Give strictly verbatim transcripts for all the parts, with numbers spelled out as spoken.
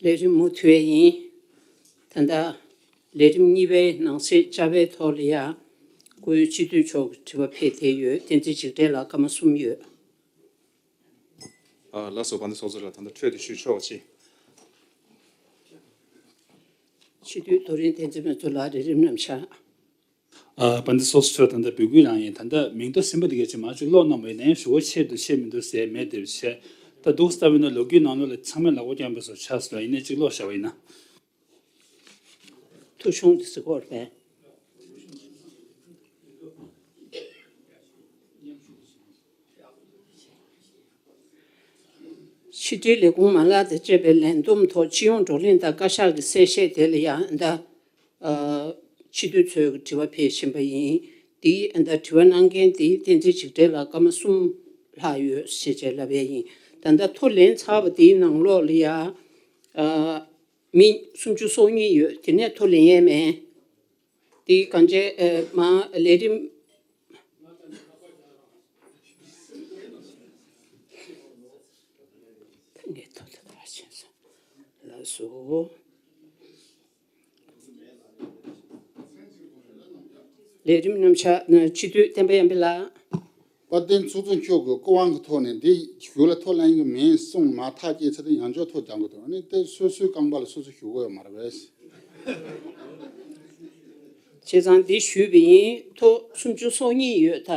ལས་རིམ་མུ་མཐུད་ཡིན། ད་ལྟ་ལས་རིམ་གཉིས་པའི་ནང་གསེས་བཅར་བའི་ཐོག་ལ་ཡ། སྐུའི་སྤྱི་འཐུས་མཆོག་གི་དྲི་བ་ཕེབས་བསྡད་ཡོད། བསྟན་འཛིན་འཇིགས་བྲལ་ལགས། སྐར་མ་གསུམ་ཡོད། ཨ། ལགས་སོ། དཔལ་ལྡན་ཚོགས་གཙོ་ལགས། ད་ལྟ་འཕྲོས་ཏེ་ཞུ་ཆོག་པ་ཅིག་སྤྱི་འཐུས་རྡོ་རིང་བསྟན་འཛིན་དཔོན་གཙོ་ལགས། ལས་རིམ་རྣམ་གཞག་ཨ། དཔལ་ལྡན་ཚོགས་གཙོ་མཆོག། ད་ལྟ་འབོད་སྐུལ་རང་ཡིན། ད་ལྟ་མིང་ཐོ་ཟིན་པ་དེ་ག་ཅིག་མར་ཅིག་ཀློག་གནང་བ་ཡིན་ན་ཡང་ཞུ་སྒོ་ཆེད་དུ་ཆེད་མི་འདུག་ཟེར་མེད་དེ་བྱས། ད་འདུག་ལྟ་བུ་ན་ལོ་རྒྱུས་ནང་ལོགས་ལ་ཚང་མས་ལག་པ་བརྐྱངས་པའི་བཟོ་ཆགས་སོང་ལ། ཡིན་ན་ཅིག་ཀློག་བཞག་པ་ཡིན་ན། ཐུགས་གཞུང་དེ་ཚོ་སྐོར་པས། ཕྱི་དྲིལ་ལས་ཁུངས་མ་ལག་དང་བཅས་པའི་ལས་བསྡོམས་ཐོག་སྤྱི་ཡོངས་བགྲོ་གླེང་དང་བཀའ་ཤག་གི་གསལ་བཤད་དེ་ལ་ཡང་ད། ཨ། སྤྱི་འཐུས་ཚོས་དྲི་བ་ཕེབས་བཞིན་པ་ཡིན། དེའི་ཨ་ད་དྲི་བ་གནང་མཁན་དེ་བསྟན་འཛིན་འཇིགས་བྲལ་ལགས། སྐར་མ་གསུམ་ལྷག་ཡོད་ཞེས་བྱས་ལབ་ཡས་ཡིན། ད་ལྟ་ཐོ་ལེན་ཚར་བ་དེའི་ནང་ལོགས་ལ་ཡ། ཨ། མི་སུམ་ཅུ་སོ་གཉིས་ཡོད། དེ་ནས་ཐོ་ལེན་ཡས་མེད། དེ་གང་བྱས། ཨ། མ་ལས་རིམ། ལགས་སོ། ལས་རིམ་རྣམ་གཞག་སྤྱི་འཐུས་བསྟན་པ་ཡར་འཕེལ་ལགས། དཔལ་ལྡན་ཚོགས་གཙོ་མཆོག་གིས་སྐུ་དབང་གི་ཐོག་ནས་འདི་གཞུག་ལ་ཐོ་ལེན་གྱི་མིན་གསུངས་མ་ཐག་བཅད་ཚར་དུས་ཡང་བསྐྱར་ཐོ་རྒྱག་དགོས་འདུག་ཨ་ནི་དེ་སོ་སོའི་རྐང་པ་ལ་སོ་སོ་ཞུ་དགོས་ཡོད་མ་རེད་པས། བྱས་ཙང་འདི་ཞུས་པ་ཡིན། ཐོ་སུམ་ཅུ་སོ་གཉིས་ཡོད་ད།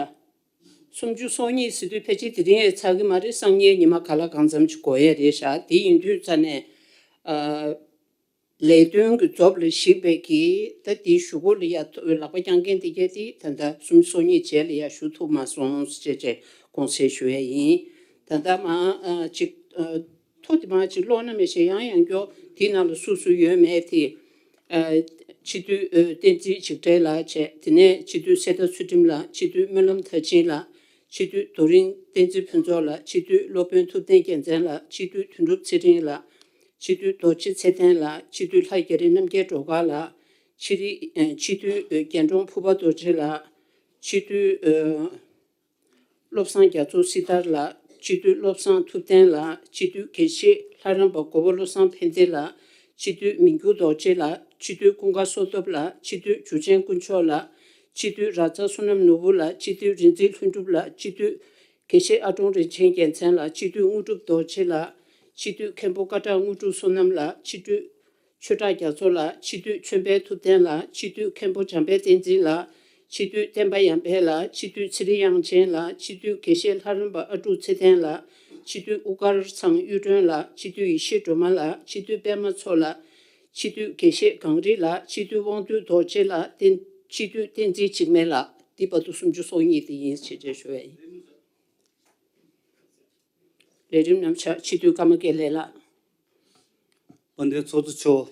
སུམ་ཅུ་སོ་གཉིས་ཟེར་དུས་ཕལ་ཆེར་དེ་རིང་ཡང་ཚར་གྱི་མ་རེད། སང་ཉིན་ཉི་མ་ག་ལ་གང་འཚམ་ཅིག་འགོར་ཡས་རེད་ཤག་དེ་ཡིན་དུས་ཙ་ནས། ཨ། ལས་དོན་གྱི་རྫོབ་ལ་གཞིགས་པའི་གི་ད་དེའི་གཞུག་གུ་ལ་ཡ་ཐོ་ལག་པ་བརྐྱང་མཁན་དེ་གས་དེ་ད་ལྟ་སུམ་ཅུ་སོ་གཉིས་རྗེས་ལ་ཡ་ཞུ་ཐུབ་མ་སོང་ཞེས་བྱས་དགོངས་སེལ་ཞུ་ཡས་ཡིན། ད་ལྟ་མ་ཨ་ཅིག་ཨ་ཐོ་དེ་མ་ཅིག་ཀློག་ན་མི་ཤེས། ཡང་ཡང་སྐྱོ་དེའི་ནང་ལ་སུ་སུ་ཡོད་མེད་དེ། ཨ་སྤྱི་འཐུས་ཨ་བསྟན་འཛིན་འཇིགས་བྲལ་ལགས་བྱས། དེ་ནས་སྤྱི་འཐུས་གསེར་རྟ་ཚུལ་ཁྲིམས་ལགས། སྤྱི་འཐུས་སྨོན་ལམ་མཐར་ཕྱིན་ལགས། སྤྱི་འཐུས་རྡོ་རིང་བསྟན་འཛིན་ཕུན་ཚོགས་ལགས། སྤྱི་འཐུས་སློབ་དཔོན་ཐུབ་བསྟན་རྒྱལ་མཚན་ལགས། སྤྱི་འཐུས་དོན་གྲུབ་ཚེ་རིང་ལགས། སྤྱི་འཐུས་རྡོ་རྗེ་ཚེ་བརྟན་ལགས། སྤྱི་འཐུས་ལྷ་རྒྱ་རི་རྣམ་རྒྱལ་སྒྲོལ་དཀར་ལགས། སྤྱི་རི་ཨ་སྤྱི་འཐུས་རྒྱལ་འབྲོང་ཕུར་པ་རྡོ་རྗེ་ལགས། སྤྱི་འཐུས་ཨ་བློ་བཟང་རྒྱ་མཚོ་སྲི་ཐར་ལགས། སྤྱི་འཐུས་བློ་བཟང་ཐུབ་བསྟན་ལགས། སྤྱི་འཐུས་དགེ་བཤེས་ལྷ་རམས་པ་མགོན་པོ་བློ་བཟང་ཕན་བདེ་ལགས། སྤྱི་འཐུས་མི་འགྱུར་རྡོ་རྗེ་ལགས། སྤྱི་འཐུས་ཀུན་དགའ་བསོད་སྟོབས་ལགས། སྤྱི་འཐུས་འཇུ་ཆེན་དཀོན་མཆོག་ལགས། སྤྱི་འཐུས་ར་ཙ་བསོད་ནམས་ནོར་བུ་ལགས། སྤྱི་འཐུས་རིག་འཛིན་ལྷུན་གྲུབ་ལགས། སྤྱི་འཐུས་དགེ་བཤེས་ཨ་ཀྲོང་རིན་ཆེན་རྒྱལ་མཚན་ལགས། སྤྱི་འཐུས་དངོས་གྲུབ་རྡོ་རྗེ་ལགས། སྤྱི་འཐུས་མཁན་པོ་ཀ་བྲག་དངོས་གྲུབ་བསོད་ནམས་ལགས། སྤྱི་འཐུས་ཆོས་གྲགས་རྒྱ་མཚོ་ལགས། སྤྱི་འཐུས་ཆོས་འཕེལ་ཐུབ་བསྟན་ལགས། སྤྱི་འཐུས་མཁན་པོ་འཇམ་དཔལ་བསྟན་འཛིན་ལགས། སྤྱི་འཐུས་བསྟན་པ་ཡར་འཕེལ་ལགས། སྤྱི་འཐུས་ཚེ་རིང་དབྱངས་ཅན་ལགས། སྤྱི་འཐུས་དགེ་བཤེས་ལྷ་རམས་པ་ཨ་ཀྲུག་ཚེ་བརྟན་ལགས། སྤྱི་འཐུས་དབུ་དཀར་ཚང་གཡུ་སྒྲོན་ལགས། སྤྱི་འཐུས་ཡེ་ཤེས་སྒྲོལ་མ་ལགས། སྤྱི་འཐུས་པད་མ་མཚོ་ལགས། སྤྱི་འཐུས་དགེ་བཤེས་གངས་རི་ལགས། སྤྱི་འཐུས་དབང་འདུས་རྡོ་རྗེ་ལགས། བསྟན་སྤྱི་འཐུས་བསྟན་འཛིན་འཇིགས་མེད་ལགས། འདི་བར་དུ་སུམ་ཅུ་སོ་གཉིས་དེ་ཡིན་ཞེས་བརྗོད་ཞུ་བ་ཡིན། ལས་རིམ་རྣམ་གཞག་སྤྱི་འཐུས་ཀརྨ་དགེ་ལེགས་ལགས། དཔལ་ལྡན་ཚོགས་གཙོ་མཆོག་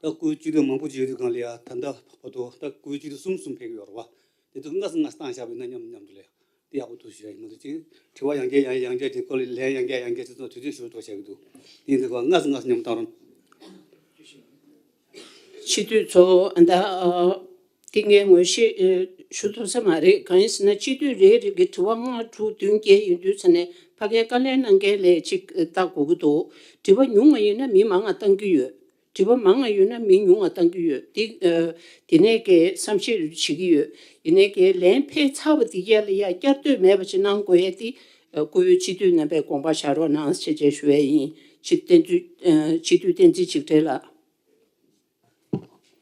ད་སྐུའི་སྤྱི་འཐུས་མང་པོ་ཅིག་ཡོད་དུས་སྒང་ལ་ཡ། ད་ལྟ་བར་དུ་ད་སྐུའི་སྤྱི་འཐུས་གསུམ་གསུམ་ཕེབས་ཀྱི་ཡོད་རེད་བ། དེ་ཚོ་སྔ་སེ་སྔ་སེ་བཏང་བཞག་པ་ཡིན་ན་སྙམ་སྙམ་དུ་ལས། དེ་ཡག་པོ་འདུག་ཞུ་ཡ་ཡིན། མ་གཏོགས་ཅིག་དྲི་བ་ཡང་བསྐྱར་ཡང་ཡང་བསྐྱར་ཅིག་སྐོར་ལ་ལན་ཡང་བསྐྱར་ཡང་བསྐྱར་ཅིག་གཏོང་དུས་ཚོད་ཞེ་པོ་འགྲོ་བཞག་གི་འདུག་དེ་ཡིན་དུས་སྒང་སྔ་སེ་སྔ་སེ་མཉམ་བཏང་རོགས། སྤྱི་འཐུས་ཚོ་ད་ཨ་དེ་ངས་ངོས་བཞེས་ཨ་ཞུ་ཐུབ་ས་མ་རེད། གང་ཡིན་ཟེར་ན་སྤྱི་འཐུས་རེ་རེ་གི་དྲི་བ་ལྔ་དྲུག་བདུན་བརྒྱད་ཡིན་དུས་ཙ་ནས་ཕ་གིར་བཀའ་ལན་གནང་མཁན་ལ་ཅིག་ལྟ་དགོས་ཀྱི་འདུག་དྲི་བ་ཉུང་བ་ཡིན་ན་མི་མང་ང་བཏང་གི་ཡོད། དྲི་བ་མང་བ་ཡོད་ན་མི་ཉུང་བ་བཏང་གི་ཡོད། དེ་ཨ་དེ་ནས་ཀྱི་བསམ་ཤེས་བྱེད་ཀྱི་ཡོད། ཡིན་ནའི་ཀྱི་ལན་ཕེབས་ཚར་བ་དེ་གས་ལ་ཡ་བསྐྱར་ཟློས་མེད་པ་ཅིག་གནང་དགོས་ཡས་དེ་ཨ་སྐུའི་སྤྱི་འཐུས་རྣམ་པས་དགོངས་པ་བཞག་རོགས་གནང་ཞེས་བཅས་ཞུ་ཡས་ཡིན། སྤྱི་བསྟན་འཛིན་ཨ་སྤྱི་འཐུས་བསྟན་འཛིན་འཇིགས་བྲལ་ལགས།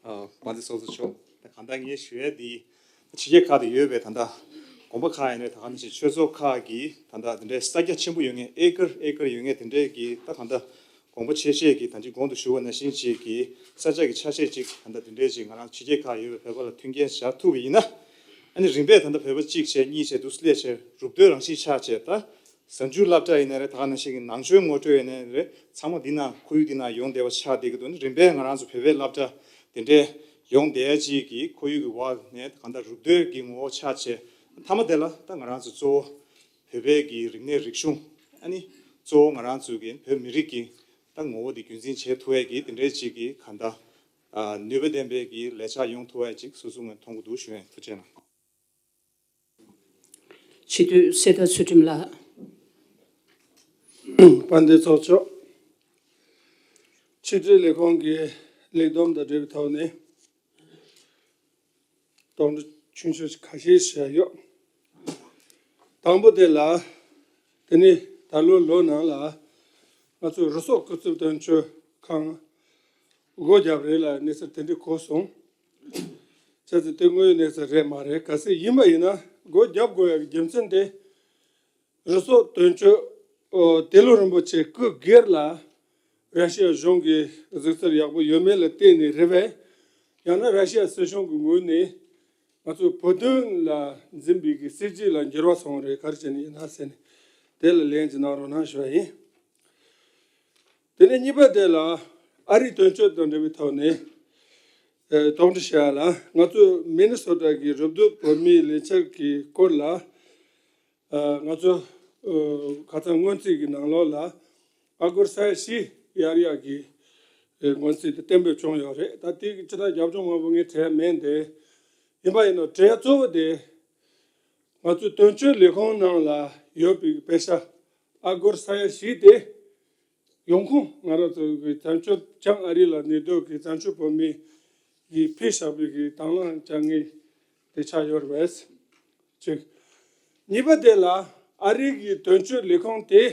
ཨ་དཔལ་ལྡན་ཚོགས་གཙོ་མཆོག་ད་གང་ལྟར་ངས་ཞུ་ཡས་འདི་ཕྱི་རྒྱལ་ཁག་ཏུ་ཡོད་པའི་ད་ལྟ་དགོན་པ་ཁག་ཡིན་ནའི་ད་ག་ནང་བཞིན་ཆོས་ཚོགས་ཁག་གི་ད་ལྟ་དེ་འདྲའི་ས་རྒྱ་ཆེན་པོ་ཡོད་མཁན་ཨེ་ཀར་ཨེ་ཀར་ཡོད་མཁན་དེ་འདྲའི་གི་ད་གང་ལྟར་དགོན་པ་ཆེ་ཤོས་ཀྱི་ད་ཅི་གོང་དུ་ཞུ་བ་ནང་བཞིན་ཅིག་གི་ས་ཆ་གི་ཆ་ཤས་ཅིག་ད་ལྟ་དེ་འདྲའི་ཅིག་ང་རང་ཕྱི་རྒྱལ་ཁག་ཡོད་པའི་བོད་པ་ལ་མཐུན་རྐྱེན་སྦྱར་ཐུབ་པ་ཡིན་ན། ཨ་ནི་རིམ་པས་ད་ལྟ་བོད་པ་གཅིག་བྱས་གཉིས་བྱས་འདུག་སླེབས་བྱས་རུབ་རྡོའི་རང་བཞིན་ཆགས་བྱས་ད། གཟའ་མཇུག་སློབ་གྲྭ་ཡིན་ན་རེད། ད་ག་ནང་བཞིན་གྱི་ནང་ཆོས་ངོ་སྤྲོད་ཡིན་ན་རེད། ཚང་མ་འདི་ན་ཁོར་ཡུག་འདི་ན་ཡོང་བསྡད་པ་ཆགས་བསྡད་ཀྱི་འདུག་ནི་རིམ་པས་ང་རང་ཚོ་བོད་པའི་སློབ་གྲྭ་དེ་འདྲས་ཡོང་བསྡད་ཅིག་གི་ཁོར་ཡུག་གི་འོག་ནས་གང་ལྟར་རུབ་རྡོའི་གི་ངོ་བོ་ཆགས་བྱས། མཐའ་མ་དེ་ལ་ད་ང་རང་ཚོ་གཙོ་བོ་བོད་པའི་གི་རིག་གནས་རིག་གཞུང་ཨ་ནི་གཙོ་བོ་ང་རང་ཚོ་གི་བོད་མི་རིགས་ཀྱི་ད་ངོ་བོ་འདི་རྒྱུན་འཛིན་བྱེད་ཐུབ་ཡས་ཀྱི་དེ་འདྲས་ཅིག་གི་གང་ལྟར་ནུས་པ་ལྡན་པའི་གི་ལས་འཆར་ཡོང་ཐུབ་ཡས་ཅིག་སོ་སོ་ངོས་མཐོང་གི་འདུག་ཞུ་ཡས། ཐུགས་རྗེ་གནང་། སྤྱི་འཐུས་གསེར་རྟ་ཚུལ་ཁྲིམས་ལགས། དཔལ་ལྡན་ཚོགས་གཙོ། ཕྱི་དྲིལ་ལས་ཁང་གི་ལས་བསྡོམས་དང་འབྲེལ་བའི་ཐོག་ནས་དོགས་འདྲི་ཆུང་ཆུང་ཁ་ཤས་བཤད་ཡོད། དང་པོ་དེ་ལ། དེ་ནི་ད་ལོའི་ལོ་ནང་ལ་ང་ཚོའི་རུ་སོག་སྐུ་ཚབ་དོན་གཅོད་ཁང་སྒོ་བརྒྱབ་རེད་ལ་གནས་ཚུལ་དེ་འདྲ་གོ་སོང་། བྱས་ཙང་དེ་དངོས་ཡོད་གནས་ཚུལ་རེད་མ་རེད། གལ་སྲིད་ཡིན་པ་ཡིན་ན་སྒོ་བརྒྱབ་དགོས་ཡག་གི་རྒྱུ་མཚན་དེ། རུ་སོག་དོན་གཅོད་ཏེ་ལོ་རིན་པོ་ཆེ་སྐུ་སྒེར་ལ་ར་ཤི་ཡ་གཞུང་གི་གཟིགས་ཚུལ་ཡག་པོ་ཡོད་མེད་ལ་བལྟས་ནས་རེད་པས། ཡང་ན་ར་ཤི་ཡ་སྲིད་གཞུང་གི་ངོས་ནས་ང་ཚོའི་བོད་དོན་ལ་འཛིན་པའི་གི་སྲིད་ཇུས་ལ་འགྱུར་བ་སོང་རེད། ག་རེ་བྱས་ནས་ཡིན་ན་ཟེར་ནས་དེ་ལ་ལན་ཅིག་གནང་རོགས་གནང་ཞུ་བ་ཡིན། དེ་ནས་གཉིས་པ་དེ་ལ་ཨ་རིའི་དོན་གཅོད་དང་འབྲེལ་བའི་ཐོག་ནས་ཨེ་དོགས་འདྲི་བྱ་ཡ་ལ། ང་ཚོའི་མི་ནི་སོ་ཊ་གི་རུབ་རྡོབ་བོད་མིའི་ལས་འཆར་གྱི་སྐོར་ལ། ཨ་ང་ཚོ་ཨ་ཁ་སང་སྔོན་རྩིས་ཀྱི་ནང་ལོགས་ལ་ཨ་སྒོར་ས་ཡ་བཞི་གཡར་ཡག་གི་ཨེ་སྔོན་རྩིས་དེ་གཏན་འབེབས་བྱུང་ཡོད་རེད། ད་དེ་གི་ཅི་ལྟར་རྒྱབ་ལྗོངས་མང་པོ་ངས་དྲན་མེད་དེ། ཡིན་པ་ཡིན་ནོ་དྲན་གཙོ་བོ་དེ་ང་ཚོའི་དོན་གཅོད་ལས་ཁུངས་ནང་ལ་ཡོད་པའི་པེ་ཤ་ཨ་སྒོར་ས་ཡ་བཞི་དེ། ཡོང་ཁུངས་ང་རང་ཚོ་གི་བཙན་བྱོལ་བྱང་ཨ་རི་ལ་གནས་སྡོད་ཀྱི་བཙན་བྱོལ་བོད་མི་གིས་ཕུལ་བཞག་པའི་གི་དང་བླངས་བྱ་ངེས་དེ་ཆགས་ཡོད་རེད་པས། གཅིག་གཉིས་པ་དེ་ལ་ཨ་རི་གི་དོན་གཅོད་ལས་ཁུངས་དེ་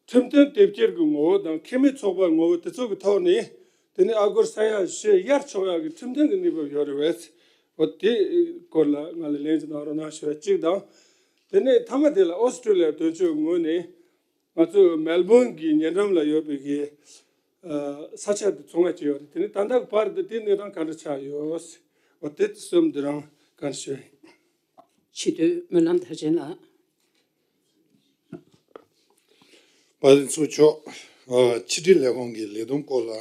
ཁྲིམས་མཐུན་དེབ་སྐྱེལ་གྱི་ངོ་བོ་དང་ཁེ་མེད་ཚོགས་པའི་ངོ་བོ་དེ་ཚོ་གི་ཐོག་ནས་དེ་ནས་ཨ་སྒོར་ས་ཡ་བཞི་གཡར་ཆོག་ཡག་གི་ཁྲིམས་མཐུན་གྱི་གནས་བབ་ཡོད་རེད་པས། འོ་དེ་སྐོར་ལ་ང་ལ་ལན་ཅིག་གནང་རོགས་གནང་ཞུ་བ་གཅིག་དང་། དེ་ནས་མཐའ་མ་དེ་ལ་ཨོ་སི་ཀྲུ་ལི་ཡ་དོན་གཅོད་ངོས་ནས། ང་ཚོ་མེལ་བོན་གྱི་ཉེ་འགྲམ་ལ་ཡོད་པའི་གི་ཨ་ས་ཆ་དེ་ཚོང་ཡ་བྱས་ཡོད་རེད། དེ་ནི་ད་ལྟ་བར་དུ་དེ་གནས་སྟངས་ག་འདྲ་ཆགས་ཡོད། འོ་དེ་གསུམ་འདི་རང་ག་འདྲ་ཞུ་ཡིན། ཕྱི་དྲིལ་སྨོན་ལམ་མཐར་ཕྱིན་ལགས། དཔལ་ལྡན་ཚོགས་མཆོག་ཨ་ཕྱི་དྲིལ་ལས་ཁང་གི་ལས་བསྡོམས་སྐོར་ལ་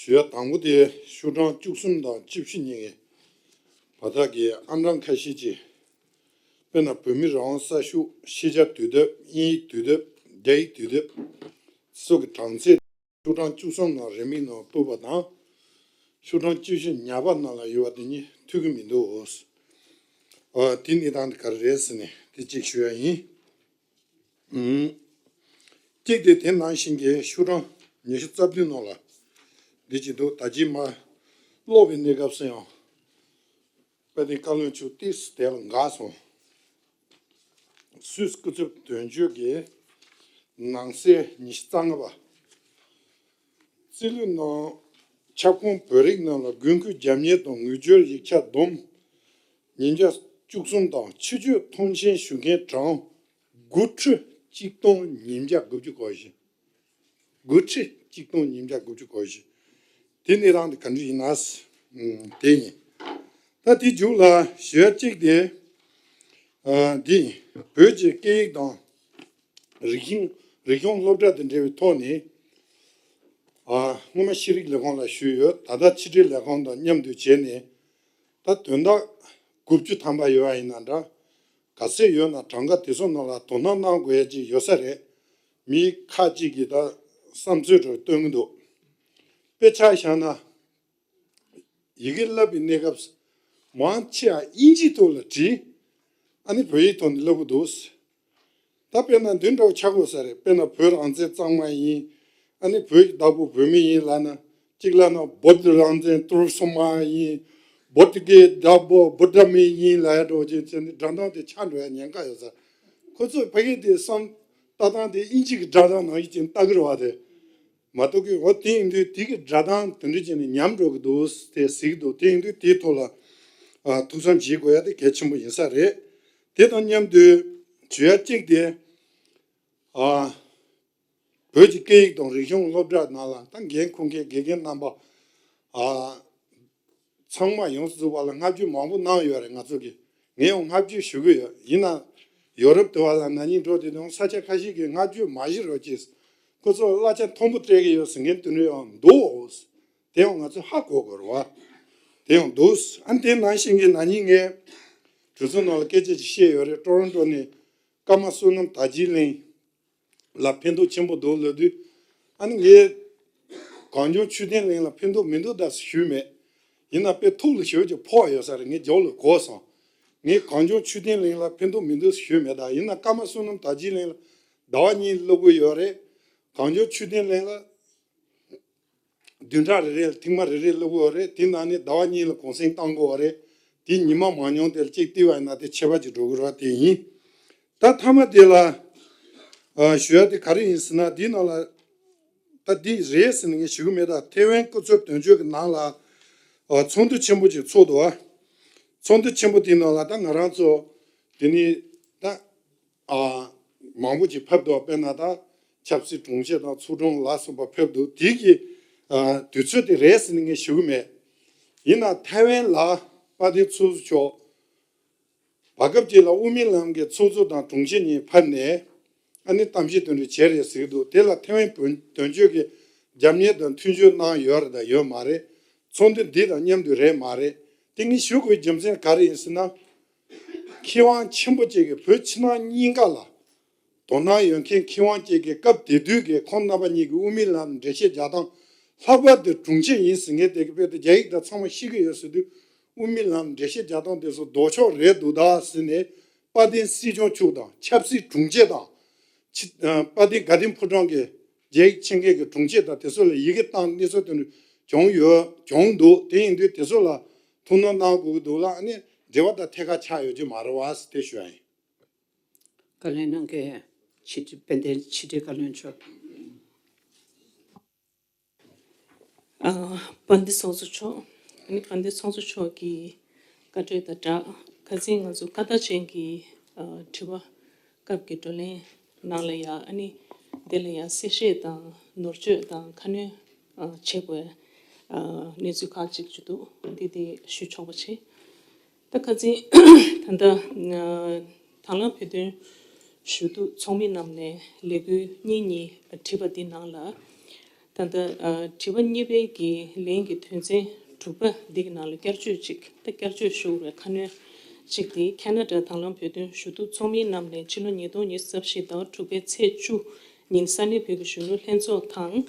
ཞུ་ཡ། དང་པོ་དེ་ཤོག་གྲངས་བཅུ་གསུམ་དང་བཅུ་བཞི་གཉིས་ཀྱི་བར་ཐག་གི་ཨང་གྲངས་ཁ་ཤས་ཀྱི། དཔེར་ན་བོད་མི་རང་དབང་གསར་ཤོག་ཤེས་བྱ་དུས་དེབ། དབྱིན་ཡིག་དུས་དེབ། རྒྱ་ཡིག་དུས་དེབ་སོགས་ཀྱི་གྲངས་ཚད་ཤོག་གྲངས་བཅུ་གསུམ་ནང་རིན་མེད་ནང་ཕུད་པ་དང་། ཤོག་གྲངས་བཅུ་བཞི་ཉར་པ་ནང་ལ་ཡོད་པ་དེ་གཉིས་ཐུག་གི་མི་འདུག་ཨ་དེ་གནས་སྟངས་དེ་ག་རེ་རེད་ཟེར་ནས་དེ་གཅིག་ཞུ་ཡ་ཡིན། ཨུམ། གཅིག་དེ་དེ་ནང་བཞིན་གྱི་ཤོག་གྲངས་ཉི་ཤུ་རྩ་བདུན་ནང་ལ་འདི་གཅིག་འདུག་ད་ཅི་མ་ཀློག་པའི་གནས་སྐབས་སུ་ཡང་། དཔལ་ལྡན་བཀའ་བློན་མཆོག་ཏོག་ཙམ་དེ་ལ་འགགས་སོང་། སུད་སི་སྐུ་ཚབ་དོན་གཅོད་ཀྱི་ནང་གསེས་ཉི་ཤུ་རྩ་ལྔ་པ། རྩིས་ལུགས་ནང་ཁྱབ་ཁོངས་བོད་རིགས་རྣམས་ལ་དགོས་མཁོའི་རྒྱབ་གཉེར་དང་ངོས་སྦྱོར་ཡིག་ཆ་བསྡོམས་ཉིས་བརྒྱ་བཅུ་གསུམ་དང་ཕྱི་སྐྱོད་མཐོང་མཆན་ཞུ་མཁན་གྲངས་དགུ་ཁྲི་གཅིག་སྟོང་ཉིས་བརྒྱ་དགུ་བཅུ་གོ་བཞི། དགུ་ཁྲི་གཅིག་སྟོང་ཉིས་བརྒྱ་དགུ་བཅུ་གོ་བཞི། དེ་གནས་སྟངས་དེ་ག་འདྲ་ཡིན་ན། ཨ་དེ་ཡིན། ད་དེ་མཇུག་ལ་ཞུ་ཡ་གཅིག་དེ། ཨ་འདི་ཡིན། བོད་ཀྱི་སྐད་ཡིག་དང་རིག་གཞུང་རིག་གཞུང་སློབ་གྲྭ་དང་འབྲེལ་བའི་ཐོག་ནས། ཨ་སྔོན་མ་ཤེས་རིག་ལས་ཁུངས་ལ་ཞུས་ཡོད། ད་ལྟ་ཕྱི་དྲིལ་ལས་ཁུངས་དང་མཉམ་དུ་བྱས་ནས། ད་དོན་དག་དགུ་བཅུ་ཐམ་པ་ཡོད་པ་ཡིན་ན་འདྲ། ག་ཚད་ཡོད་ན་གྲངས་ཀ་དེ་ཚོ་ནང་ལ་དོ་སྣང་གནང་དགོས་ཡ་ཅིག་ཡོད་ས་རེད། མི་ཁག་ཅིག་གིས་ད་བསམ་ཚུལ་འདྲ་བོ་སྟོན་གྱི་འདུག་དཔེ་ཆ་བཞག་ན། ཡི་གེ་བསླབ་པའི་གནས་སྐབས་མང་ཆེ་བ་དབྱིན་ཇིའི་ཐོག་ལ་བྲིས། ཨ་ནི་བོད་ཡིག་ཐོག་ནས་བསླབ་ཀྱི་འདུག་ད་དཔེར་ན་འདི་འདྲ་བོ་ཆགས་དགོས་ས་རེད། དཔེར་ན་བོད་རང་བཙན་གཙང་མ་ཡིན། ཨ་ནི་བོད་ཀྱི་བདག་པོ་བོད་མི་ཡིན་ལབ་ན། གཅིག་ལབ་ན་བོད་རང་བཙན་ཐུར་སོ་མ་ཡིན། བོད་ཀྱི་བདག་པོ་བོད་འདྲ་མི་ཡིན་ལབ་ཡ་འདྲ་བོ་ཅིག་བྱས་ནས་སྒྲ་གདངས་དེ་ཆགས་འགྲོ་ཡ་ཉེན་ཁ་ཡོད་ས། ཁོ་ཚོས་ཕ་གི་དེ་བསམ་ལྟ་སྟངས་དེ་དབྱིན་ཇི་གི་སྒྲ་གདངས་ནང་བཞིན་ཅིག་ལྟ་གི་རེད་བ་དེ། མ་གཏོགས་ཀྱི་འོ་དེ་ཡིན་དུས་དེ་གི་སྒྲ་གདངས་དེ་འདྲ་བྱས་ནས་ཉམས་འགྲོ་གི་འདུག་དེ་གཟིགས་འདུག་དེ་ཡིན་དུས་དེའི་ཐོག་ལ་ཨ་ཐུགས་བསམ་བཞེས་དགོས་ཡ་དེ་གལ་ཆེན་པོ་ཡིན་ས་རེད། དེ་དང་མཉམ་དུ་ཞུ་ཡ་གཅིག་དེ། ཨ་བོད་ཀྱི་སྐད་ཡིག་དང་རིག་གཞུང་སློབ་གྲྭ་ནང་ལ་ད་འགན་འཁུར་མཁན་དགེ་རྒན་རྣམ་པ་ཨ་ཚང་མ་ཡོངས་སུ་རྫོགས་པ་ལ་བསྔགས་བརྗོད་མང་པོ་གནང་ཡོད་རེད། ང་ཚོ་གིས་ངས་ཡང་བསྔགས་བརྗོད་ཞུ་གི་ཡོད། ཡིན་ན་ཡོ་རོབ་དེ་བ་ལ་ན་ནིང་འགྲོ་དེ་དང་ས་ཆ་ཁ་ཤས་ཀྱིས་བསྔགས་བརྗོད་མ་བྱེད་རོགས་གྱིས། ཁོ་ཚོ་གླ་ཆ་མཐོན་པོ་སྤྲད་ཀྱི་ཡོད་ཟེར་མཁན་དེ་འདྲ་ཡང་འདུག་དེ་ཡང་ང་ཚོས་ཧ་གོ་དགོས་རེད་བ། དེ་ཡང་འདུག་ཨ་ནི་དེ་ནང་བཞིན་གྱི་ན་ནིང་ངས་གྲོས་ཚོགས་ནང་ལ་སྐད་ཆ་ཅིག་བཤད་ཡོད་རེད། ཀྲོ་རོན་ཀྲོ་ནས་ཀརྨ་བསོད་ནམས་དར་རྒྱས་གླིང་ལ་ཕན་ཐོགས་ཆེན་པོ་འདུག་ལབ་དུས། ཨ་ནི་ངས་གངས་ལྗོངས་ཆོས་ལྡན་གླིང་ལ་ཕན་ཐོགས་མི་འདུག་ད་ཞུས་མེད། ཡིན་ན་དཔེ་ཐུགས་ལ་ཞེ་པོ་ཅིག་ཕོག་ཡོད་ས་རེད། ངས་རྒྱབ་ལ་གོ་སོང་། ངས་གངས་ལྗོངས་ཆོས་ལྡན་གླིང་ལ་ཕན་ཐོགས་མི་འདུག་ཞུས་མེད། ད་ཡིན་ན་ཀརྨ་བསོད་ནམས་དར་རྒྱས་གླིང་ལ་ཟླ་བ་གཉིས་སླེབས་ཀྱི་ཡོད་རེད། གངས་ལྗོངས་ཆོས་ལྡན་གླིང་ལ་ བདུན་ཕྲག་རེ་རེ་ལ་ཐེངས་མ་རེ་རེ་སླེབས་ཡོད་རེད། དེ་ནང་ནས་ཟླ་བ་གཉིས་ལ་གུང་སེང་བཏང་དགོས་པ་རེད། དེ་ཉི་མ་མང་ཉུང་དེ་ལ་གཅིག་བལྟས་པ་ཡིན་ན་དེ་ཆད་པ་ཅིག་འགྲོ་གི་རེད་པ། དེ་ཡིན། ད་མཐའ་མ་དེ་ལ་ཨ་ཞུ་ཡ་དེ་ག་རེ་ཡིན་ཟེར་ན། དེའི་ནང་ལ་ད་འདི་རེད་ཟེར་ནས་ངས་ཞུ་གི་མེད། ད་ཐའེ་ཝན་སྐུ་ཚབ་དོན་གཅོད་ཀྱི་ནང་ལ་ཨ་ཚོགས་འདུ་ཆེན་པོ་ཅིག་ཚོགས་འདུག་པ། ཚོགས་འདུ་ཆེན་པོ་དེའི་ནང་ལ་ད་ང་རང་ཚོ་དེ་ནི་ད་ཨ་མང་པོ་ཅིག་ཕེབས་འདུག། དཔེར་ན་ད་ཆབ་སྲིད་དྲུང་ཆེ་དང་ཚོགས་དྲུང་ལ་སོགས་པ་ཕེབས་འདུག། དེ་གི་ཨ་དུས་ཚོད་དེ་རེད་ཟེར་ནས་ངས་ཞུ་གི་མེད། ཡིན་ན་ཐའེ་ཝན་ལ་དཔལ་ལྡན་ཚོགས་གཙོ་མཆོག་བར་སྐབས་ཅིག་ལ་དབུ་མའི་ལམ་གྱི་ཚོགས་གཙོ་དང་དྲུང་ཆེ་གཉིས་ཕེབས་ནས། ཨ་ནི་གཏམ་བཤད་དེ་འདྲ་བྱས་རེད་ཟེར་གྱི་འདུག། དེ་ལ་ཐའེ་ཝན་བོད་དོན་གཅོད་ཀྱིས་རྒྱབ་གཉེར་དང་མཐུན་འགྱུར་གནང་ཡོད་རེད་དང་ཡོད་མ་རེད། ཚོགས་འདུ་འདི་དང་མཉམ་དུ་རེད་མ་རེད། དེ་ངས་ཞུ་དགོས་རྒྱུ་མཚན་ག་རེ་ཡིན་ཟེར་ན། མཁས་དབང་ཆེན་པོ་ཅིག་གིས་བོད་ཕྱི་ནང་གཉིས་ཀ་ལ་དོ་སྣང་ཡོད་མཁན་མཁས་དབང་ཅིག་གིས་སྐབས་དེ་དུས་ཀྱི་ཁོང་རྣམ་པ་གཉིས་ཀྱི་དབུ་མའི་ལམ་འགྲེལ་བཤད་རྒྱག་སྟངས་ལྷག་པར་དུ་དྲུང་ཆེ་ཡིན་ཟེར་མཁན་དེ་གི་དཔེ་དེ་རྒྱ་ཡིག་དང་ཚང་མ་ཤེས་ཀྱི་ཡོད་ཟེར་དུས། དབུ་མའི་ལམ་འགྲེལ་བཤད་རྒྱག་སྟངས་དེ་ཚོ་ལྡོག་ཕྱོགས་རེད་འདུག་ད་ཟེར་ནས། དཔལ་ལྡན་སྲིད་སྐྱོང་མཆོག་དང་ཆབ་སྲིད་དྲུང་ཆེ་དང་། ཕྱི་ཨ་དཔལ་ལྡན་དགའ་ལྡན་ཕོ་བྲང་གི་རྒྱ་ཡིག་མཁྱེན་མཁན་གྱི་དྲུང་ཆེ་དང་དེ་ཚོ་ལ་ཡི་གེ་བཏང་གནས་ཚུལ་དེ་འདྲ་བྱུང་ཡོད། བྱུང་འདུག། དེ་ཡིན་དུས་དེ་ཚོ་ལ་ཐུགས་སྣང་གནང་དགོས་ཀྱི་འདུག་ལ། ཨ་ནི་འབྲེལ་བ་དང་ཐད་ཀར་ཆགས་ཡོད་ཀྱི་མ་རེད་པ་ཟེར་དེ་ཞུ་ཡ་ཡིན། བཀའ་ལན་གནང་མཁན་ཕྱི་དྲིལ་དཔལ་ལྡན་ཕྱི་དྲིལ་བཀའ་བློན་མཆོག། ཨ་དཔལ་ལྡན་ཚོགས་གཙོ་མཆོག། ཨ་ནི་དཔལ་ལྡན་ཚོགས་གཙོ་མཆོག་གི་བཀའ་འཁྲོལ་དང་སྦྲགས། ཁ་སང་ང་ཚོ་ཁ་བརྡ་ཅན་གྱི་ཨ་དྲི་བ་སྐབས་ཀྱི་བགྲོ་གླེང་ནང་ལ་ཡང་། ཨ་ནི་དེ་ལ་ཡང་གསལ་བཤད་དང་ནོར་བཅོས་དང་ཁ་སྣོན་ཨ་བྱེད་དགོས་ཨ་གནས་ཚུལ་ཁག་ཅིག་ཅིག་འདུག། འདི་དེ་ཞུ་ཆོག་པ་བྱེད། ད་ཁ་སང་ད་ལྟ་ཨ་དང་བླངས་བོད་དོན་ཞུ་གཏུག་ཚོགས་མི་རྣམས་ནས་ལས་འགུལ་གཉིས་གཉིས་བྲིས་པ་འདི་ནང་ལ། ད་ལྟ་ཨ་དྲི་བ་གཉིས་པའི་གི་ལན་གྱི་དོན་ཚན་དྲུག་པ་འདི་གི་ནང་ལ་བསྐྱར་བཅོས་ཅིག། ད་བསྐྱར་བཅོས་ཞུ་བའི་ཁ་སྣོན་ཅིག་འདི། ཁ་ན་ཌ་དང་བླངས་བོད་དོན་ཞུ་གཏུག་ཚོགས་མི་རྣམས་ནས་ཕྱི་ལོ་ཉིས་སྟོང་ཉི་ཤུ་རྩ་བཞི་ཟླ་བ་དྲུག་པའི་ཚེས་བཅུ་ཉིན་ས་གནས་བོད་ཀྱི་གཞོན་ནུ་ལྷན་ཚོགས་དང་།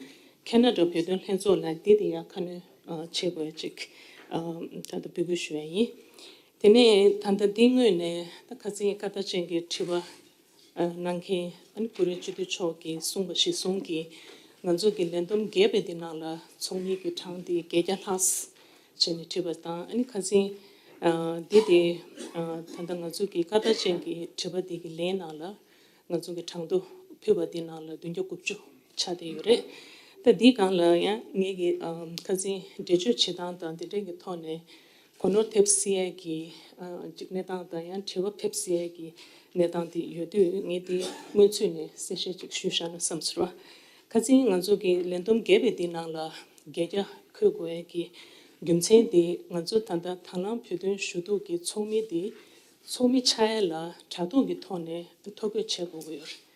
ཁ་ན་ཌ་བོད་དོན་ལྷན་ཚོགས་ལ་འདི་དེ་ཡང་ཁ་སྣོན་ཨ་བྱེད་དགོས་ཅིག་ཨ་ད་ལྟ་འབོད་སྐུལ་ཞུ་ཡ་ཡིན། དེ་ནས་ད་ལྟ་འདི་སྔོན་ནས་ད་ཁ་སང་ཁ་བརྡ་ཅན་གྱི་དྲི་བ་ཨ་གནང་མཁན་ཨ་ནི་བཀུར་འོས་སྤྱི་འཐུས་མཆོག་གིས་གསུངས་པ་གཞིར་བཟུང་གིས། ང་ཚོ་གི་ལས་བསྡོམས་བརྒྱད་པའི་འདི་ནང་ལ་ཚོགས་མིའི་གི་གྲངས་འདི་བརྒྱད་བརྒྱ་ལྷག་བྱས་ནས་བྲིས་པ་དང་། ཨ་ནི་ཁ་སང་ཨ་འདི་དེ་ཨ་ད་ལྟ་ང་ཚོ་གི་ཁ་བརྡ་ཅན་གྱི་དྲི་བ་འདི་གི་ལན་ནང་ལ་ང་ཚོ་གི་གྲངས་ཐོ་ཕུལ་བ་འདི་ནང་ལ་བདུན་བརྒྱ་དགུ་བཅུ་ཆགས་བསྡད་ཡོད་རེད། ད་འདིའི་སྒང་ལ་ཡང་ངེད་ཀྱི་ཨ་ཁ་སང་འགྲེལ་བརྗོད་བྱེད་སྟངས་དང་འདི་འདྲའི་གི་ཐོག་ནས་གོ་ནོར་ཐེབས་སྲིད་ཡས་ཀྱི་ཨ་ཅིག་གནས་སྟངས་དང་། ཡང་དྲི་བ་ཕེབས་སྲིད་ཡས་ཀྱི་གནས་སྟངས་དེ་ཡོད་དུས། ངས་དེ་སྔོན་ཚུད་ནས་གསལ་བཤད་ཅིག་ཞུས་བཞག་ན་བསམ་སོང་བ། ཁ་སང་ང་ཚོ་གི་ལས་བསྡོམས་བརྒྱད་པའི་དེ་ནང་ལ་བརྒྱད་བརྒྱ་འཁོད་དགོས་ཡས་ཀྱི་རྒྱུ་མཚན་དེ། ང་ཚོ་ད་ལྟ་དང་བླངས་བོད་དོན་ཞུ་གཏུག་གི་ཚོགས་མི་དེ་ཚོགས་མི་ཆགས་ཡས་ལ་དྲ་ཐོག་གི་ཐོག་ནས་ཐོ་འགོད་བྱེད་དགོས་ཀྱི་ཡོད་རེད།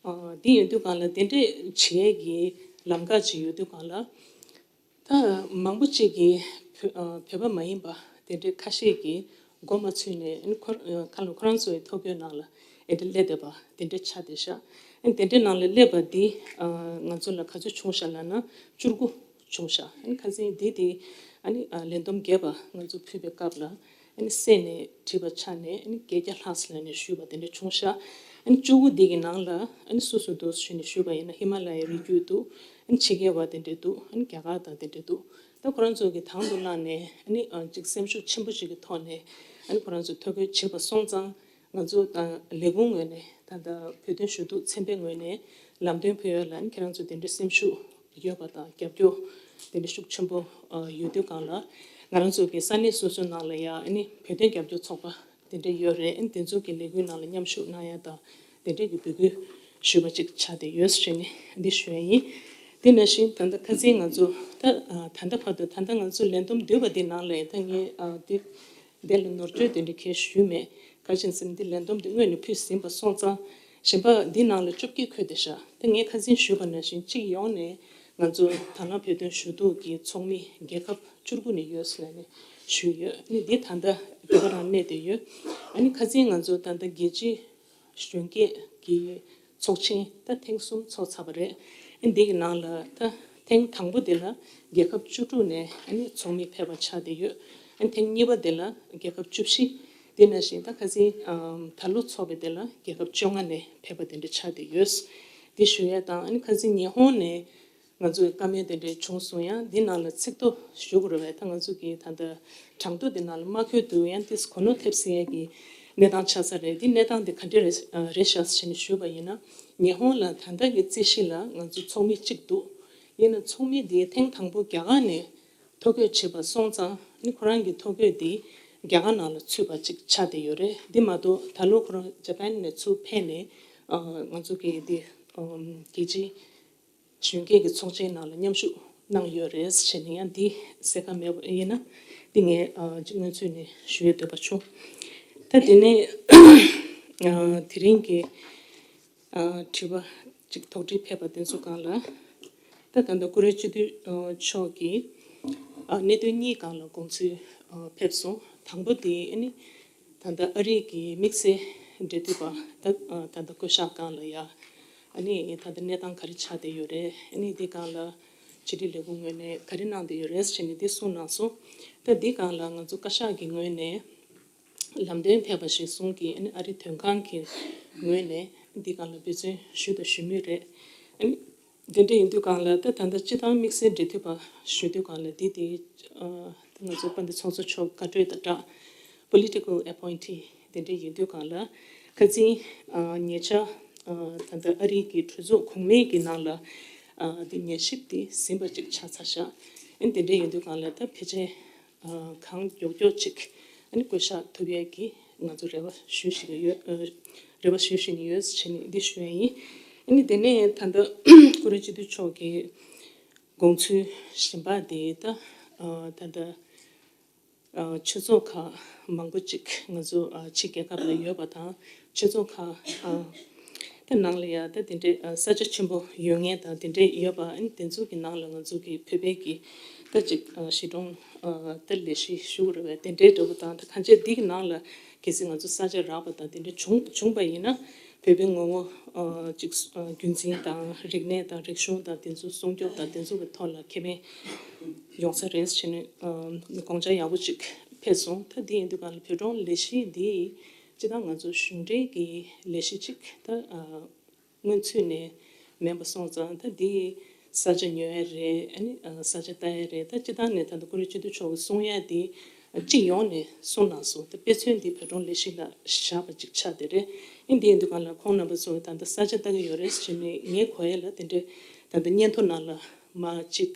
ཨ་འདི་ཡོད་དུས་སྒང་ལ། དེ་འདྲས་བྱེད་ཡས་ཀྱི་ལམ་ཁ་ཅིག་ཡོད་དུས་སྒང་ལ། ད་མང་པོ་ཅིག་གིས་བོད་ཨ་བོད་པ་མ་ཡིན་པ་དེ་འདྲའི་ཁ་ཤས་ཀྱིས་མགོ་མ་ཚོས་ནས། ཨ་ནི་ཁོ་ཨ་ཁ་ལོ་ཁོ་རང་ཚོའི་ཐོ་འགོད་ནང་ལ་ཨེ་འདྲ་སླེབས་བསྡད་པ་དེ་འདྲ་ཆགས་བསྡད་ཤག། ཨ་ནི་དེ་འདྲའི་ནང་ལ་སླེབས་པ་འདི་ཨ་ང་ཚོ་ལ་ག་ཚོད་བྱུང་ཤག་ལབ་ན། བཅུ་དགུ་བྱུང་ཤག། ཨ་ནི་ཁ་སང་འདི་དེ་ཨ་ནི་ཨ་ལས་བསྡོམས་བརྒྱད་པ་ང་ཚོ་ཕུལ་བའི་སྐབས་ལ། ཨ་ནི་གསན་ནས་བྲིས་པ་ཆ་ནས་ཨ་ནི་བརྒྱད་བརྒྱ་ལྷག་ཙམ་ལབ་ནས་ཞུས་པ་དེ་འདྲ་བྱུང་ཤག། ཨ་ནི་བཅུ་དགུ་འདི་གི་ནང་ལ་ཨ་ནི་སུ་སུ་འདུག་ཞུས་ནས་ཞུས་པ་ཡིན་ན། ཧི་མ་ལ་ཡའི་རི་རྒྱུད་འདུག། ཨ་ནི་ཕྱི་རྒྱལ་བ་དེ་འདྲ་འདུག། ཨ་ནི་རྒྱ་གར་དང་དེ་འདྲ་འདུག། ད་ཁོ་རང་ཚོ་གི་དང་དུ་བླངས་ནས་ཨ་ནི་ཨ་ཅིག་སེམས་ཤུགས་ཆེན་པོ་ཞིག་གི་ཐོག་ནས་ཨ་ནི་ཁོ་རང་ཚོ་ཐོ་འགོད་བྱས་པ་སོང་ཙང་། ང་ཚོ་ད་ལས་ཁུངས་ངོས་ནས། ད་ལྟ་བོད་དོན་ཞུ་གཏུག་ཚན་པའི་ངོས་ནས་ལམ་སྟོན་ཕུལ་ཡ་ལ། ཨ་ནི་ཁྱེད་རང་ཚོ་དེ་འདྲའི་སེམས་ཤུགས་ཡོད་པ་དང་རྒྱབ་སྐྱོར་དེ་འདྲ་ཤུགས་ཆེན་པོ་ཨ་ཡོད་དུས་སྒང་ལ། ང་རང་ཚོ་གི་ས་གནས་སོ་སོའི་ནང་ལ་ཡ་ཨ་ནི་བོད་དོན་རྒྱབ་སྐྱོར་ཚོགས་པ་དེ་འདྲ་ཡོད་རེད། ཨ་ནི་དེ་ཚོ་གི་ལས་འགུལ་ནང་ལ་མཉམ་ཞུགས་གནང་ཡ་དང་དེ་འདྲས་ཀྱི་འབོད་སྐུལ་ཞུས་པ་ཅིག་ཆགས་བསྡད་ཡོད་ཟེར་ནས་འདི་ཞུ་ཡ་ཡིན། དེ་ནང་བཞིན་ད་ལྟ་ཁ་སང་ང་ཚོ་ད་ཨ་ད་ལྟ་བར་དུ། ད་ལྟ་ང་ཚོ་ལས་བསྡོམས་བསྡུས་པ་འདི་ནང་ལ་ད་ངས་ཨ་དེ་དེ་ལ་ནོར་བཅོས་དེ་འདྲ་གས་ཞུས་མེད། ག་རེ་བྱས་ཟེར་ན་འདི་ལས་བསྡོམས་འདི་སྔོན་ནས་ཕུལ་ཟིན་པ་སོང་ཙང་། གཞན་པ་འདི་ནང་ལ་བཅོ་བརྒྱད་འཁོད་བསྡད་ཤག། ད་ངས་ཁ་སང་ཞུས་པ་ནང་བཞིན་སྤྱི་ཡོངས་ནས་ང་ཚོ་དང་བླངས་བོད་དོན་ཞུ་གཏུག་གི་ཚོགས་མི་རྒྱལ་ཁབ་བཅུ་དགུ་ནས་ཡོད་ཟེར་ནས་ཞུས་ཡོད། ཨ་ནི་འདི་ད་ལྟ་འདི་ག་རང་གནས་བསྡད་ཡོད། ཨ་ནི་ཁ་སང་ང་ཚོ་ད་ལྟ་རྒྱལ་སྤྱིའི་གཞོན་སྐྱེས་ཀྱི་ཚོགས་ཆེན་ད་ཐེངས་གསུམ་ཚོགས་ཚར་བ་རེད། ཨ་ནི་འདི་གི་ནང་ལ་ད་ཐེངས་དང་པོ་དེ་ལ་རྒྱལ་ཁབ་བཅུ་དྲུག་ནས་ཨ་ནི་ཚོགས་མི་ཕེབས་པ་ཆགས་བསྡད་ཡོད། ཨ་ནི་ཐེངས་གཉིས་པ་དེ་ལ་རྒྱལ་ཁབ་བཅུ་བཞི། དེ་ནང་བཞིན་ད་ཁ་སང་ཨམ་ད་ལོ་ཚོགས་པའི་དེ་ལ་རྒྱལ་ཁབ་བཅོ་ལྔ་ནས་ཕེབས་པ་དེ་འདྲ་ཆགས་བསྡད་ཡོད། དེ་ཞུ་ཡ་དང་། ཨ་ནི་ཁ་སང་ཉི་ཧོང་ནས་ ང་ཚོའི་བཀའ་མོལ་དེ་འདྲ་བྱུང་སོང་། ཡང་འདི་ནང་ལ་ཚིག་ཐོ་ཞུ་དགོས་རེད་པས། ད་ང་ཚོ་གི་ད་ལྟ་གྲངས་ཐོ་འདི་ནང་ལ་མ་འཁོད་འདུག། ཡང་དེ་གོ་ནོར་ཐེབས་སྲིད་ཡས་ཀྱི་གནས་སྟངས་ཆགས་ས་རེད། འདི་གནས་སྟངས་འདི་ག་འདྲ་རེད་རེད་ཤག་ཟེར་ནས་ཞུས་པ་ཡིན་ན། ཉི་ཧོང་ལ་ད་ལྟ་གི་རྩིས་གཞི་ལ་ང་ཚོ་ཚོགས་མི་གཅིག་འདུག། ཡིན་ན་ཚོགས་མི་འདི་ཐེངས་དང་པོ་རྒྱ་གར་ནས་ཐོ་འགོད་བྱས་པ་སོང་ཙང་ནི་ཁོ་རང་གི་ཐོ་འགོད་འདི་རྒྱ་གར་ནང་ལ་ཚུད་པ་ཅིག་ཆགས་བསྡད་ཡོད་རེད། འདི་མ་གཏོགས་ད་ལོ་ཁོ་རང་ཇ་པན་ནས་ཚུར་ཕེབས་ནས་ང་ཚོ་གི་འདི་རྒྱལ་སྤྱིའི་གཞོན་སྐྱེས་ཀྱི་ཚོགས་ཆེན་ནང་ལ་མཉམ་ཞུགས་གནང་ཡོད་རེད་ཟེར་ནས། ཡང་འདི་གསལ་ཁ་མེད་པ་ཡིན་ན་འདི་ངས་ཅིག་སྔོན་ཚུད་ནས་ཞུ་ཡས་འདོད་པ་བྱུང་། ད་དེ་ནས་དེ་རིང་གི་དྲི་བ་ཅིག་དོགས་འདྲི་ཕེབས་པ་དེ་ཚོ་སྒང་ལ། ད་ད་ལྟ་ཀུ་རེ་སྤྱི་འཐུས་མཆོག་གིས་གནད་དོན་གཉིས་སྒང་ལ་དགོངས་ཚུལ་ཕེབས་སོང་། དང་པོ་དེ་ནི་ད་ལྟ་ཨ་རི་གི་དམིགས་བསལ་འབྲེལ་མཐུད་པ་ད་ད་ལྟ་བསྐོ་བཞག་སྒང་ལ་ཡ། ཨ་ནི་ད་ལྟ་གནས་སྟངས་ག་རེ་ཆགས་བསྡད་ཡོད་རེད། ཨ་ནི་འདི་སྒང་ལ་ཕྱི་དྲིལ་ལས་ཁུངས་ངོས་ནས་ག་རེ་གནང་བསྡད་ཡོད་རེད་ཟེར་ནས་འདི་གསུངས་གནང་སོང་། ད་འདི་སྒང་ལ་ང་ཚོ་བཀའ་ཤག་གི་ངོས་ནས་ལམ་སྟོན་ཕེབས་པ་གཞིར་བཟུང་གིས། ཨ་ནི་ཨ་རི་དོན་ཁང་གི་ངོས་ནས་འདི་སྒང་ལ་འབད་བརྩོན་ཞུ་དང་ཞུ་མུས་རེད། ཨ་ནི་དེ་འདྲ་ཡིན་དུས་སྒང་ལ་ད་ད་ལྟ་སྤྱི་བཏང་དམིགས་བསལ་འབྲེལ་མཐུད་པ་ཞུ་དུས་སྒང་ལ་འདི་དེ་ད་ང་ཚོ་དཔལ་ལྡན་ཚོགས་གཙོ་མཆོག་བཀའ་འཁྲོལ་དང་སྦྲགས་political appointee དེ་འདྲ་ཡིན་དུས་སྒང་ལ་ཁ་སང་ཉེ་ཆར་ད་ལྟ་ཨ་རི་གི་གྲོས་ཚོགས་གོང་མའི་གི་ནང་ལ་དེ་ཉན་ཞིབ་དེ་ཟིན་པ་ཅིག་ཆགས་ཚར་ཤག། ཨ་ནི་དེ་འདྲ་ཡིན་དུས་སྒང་ལ་ད་ཕལ་ཆེར་གང་མགྱོགས་མགྱོགས་ཅིག་ཨ་ནི་བསྐོ་བཞག་ཐུབ་ཡས་ཀྱི་ང་ཚོ་རེ་བ་ཞུ་བཞིན་ཡོད། རེ་བ་ཞུ་བཞིན་ཡོད་ཟེར་ནས་འདི་ཞུ་ཡ་ཡིན། ཨ་ནི་དེ་ནས་ད་ལྟ་ཀུ་རེ་སྤྱི་འཐུས་མཆོག་གི་དགོངས་ཚུལ་གཞན་པ་དེ་ད་ད་ལྟ་ཆོས་ཚོགས་ཁག་མང་པོ་ཅིག་ང་ཚོ་ཕྱི་རྒྱལ་ཁབ་ལ་ཡོད་པ་དང་། ཆོས་ཚོགས་ཁག་ད་ནང་ལ་ཡ་ད་དེ་འདྲའི་ས་ཆ་ཆེན་པོ་ཡོད་མཁན་དང་དེ་འདྲའི་ཡོད་པ། ཨ་ནི་དེ་ཚོ་གི་ནང་ལ་ང་ཚོ་གི་བོད་པའི་གི་ད་ཅིག་གཞིས་གྲོང་ད་ལས་གཞི་ཞུ་དགོས་རེད་པས། དེ་འདྲའི་འདྲ་པོ་དང་། ད་གང་ཅི་འདི་གི་ནང་ལ་གལ་སྲིད་ང་ཚོ་ས་ཆ་རག་པ་དང་དེ་འདྲ་བྱུང་བྱུང་པ་ཡིན་ན། བོད་པའི་ངོ་བོ་ཅིག་རྒྱུན་འཛིན་དང་། རིག་གནས་དང་། རིག་གཞུང་དང་། དེ་ཚོ་སྲུང་སྐྱོབ་དང་། དེ་ཚོ་གི་ཐོག་ལ་ཁེ་ཕན་ཡོང་ས་རེད་ཟེར་ནས་དགོངས་འཆར་ཡག་པོ་ཅིག་ཕེབས་སོང་། ད་འདི་ཡིན་དུས་སྒང་ལ་བོད་གྲོང་ལས་གཞི་འདི་སྤྱིར་བཏང་ང་ཚོ་གཞུང་འབྲེལ་གྱི་ལས་གཞི་ཅིག་ད་སྔོན་ཚུད་ནས་མིན་པ་སོང་ཙང་། ད་འདི་ས་ཆ་ཉོ་ཡ་རེད། ཨ་ནི་ས་ཆ་ལྟ་ཡ་རེད། ད་སྤྱིར་བཏང་ནས་ད་ལྟ་ཀུ་རེ་སྤྱི་འཐུས་མཆོག་གིས་གསུང་ཡ་འདི་སྤྱི་ཡོངས་ནས་གསུངས་གནང་སོང་། ད་དཔེ་མཚོན་འདི་བོད་གྲོང་ལས་གཞི་ལ་བཞག་པ་ཅིག་ཆགས་བསྡད་རེད། ཨ་ནི་འདི་ཡིན་དུས་སྒང་ལ་ཁོང་རྣམ་པ་ཚོ་གིས་ད་ལྟ་ས་ཆ་ལྟ་གི་ཡོད་རེད་ཟེར་ནས། ངས་གོ་ཡ་ལ་དེ་འདྲའི་ད་ལྟ་སྙན་ཐོ་ནང་ལ་མ་ཅིག་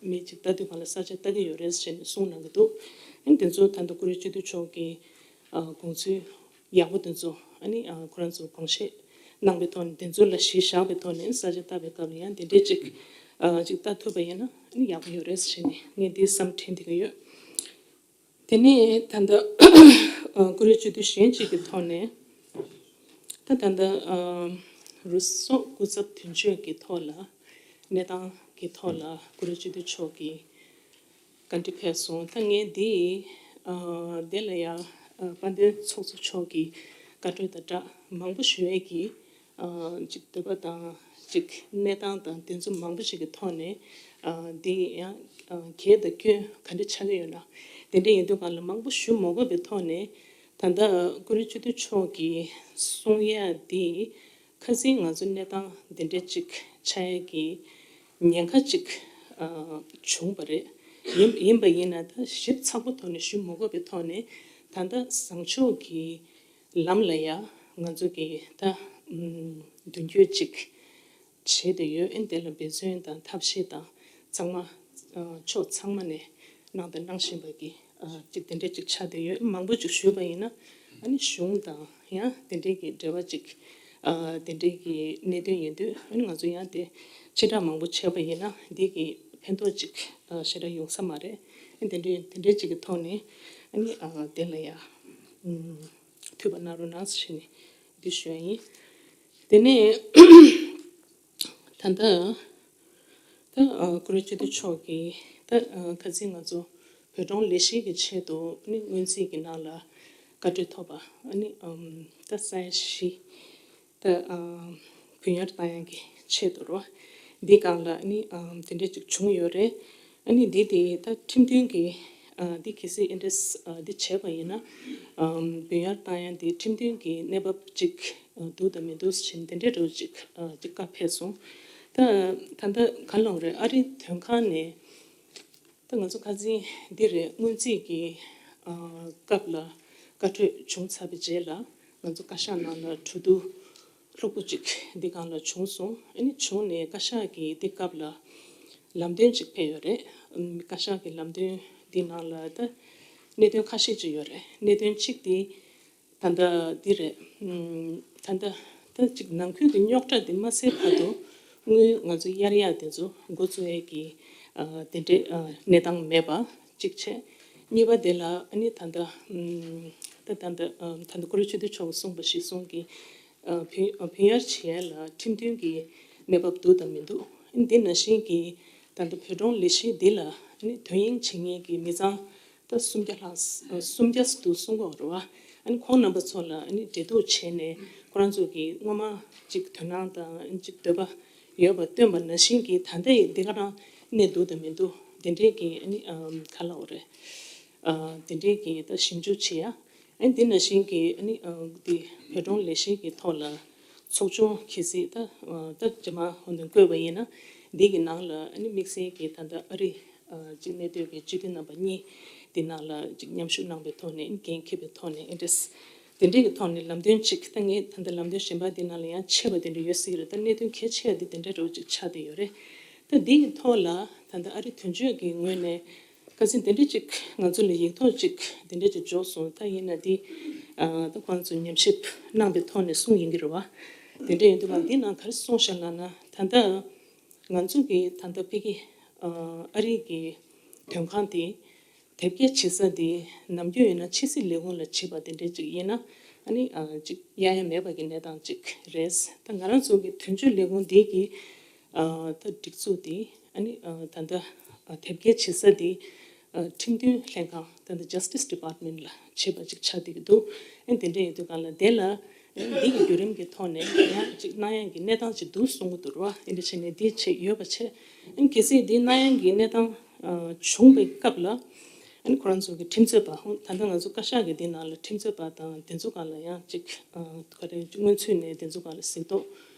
མི་ཅིག་ལྟ་དུས་སྒང་ལ་ས་ཆ་ལྟ་གི་ཡོད་རེད་ཟེར་ནས་གསུངས་གནང་གི་འདུག། ཨ་ནི་དེ་ཚོ་ད་ལྟ་ཀུ་རེ་སྤྱི་འཐུས་མཆོག་གི་དགོངས་ཚུལ་ཡག་པོ་དེ་ཚོ། ཨ་ནི་ཁོ་རང་ཚོ་དགོངས་བཞེས་གནང་པའི་ཐོག་ནས། དེ་ཚོ་ལ་གཞི་བཞག་པའི་ཐོག་ནས་ས་ཆ་ལྟ་བའི་སྐབས་ལ་ཡང་དེ་འདྲའི་ཅིག་ཅིག་ལྟ་ཐུབ་པ་ཡིན་ན་ཨ་ནི་ཡག་པོ་ཡོད་རེད་ཟེར་ནས་ངས་འདི་བསམ་དྲན་བསྡད་ཀྱི་ཡོད། དེ་ནས་ད་ལྟ་ཀུ་རེ་སྤྱི་འཐུས་གཞན་གཅིག་གི་ཐོག་ནས། ད་ད་ལྟ་རུ་སོག་སྐུ་ཚབ་དོན་གཅོད་ཀྱི་ཐོག་ལ། གནས་སྟངས་ཀྱི་ཐོག་ལ་ཀུ་རེ་སྤྱི་འཐུས་མཆོག་གིས་བཀའ་འདྲི་ཕེབས་སོང་། ད་ངས་འདི་ཨ་དེ་ལ་ཡང་ཨ་དཔལ་ལྡན་ཚོགས་གཙོ་མཆོག་གི་བཀའ་འཁྲོལ་དང་སྦྲགས་མང་པོ་ཞུ་ཡས་ཀྱི་ཨ་ཅིག་འདོད་པ་དང་། ཅིག་གནས་སྟངས་དང་དེ་ཚོ་མང་པོ་ཞིག་གི་ཐོག་ནས་ཨ་འདི་ཡང་ཨ་གལ་དང་སྐྱོན་ག་འདྲ་ཆགས་ཀྱི་ཡོད་ན། དེ་འདྲ་ཡིན་དུས་སྒང་ལ་མང་པོ་ཞུ་མ་དགོས་པའི་ཐོག་ནས། ད་ལྟ་ཀུ་རེ་སྤྱི་འཐུས་མཆོག་གིས་གསུང་ཡ་འདི་ཁ་སང་ང་ཚོ་གནས་སྟངས་འདི་འདྲ་ཅིག་ཆགས་ཡ་གི་ཉེན་ཁ་ཅིག་ཨ་བྱུང་བ་རེད། ཡིན་ཡིན་པ་ཡིན་ན་ད་ཞིབ་ཚགས་པོ་ཐོག་ནས་ཞུ་མ་དགོས་པའི་ཐོག་ནས། ད་ལྟ་བཟང་ཕྱོགས་ཀྱི་ལམ་ལ་ཡ་ང་ཚོ་གིས་ད་ཨམ་མདུན་སྐྱོད་ཅིག་བྱེད་བསྡད་ཡོད། ཨ་ནི་དེ་ལ་འབད་བརྩོན་དང་ཐབས་ཤེས་དང་ཚང་མ་ཨ་ཕྱོགས་ཚང་མ་ནས་གནང་དང་གནང་བཞིན་པ་གི་ཨ་ཅིག་དེ་འདྲ་ཅིག་ཆགས་བསྡད་ཡོད། མང་པོ་ཅིག་ཞུས་པ་ཡིན་ན་ཨ་ནི་གཞུང་དང་ཡང་དེ་འདྲའི་གི་འབྲེལ་བ་ཅིག་ཨ་དེ་འདྲའི་གི་གནད་དོན་ཡིན་དུས། ཨ་ནི་ང་ཚོ་ཡང་དེ་ཕྱི་བསྒྲགས་མང་པོ་བྱས་པ་ཡིན་ན་འདི་གི་ཕན་ཐོགས་ཅིག་ཨ་ཞེ་དྲག་ཡོང་ས་མ་རེད། ཨ་དེ་འདྲའི་དེ་འདྲའི་ཅིག་གི་ཐོག་ནས་ཨ་ནི་ཨ་དེ་ལ་ཡ་ཨམ་ཐུགས་ཕན་གནང་རོགས་གནང་ཟེར་ནས་འདི་ཞུ་ཡ་ཡིན། དེ་ནས་ད་ལྟ་ད་ཨ་ཀུ་རེ་སྤྱི་འཐུས་མཆོག་གིས་ད་ཨ་ཁ་སང་ང་ཚོ་བོད་གྲོང་ལས་གཞི་གི་ཆེད་དུ་ཨ་ནི་སྔོན་རྩིས་ཀྱི་ནང་ལ་བཀའ་འཁྲོལ་ཐོབ་པ། ཨ་ནི་ཨམ་ད་ས་ཡ་བཞི་ད་ཨ་བུད་ཉར་བཏང་ཡག་གི་ཆེད་དུ་རོ། འདི་སྒང་ལ་ཨ་ནི་ཨམ་དེ་འདྲ་ཅིག་བྱུང་ཡོད་རེད། ཨ་ནི་འདི་དེ་ད་ཁྲིམས་མཐུན་གྱི་ཨ་འདི་གལ་སྲིད་ཨེ་འདྲ་ཨ་འདི་བྱས་པ་ཡིན་ན་ཨམ་བུད་ཉར་བཏང་ཡག་འདི་ཁྲིམས་མཐུན་གྱི་གནས་བབ་ཅིག་ཨ་འདུག་དང་མི་འདུག་ཟེར་ནས་དེ་འདྲའི་འདྲ་བོ་ཅིག་ཨ་ཅིག་བཀའ་ཕེབས་སོང་། ད་ ད་ད་ལྟ་ག་ལབ་རེད། ཨ་རིའི་དོན་ཁང་ནས་ད་ང་ཚོ་ཁ་སང་འདི་རེད། སྔོན་རྩིས་ཀྱི་ཨ་སྐབས་ལ་བཀའ་འཁྲོལ་བྱུང་ཚར་བའི་རྗེས་ལ་ང་ཚོ་བཀའ་ཤག་ནང་ལ་གྲོས་བསྡུར་ལྷུག་པོ་ཅིག་འདི་སྒང་ལ་བྱུང་སོང་། ཨ་ནི་བྱུང་ནས་བཀའ་ཤག་གིས་འདི་སྐབས་ལ་ལམ་སྟོན་ཅིག་ཕེབས་ཡོད་རེད། ཨམ། བཀའ་ཤག་གི་ལམ་སྟོན་འདི་ནང་ལ་ད་གནད་དོན་ཁ་ཤས་ཅིག་ཡོད་རེད། གནད་དོན་གཅིག་དེ་ད་ལྟ་འདི་རེད། ཨམ། ད་ལྟ་ད་ཅིག་ནང་ཁུལ་གྱི་རྙོག་དྲ་འདི་མ་སེལ་བར་དུ་དངུལ་ང་ཚོ་གཡར་ཡག་དེ་ཚོ་འགོ་བཙུགས་ཡས་ཀྱི་ཨ་དེ་འདྲའི་ཨ་གནས་སྟངས་མེད་པ་གཅིག་བྱས། གཉིས་པ་དེ་ལ་ཨ་ནི་ད་ལྟ་ཨམ། ད་ད་ལྟ་ཨ་ད་ལྟ་ཀུ་རེ་ཆོས་སྒྲོན་མཆོག་གིས་གསུངས་པ་གཞིར་བཟུང་གིས་ཨ་བུན་ཨ་བུན་གཡར་བྱེད་ཡས་ལ་ཁྲིམས་མཐུན་གྱི་གནས་བབ་འདུག་དང་མི་འདུག། ཨ་ནི་འདི་ནང་བཞིན་གྱི་ད་ལྟ་བོད་འབྲོག་ལས་གཞི་འདི་ལ་ཨ་ནི་དོན་གཉེར་བྱེད་མཁན་གྱི་མི་ཚང་ད་སུམ་བརྒྱ་ལྷག་སུམ་བརྒྱ་འདུག་གསུང་གི་ཡོད་རེད་བ། ཨ་ནི་ཁོང་རྣམ་པ་ཚོ་ལ་ཨ་ནི་འབྲེལ་གཏུག་བྱས་ནས་ཁོ་རང་ཚོ་གི་སྔོན་མ་ཅིག་དོ་སྣང་དང་ཅིག་འདོད་པ་ཡོད་པ་སྟོན་པ་ནང་བཞིན་གྱི་ད་ལྟ་ཡི་འདི་ག་རང་གནས་འདུག་དང་མི་འདུག་དེ་འདྲའི་གི་ཨ་ནི་ཨམ་ག་ལབ་དགོས་རེད། ཨ་དེ་འདྲའི་གི་ད་ཞིབ་འཇུག་བྱེད་ཡ། ཨ་ནི་འདི་ནང་བཞིན་གྱི་ཨ་ནི་ཨ་འདི་བོད་འབྲོག་ལས་གཞི་གི་ཐོག་ལ་ཚོགས་ཆུང་གལ་སྲིད་ད་ཨ་ད་རྗེས་མ་འོ་འདི་བསྐོས་པ་ཡིན་ན་འདི་གི་ནང་ལ་ཨ་ནི་དམིགས་བསལ་གྱི་ད་ལྟ་ཨ་རི་ཨ་ཅིག་གནས་སྡོད་ཀྱི་སྤྱི་འཐུས་རྣམ་པ་གཉིས་འདི་ནང་ལ་ཅིག་མཉམ་ཞུགས་གནང་པའི་ཐོག་ནས་འགན་འཁྱེར་པའི་ཐོག་ནས་ཨེ་འདྲས་དེ་འདྲའི་གི་ཐོག་ནས་ལམ་སྟོན་ཅིག་ད་ངས་ད་ལྟ་ལམ་སྟོན་གཞན་པ་འདི་ནང་ལ་ཡང་ཆེ་བ་དེ་འདྲ་ཡོད་སྲིད་ཀྱི་རེད། ད་གནད་དོན་གལ་ཆེ་བ་འདི་དེ་འདྲ་འདྲ་བོ་ཅིག་ཆགས་བསྡད་ཡོད་རེད། ད་འདི་གི་ཐོག་ལ་ད་ལྟ་ཨ་རི་དོན་གཅོད་ཀྱི་ངོས་ནས་ཁ་སང་དེ་འདྲ་ཅིག་ང་ཚོ་ལ་ཡིག་ཐོག་ཅིག་དེ་འདྲ་ཅིག་འབྱོར་སོང་། ད་ཡིན་ན་འདི་ཨ་ད་ཁོང་ཚོ་ཉམས་ཞིབ་གནང་པའི་ཐོག་ནས་གསུངས་ཡིན་གྱི་རེད་བ། དེ་འདྲ་ཡིན་དུས་ང་འདི་ནང་ག་རེ་གསུངས་བཞག་ལབ་ན། ད་ལྟ་ང་ཚོ་གི་ད་ལྟ་ཕ་གི་ཨ་ཨ་རི་གི་དོན་ཁང་དེ་དེབ་སྐྱེལ་བྱེད་ས་དེ་ནམ་རྒྱུན་ཡིན་ན་ཕྱི་སྲིད་ལས་ཁུངས་ལ་བྱེད་པ་དེ་འདྲ་ཅིག་ཡིན་ན་ཨ་ནི་ཨ་ཅིག་གཡར་ཡ་མེད་པ་གི་གནས་སྟངས་ཅིག་རེད། ད་ང་རང་ཚོ་གི་དོན་གཅོད་ལས་ཁུངས་འདི་གི་ཨ་ད་སྒྲིག་འཛུགས་དེ་ཨ་ནི་ཨ་ད་ལྟ་ཨ་དེབ་སྐྱེལ་བྱེད་ས་དེ་ཨ་ཁྲིམས་དོན་ལྷན་ཁང་ད་ལྟ་Justice Department ལ་བྱེད་པ་ཅིག་ཆགས་བསྡད་ཀྱི་འདུག། ཨ་དེ་འདྲ་ཡིན་དུས་གང་ལ་དེ་ལ་ཨ་འདི་གི་བརྒྱུད་རིམ་གྱི་ཐོག་ནས་ཡང་ཅིག་གནང་ཡག་གི་གནས་སྟངས་ཅིག་འདུག་གསུང་གི་འདུག་ར། ཨ་འདི་བྱས་ནས་འདི་བྱས་ཡོད་པ་བྱས། ཨ་གལ་སྲིད་འདི་གནང་ཡག་གི་གནས་སྟངས་ཨ་བྱུང་བའི་སྐབས་ལ་ཨ་ནི་ཁོ་རང་ཚོ་གི་ཁྲིམས་རྩོད་པ་ད་ལྟ་ང་ཚོ་བཀའ་ཤག་གི་འདི་ནང་ལ་ཁྲིམས་རྩོད་པ་དང་དེ་ཚོ་གང་ལ་ཡང་ཅིག་ཨ་ག་རེ་སྔོན་ཚུད་ནས་དེ་ཚོ་གང་ལ་གཟིགས་རྟོག་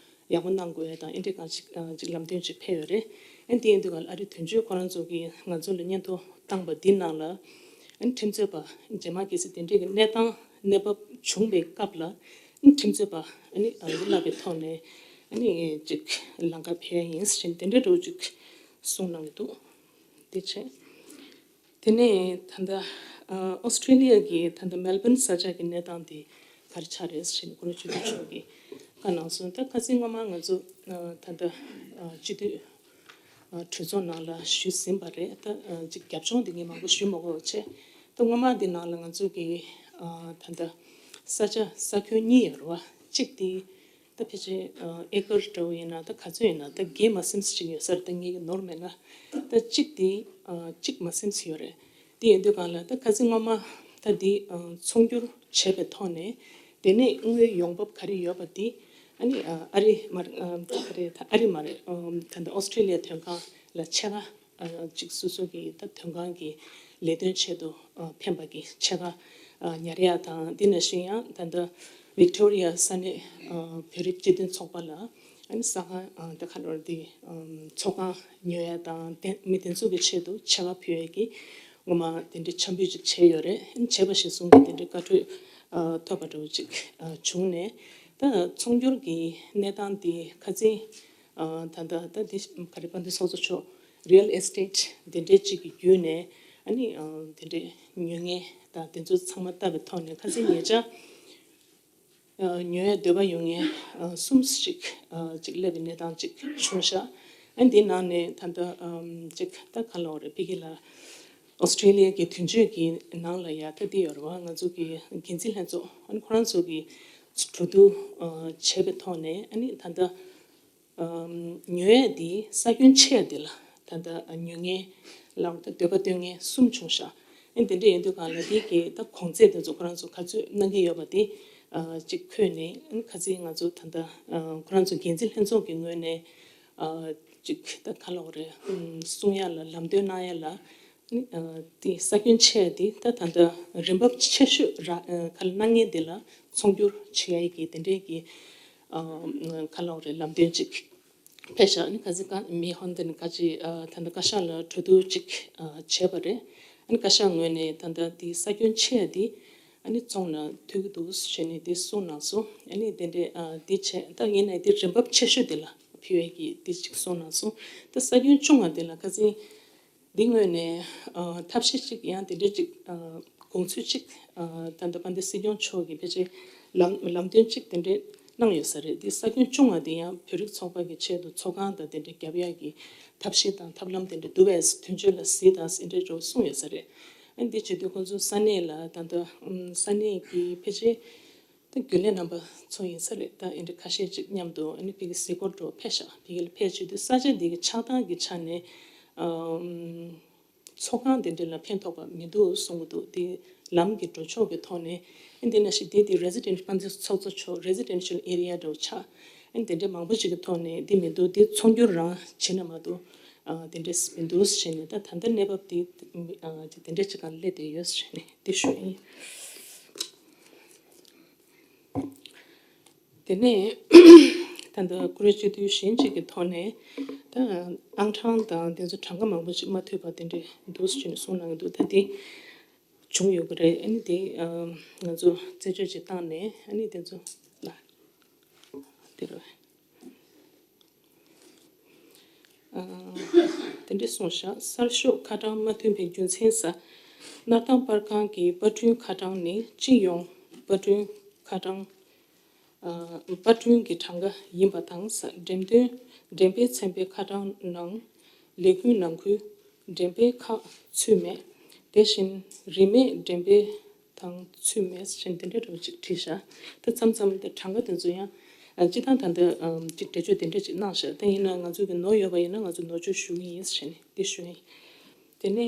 ཡག་པོ་གནང་དགོས་ཡ་དང་ཨེ་འདྲས་གང་ཅིག་ཨ་ཅིག་ལམ་སྟོན་ཅིག་ཕེབས་ཡོད་རེད། ཨ་དེ་ཡིན་དུས་ག་ལ་ཨ་རི་དོན་གཅོད་ཁོ་རང་ཚོ་གིས་ང་ཚོ་ལ་སྙན་ཐོ་བཏང་པ་འདི་ནང་ལ་ཨ་ཁྲིམས་རྩོད་པ་རྗེས་མ་གལ་སྲིད་དེ་འདྲས་ཀྱི་གནས་སྟངས་གནས་བབ་བྱུང་བའི་སྐབས་ལ་ཨ་ཁྲིམས་རྩོད་པ་ཨ་ནི་ཨ་ལབ་པའི་ཐོག་ནས་ཨ་ནི་ཅིག་ལམ་ཁ་ཕེབས་ཡ་ཡིན་ཟེར་དེ་འདྲས་འདྲ་བོ་ཅིག་གསུངས་གནང་གི་འདུག། དེ་བྱས། དེ་ནས་ད་ལྟ་ཨ་ཨོ་སི་ཀྲི་ལི་ཡ་གི་ད་ལྟ་མེལ་བོན་ས་ཆ་གི་གནས་སྟངས་དེ་ག་རེ་ཆགས་རེད་ཟེར་ནས་ཀུ་རེ་ཆོས་སྒྲོན་མཆོག་གིས་བཀའ་གནང་སོང་། ད་ཁ་སང་སྔོན་མ་ང་ཚོ་ཨ་ད་ལྟ་ཨ་སྤྱི་འཐུས་ཨ་གྲོས་ཚོགས་ནང་ལ་ཞུས་ཟིན་པ་རེད། ད་ཨ་ཅིག་རྒྱབ་ལྗོངས་དེ་ངས་མང་པོ་ཞུ་མ་དགོས་པ་བྱས། ད་སྔོན་མ་དེ་ནང་ལ་ང་ཚོ་གི་ཨ་ད་ལྟ་ས་ཆ་ས་ཁྱོན་གཉིས་ཡོད་རེད་བ། གཅིག་དེ་ད་ཕལ་ཆེར་ཨ་ཨེ་ཀར་འདྲ་བོ་ཡིན་ན་ད་ག་ཚོད་ཡིན་ན་ད་བརྒྱད་མ་ཟིན་ཙམ་ཅིག་ཡོད་ས་རེད། ད་ངེད་ཀྱི་ནོར་མེད་ན། ད་གཅིག་དེ་ཨ་གཅིག་མ་ཟིན་ཙམ་ཡོད་རེད། དེ་ཡིན་དུས་གང་ལ་ད་ཁ་སང་སྔོན་མ་ད་དེ་ཨ་ཚོང་སྒྱུར་བྱས་པའི་ཐོག་ནས་དེ་ནས་དངུལ་ཡོང་འབབ་ག་རེ་ཡོད་པ་དེ་ཨ་ནི་ཨ་ཨ་རི་མ་རེད། ཨ་ད་ག་རེ་ད་ཨ་རི་མ་རེད། ཨ་ད་ད་ཨོ་སི་ཀྲི་ལི་ཡ་དོན་ཁང་ལ་ཕྱེད་ཀ་ཨ་ཅིག་སོ་སོ་གི་ད་དོན་ཁང་གི་ལས་དོན་ཆེད་དུ་ཨ་ཕན་པ་གི་ཕྱེད་ཀ་ཨ་ཉར་ཡ་དང་། དེ་ནང་བཞིན་ཡང་ད་ལྟ་ཝིག་ཏོ་རི་ཡ་ས་གནས་ཨ་བོད་རིགས་སྤྱི་མཐུན་ཚོགས་པ་ལ་ཨ་ནི་ས་ཁང་ཨ་ད་ག་ནོར་དེ་ཨམ་ཚོགས་ཁང་ཉོ་ཡ་དང་དེ་མི་དེ་ཚོ་གི་ཆེད་དུ་ཕྱེད་ཀ་ཕུལ་ཡ་གི་ངོ་མ་དེ་འདྲའི་འཆམ་འབུལ་ཅིག་བྱས་ཡོད་རེད། ཨ་ནི་བྱས་པ་གཞིར་བཟུང་གི་དེ་འདྲའི་བཀའ་འཁྲོལ་ཨ་ཐོབ་པ་འདྲ་བོ་ཅིག་ཨ་བྱུང་ནས། ད་ཚོང་སྒྱུར་གྱི་གནས་སྟངས་དེ་ཁ་སང་ཨ་ད་ལྟ་ད་འདི་ག་རེ་དཔལ་ལྡན་ཚོགས་གཙོ་མཆོག་རི་ཡལ་ཨེ་སི་ཊེཊ་དེ་འདྲའི་ཅིག་གི་བརྒྱུད་ནས་ཨ་ནི་ཨ་དེ་འདྲའི་ཉོ་མཁན་དང་དེ་ཚོ་ཚང་མ་བལྟ་བའི་ཐོག་ནས་ཁ་སང་ཉེ་ཆར་ཨ་ཉོ་ཡ་འདོད་པ་ཡོད་མཁན་ཨ་གསུམ་ཅིག་ཨ་ཅིག་སླེབས་པའི་གནས་སྟངས་ཅིག་བྱུང་ཤག། ཨ་འདིའི་ནང་ནས་ད་ལྟ་ཨམ་ཅིག་ད་ག་ལབ་དགོས་རེད། ཕ་གི་ལ་ཨོ་སི་ཀྲི་ལི་ཡ་གི་དོན་གཅོད་ཀྱི་ནང་ལ་ཡ་ད་འདི་ཡོད་རེད་བ། ང་ཚོ་གི་འགན་འཛིན་ལྷན་ཚོགས་ཨ་ནི་ཁོ་རང་ཚོ་གི་གྲོས་བསྡུར་ཨ་བྱས་པའི་ཐོག་ནས་ཨ་ནི་ད་ལྟ་ཨམ་ཉོ་ཡ་དེ་ས་ཁྱོན་ཆེ་ཡ་དེ་ལ་ད་ལྟ་ཉོ་མཁན་ལ་ད་འདོད་པ་སྟོན་མཁན་གསུམ་བྱུང་ཤག། ཨ་ནི་དེ་འདྲ་ཡིན་དུས་གང་ལ་དེ་གི་ད་གོང་ཚད་དེ་ཚོ་ཁོ་རང་ཚོ་ག་ཚོད་གནང་གི་ཡོད་པ་དེ་ཨ་ཅིག་འཁོད་ནས། ཨ་ནི་ཁ་སང་ང་ཚོ་ད་ལྟ་ཨ་ཁོ་རང་ཚོ་འགན་འཛིན་ལྷན་ཚོགས་ཀྱི་ངོས་ནས་ཨ་ཅིག་ད་ག་ལབ་དགོས་རེད། ཨམ་གསུང་ཡ་ལ་ལམ་སྟོན་གནང་ཡ་ལ་ཨ་ནི་ཨ་དེ་ས་ཁྱོན་ཆེ་དེ་ད་ད་ལྟ་རིན་འབབ་ཆེ་ཤོས་ར་ཨ་ག་ལ་གནང་མཁན་དེ་ལ་ཚོང་སྒྱུར་བྱེད་ཡ་ཡི་གི་དེ་འདྲའི་གི་ཨ་ག་ལབ་དགོས་རེད། ལམ་སྟོན་ཅིག་ ཕེབས་ཤག་ཨ་ནི་ཁ་སང་ཀ་མི་ཧོན་དེ་ནི་ཀ་ཅི་ཨ་ད་ལྟ་བཀའ་ཤག་ལ་གྲོས་བསྡུར་ཅིག་ཨ་བྱས་པ་རེད། ཨ་ནི་བཀའ་ཤག་ངོས་ནས་ད་ལྟ་དེ་ས་ཁྱོན་ཆེ་ཡ་དེ་ཨ་ནི་བཙོང་ན་འཐུས་ཀྱི་འདུག་ཟེར་ནས་དེ་གསུངས་གནང་སོང་། ཨ་ནི་དེ་འདྲས་ཨ་དེ་བྱས་ད་ཡིན་ནའི་དེ་རིན་འབབ་ཆེ་ཤོས་དེ་ལ་ཕུལ་ཡས་ཀྱི་དེ་ཅིག་གསུངས་གནང་སོང་། ད་ས་ཁྱོན་ཆུང་བ་དེ་ལ་ཁ་སང་འདི་ངོས་ནས་ཨ་ཐབས་ཤེས་ཅིག་ཡང་དེ་འདྲས་ཅིག་ཨ་དགོངས་ཚུལ་ཅིག་ཨ་ད་ལྟ་དཔལ་ལྡན་སྲིད་སྐྱོང་མཆོག་གིས་ཕལ་ཆེར་ལམ་ལམ་སྟོན་ཅིག་དེ་འདྲས་གནང་ཡོད་ས་རེད། འདི་ས་ཁྱོན་ཆུང་བ་དེ་ཡང་བོད་རིགས་ཚོགས་པ་གི་ཆེད་དུ་ཚོགས་ཁང་དང་དེ་འདྲས་རྒྱབ་ཡག་གི་ཐབས་ཤེས་དང་ཐབས་ལམ་དེ་འདྲས་འདུག་པས། དོན་གཅོད་ལ་གཟིགས་དང་ཟེར་འདྲས་འགྲོ་གསུངས་ཡོད་ས་རེད། ཨ་འདི་བྱེད་དུས་ཁོང་ཚོ་ས་གནས་ལ་ད་ལྟ་ཨམ་ས་གནས་ཀྱི་ཕལ་ཆེར་ད་རྒྱུན་ལས་རྣམ་པ་ཚོ་ཡིན་ས་རེད། ད་ཨེ་འདྲ་ཁ་ཤས་ཅིག་མཉམ་དུ་ཨ་ནི་ཕ་གི་གཟིགས་སྐོར་འགྲོ་ཕེབས་ཤག་ཕ་གི་ལ་ཕེབས་བྱེད་དུས་ས་ཆ་འདི་གི་ཆགས་སྟངས་ཀྱི་ཆ་ནས་ཨམ་ཚོགས་ཁང་དེ་འདྲ་ལ་ཕན་ཐོགས་པ་མི་འདུག་གསུང་གི་འདུག་དེ་ལམ་གྱི་འགྲོ་ཕྱོགས་ཀྱི་ཐོག་ནས་ཨ་འདི་ནང་བཞིན་དེ་དེ་རེ་སི་ཌེན་ཊི་དཔལ་ལྡན་ཚོགས་གཙོ་མཆོག་རེ་སི་ཌེན་ཤལ་ཨེ་རི་ཡ་འདྲ་བོ་ཆགས། ཨ་ནི་དེ་འདྲའི་མང་པོ་ཞིག་གི་ཐོག་ནས་འདི་མི་འདུག་འདི་ཚོང་སྒྱུར་རང་བྱེད་ན་མ་གཏོགས་ཨ་དེ་འདྲས་མི་འདུག་ཟེར་ནས། ད་ད་ལྟ་གནས་བབ་དེ་ཨ་དེ་འདྲས་ཅིག་སྒང་སླེབས་བསྡད་ཡོད་ཟེར་ནས་དེ་ཞུ་ཡིན། དེ་ནས་ད་ལྟ་བཀུར་འོས་སྤྱི་འཐུས་གཞན་གཅིག་གི་ཐོག་ནས་ད་ཨང་གྲངས་དང་དེ་ཚོ་གྲངས་ཀ་མང་པོ་ཞིག་མ་ཐོབ་པ་དེ་འདྲས་འདུག་ཟེར་ནས་གསུངས་གནང་གི་འདུག་ད་དེ་བྱུང་ཡོད་ཀྱི་རེད། ཨ་ནི་དེ་ཨ་ང་ཚོ་རྩད་གཅོད་ཅིག་བཏང་ནས་ཨ་ནི་དེ་ཚོ་ལ་དེ་རུ། ཨ་དེ་འདྲས་གསུངས་ཤག་གསར་ཤོག་ཁ་གྲངས་མ་ཐོན་པའི་རྒྱུ་མཚན་ས། སྣར་ཐང་པར་ཁང་གི་པར་སྐྲུན་ཁ་གྲངས་ནི་སྤྱི་ཡོངས་པར་སྐྲུན་ཁ་གྲངས་ཨ་པར་སྐྲུན་གྱི་གྲངས་ཀ་ཡིན་པ་དང་ས། འགྲེམས་སྟོན་འགྲེམས་སྤེལ་ཚན་པའི་ཁ་གྲངས་ནང་ལས་འགུལ་ནང་ཁུལ་འགྲེམས་སྤེལ་ཁག་ཚུད་མེད། དེ་བཞིན་རིན་མེད་འགྲེམས་སྤེལ་དང་ཚུད་མེད་ཅེས་དེ་འདྲ་འདྲ་བོ་ཅིག་བྲིས་ཤག་ད་མཚམས་མཚམས་དེ་གྲངས་ཀ་དེ་ཚོ་ཡང་ཨ་སྤྱི་བཏང་ད་ལྟ་ཨམ་ཅིག་འགྲེལ་བརྗོད་དེ་འདྲ་ཅིག་གནང་ཤག་ད་ཡིན་ན་ང་ཚོ་གི་ནོར་ཡོད་པ་ཡིན་ན་ང་ཚོ་ནོར་བཅོས་ཞུ་གི་ཡིན་ཟེར་ནས་དེ་ཞུ་ཡིན། དེ་ནས་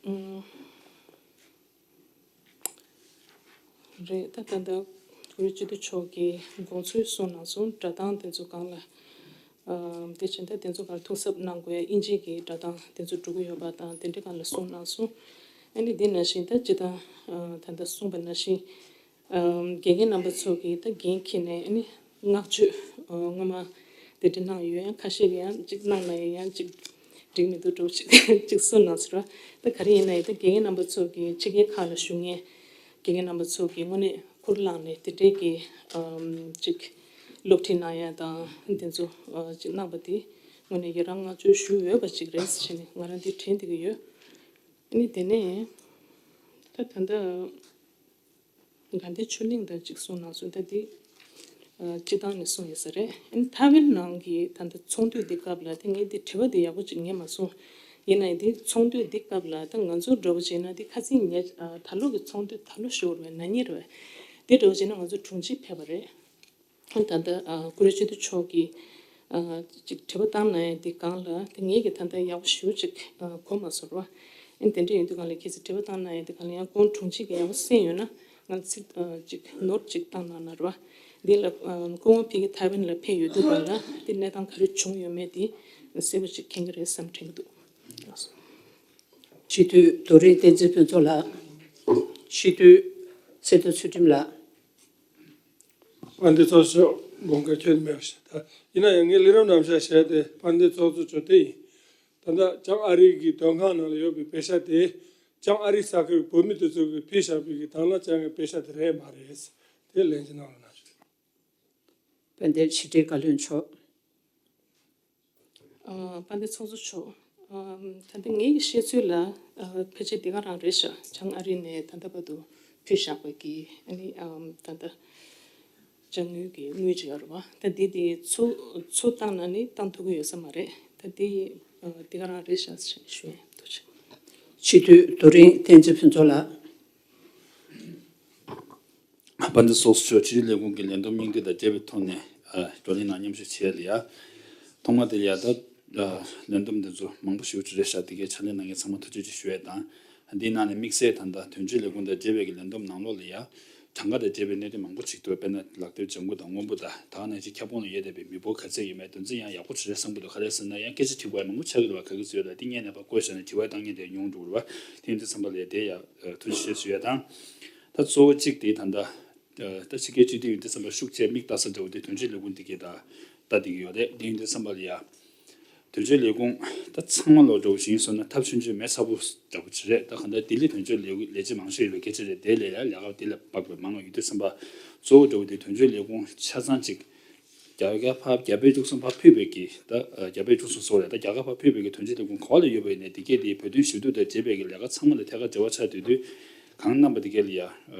ཨམ་རེད། ད་ད་ལྟ་བཀུར་འོས་སྤྱི་འཐུས་མཆོག་གིས་དགོངས་ཚུལ་གསུངས་གནང་སོང་། སྒྲ་གདངས་དེ་ཚོ་སྒང་ལ་ཨམ་དེ་བཞིན་ད་དེ་ཚོ་སྒང་ལ་ཐུགས་གཟབ་གནང་དགོས་ཡ་དབྱིན་ཇི་གི་སྒྲ་གདངས་དེ་ཚོ་འགྲོ་གི་ཡོད་པ་དང་དེ་འདྲ་སྒང་ལ་གསུངས་གནང་སོང་། ཨ་ནི་དེ་ནང་བཞིན་ད་སྤྱི་བཏང་ཨ་ད་ལྟ་གསུངས་པ་ནང་བཞིན། ཨམ་དགེ་རྒན་རྣམ་པ་ཚོ་གིས་ད་འགན་འཁྱེར་ནས་ཨ་ནི་བསྔགས་བརྗོད་ཨ་སྔོན་མ་དེ་འདྲ་གནང་ཡོད། ཡང་ཁ་ཤས་ཀྱིས་ཡང་གཅིག་གནང་ན་ཡང་ཡང་གཅིག་འགྲིག་མི་འདུག་འགྲོ་གཅིག་གཅིག་གསུངས་གནང་ཟེར་བ། ད་ག་རེ་ཡིན་ན་ཡང་ད་དགེ་རྒན་རྣམ་པ་ཚོ་གིས་ཕྱི་རྒྱལ་ཁག་ལ་བཞུགས་མཁན་དགེ་རྒན་རྣམ་པ་ཚོ་གིས་དངོས་གནས་ཁུར་བླངས་ནས་དེ་འདྲའི་གི་ཨམ་གཅིག་སློབ་ཁྲིད་གནང་ཡ་དང་དེ་ཚོ་ཨ་གཅིག་གནང་པ་དེ་དངོས་གནས་ཡི་རང་བསྔགས་བརྗོད་ཞུ་འོས་པ་ཅིག་རེད་ཟེར་ནས་ང་རང་འདི་དྲན་བསྡད་ཀྱི་ཡོད། ཨ་ནི་དེ་ནས་ད་ད་ལྟ། དགའ་ལྡན་ཆོས་གླིང་དང་གཅིག་གསུངས་གནང་སོང་། ད་འདི་ཨ་སྤྱི་བཏང་ནས་གསུངས་ཡོད་ས་རེད། ཨ་ནི་ཐའེ་ཝན་ནང་གི་ད་ལྟ་ཚོང་དུས་འདི་སྐབས་ལ་ད་ངས་འདི་དྲི་བ་འདི་ཡག་པོ་ཅིག་ངས་མ་གསུངས། ཡིན་ནའི་འདི་ཚོང་དུས་འདི་སྐབས་ལ་ད་ང་ཚོ་འདྲ་པོ་བྱས་ན་འདི་ཁ་སང་ཉེ་ཨ་ད་ལོ་གི་ཚོང་དུས་ད་ལོ་ཤོར་བའི་ན་ཉེ་རེད་པས། འདི་འདྲ་པོ་བྱས་ན་ང་ཚོ་དྲུང་ཆེ་ཕེབས་པ་རེད། ད་ལྟ་ཨ་བཀུར་འོས་སྤྱི་འཐུས་མཆོག་གིས་ཨ་ཅིག་དྲི་བ་བཏང་གནང་ཡ་འདི་སྒང་ལ་ད་ངེད་ཀྱིས་ད་ལྟ་ཡག་པོ་ཞེ་པོ་ཅིག་ཨ་གོ་མ་སོང་བ། ཨ་དེ་འདྲ་ཡིན་དུས་སྒང་ལ་ཁྱེད་ཚོས་དྲི་བ་བཏང་གནང་ཡ་འདི་སྒང་ལ་ཡང་ཁོང་དྲུང་ཆེ་གིས་ཡག་པོ་གསན་ཡོད་ན་ང་ཚིག་ཨ་ཅིག་ནོར་ཅིག་བཏང་གནང་ན་རེད་བ། འདི་ལ་ཨ་སྐུ་ངོ་ཕ་གི་ཐའེ་ཝན་ལ་ཕེབས་ཡོད་དུས་སྒང་ལ་འདི་གནས་སྟངས་ག་རེ་བྱུང་ཡོད་མེད་འདི་གསལ་པོ་ཅིག་མཁྱེན་གྱི་རེད་བསམ་དྲན་གྱི་འདུག། སྤྱི་འཐུས་རྡོ་རིང་བསྟན་འཛིན་ཕུན་ཚོགས་ལགས། སྤྱི་འཐུས་ཚེ་རྡོ་ཚུལ་ཁྲིམས་ལགས། དཔལ་ལྡན་ཚོགས་གཙོ་མཆོག་དགོངས་འགལ་ཁྱོན་མེད་པ་ཞིག་ད་ཡིན་ན་ཡང་ངས་ལས་རིམ་རྣམ་གཞག་བྱས་ཏེ་དཔལ་ལྡན་ཚོགས་གཙོ་མཆོག་དེ་ཡིན། ད་ལྟ་བྱང་ཨ་རི་གི་མདོ་ཁམས་ནང་ལ་ཡོད་པའི་པེ་ཤག་དེ་བྱང་ཨ་རི་ས་ཁུལ་བོད་མི་དེ་ཚོ་གིས་ཕུལ་བཞག་པའི་གི་དང་བླངས་བྱ་ངའི་པེ་ཤག་དེ་རེད་མ་རེད། དེ་ལན་ཅིག་གནང་རོགས་གནང་ཞུ། དཔལ་ལྡན་ཕྱི་དྲིལ་བཀའ་བློན་མཆོག། ཨ་དཔལ་ལྡན་ཚོགས་གཙོ་མཆོག། ཨ་ད་ལྟ་ངའི་ཤེས་ཚོད་ལ་ཨ་ཕལ་ཆེར་འདི་ག་རང་རེད་ཤག་བྱང་ཨ་རི་ནས་ད་ལྟ་བར་དུ་ཕུལ་བཞག་པ་གི་ཨ་ནི་ཨ་ད་ལྟ་དཔྱ་དངུལ་གྱི་དངུལ་ཅིག་ཡོད་རེད་བ། ད་འདི་དེ་ཚུར་ཚུར་བཏང་ན་ནི་བཏང་ཐུབ་ཀྱི་ཡོད་ས་མ་རེད། ད་འདི་ཨ་འདི་ག་རང་རེད་ཤག་ཞེས་ཞུ་ཡིན། ཐུགས་རྗེ་ཆེ། སྤྱི་འཐུས་རྡོ་རིང་བསྟན་འཛིན་ཕུན་ཚོགས་ལགས། དཔལ་ལྡན་ཚོགས་གཙོ་མཆོག་ཕྱི་དྲིལ་ལས་ཁུངས་ཀྱི་ལས་བསྡོམས་སྙིང་བསྡུས་དང་འབྲེལ་བའི་ཐོག་ནས་ཨ་བགྲོ་གླེང་ནང་མཉམ་ཞུགས་བྱས་ལ་ཡ། ཐོག་མ་དེ་ལ་ཡ་ད་ཨ་ལས་བསྡོམས་འདི་ཚོ་མང་པོ་ཞེ་པོ་ཅིག་རེད་ཤག་དེ་གའི་ཕྱག་ལས་གནང་མཁན་ཚང་མ་ཐུགས་རྗེ་ཆེ་ཞུ་ཡས་དང་། འདིའི་ནང་ནས་དམིགས་བསལ་ད་ལྟ་དོན་གཅོད་ལས་ཁུངས་དང་འབྲེལ་བའི་གི་ལས་བསྡོམས་ནང་ལོགས་ལ་ཡ་གྲངས་ཀ་དང་འབྲེལ་བའི་གནད་དོན་མང་པོ་ཅིག་འདུག་དཔེར་ན་ལག་དེབ་ལྗང་གུ་དང་སྔོན་པོ་དང་ད་ག་ནང་བཞིན་ཁྱབ་ཁོངས་ལ་ཡོད་བསྡད་པའི་མི་འབོར་ག་ཚད་ཡོད་མེད་དོན་ཚན་ཡང་ཡག་པོ་ཅིག་རེད་བསམ་གི་འདུག་ག་རེ་ཟེར་ན་ཡང་སྐད་ཆ་དྲི་དགོས་ཡ་མང་པོ་ཆགས་ཀྱི་རེད་བ། ག་གི་ཚོད་ལ་དེ་སྔོན་ནས་ཕར་བཀོད་བཞག་ན་དྲི་བ་བཏང་མཁན་དེ་ཉུང་འགྲོ་གི་རེད་བ། དེ་ཡིན་དུས་ཙམ་པ་ལ་དེ་ཡ་ཐུགས་རྗེ་ཆེ་ཞུ་ཡ་དང་། ད་གཙོ་བོ་གཅིག་དེ་ད་ལྟ། ད་ཕྱི་རྒྱལ་སྤྱི་འཐུས་ཡིན་དུས་ཙམ་པ་ཤུགས་ཆེ་མིག་ལྟ་ས་འདྲ་བོ་དེ་དོན་གཅོད་ལས་ཁུངས་འདི་གས་དང་ ལྟ་བསྡད་ཀྱི་ཡོད་རེད། དེ་ཡིན་དུས་ཙམ་པ་ལ་ཡ། དོན་གཅོད་ལས་ཁུངས་ད་ཚང་མ་ལོག་འགྲོ་བཞིན་སོང་ན་ཐབས་ཆུང་ཆུང་མེད་ཚ་པོ་འདྲ་པོ་ཅིག་རེད། ད་གང་ལྟར་ལྡི་ལི་དོན་གཅོད་ལས་ལས་བྱེད་མང་ཤོས་ཡོད་པའི་སྐད་ཆ་རེད། དེ་ལས་ཡ་ལས་ཀ་དེ་ལ་དཔག་པའི་མང་བ་ཡོད་དུས་ཙམ་པ། གཙོ་བོ་འདྲ་པོ་དེ་དོན་གཅོད་ལས་ཁུངས་ཆ་ཚང་ཅིག་རྒྱ་གར་ཕར་རྒྱ་བལ་འབྲུག་གསུམ་ཕར་ཕུད་པའི་གི་ད་རྒྱ་བལ་འབྲུག་གསུམ་སོགས་རེད། ད་རྒྱ་གར་ཕར་ཕུད་པའི་གི་དོན་གཅོད་ལས་ཁུངས་ག་བ་ལ་ཡོད་པ་ཡིན་ནའི་དེ་གས་དེ་བོད་དོན་ཞུ་གཏུག་དང་འབྲེལ་བའི་གི་ལས་ཀ་ཚང་མ་ལ་ཐད་ཀར་འབྲེལ་བ་ཆགས་སྡོད་དུས། གང་རྣམ་པ་དེ་གས་ལ་ཡ།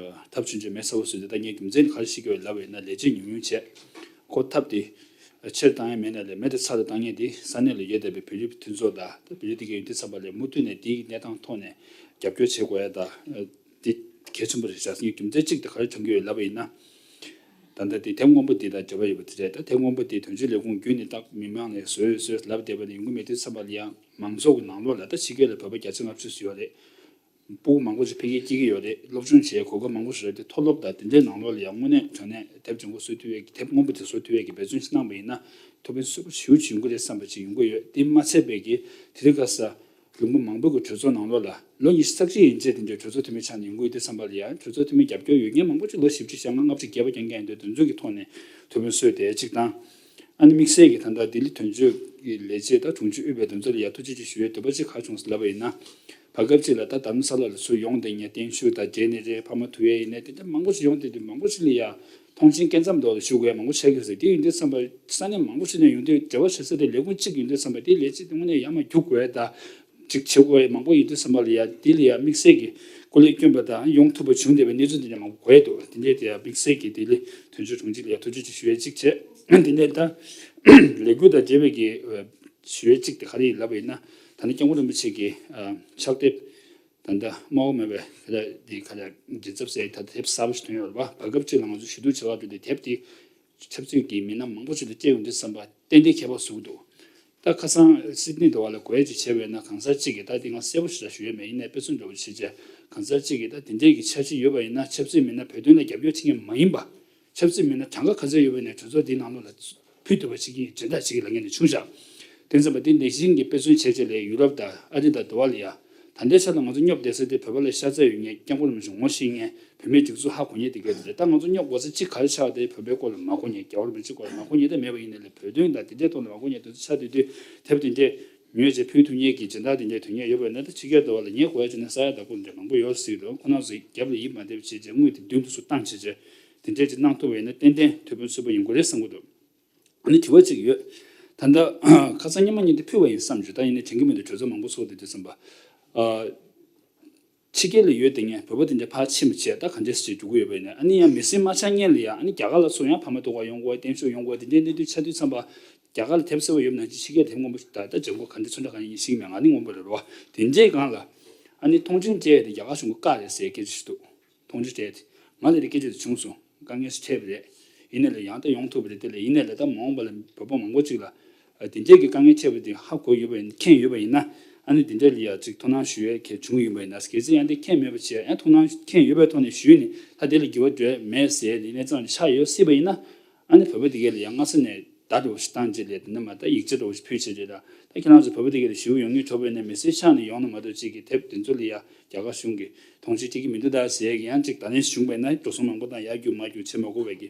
ཐབས་ཆུང་ཆུང་མེད་ཚ་པོ་བཟོས་ཏེ། ད་ངས་རྒྱུ་མཚན་ག་རེ་བཤད་ཀྱི་ཡོད་ལབ་པ་ཡིན་ན། ལས་བྱེད་ཉུང་ཉུང་བྱས། ཁོ་ཐབས་དེ་ཆེར་བཏང་ཡ་མེད་ན་ལས་མེད་དེ་ཚ་ལ་བཏང་ཡས་དེ་ས་གནས་ལ་ཡོད་བསྡད་པའི་བོད་རིགས་མཐུན་ཚོགས་དང་ད་བོད་རིགས་དེ་གས་ཡོད་དུས་ཙམ་པ་ལ་མུ་མཐུད་ནས་དེའི་གནས་སྟངས་ཐོག་ནས་རྒྱབ་སྐྱོར་བྱེད་དགོས་ཡ་ད། དེ་གལ་ཆེན་པོ་རེད་ཤག་ངས་རྒྱུ་མཚན་གཅིག་དེ་ག་རེ་དྲངས་ཀྱི་ཡོད་ལབ་པ་ཡིན་ན། ད་ལྟ་དེ་དེབ་སྔོན་པོ་དེ་དང་འབྲེལ་བ་ཡོད་པ་དེ་རེད། ད་དེབ་སྔོན་པོ་དེ་དོན་གཅོད་ལས་ཁུངས་བརྒྱུད་ནས་ཏག་མི་མང་ནས་བཟོས་བཟོས་ལབ་བསྡད་པ་ནས་ཡོང་གི་མེད་དུས་ཙམ་པ་ལ་ཡང་མང་ཚོགས་ཀྱི་ནང་ལོགས་ལ་ད་ཕྱི་རྒྱལ་ལ་བོད་པ་བརྒྱ་ཆ་ལྔ་བཅུ་ཙམ་ཡོད་རེད། སྤུ་གུ་མང་པོ་ཞིག་འཕེལ་རྒྱས་སྐྱེ་གི་ཡོད་རེད། སློབ་སྦྱོང་བྱེད་གོ་སྐབས་མང་པོ་ཞིག་རེད་དེ། མཐོ་སློབ་དང་དེ་འདྲའི་ནང་ལོགས་ལ་ཡང་དངོས་གནས་དྲང་གནས་དེབ་སྦྱང་གོ་བཟོ་ཐུབ་ཡས་ཀྱི་དེབ་སྔོན་པོ་དེ་བཟོ་ཐུབ་ཡས་ཀྱི་འབད་བརྩོན་ཞིག་གནང་པ་ཡིན་ན་ཐུགས་ཕན་གསོས་པོ་ཞེ་པོ་ཅིག་ཡོང་གི་རེད་བསམ་པ་ཅིག་ཡོང་གི་ཡོད། དེ་མ་ཚད་པའི་གི་དེ་རིང་ཁ་སང་ལུང་པ་མང་པོ་གི་གྲོས་ཚོགས་ནང་ལོགས་ལ་ལོ་ཉི་ཤུ་རྩ་གཅིག་ཡན་ཆད་དེ་འདྲའི་གྲོས་ཚོགས་འཐུས་མི་ཆགས་ནས་ཡོང་གི་ཡོད་དུས་ཙམ་པ་ལ་ཡང་གྲོས་ཚོགས་འཐུས་མི་རྒྱབ་སྐྱོར་ཡོད་མཁན་མང་པོ་ཅིག་ལོ་བཞི་བཅུ་ཞེ་ལྔ་ལྔ་བཅུ་བརྒལ་བ་རྐྱང་རྐྱང་ཡིན་དུས་དེ་ཚོ་གི་ཐོག་ནས་ཐུགས་ཕན་གསོས་ཏེ་གཅིག་དང་། ཨ་ནི་དམིགས་བསལ་གྱི་ད་ལྟ་ལྡི་ལི་དོན་གཅོད་ཀྱི་ལས་བྱེད་དང་དྲུང་ཆེ་དབུས་པའི་དོན་ཚན་ལ་ཡང་ཐུགས་རྗེ་ཆེ་ཞུ་ཡས་འདོད་པ་ཅིག་ག་རེ་བྱུང་ཟེར་ལབ་པ་ཡིན་ན། བར་སྐབས་ཅིག་ལ་ད་རྡ་རམ་ས་ལ་ལ་ཚུར་ཡོང་བསྡད་མཁན་བརྟན་བཞུགས་དང་འབྲེལ་ནས་རེད། ཕ་མ་ཐུག་ཡས་ཡིན་ནའི་དེ་འདྲ་མང་པོ་ཞིག་ཡོང་བསྡད་དུས་མང་པོ་ཞིག་ལ་ཡ་མཐོང་ཆེན་སྐད་མཚམས་འདྲ་བོ་ལ་ཞུ་དགོས་ཡ་མང་པོ་ཆགས་ཀྱི་ཡོད་ཟེར། དེ་ཡིན་དུས་ཙམ་པ་ས་གནས་མང་པོ་ཞིག་ནས་ཡོང་དུས་འབྲེལ་བ་བྱེད་ས་དེ་ལས་ཁུངས་གཅིག་ཡིན་དུས་ཙམ་པ་དེའི་ལས་བྱེད་དེ་དངོས་གནས་ཡར་མར་རྒྱུག་དགོས་ཡ་ད་ཅིག་བྱེད་དགོས་ཡ་མང་པོ་ཡིན་དུས་ཙམ་པ་ལ་ཡ་དེ་ལ་ཡ་དམིགས་བསལ་གྱི་སྐུ་ལས་བསྐྱོན་པ་དང་ཡོང་ཐུབ་པ་བྱུང་བསྡད་པའི་གནས་ཚུལ་དེ་འདྲ་མང་པོ་གོ་ཡ་འདུག་དེ་འདྲའི་དེ་ཡ་དམིགས་བསལ་གྱི་ལྡི་ལི་དོན་གཅོད་དྲུང་ཆེ་ལ་ཡ་ཐུགས་རྗེ་ཆེ་ཞུ་ཡ་གཅིག་བྱས། དེ་ནས་ད་ལས་འགུལ་དང་འབྲེལ་བའི་གི་ཞུ་ཡ་གཅིག་དེ་ག་རེ་ཡིན་ལབ་པ་ཡིན་ན། ད་ནི་སྐྱབས་མགོན་རིན་པོ་ཆེ་གི་ཕྱག་དེབ། ད་ལྟ་སྨྲ་བ་མེད་པའི་ག་ལ་འདི་ག་ལ་མགྲིན་ཚབ་ཟེར་ད་དེབ་གསར་པ་ཞིག་ཐོན་ཡོད་རེད་པ། བར་སྐབས་ཅིག་ལ་ང་ཚོ་ཞུ་གཏུག་བྱེད་པར་འགྲོ་དུས་དེབ་དེ་ཆབ་སྲིད་ཀྱི་མི་སྣ་མང་པོ་ཞིག་ལ་སྤྲད་ཡོང་དུས་ཙམ་པ་ཏན་ཏན་ཁྱད་པར་ཟུག་འདུག་ད་ཁ་སང་སིད་ནི་དུ་བ་ལ་གོ་ཡ་ཅིག་བྱས་པས་ན་གང་ཟག་ཅིག་གིས་ད་དེ་ང་གསལ་པོ་ཞིག་ལ་ཞུ་ཡ་མེད། ཡིན་ནའི་དཔེ་མཚོན་འདྲ་བོ་བྱས་བྱས་གང་ཟག་ཅིག་གིས་ད་དེ་འདྲའི་གི་འཆར་གཞི་ཡོད་པ་ཡིན་ན་ཆབ་སྲིད་མི་སྣ་བོད་དོན་ལ་རྒྱབ་སྐྱོར་བྱེད་མཁན་མ་ཡིན་པ། ཆབ་སྲིད་མི་སྣ་གྲངས་ཀ་ག་ཚོད་ཡོད་པ་ཡིན་ནའི་གྲོས་ཚོགས་འདིའི་ནང་ལོགས་ལ་ཕུད་ཐུབ་པ་བྱེད་ཀྱི་ཡིན་སྦྱིན་བདག་བྱེད་ཀྱི་ལབ་མཁན་དེ་བྱུང་ཤག་དེ་ཙམ་པ་དེ་ནང་བཞིན་གྱི་དཔེ་མཚོན་བྱས་བྱས་ལས་ཡུ་རོབ་དང་ཨ་རི་དང་དུ་བ་ལ་ཡ། ད་ལྟའི་ཆ་ལ་ང་ཚོ་སྙོབ་བསྡད་ས་དེ་བོད་པ་ལ་ཤ་ཚ་ཡོད་མཁན་སྐྱབས་མགོན་རིན་པོ་ཆེ་ངོ་ཤེས་མཁན་བོད་མིའི་སྒྲིག་འཛུགས་ཧ་གོ་མཁན་དེ་གས་དེ་རེད། ད་ང་ཚོ་སྙོབ་དགོས་ས་གཅིག་ག་རེ་ཆགས་དེ་བོད་པའི་སྐོར་ལ་མ་གོ་མཁན་རྒྱལ་བ་རིན་པོ་ཆེའི་སྐོར་ལ་མ་གོ་མཁན་དེ་མེད་པ་ཡིན་ནའི་ལས་བོད་དོན་དང་དེ་འདྲའི་ཐོག་ལ་མ་གོ་མཁན་དེ་ཚོ་ཆ་དེ་དུས་དེབ་དེ་འདྲས་ཉོས་བྱས་ཕུལ་ཐུབ་མཁན་གྱི་སྦྱིན་བདག་དེ་འདྲས་དོན་གཉེར་ཡོད་པ་ཡིན་ན་ད་ཕྱི་རྒྱལ་དུ་བ་ལ་ངས་གོ་ཡ་བྱས་ན་ས་ཡ་དང་པོ་འདྲ་མང་པོ་ཡོད་སྲིད་དོ། ཁོ་རང་ཚོ་རྒྱབ་ལ་ཡིབ་མ་བསྡད་པ་བྱས་རྗེས་དངུལ་དེ་མདུན་དུ་སུ་བཏང་བྱས་རྗེས་དེ་འདྲས་ཅིག་གནང་ཐུབ་པ་ཡིན་ན་ཏན་ཏན་ཐུགས་ཕན་གསོས་པོ་ཡོང་གི་རེད་བསམ་གྱི་འདུག་ཨ་ནི་དྲི་བ་གཅིག་ཡོད། ད་ལྟ་ཁ་སང་སྔོན་མ་ཉིན་དེ་ཕུལ་བ་ཡིན་བསམ་བྱུང་། ད་ཡིན་ནའི་དྲན་གྱི་མི་འདུག་གྲོས་ཚོགས་མང་པོ་ཚོགས་བསྡད་དུས་ཙམ་པ། ཨ། ཕྱི་རྒྱལ་ལ་ཡོད་བསྡད་མཁན་བོད་པ་དེ་འདྲ་ཕར་ཕྱིན་པ་བྱས་ད་ག་འདྲས་སེ་འགྲོ་གི་ཡོད་པ་ཡིན་ན། ཨ་ནི་ཡང་མི་སེར་མ་ཆགས་སྔོན་ལ་ཡང་ཨ་ནི་རྒྱ་གར་ལ་ཚུར་ཡང་ཕ་མ་ཐུག་ག་ཡོང་དགོས། བརྟན་བཞུགས་ཡོང་དགོས། དེ་འདྲའི་གནས་ཚུལ་ཆགས་དུས་ཙམ་པ། རྒྱ་གར་ལ་དེབ་གསར་པ་ཡོད་པ་ནང་བཞིན་ཕྱི་རྒྱལ་དེབ་སྔོན་པོ་ཞིག་ད་ལྟ་སྦྱང་དགོས་ག་འདྲ་ཚོད་འདྲ་གང་ཡིན་ཤེས་ཀྱི་མེད། ང་ནི་སྔོན་པོ་རེད་རོ། དེ་འདྲའི་སྒང་ལ་ཨ་ནི་མཐོང་ཆེན་སྤྲད་ཡས་དེ་རྒྱ་གར་གཞུང་གི་བཀག་རེད་ཟེར་སྐད་ཆ་ཞིག་འདུག་མཐོང་ཆེན་སྤྲད་དེ། ང་ལ་དེ་སྐད་ཆ་དེ་བྱུང་སོང་། དཀའ་ངལ་ཞིག་འཕྲད་པ་རེད། ཡིན་ནའི་ལས་ཡང་ད་ཡོང་ཐུབ་པ་རེད། དེ་ལས་ཡིན་ནའི་ལས་ད་མ་འོངས་པ་ལ་བོད་པ་མང་པོ་ཅིག་ལ་དེ་འདྲས་ཀྱི་དཀའ་ངལ་འཕྲད་པ་དེ་ཧ་གོ་ཡོད་པ་ཡིན། མཁྱེན་ཡོད་པ་ཡིན་ན། ཨ་ནི་དེ་འདྲས་ལ་ཡ་ཅིག་ཐུགས་སྣང་ཞུ་ཡས་གལ་བྱུང་ཡོད་པ་ཡིན་ན། གལ་སྲིད་ཡང་དེ་མཁྱེན་མེད་པ་བྱས་ཡང་ཐུགས་སྣང་མཁྱེན་ཡོད་པའི་ཐོག་ནས་ཞུས་ནས་ད་དེ་ལ་འགྱུར་བ་འགྲོ་ཡས་མེད་ཟེར་ནས་གནས་སྟངས་དེ་ཆགས་ཡོད་སྲིད་པ་ཡིན་ན། ཨ་ནི་བོད་པ་དེ་གས་ལ་ཡང་སྔ་ས་ནས་བརྡ་འདྲ་བོ་ཞིག་བཏང་རྗེས་ལས་དེ་འདྲ་མ་ད་ཡིག་ཆ་འདྲ་བོ་ཞིག་ཕུལ་བྱས་རྗེས་ལ་ད་ཁྱེད་རང་ཚོ་བོད་པ་དེ་གས་ལ་ཞེ་པོ་ཡོང་སྙིང་བྲོ་བས་ནས་མི་སེར་ཆགས་ནས་ཡོང་ན་མ་གཏོགས་ཅིག་གི་དེབ་དེ་ཚོ་ལ་ཡ་རྒྱ་གར་གཞུང་གི་ཐོངས་མཆན་སྤྲད་ཀྱི་མི་འདུག་ད་ཟེར་ཡག་ཡང་ཅིག་བརྡ་ལན་བྱུང་བས་ན་འགྲོ་སོང་མང་པོ་དང་ཡར་རྒྱུག་མར་རྒྱུག་བྱེད་མ་དགོས་པའི་གི་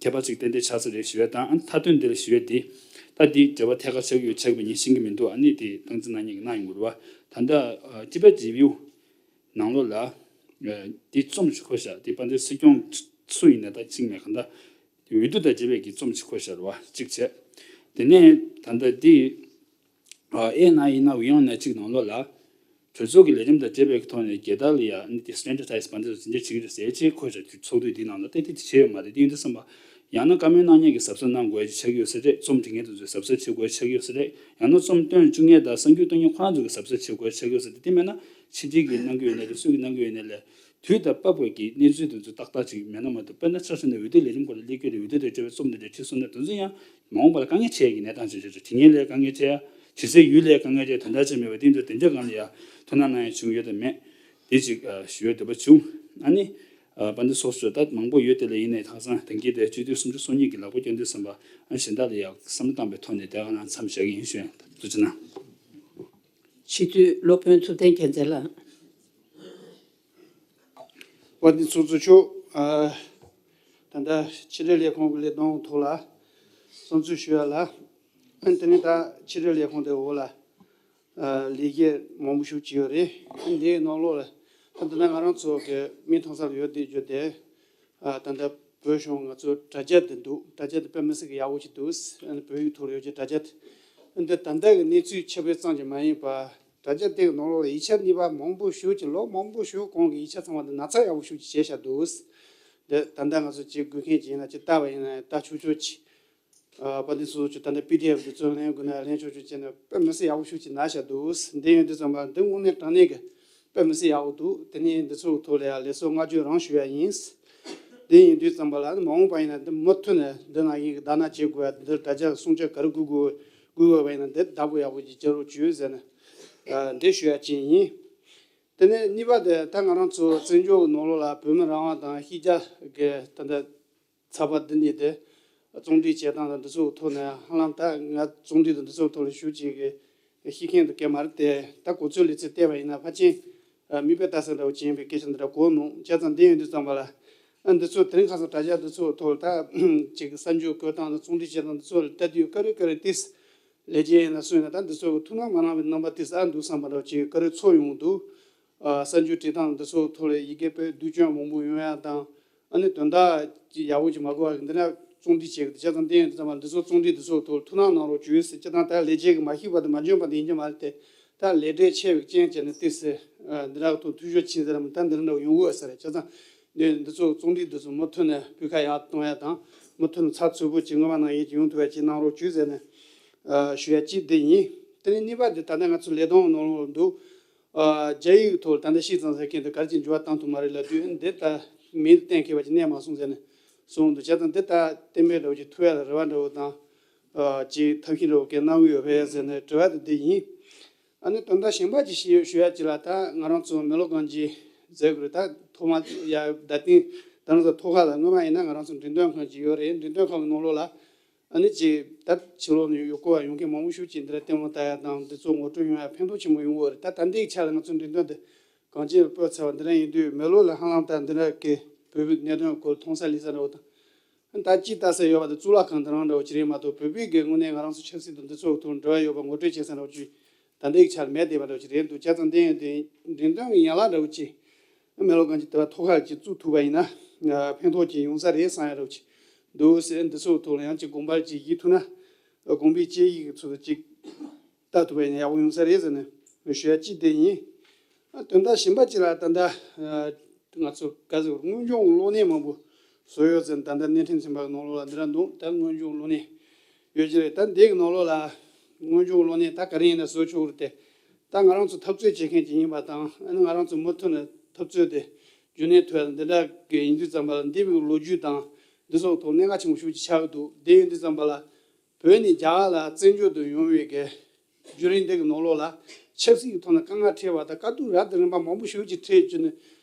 ཁྱད་པར་ཅིག་ཏན་ཏན་ཆགས་ས་རེད་ཞུ་ཡ་དང་། ཨ་མཐའ་དོན་འདིར་ཞུ་ཡ་དེ་ད་འདི་འབྲེལ་བ་ཐད་ཀར་ཆགས་ཀྱི་ཡོད་ཆགས་པ་ཉིད་ཤེས་ཀྱི་མི་འདུག་ཨ་ནི་དེ་སྟངས་འཛིན་གནང་མཁན་གྱི་གནང་ཡོང་གི་རེད་བ། ད་ལྟ་ཨ་Tibet Review ནང་ལོགས་ལ་ཨ་འདི་རྩོམ་ཞིག་འཁོད་ཤག་དེ་དཔལ་ལྡན་སྲིད་སྐྱོང་སུ་ཡིན་ན་ད་གཅིག་མེད་གང་ལྟར་འོས་བསྡུ་དང་འབྲེལ་བའི་གི་རྩོམ་ཞིག་འཁོད་ཤག་རེད་བ། གཅིག་བྱས། དེ་ནས་ད་ལྟ་འདི་ཨ་ཨེ་ན་ཡིན་ན་འོས་ཡོང་ན་གཅིག་ནང་ལོགས་ལ། གྲོས་ཚོགས་ཀྱི་ལས་རིམ་དང་འབྲེལ་བའི་ཐོག་ནས་རྒྱལ་དར་ལ་ཡང་ཨ་ནི་དེ་སི་ཊེན་ཌར་ཌའི་ཛི་པ་འདི་ཚོ་དེ་འདྲ་བྱེད་ཀྱི་རེད་ཟེར་ཅེས་འཁོད་ཤག་ཚོགས་འདུ་འདིའི་ནང་ལ་ཏན་ཏན་དེ་བྱས་ཡོད་མ་རེད། དེ་ཡིན་དུས་ཙམ་པ་ཡང་ན་བཀའ་མོལ་གནང་མཁན་གྱིས་གཟབ་གཟབ་གནང་དགོས་ཡ་ཆགས་ཀྱི་ཡོད་ས་རེད། རྩོམ་འབྲི་མཁན་དེ་ཚོས་གཟབ་གཟབ་བྱེད་དགོས་ཡ་ཆགས་ཀྱི་ཡོད་ས་རེད། ཡང་ན་རྩོམ་བཏོན་བཅུག་མཁན་དང་གསར་འགྱུར་བཏོན་མཁན་ཁོ་རང་ཚོ་གིས་གཟབ་གཟབ་བྱེད་དགོས་ཡ་ཆགས་ཀྱི་ཡོད་ས་རེད། དེ་མེད་ན་ཕྱི་དྲིལ་གྱིས་གནང་གི་ཡོད་ན་རེད། སུ་གིས་གནང་གི་ཡོད་ན་རེད། དུས་དང་རྦད་དེ་གི་གནས་ཚུལ་དེ་ཚོ་ཏག་ཏག་ཅིག་མེད་ན་མ་གཏོགས། དཔེར་ན་ཆ་བཞག་ན་འོས་བསྡུ་ལས་རིམ་སྐོར་ལ་སླེབས་ཀྱི་རེད། འོས་བསྡུ་དང་འབྲེལ་བའི་རྩོམ་དེ་འདྲ་བྲིས་སོང་ན་དེ་ཚོ་ཡང་མ་འོངས་པ་ལ་དཀའ་ངལ་འཕྲད་ཡག་གི་གནས་སྟངས་ཅིག་རེད། དྲི་ངན་ལས་དཀའ་ངལ་འཕྲད་ཡ། དྲི་སའི་ཡུལ་ལས་དཀའ་ངལ་འཕྲད་དོན་དག་ཅིག་མེད་པ་དེ་འདྲ་དེ་འདྲ་སྒང་ལ་ཡ་ཐུགས་སྣང་གནང་ཡ་བྱུང་ཡོད་དམ་མེད། དེ་ཅིག་ཨ་ཞུ་ཡ་འདོད་པ་བྱུང་། ཨ་ནི་ཨ་དཔལ་ལྡན་ཚོགས་གཙོ་ད་མང་པོ་ཡོད་དེ་ལ་ཡིན་ནའི་ཐག་སང་དེང་གི་དེ་སྤྱི་འཐུས་སུམ་ཅུ་སོ་གཉིས་ཀྱི་ལག་པ་བསྐྱོན་དུས་ཙམ་པ་ཨ་གཞན་དག་ལ་ཡ་བསམ་བློ་བཏང་པའི་ཐོག་ནས་དེ་ག་ནང་མཚམས་བཞག་གི་ཡིན་ཞུ་ཡ། ཐུགས་རྗེ་གནང་། སྤྱི་འཐུས་སློབ་དཔོན་ཐུབ་བསྟན་རྒྱལ་མཚན་ལགས། དཔལ་ལྡན་ཚོགས་གཙོ་མཆོག་ཨ་ད་ལྟ་ཕྱི་དྲིལ་ལས་ཁུངས་ཀྱི་ལས་དོན་ཐོག་ལ་ བསམ་ཚུལ་ཞུ་ཡ་ལ། ཨ་ནི་དེ་ནས་ད་ཕྱི་དྲིལ་ལས་ཁུངས་དེ་འོག་ལ་ཨ་ལས་བྱེད་མང་པོ་ཞིག་ཅིག་ཡོད་རེད། ཨ་ནི་འདིའི་ནང་ལོགས་ལ་ད་འདི་ན་ང་རང་ཚོ་གི་མིག་མཐོང་ས་ལ་ཡོད་བསྡད་རྒྱུ་དེ། ཨ་ད་ལྟ་བོད་གཞུང་ང་ཚོ་དྲ་རྒྱ་འདི་འདུག་དྲ་རྒྱ་འདི་དཔེ་མི་སྲིད་ཀྱི་ཡག་པོ་ཞིག་འདུག་ཨ་ནི་བོད་ཡིག་ཐོག་ལ་ཡོད་ཀྱི་དྲ་རྒྱ་དེ། ཨ་ནི་འདི་ད་ལྟ་གི་གནས་ཚུལ་ཁྱབ་སྤེལ་ཙམ་གྱིས་མ་ཡིན་པ། དྲ་རྒྱ་དེ་གི་ནང་ལོགས་ལ་ཡིག་ཆ་རྙིང་པ་མང་པོ་ཞིག་ཅིག་ལོ་མང་པོ་ཞིག་གོང་གི་ཡིག་ཆ་ཚང་མ་འདི་ན་ཚ་ཡག་པོ་ཞིག་ཅིག་བྱས་བཞག་འདུག་འདི་ད་ལྟ་ང་ཚོ་ཅིག་དགོས་མཁན་ཅིག་ཡིན་ན་ཅིག་ལྟ་བ་ཡིན་ན་ལྟ་ཆོག་ཆོག་ཅིག་ཨ་དཔལ་ལྡན་ཚོགས་གཙོ་ད་ལྟ་པི་ཌི་ཨེཕ་འདི་ཚོ་ལེན་དགོས་ན་ལེན་ཆོག་ཆོག་བྱས་ནས་དཔེ་མི་སྲིད་ཡག་པོ་ཞིག་ཅིག་ན་བཞག་འདུག་འདི་ཡིན་དུས་ཙམ་པ་འདི་དངོས་གནས་དྲང་གནས་ཀྱི་དཔེ་མི་སྲིད་ཡག་པོ་འདུག་དེ་ནས་འདི་ཚོ་གི་ཐོག་ལ་ཡང་ལེགས་སོ་བསྔགས་བརྗོད་རང་ཞུ་ཡ་ཡིན། དེ་ཡིན་དུས་ཙམ་པ་ལ་མ་འོངས་པ་ཡིན་ན་འདི་མུ་མཐུད་ནས་འདི་ནང་བཞིན་གྱི་བདག་གཉེར་བྱེད་དགོས་ཡ། འདི་དྲ་རྒྱ་སྲུང་སྐྱོབ་ག་རེ་དགོས་དགོས་དགོས་དགོས་པ་ཡིན་ན་འདི་བདག་པོ་ཡག་པོ་ཅིག་བྱེད་རོགས་བྱོས་ཟེར་ནས་ཨ་འདི་ཞུ་ཡ་ཅིག་ཡིན། དེ་ནས་གཉིས་པ་དེ་ད་ང་རང་ཚོ་བཙན་བྱོལ་གྱི་ནང་ལོགས་ལ་བོད་མི་རང་དབང་དང་ཤེས་བྱ་གི་ད་ལྟ་ཚགས་པར་འདི་ནས་དེ་བཙོང་འབྲེལ་བྱེད་སྟངས་དང་འདི་ཚོའི་ཐོག་ནས་ཧ་ལམ་ད་ང་བཙོང་འབྲེལ་དང་འདི་ཚོའི་ཐོག་ལ་ཞུགས་བྱེད་ཀྱི་ཤེས་མཁན་དུ་སྐད་མ་རེད་དེ། ད་གོ་ཚོད་ལས་ཚོད་བལྟས་པ་ཡིན་ན་ཕལ་ཆེར་མིག་དཔེ་ལྟ་ས་འདྲ་བོ་ཅན་པའི་སྐད་ཆ་འདི་འདྲ་གོ་མྱོང་། བྱས་ཙང་འདི་ཡོང་དུས་ཙམ་པ་ལ་ཨ་འདི་ཚོ་དེ་རིང་ཁ་སང་དྲ་རྒྱ་འདི་ཚོའི་ཐོག་ལ་ད་ཅིག་གསར་འགྱུར་བཀོད་སྟངས་དང་བཙོང་འབྲེལ་བྱེད་སྟངས་འདི་ཚོ་ལ་ལྟ་དུས་ཀ་རེ་ཀ་རེ་ཏིས་ལས་བྱེད་ཡིན་ན་སུ་ཡིན་ན་ད་འདི་ཚོ་གི་ཐུགས་སྣང་མ་གནང་བའི་རྣམ་པ་ཏིས་ཨ་འདུག་བསམ་པ་འདྲ་བོ་ཅིག་ཀ་རེ་ཚོར་ཡོང་འདུག་ཨ་གསར་འགྱུར་བྲིས་སྟངས་འདི་ཚོ་ཐོག་ལ་ཡི་གེ་དཔེ་སྡུག་སྐྱོན་མང་པོ་ཡོང་ཡ་དང་། ཨ་ནི་དོན་དག་ཅིག་ཡག་པོ་ཅིག་མ་གོ་བ་འདི་འདྲ་བཙོང་འབྲེལ་བྱེད་ཀྱི་འདུག་བྱས་ཙང་དེ་ཡིན་ཙམ་པ་འདི་ཚོ་བཙོང་འབྲེལ་འདི་ཚོ་ཐོག་ཐུགས་སྣང་གནང་རོགས་བྱོས་ཟེར། སྤྱིར་བཏང་ད་ལས་བྱེད་ཀྱི་མ་ཤེས་པ་དང་མ་འཇོན་པ་དེ་ཡིན་གྱི་མ་རེད་དེ། ད་ལས་བྲེལ་ཆེ་བའི་རྐྱེན་བྱས་ནས་ཏོག་ཙམ་འདི་འདྲ་གི་ཐོག་འཐུས་ཤོར་ཕྱིན་ཟེར་ན་ད་འདི་འདྲ་ཡོང་གི་ཡོད་ས་རེད། བྱས་ཙང་འདི་འདི་ཚོ་བཙོང་འབྲེལ་འདི་ཚོ་མུ་མཐུད་ནས་སྤུས་ཀ་ཡར་གཏོང་ཡ་དང་མུ་མཐུད་ནས་ཚགས་ཚུད་པོ་ཅིག་སྔོན་མ་ནང་བཞིན་ཅིག་ཡོང་ཐུབ་ཡ་ཅིག་གནང་རོགས་བྱོས་ཟེར་ནས་ཞུ་ཡ་གཅིག་འདི་ཡིན། དེ་ནས་གཉིས་པ་འདི་ད་ལྟ་ང་ཚོ་ལས་དོན་ནང་ལོགས་འདུག་ཨ་རྒྱ་ཡིག་ཐོག་ད་ལྟ་ཤིས་ཙང་ཟེར་མཁན་དེ་ག་རེ་ཅིག་འགྱུར་བ་བཏང་ཐུབ་མ་རེད་ལབ་དུས་འདི་ལྟ་མིང་གཏན་འཁེལ་བ་ཅིག་གནས་མ་སོང་ཟེར་ནས་གསུངས་འདུག་བྱས་ཙང་འདི་ལྟ་གཏན་འབེབས་འདྲ་བོ་ཅིག་ཐུབ་ཡ་ལ་རེ་བ་འདྲ་བོ་དང་ཨ་ཅིག་ཐབས་ཤེས་འདྲ་བོ་གལ་གནང་གི་ཡོད་པས་ཟེར་ནས་དྲི་བ་དེ་འདི་ཡིན། ཨ་ནི་དོན་དག་གཞན་པ་ཅིག་ཞུ་ཞུ་ཡ་ཅིག་ལ་ད་ང་རང་ཚོ་མེ་ལོ་གང་ཅི་ཟེར་དགོས་རེད། ད་ཐོག་མ་ཡ་ད་ཐེངས་ད་རང་ཚོ་ཐོག་ཁ་ལ་སྔོན་མ་ཡིན་ན་ང་རང་ཚོ་འགྲེམས་སྟོན་ཁང་ཅིག་ཡོད་རེད། འགྲེམས་སྟོན་ཁང་གི་ནང་ལོགས་ལ། ཨ་ནི་ཅིག་ད་ཕྱི་ལོགས་ནས་ཡོད་གོ་བ་ཡོང་མཁན་མང་པོ་ཞིག་ཅིག་འདི་ལ་ལྟད་མོ་ལྟ་ཡ་དང་འདི་ཚོ་ངོ་སྤྲོད་ཡོང་ཡ་ཕན་ཐོགས་ཆེན་པོ་ཡོང་གི་ཡོད་རེད། ད་ད་ལྟའི་ཆ་ལ་ང་ཚོ་འགྲེམས་སྟོན་འདི་གང་ཅིར་སྤོས་ཚར་བ་འདི་འདྲ་ཡིན་དུས་མེ་ལོ་ལ་ཧ་ལམ་ད་འདི་འདྲ་གི་བོད་པའི་གནད་དོན་སྐོར་མཐོང་ས་ལི་ས་འདྲ་བོ་དང་། ཨ་ནི་ད་ཅིག་ལྟ་ས་ཡོད་པ་དེ་གཙུག་ལག་ཁང་འདི་རང་འདྲ་བོ་ཅིག་རེད་མ་གཏོགས་བོད་པའི་གི་དངོས་གནས་ང་རང་ཚོ་ཆབ་སྲིད་དང་འདི་ཚོ་ཐོག་འབྲེལ་བ་ཡོད་པ་ངོ་སྤྲོད་བྱེད་ས་འདྲ་བོ་ཅིག་ད་ལྟའི་ཆ་ལ་མེད་བསྡད་པ་འདྲ་བོ་ཅིག་རེད་འདུག་བྱས་ཙང་དེ་ཡང་དེ་འགྲེམས་སྟོན་གྱི་ཡན་ལག་འདྲ་བོ་ཅིག་མེ་ལོ་གང་ཅིག་དེ་བ་ཐོག་ཁ་ཅིག་བཙུགས་ཐུབ་པ་ཡིན་ན་ཕན་ཐོགས་ཅིག་ཡོང་ས་རེད་བསམ་ཡ་འདྲ་བོ་ཅིག་འདུག་ཟེར། འདི་ཚོའི་ཐོག་ལ་ཡང་ཅིག་དགོངས་པ་ཅིག་བཞེས་ཐུབ་ན་དགོངས་པའི་དཔྱད་ཡིག་ཚོ་ཅིག་ལྟ་ཐུབ་པ་ཡིན་ན་ཡག་པོ་ཡོང་ས་རེད་ཟེར་ནས་ཞུ་ཡ་ཅིག་དེ་ཡིན། ཨ་དོན་དག་གཞན་པ་ཅིག་ལ་ད་ལྟ་ཨ་ང་ཚོ་ག་ཟེར་དངོས་བྱུང་གློག་བརྙན་མང་པོ་བཟོས་ཡོད་ཟེར། ད་ལྟ་གནས་ཕྲན་ཚན་པ་གི་ནང་ལོགས་ལ་འདི་འདྲ་འདུག་ད་དངོས་བྱུང་གློག་བརྙན་ཡོད་ཀྱི་རེད། ད་འདི་གི་ནང་ལོགས་ལ་དངོས་བྱུང་གློག་བརྙན་ད་ག་རེ་ཡིན་ན་བཟོ་ཆོག་གི་རེད་དེ། ད་ང་རང་ཚོ་འཐབ་རྩོད་བྱེད་མཁན་ཅིག་ཡིན་པ་དང་ཨ་ནི་ང་རང་ཚོ་མུ་མཐུད་ནས་འཐབ་རྩོད་དེ་རྒྱུན་གནས་ཐུབ་ཡ་འདི་འདྲ་གི་ཡིན་དུས་ཙམ་པ་ལ་འདི་བའི་ལོ་རྒྱུས་དང་འདི་སོགས་ཐོག་གནད་འགག་ཆེན་པོ་ཞེ་པོ་ཅིག་ཆགས་ཀྱི་འདུག་འདི་ཡིན་དུས་ཙམ་པ་ལ། བོད་ནས་རྒྱ་གར་ལ་བཙན་བྱོལ་དུ་ཡོང་བའི་གི་བརྒྱུད་རིམ་འདི་གི་ནང་ལོགས་ལ་ཆབ་སྲིད་ཀྱི་ཐོག་ནས་དཀའ་ངལ་འཕྲད་པ་དང་དཀའ་སྡུག་རབ་དང་རིམ་པ་མང་པོ་ཞིག་ཅིག་འཕྲད་བྱས་ནས་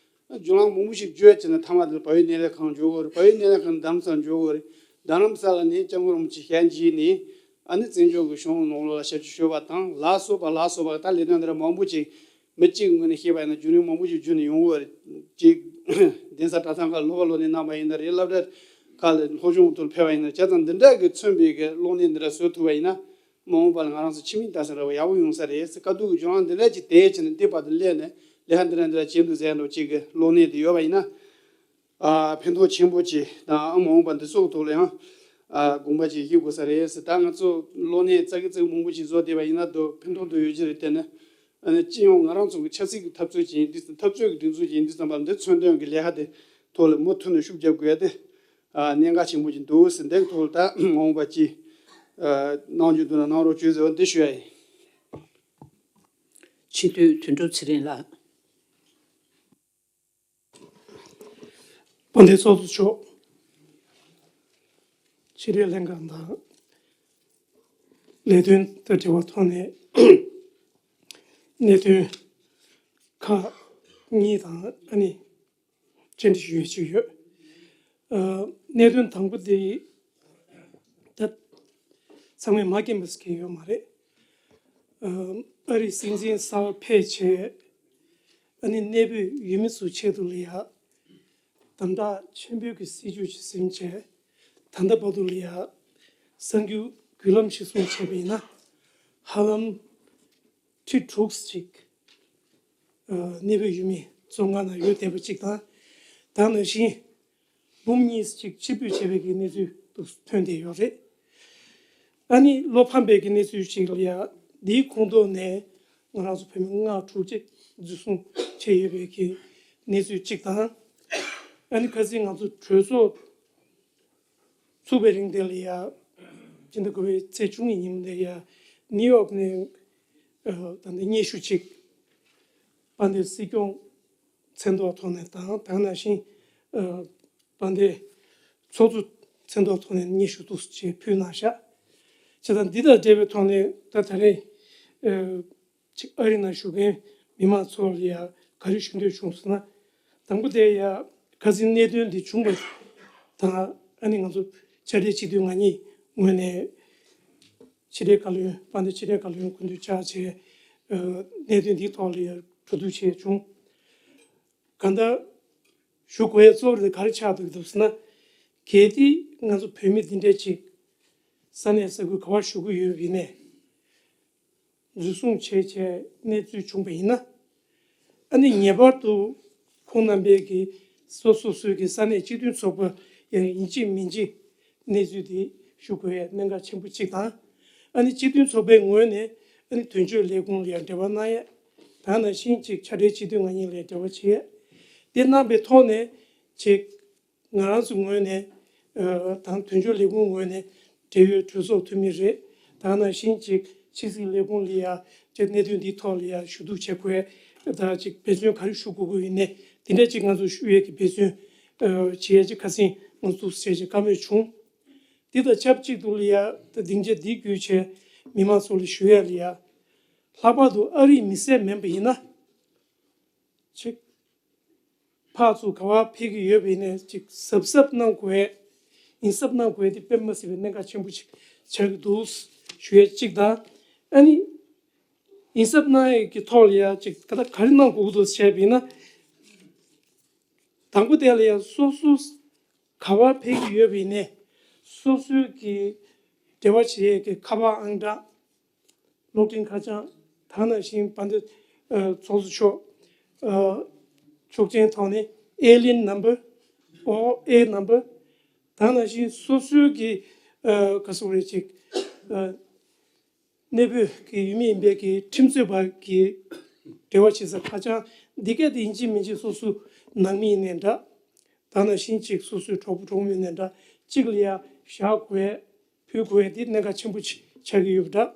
བརྒྱུད་ལམ་མང་པོ་ཞིག་བརྒྱུད་བྱས་ནས་མཐའ་མ་དེ་ལ་བལ་ཡུལ་གནས་ལས་ཁང་འབྱོར་དགོས་རེད། བལ་ཡུལ་གནས་ལས་ཁང་ནས་རྡ་རམ་ས་ལ་འབྱོར་དགོས་རེད། རྡ་རམ་ས་ལ་ནས་སྐྱབས་མགོན་རིན་པོ་ཆེ་ཞལ་མཇལ་ནས་ཨ་ནི་བཙན་བྱོལ་གྱི་གཞུང་ནང་ལོགས་ལ་ཞབས་ཕྱི་ཞུས་པ་དང་ལ་སོགས་པ་ལ་སོགས་པ་ད་ལས་དོན་འདི་འདྲ་མང་པོ་ཅིག་མི་གཅིག་གི་ངོས་ནས་བཤད་པ་ཡིན་ན་བརྒྱུད་རིམ་མང་པོ་ཞིག་བརྒྱུད་ནས་ཡོང་གི་ཡོད་རེད། ཅིག་གདན་ས་གྲྭ་ཚང་ཁག་སློབ་པ་སློབ་གཉེར་གནང་པ་ཡིན་ན་རེད། སློབ་གྲྭ་ཁག་ལ་སློབ་སྦྱོང་ཐོག་ཕེབས་པ་ཡིན་ན་བྱས་ཙང་འདི་འདྲ་གི་མཚོན་པའི་གི་གློག་བརྙན་འདི་འདྲ་བཟོ་ཐུབ་པ་ཡིན་ན་མ་འོངས་པ་ལ་ང་རང་ཚོ་ཕྱི་མིག་ལྟ་ས་འདྲ་བོ་ཡག་པོ་ཡོང་ས་རེད། དཀའ་སྡུག་གི་བརྒྱུད་ལམ་འདི་འདྲ་ཅིག་དེའི་ཆེད་ནས་འདི་བར་དུ་སླེབས་ནས་ལས་ཀ་འདི་འདྲ་འདི་འདྲ་བྱེད་འདུག་ཟེར་འདྲ་བོ་ཅིག་གི་གློག་བརྙན་དེ་ཡོད་པ་ཡིན་ན། ཨ་ཕན་ཐོགས་ཆེན་པོ་ཅིག་དང་ཨ་མ་འོངས་པ་འདི་ཚོ་གི་ཐོག་ལ་ཡང་ཨ་དགོངས་པ་ཅིག་བཞེས་དགོས་ས་རེད་ཟེར། ད་ང་ཚོ་གློག་བརྙན་ཙག་གི་ཙིག་མང་པོ་ཅིག་བཟོ་བསྡད་པ་ཡིན་ན་དོ་ཕན་ཐོགས་དོ་ཡོད་ཀྱི་རེད། དེ་ནི་ཨ་ནི་སྤྱི་ཡོངས་ང་རང་ཚོ་གི་ཆབ་སྲིད་ཀྱི་འཐབ་རྩོད་ཅིག་ཡིན་དུས་འཐབ་རྩོད་ཀྱི་སྒྲིག་འཛུགས་ཅིག་ཡིན་དུས་ཙམ་པ་ལ་འདི་མཚོན་དོན་གྱི་ལས་ཀ་དེ་ཐོག་ལ་མུ་མཐུད་ནས་ཤུགས་རྒྱབ་དགོས་ཡ་དེ་ཨ་གནད་འགག་ཆེན་པོ་ཅིག་འདུག་ཟེར། འདི་གི་ཐོག་ལ་ད་མ་འོངས་པ་ཅིག་ཨ་གནང་རྒྱུ་འདུག་ན་གནང་རོགས་བྱོས་ཟེར་བ་འདི་ཞུ་ཡ་ཡིན། སྤྱི་འཐུས་དོན་གྲུབ་ཚེ་རིང་ལགས། དཔལ་ལྡན་ཚོགས་གཙོ་མཆོག་ཕྱི་དྲིལ་ལྷན་ཁང་དང་ལས་དོན་དང་འབྲེལ་བ་ཐོག་ནས་གནད་དོན་ཁག་གཉིས་དང་ཨ་ནི་བཅར་འདྲི་ཞུ་ཡས་ཅིག་ཡོད། ཨ་གནད་དོན་དང་པོ་དེ་ད་ཚང་མས་མ་མཁྱེན་པ་ཟེར་མཁན་ཡོད་མ་རེད། ཨ་ཨ་རིའི་སྲིད་འཛིན་གསར་པ་ཕེབས་བྱས་ཨ་ནི་གནས་སྤོས་ཡུལ་མི་ཚོའི་ཆེད་དུ་ལ་ཡ་དམ་དྲག་ཆེན་པོའི་གི་སྲིད་ཇུས་ཅིག་ཟིན་བྱས་ད་ལྟ་བར་དུ་ལ་ཡ་ གསར་འགྱུར་བརྒྱུད་ལམ་གཞིར་བཟུང་བྱས་པ་ཡིན་ན། ཧ་ལམ་ཁྲི་དྲུག་ཅིག་ཨ་གནས་སྤོས་ཡུལ་མིའི་བཙོན་ཁང་ནང་ཡོད་བསྡད་པ་ཅིག་དང་། དེ་ནང་བཞིན་འབུམ་གཉིས་ཅིག་ཕྱིར་འབུད་བྱས་པའི་གི་གནས་ཚུལ་འདུག་ཐོན་བསྡད་ཡོད་རེད། ཨ་ནི་བློ་ཕམ་པའི་གི་གནས་ཚུལ་ཅིག་ལ་ཡ། འདིའི་ཁོངས་གཏོགས་ནས་ང་རང་ཚོ་བོད་མི་ལྔ་དྲུག་ཅིག་འཛིན་བཟུང་བྱས་ཡོད་པའི་གི་གནས་ཚུལ་ཅིག་དང་། ཨ་ནི་ཁ་སང་ང་ཚོ་གྲོས་ཚོགས་ཚུགས་པའི་རིང་དེ་ལ་ཡ། སྤྱི་ཟླ་དགུ་པའི་ཚེས་བཅུ་གཉིས་ཉིན་དེ་ཡ། ནིའུ་ཡོག་ནས་ཨ་ད་ལྟ་སྙན་ཞུ་ཅིག་དཔལ་ལྡན་སྲིད་སྐྱོང་མཚན་ཐོག་ཐོག་ནས་དང་། དེ་ནང་བཞིན་ཨ་དཔལ་ལྡན་ཚོགས་གཙོ་མཚན་ཐོག་ཐོག་ནས་སྙན་ཞུ་འདུག་ཅེས་ཕུལ་གནང་ཤག་བྱས་ཙང་འདི་དང་འབྲེལ་བའི་ཐོག་ནས་ད་ད་རེས་ཨ་ཅིག་ཨ་རི་ནང་བཞུགས་མཁན་མི་མང་ཚོ་ལ་ཡ་ག་རེ་ཞུ་འདོད་བྱུང་ཟེར་ན། དང་པོ་དེ་ཡ། ཁ་སང་གནད་དོན་འདི་བྱུང་བ་དང་། ཨ་ནི་ང་ཚོ་ཕྱག་སྦྲེལ་སྤྱི་འཐུས་ང་གཉིས་ངོས་ནས་ཕྱི་དྲིལ་བཀའ་བློན། དཔལ་ལྡན་ཕྱི་དྲིལ་བཀའ་བློན་སྐུ་མདུན་བཅར་བྱས། ཨ་གནད་དོན་འདིའི་ཐོག་ལ་ཡ་གྲོས་བསྡུར་བྱས་བྱུང་། གང་ལྟར་ཞུ་དགོས་ཡ་གཙོ་བོ་དེ་ག་རེ་ཆགས་འདུག་འདུག་ཟེར་ན། གལ་ཏེ་ང་ཚོ་བོད་མི་འདི་འདྲ་ཅིག་ས་གནས་ས་ཁུལ་ག་པར་བཞུགས་ཀྱི་ཡོད་པ་ཡིན་ནའི། འཛིན་བཟུང་བྱས་བྱས་གནས་ཚུལ་བྱུང་བ་ཡིན་ན། ཨ་ནི་ངེས་པར་དུ་ཁོང་རྣམ་པའི་གི་སོ་སོ་སོའི་གི་ས་གནས་སྤྱི་མཐུན་ཚོགས་པ་ཡང་ཡིན་གཅིག་མིན་གཅིག་གནས་ཚུལ་དེ་ཞུ་དགོས་ཡ་གནད་འགག་ཆེན་པོ་གཅིག་དང་། ཨ་ནི་སྤྱི་མཐུན་ཚོགས་པའི་ངོས་ནས་ཨ་ནི་དོན་གཅོད་ལས་ཁུངས་ལ་ཡང་འབྲེལ་བ་གནང་ཡ། དེ་ནང་བཞིན་ཅིག་ཕྱག་སྦྲེལ་སྤྱི་འཐུས་ང་གཉིས་ལ་ཡང་འབྲེལ་བ་བྱེད་ཡ། དེ་གནང་པའི་ཐོག་ནས་ཅིག་ང་རང་ཚོའི་ངོས་ནས་ཨ་དང་དོན་གཅོད་ལས་ཁུངས་ངོས་ནས་འབྲེལ་ཡོད་གྲོས་ཚོགས་འཐུས་མི་རེད། དེ་ནང་བཞིན་ཅིག་ཕྱི་སྲིད་ལས་ཁུངས་ལ་ཡ་ཅིག་གནད་དོན་འདིའི་ཐོག་ལ་ཡ་ཞུ་གཏུག་བྱེད་དགོས་ཡ། ད་ཅིག་འབད་བརྩོན་ག་རེ་ཞུ་དགོས་ཀྱི་ཡིན་ནའི་དེ་འདྲ་ཅིག་ང་ཚོ་ཞུ་ཡས་ཀྱི་འབད་བརྩོན་ཨ་བྱེད་ཡས་ཅིག་ཁ་སང་ང་ཚོ་ཐུགས་བཞེས་བྱས་བཀའ་མོལ་བྱུང་། དེ་དང་ཆབས་ཅིག་ཏུ་ལ་ཡ་ད་སྡིངས་ཆ་འདི་བརྒྱུད་བྱས་མི་མང་ཚོ་ལ་ཞུ་ཡ་ལ་ཡ། ལྷག་པར་དུ་ཨ་རིའི་མི་སེར་མིན་པ་ཡིན་ན། ཅིག་ཕར་ཚུར་ག་པར་ཕེབས་ཀྱི་ཡོད་པ་ཡིན་ནའི་ཅིག་གཟབ་གཟབ་གནང་དགོས། ཡིད་གཟབ་གནང་དགོས་དེ་དཔེ་མི་སྲིད་པའི་གནད་འགག་ཆེན་པོ་ཅིག་ཆགས་ཀྱི་འདུག་ཞུ་ཡ་གཅིག་དང་། ཨ་ནི་ཡིད་གཟབ་གནང་ཡས་ཀྱི་ཐོག་ལ་ཡ་ཅིག་ག་ད་ག་རེ་གནང་དགོས་ཀྱི་འདུག་ཟེར་བ་ཡིན་ན། དང་པོ་དེ་ལ་ཡ་སོ་སོ་ག་པར་ཕེབས་ཀྱི་ཡོད་པ་ཡིན་ནའི་སོ་སོའི་གི་འབྲེལ་བ་བྱེད་ཡས་ཀྱི་ཁ་པར་ཨང་གྲངས། གློག་འཕྲིན་ཁ་བྱང་། དེ་ནང་བཞིན་དཔལ་ལྡན་ཨ་ཚོགས་གཙོ་མཆོག་ཨ་ཆོག་མཆན་ཐོག་ནས་ཨེ་ལི་ཡན་ནམ་བར། ཨོ་ཨེ་ནམ་བར། དེ་ནང་བཞིན་སོ་སོའི་གི་ཨ་ག་ཟེར་དགོས་རེད། ཅིག་ཨ་གནས་སྤོས་ཀྱི་ཡུལ་མི་ཡིན་པའི་གི་ཁྲིམས་རྩོད་པ་གི་འབྲེལ་བ་བྱེད་ས་ཁ་བྱང་འདི་གས་དེ་ཡིན་གཅིག་མིན་གཅིག་སོ་སོ་ནང་མི་ཡིན་ནའི་འདྲ། དེ་ནང་བཞིན་ཅིག་སོ་སོའི་གྲོགས་པོ་གྲོགས་མོ་ཡིན་ནའི་འདྲ། གཅིག་ལ་ཡ་བཞག་དགོས། ཕུལ་དགོས་འདི་གནད་འགག་ཆེན་པོ་ཆགས་ཀྱི་ཡོད་པ་འདྲ།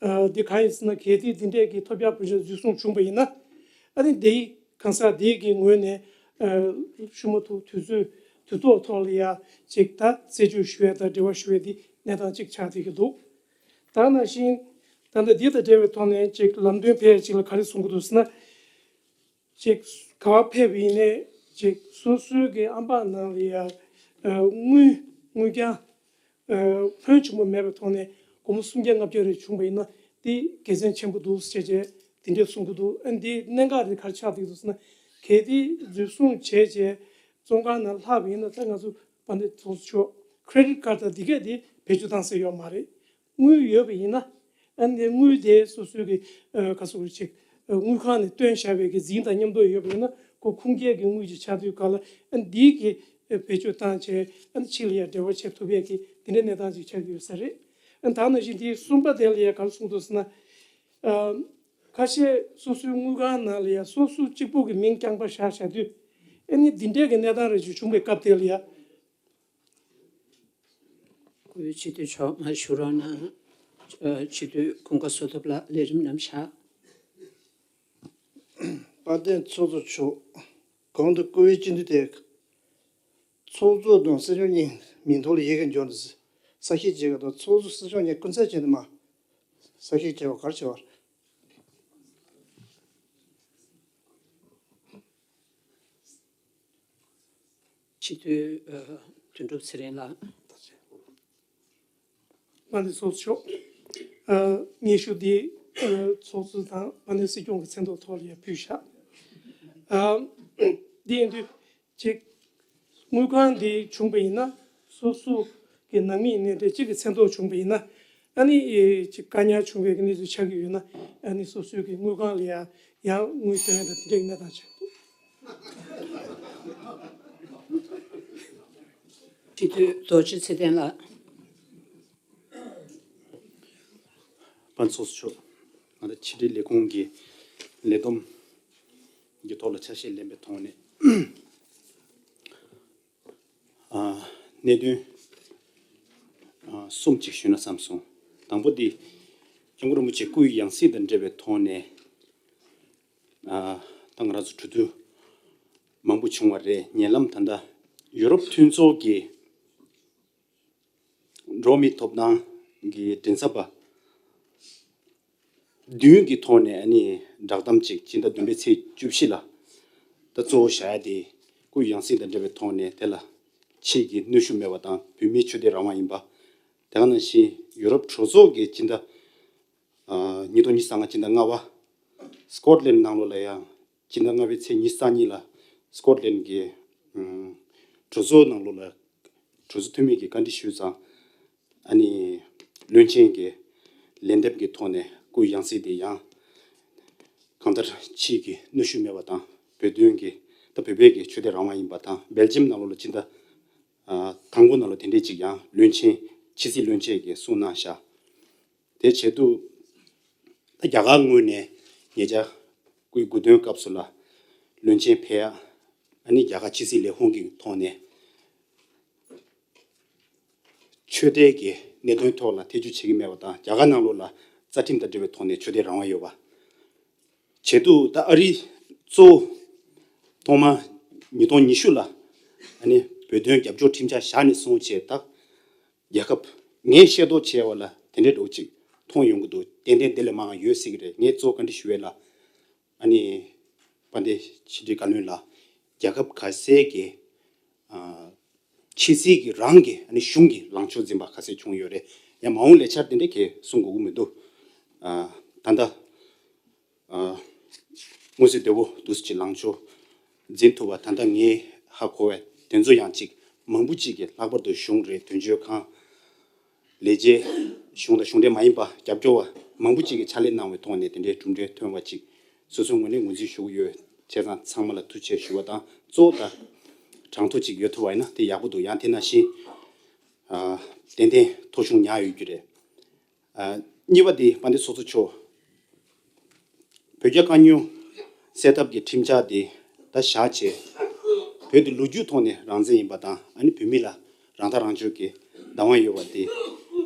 ཨ་འདི་གང་ཡིན་ཟེར་ན། གལ་ཏེ་འདི་འདྲས་ཀྱི་ཐོབ་རྒྱག་བོད་ཆས་འཛིན་བཟུང་བྱུང་བ་ཡིན་ན། ཨ་ནི་འདི་གང་ཟག་འདི་གི་ངོས་ནས་ཨ་ཤུ་མ་ཐུག་དུས་ཚོད་དུས་ཐོག་ཐོག་ལ་ཡ་ཅིག་ད་རྩད་གཅོད་ཞུ་ཡ་དང་འབྲེལ་བ་ཞུ་ཡ་འདི་གནས་སྟངས་གཅིག་ཆགས་བསྡད་ཀྱི་འདུག་དེ་ནང་བཞིན་ད་ལྟ་འདི་དང་འབྲེལ་བའི་ཐོག་ནས་ཅིག་ལམ་སྟོན་ཕལ་ཆེར་ཅིག་ལ་ག་རེ་གསུང་གི་འདུག་ཟེར་ན། ཅིག་ག་པར་ཕེབས་པ་ཡིན་ནའི་ཅིག་སོ་སོའི་གི་ཨམ་ཕྲག་ནང་ལ་ཡ་ཨ་དངུལ་དངུལ་རྐྱང་ཨ་ཕོན་ཆེན་པོ་མེད་པའི་ཐོག་ནས་སྒོར་མོ་སུམ་བརྒྱ་ལྔ་བརྒྱ་རེ་བྱུང་བ་ཡིན་ན་དེ་དགེ་མཚན་ཆེན་པོ་འདུག་ཟེར་བྱས་དེ་འདྲས་གསུང་གི་འདུག་ཨ་འདི་གནད་འགག་རེ་ག་རེ་ཆགས་བསྡད་འདུག་ཟེར་ན། གལ་ཏེ་འཛིན་བཟུང་བྱས་བྱས་བཙོན་ཁང་ནང་ལྷག་པ་ཡིན་ན། ད་ང་ཚོ་དཔལ་ལྡན་ཚོགས་གཙོ་མཆོག་ཁེ་རེ་ཌིཊ་ཀར་ཌི་དང་འདི་གས་དེ་བེད་སྤྱོད་བཏང་ས་ཡོད་མ་རེད། དངུལ་ཡོད་པ་ཡིན་ན། ཨ་ནི་དངུལ་དེ་སོ་སོའི་གི་ཨ་ག་ཟེར་དགོས་རེད། ཅིག་ཨ་དངུལ་ཁང་ནས་བཏོན་བཞག་པའི་གི་རྫུན་དང་མཉམ་དུ་ཡོད་པ་ཡིན་ན། ཁོ་ཁུངས་སྐྱེལ་གྱི་དངུལ་ཅིག་ཆགས་དུས་སྐབས་ལ་ཨ་ནི་འདིའི་གི་ཨ་བེད་སྤྱོད་བཏང་བྱས་ཨ་ནི་ཕྱི་ལ་ཡ་འབྲེལ་བ་བྱེད་ཐུབ་ཡས་ཀྱི་དེ་འདྲའི་གནས་སྟངས་ཅིག་ཆགས་ཀྱི་ཡོད་ས་རེད། ཨ་ནི་ད་ནང་བཞིན་དེའི་གསུམ་པ་དེ་ལ་ཡ་ག་རེ་གསུངས་འདུག་ཟེར་ན། ཨ་ཁ་ཤས་སོ་སོའི་དངུལ་ཁང་ནང་ལ་ཡ་སོ་སོ་གཅིག་པུ་གི་མིང་རྐྱང་པ་བཞག་བཞག་དུས། ཨ་ནི་འདི་འདྲའི་གི་གནས་སྟངས་རེ་ཅིག་བྱུང་བའི་སྐབས་དེ་ལ་ཡ། སྐུའི་སྤྱི་འཐུས་མཆོག་མར་བཞུགས་རོགས་གནང་། ཨ་སྤྱི་འཐུས་ཀུན་དགའ་བསོད་སྟོབས་ལགས་ལས་རིམ་ནང་བཞག་དཔལ་ལྡན་ཚོགས་གཙོ་མཆོག་གོང་དུ་བཀུར་འོས་སྤྱི་འཐུས་དེ་ཚོགས་གཙོ་དང་སྲིད་སྐྱོང་གཉིས་མིང་ཐོག་ལ་ཡི་གེ་འབྱོར་ནས་གསལ་བཤད་བྱེད་པ་དང་། ཚོགས་གཙོ་སྲིད་སྐྱོང་གཉིས་སྐུ་མཚན་བྱས་ནས་མར་གསལ་བཤད་བྱས་པ་ག་རེ་བྱས་པ་རེད། སྤྱི་འཐུས་ཨ་དོན་གྲུབ་ཚེ་རིང་ལགས། དཔལ་ལྡན་ཚོགས་གཙོ་མཆོག་ཨ་སྙན་ཞུ་འདི་ཨ་ཚོགས་གཙོ་དང་དཔལ་ལྡན་སྲིད་སྐྱོང་གི་མཚན་ཐོག་ཐོག་ལ་ཡང་ཕུལ་བཞག་ཨ་འདི་ཡིན་དུས་ཅིག་དངུལ་ཁང་འདི་བྱུང་བ་ཡིན་ན་སོ་སོ་ གི་ནང་མིའི་གནས་འབྲེལ་གཅིག་གི་མཚན་ཐོག་བྱུང་བ་ཡིན་ན། ཨ་ནི་ཨེ་ཅིག་བཀག་ཉར་བྱུང་བའི་གནས་ཚུལ་ཆགས་ཀྱི་ཡོད་ན། ཨ་ནི་སོ་སོའི་གི་དངུལ་ཁང་ལ་ཡང་ཡང་དངུལ་བཏོན་ཡ་དང་དེ་འདྲའི་གནས་སྟངས་ཆགས་འདུག། སྤྱི་འཐུས་རྡོ་རྗེ་ཚེ་བརྟན་ལགས། དཔལ་ཚོགས་གཙོ་མཆོག་ང་ཚོ་ཕྱི་དྲིལ་ལས་ཁུངས་ཀྱི་ལས་བསྡོམས་ཀྱི་ཐོག་ལ་ཆ་ཤས་ལེན་པའི་ཐོག་ནས། ཨ། གནད་དོན་ཨ། གསུམ་ཅིག་ཞུས་ན་བསམ་སོང་། དང་པོ་འདི་སྐྱབས་མགོན་རིན་པོ་ཆེ་སྐུའི་ཡང་སྲིད་དང་འབྲེལ་བའི་ཐོག་ནས། ཨ། ད་ང་རང་ཚོ་གྲོས་བསྡུར་མང་པོ་བྱུང་བ་རེད། ཉེ་ལམ་ད་ལྟ་ཡུ་རོབ་མཐུན་ཚོགས་ཀྱི་འགྲོ་བ་མིའི་ཐོབ་ཐང་གི་མགྲིན་ཚབ་པ་བདུན་གྱི་ཐོག་ནས་ཨ་ནི་བསྒྲགས་གཏམ་ཅིག་སྤྱི་ཟླ་བདུན་པའི་ཚེས་བཅུ་བཞི་ལ་ད་གཙོ་བོ་བཞག་ཡ་དེ་སྐུའི་ཡང་སྲིད་དང་འབྲེལ་བའི་ཐོག་ནས་དེ་ལ་ཕྱིས་ཀྱི་གནོན་ཤུགས་མེད་པ་དང་བོད་མིའི་ཆོས་དད་རང་དབང་ཡིན་པ། དེ་ག་ནང་བཞིན་ཡུ་རོབ་གྲོས་ཚོགས་ཀྱི་སྤྱི་ཟླ་ཨ། ཉིས་སྟོང་ཉི་ཤུ་རྩ་ལྔ་སྤྱི་ཟླ་ལྔ་པ་སྐོཊ་ལན་ནང་ལོགས་ལ་ཡང་སྤྱི་ཟླ་ལྔ་པའི་ཚེས་ཉི་ཤུ་རྩ་གཉིས་ལ་སྐོཊ་ལན་གྱི་ཨམ། གྲོས་ཚོགས་ནང་ལོགས་ལ་གྲོས་ཚོགས་འཐུས་མི་གིས་བཀའ་འདྲི་ཞུས་ཙང་། ཨ་ནི་བློན་ཆེན་གྱིས་ལན་འདེབས་ཀྱི་ཐོག་ནས་སྐུའི་ཡང་སྲིད་དེ་ཡང་གང་ལྟར་ཕྱིས་ཀྱི་གནོན་ཤུགས་མེད་པ་དང་བོད་དོན་གྱི་ད་བོད་པའི་གི་ཆོས་དད་རང་དབང་ཡིན་པ་དང་སྦེལ་ཇམ་ནང་ལོགས་ལ་སྤྱི་ཟླ་ཨ། དང་པོ་ནང་ལ་དེ་འདྲས་ཅིག་ཡང་བློན་ཆེན་ཕྱི་སྲིད་བློན་ཆེན་གྱིས་གསུངས་གནང་བཞག། དེ་བྱེད་དུས་ད་རྒྱ་གར་ངོས་ནས་ཉེ་ཆར་སྐུའི་དགུང་སྟོན་སྐབས་སུ་ལ་བློན་ཆེན་ཕེབས་ཡ། ཨ་ནི་རྒྱ་གར་ཕྱི་སྲིད་ལས་ཁུངས་ཀྱི་ཐོག་ནས་ཆོས་དད་ཀྱི་གནད་དོན་ཐོག་ལ་ཐེ་བྱུས་བྱེད་ཀྱི་མེད་པ་དང་རྒྱ་གར་ནང་ལོགས་ལ་རྩ་ཁྲིམས་དང་འབྲེལ་བའི་ཐོག་ནས་ཆོས་དད་རང་དབང་ཡོད་པ། བྱེད་དུས་ད་ཨ་རི་གཙོ་བོ་ཐོག་མ་ཉིས་སྟོང་ཉི་ཤུ་ལ་ཨ་ནི་བོད་དོན་རྒྱབ་སྐྱོར་ཁྲིམས་འཆར་བཞག་ནས་བཟུང་བྱས་ད་རྒྱལ་ཁབ་ངས་ཤེས་རྟོགས་བྱས་པ་ལ་དེ་འདྲའི་འགྲོ་ཅིག་མཐོང་ཡོང་གི་འདུག། ཏན་ཏན་དེ་ལས་མང་བ་ཡོད་སྲིད་ཀྱི་རེད། ངས་གཙོ་བོ་བཀའ་འདྲི་ཞུ་བ་ལ་ཨ་ནི་དཔལ་ལྡན་ཕྱི་དྲིལ་བཀའ་བློན་ལ་རྒྱལ་ཁབ་ག་ཚད་ཀྱི་ཨ། ཕྱི་སྲིད་ཀྱི་རང་གི་ཨ་ནི་གཞུང་གི་ལངས་ཕྱོགས་འཛིན་པ་ག་ཚད་བྱུང་ཡོད་རེད། ཡང་མ་འོངས་ལས་འཆར་དེ་འདྲ་གས་གསུང་དགོས་ཀྱི་མི་འདུག། ཨ། ད་ལྟ་ཨ། མངོན་གསལ་དོད་པོ་འདུག་སེ་ཅིག་ལངས་ཕྱོགས་འཛིན་ཐུབ་པ་ད་ལྟ་ངས་ཧ་གོ་བས་དེ་ཚོ་ཡང་ཅིག་མང་པོ་ཅིག་གིས་ལྷག་པར་དུ་གཞུང་རེད། དོན་གཅོད་ཁང་། ལས་བྱེད། གཞུང་དང་གཞུང་འབྲེལ་མ་ཡིན་པ་རྒྱབ་སྐྱོར་བ་མང་པོ་ཅིག་གིས་ཕྱག་ལས་གནང་བའི་ཐོག་ནས་དེ་འདྲའི་གྲུབ་འབྲས་ཐོན་པ་ཅིག་སོ་སོའི་ངོས་ནས་ངོས་འཛིན་ཞུ་གི་ཡོད། བྱས་ཙང་ཚང་མ་ལ་ཐུགས་རྗེ་ཞུ་བ་དང་གཙོ་བོ་ད་གྲངས་ཐོ་ཅིག་ཡོད་ཐུབ་པ་ཡིན་ན་དེ་ཡག་པོ་འདུག། ཡང་དེ་ནང་བཞིན་ཨ། ཏན་ཏན་ཐོ་གཞུང་ཉར་ཡོད་རྒྱུ་རེད། ཨ། གཉིས་པ་དེ་དཔལ་ལྡན་ཚོགས་གཙོ་མཆོག། བོད་རྒྱ་དཀའ་རྙོག་སེལ་ཐབས་ཀྱི་ཁྲིམས་འཆར་དེ་ད་བཞག་བྱས། བོད་དེ་ལོ་རྒྱུས་ཐོག་ནས་རང་བཙན་ཡིན་པ་དང་ཨ་ནི་བོད་མི་ལ་རང་ཐག་རང་གཅོད་ཀྱི་བདག་དབང་ཡོད་པ་དེ་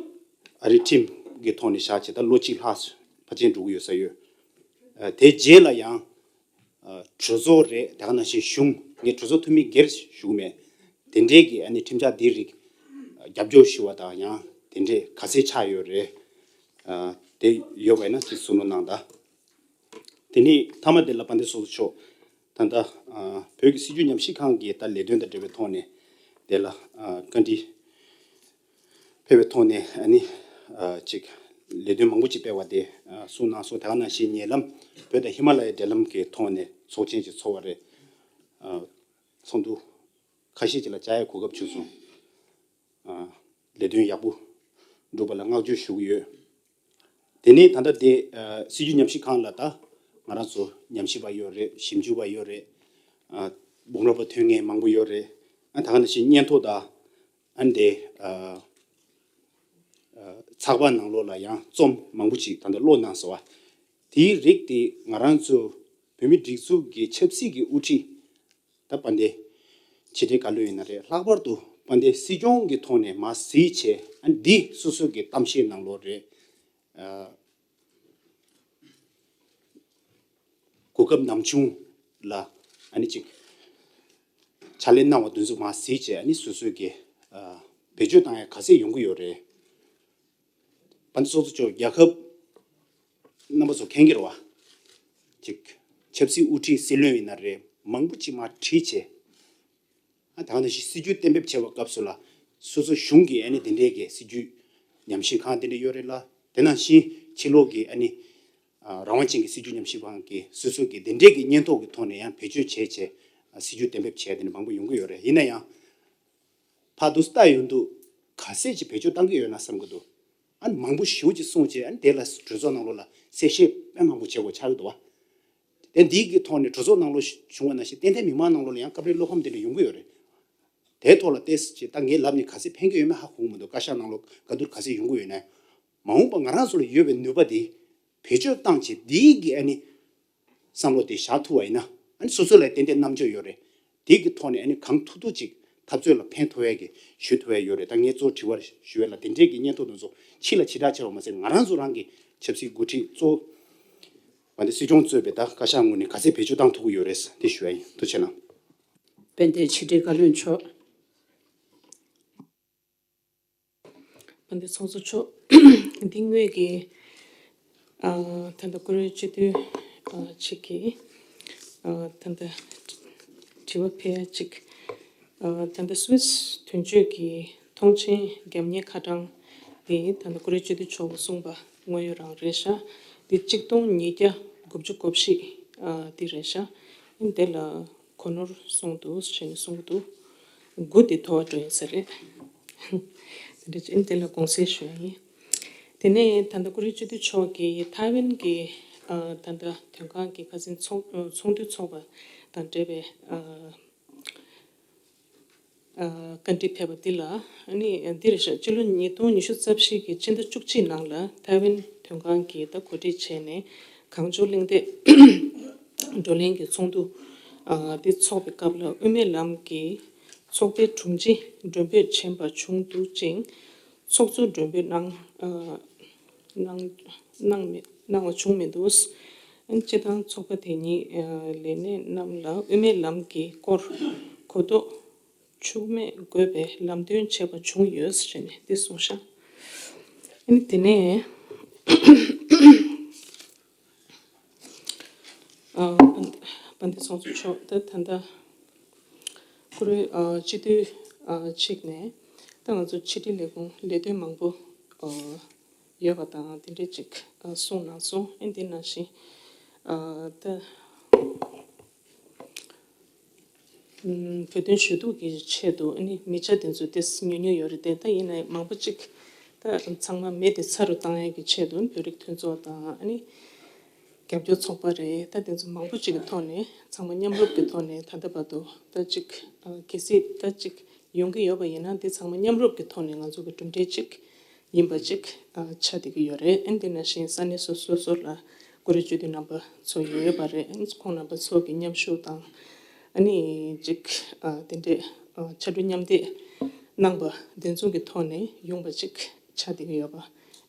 ཨ་རིའི་ཁྲིམས་ཀྱི་ཐོག་ནས་བཞག་བྱས་ད་ལོ་གཅིག་ལྷག་ཕལ་ཆེར་འགྲོ་གི་ཡོད་ས་ཡོད། ཨ། དེ་རྗེས་ལ་ཡང་ཨ། གྲོས་ཚོགས་རེད། དེ་ག་ནང་བཞིན་གཞུང་ངས་གྲོས་ཚོགས་འཐུས་མི་སྒེར་ཞུ་གི་མེད། དེ་འདྲའི་གི་ཨ་ནི་ཁྲིམས་འཆར་འདིའི་རིགས་རྒྱབ་སྐྱོར་ཞུ་བ་དང་ཡང་དེ་འདྲའི་ག་ཚད་ཆགས་ཡོད་རེད། ཨ། དེ་ཡོད་པ་ཡིན་ན་ཅིག་གསུང་རོགས་གནང་དང་། དེ་ནས་མཐའ་མ་དེ་ལ་དཔལ་ལྡན་ཚོགས་གཙོ་མཆོག། ད་ལྟ་ཨ། བོད་ཀྱི་སྲིད་བྱུས་ཉམས་ཞིབ་ཁང་གི་ད་ལས་དོན་དང་འབྲེལ་བའི་ཐོག་ནས་དེ་ལ་ཨ། བཀའ་འདྲི་ཕེབས་པའི་ཐོག་ནས་ཨ་ནི་ཨ། ཅིག་ལས་དོན་མང་པོ་ཅིག་སྤེལ་བ་དེ་ཨ། གསུངས་གནང་སོང་། དེ་ག་ནང་བཞིན་ཉེ་ལམ་བོད་དང་ཧི་མ་ལ་ཡའི་འབྲེལ་ལམ་གྱི་ཐོག་ནས་ཚོགས་ཆེན་ཅིག་ཚོགས་པ་རེད། ཨ། ཚོགས་འདུ་ཁ་ཤས་ཅིག་ལ་བཅར་ཡའི་གོ་སྐབས་བྱུང་སོང་། ཨ། ལས་དོན་ཡག་པོ་སྒྲུབ་པ་ལ་བསྔགས་བརྗོད་ཞུ་གི་ཡོད། དེ་ནས་ད་ལྟ་དེ་ཨ། སྲིད་བྱུས་ཉམས་ཞིབ་ཁང་ལ་ད་ང་རང་ཚོ་ཉམས་ཞིབ་པ་ཡོད་རེད། ཞིབ་འཇུག་པ་ཡོད་རེད། ཨ། སྦོམ་རོགས་པ་ཐོན་མཁན་མང་པོ་ཡོད་རེད། ཨ། ད་ག་ནང་བཞིན་སྙན་ཐོ་དང་ཨ་འདི་ཨ། ཨ། ཚགས་པར་ནང་ལོགས་ལ་ཡང་རྩོམ་མང་པོ་ཅིག་ད་ལྟ་ཀློག་གནང་སོང་བ། དེའི་རིགས་དེ་ང་རང་ཚོ་བོད་མིའི་སྒྲིག་འཛུགས་ཀྱི་ཆབ་སྲིད་ཀྱི་དབུ་ཁྲིད་ད་དཔལ་ལྡན་ཕྱི་དྲིལ་བཀའ་བློན་ཡིན་ན་རེད། ལྷག་པར་དུ་དཔལ་ལྡན་སྲིད་སྐྱོང་གི་ཐོག་ནས་མར་གཟིགས་བྱས་ཨ་འདི་སོ་སོ་གི་གཏམ་བཤད་ནང་ལོགས་རེད། ཨ། གོ་སྐབས་ནམ་བྱུང་ལ་ཨ་ནི་ཅིག་ཕྱག་ལས་གནང་བ་དེ་ཚོ་མར་གཟིགས་བྱས་ཨ་ནི་སོ་སོ་གི་ཨ། བེད་སྤྱོད་བཏང་ཡ་ག་ཚད་ཡོང་གི་ཡོད་རེད། དཔལ་ལྡན་ཚོགས་གཙོ་མཆོག། རྒྱལ་ཁབ་རྣམ་པ་ཚོ་མཁྱེན་གྱི་རེད་བ། ཅིག་ཆབ་སྲིད་དབུ་ཁྲིད་སྲིད་བློན་ཡིན་ན་རེད། མང་པོ་ཅིག་མར་ཁྲིད་བྱས། ཨ། ད་ག་ནང་བཞིན་སྲིད་ཇུས་གཏན་འབེབས་བྱེད་པའི་སྐབས་སུ་ལ་སོ་སོ་གཞུང་གི་ཨ་ནི་དེ་འདྲའི་གི་སྲིད་ཇུས་ཉམས་ཞིབ་ཁང་དེ་འདྲ་ཡོད་རེད་ལ། དེ་ནང་བཞིན་ཕྱི་ལོགས་ཀྱི་ཨ་ནི་ཨ། རང་དབང་ཅན་གྱི་སྲིད་ཇུས་ཉམས་ཞིབ་ཁང་གི་སོ་སོ་གི་དེ་འདྲའི་གི་སྙན་ཐོ་གི་ཐོག་ནས་ཡང་བེད་སྤྱོད་བྱས་བྱས་ཨ། སྲིད་ཇུས་གཏན་འབེབས་བྱས་དེ་འདྲ་མང་པོ་ཡོང་གི་ཡོད་རེད། ཡིན་ན་ཡང་ཕར་དུ་ལྟ་ཡོང་དུས་ ག་ཚད་ཅིག་བེད་སྤྱོད་བཏང་གི་ཡོད་ན་བསམ་གྱི་འདུག་ཨ་ནི་མང་པོ་ཞེ་པོ་ཅིག་གསུངས་བྱས། ཨ་ནི་དེ་ལ་གྲོས་ཚོགས་ནང་ལོགས་ལ་གསལ་བཤད་དཔེ་མང་པོ་བྱེད་དགོས་ཆགས་ཀྱི་འདུག་བ། དེ་འདི་གི་ཐོག་ནས་གྲོས་ཚོགས་ནང་ལོགས་བྱུང་བ་ནང་བཞིན་ཏན་ཏན་མི་མང་ནང་ལོགས་ལ་ཡང་སྐབས་རེ་བློ་ཕམ་དེ་འདྲ་ཡོང་གི་ཡོད་རེད། དེའི་ཐོག་ལ་བལྟས་ཟེར་ཅིག་ད་ངས་ལབ་ནས་ག་ཚད་ཕན་གྱི་ཡོད་མེད་ཧ་གོ་གི་མི་འདུག་བཀའ་ཤག་ནང་ལོགས་ག་དུས་ག་ཚད་ཡོང་གི་ཡོད་ན། མ་འོངས་པ་ང་རང་ཚོ་ལ་ཡོད་པའི་ནུས་པ་དེ་བེད་སྤྱོད་བཏང་བྱས། འདི་གི་ཨ་ནི་བསམ་བློ་དེ་བཞག་ཐུབ་པ་ཡིན་ན། ཨ་ནི་སོ་སོ་ལ་ཏན་ཏན་རྣམ་དཔྱོད་ཡོད་རེད། དེ་གི་ཐོག་ནས་ཨ་ནི་གང་ཐུབ་ཐུབ་ཅིག་འཐབ་རྩོད་ལ་ཕན་ཐོགས་ཡས་ཀྱི་ཞུ་ཐུབ་ཡས་ཡོད་རེད། ད་ངས་གཙོ་དྲི་བ་ཞུ་ཡས་ལ་དེ་འདྲས་ཀྱི་སྙན་ཐོ་དེ་ཚོ་ཕྱི་ལ་ཕྱི་བསྒྲགས་བྱས་པ་མ་ཟད། ང་རང་ཚོ་རང་གི་ཆབ་སྲིད་འགོ་ཁྲིད་གཙོ་བོ་བ་འདི་སྲིད་སྐྱོང་གཙོས་པའི་ད་བཀའ་ཤག་ངོས་ནས་ག་ཚད་བེད་སྤྱོད་བཏང་ཐུབ་ཀྱི་ཡོད་རེད་དེ་ཞུ་ཡ་ཡིན། ཐུགས་རྗེ་གནང་། དཔལ་ལྡན་ཕྱི་དྲིལ་བཀའ་བློན་མཆོག་དཔལ་ལྡན་ཚོགས་གཙོ་མཆོག་འདི་དངོས་ཀྱི་ཨ་ད་ལྟ་བཀུར་འོས་སྤྱི་འཐུས་ཨ་ཅིག་གིས་ཨ་ད་ལྟ་དྲི་བ་ཕེབས་ཡ་ཅིག་ཨ་ད་ལྟ་སུད་སི་དོན་གཅོད་ཀྱི་ཐོངས་མཆན་རྒྱབ་གཉེར་ཁ་གྲངས་འདི་ད་ལྟ་བཀུར་འོས་སྤྱི་འཐུས་མཆོག་གིས་གསུངས་པ་དངོས་ཡོད་རང་རེད་ཤག་འདི་གཅིག་སྟོང་ཉིས་བརྒྱ་དགུ་བཅུ་གོ་བཞི་ཨ་འདི་རེད་ཤག་འདི་ལ་གོ་ནོར་སོང་འདུག་ཟེར་ནས་གསུང་གི་འདུག་དགུ་དེ་དོ་བ་འགྲོ་ཡིན་ས་རེད། དེ་འདྲ་ཅིག་དེ་ལ་དགོངས་སེལ་ཞུ་ཡ་ཡིན། དེ་ནས་ད་ལྟ་བཀུར་འོས་སྤྱི་འཐུས་མཆོག་གིས་ཐའེ་ཝན་གྱི་ཨ་ད་ལྟ་དོན་ཁང་གི་ཁ་སང་ཚོགས་ཚོགས་འདུ་ཚོགས་པ་དང་འབྲེལ་བའི་ཨ་ཨ་བཀའ་འདྲི་ཕེབས་པ་འདི་ལ། ཨ་ནི་འདི་རེད་ཤག་སྤྱི་ལོ་ཉིས་སྟོང་ཉི་ཤུ་རྩ་བཞི་གི་ཕྱི་ཟླ་བཅུ་གཅིག་ནང་ལ་ཐའེ་ཝན་དོན་ཁང་གིས་ད་གོ་སྒྲིག་བྱས་ནས་གངས་ལྗོངས་གླེང་སྟེགས་བགྲོ་གླེང་གི་ཚོགས་འདུ་ཨ་འདི་ཚོགས་པའི་སྐབས་ལ་དབུ་མའི་ལམ་གྱི་ཚོགས་པའི་དྲུང་ཆེ་མགྲོན་འབོད་ཆེན་པོ་བྱུང་འདུག་ཅིང་། ཚོགས་གཙོ་མགྲོན་འབོད་གནང་ཨ་གནང་གནང་མེད་གནང་བ་བྱུང་མི་འདུག་སྤྱིར་བཏང་ཚོགས་པ་དེ་ཉིད་ལས་སྣེ་རྣམས་ལ་དབུ་མའི་ལམ་གྱི་སྐོར་གོ་རྟོགས་འཕྱུགས་མེད་དགོས་པའི་ལམ་སྟོན་བྱས་པ་བྱུང་ཡོད་ཟེར་ནས་འདི་གསུངས་ཤག་ཨ་ནི་དེ་ནས་ཨ་དཔལ་ལྡན་ཚོགས་གཙོ་མཆོག་ད་ད་ལྟ་བཀུར་འོས་ཨ་སྤྱི་འཐུས་ཨ་གཅིག་ནས་ད་ང་ཚོ་ཕྱི་དྲིལ་ལས་ཁུངས་ལས་དོན་མང་པོ་ཨ་ཡོད་པ་དང་དེ་འདྲས་ཅིག་ཨ་གསུངས་གནང་སོང་། ཨ་འདི་ནང་བཞིན་ཨ་ད་ཨམ་བོད་དོན་ཞུ་གཏུག་གི་ཆེད་དུ་ཨ་ནི་མི་ཆ་དེ་ཚོ་ཏོག་ཙམ་ཉུང་ཉུང་ཡོད་རེད་དེ། ད་ཡིན་ནའི་མང་པོ་ཅིག་ད་ཚང་མ་མེ་དེ་ཚ་རུ་བཏང་ཡས་ཀྱི་ཆེད་དུ་བོད་རིགས་མཐུན་ཚོགས་དང་ཨ་ནི་རྒྱབ་སྐྱོར་ཚོགས་པ་རེད། ད་དེ་ཚོ་མང་པོ་ཅིག་གི་ཐོག་ནས་ཚང་མ་མཉམ་རུབ་ཀྱི་ཐོག་ནས་ད་ལྟ་བར་དུ་ད་ཅིག་ཨ་གལ་སྲིད་ད་ཅིག་ཡོང་གི་ཡོད་པ་ཡིན་ན་དེ་ཚང་མ་མཉམ་རུབ་ཀྱི་ཐོག་ནས་ང་ཚོ་གི་གྲུབ་འབྲས་ཅིག་ཡིན་པ་ཅིག་ཨ་ཆགས་བསྡད་ཀྱི་ཡོད་རེད། ཨ་ནི་དེ་ནང་བཞིན་ས་གནས་སོ་སོ་སོ་ལ་བཀུར་འོས་སྤྱི་འཐུས་རྣམ་པ་ཚོ་ཡོད་པ་རེད། ཨ་ནི་ཁོང་རྣམ་པ་ཚོ་གི་མཉམ་ཞུགས་དང་ཨ་ནི་ཅིག་ཨ་དེ་འདྲས་ཨ་ཕྱར་གྲུ་མཉམ་འདེགས་གནང་པ་དེ་ཚོ་གི་ཐོག་ནས་ཡོང་པ་ཅིག་ཆགས་བསྡད་ཀྱི་ཡོད་པ་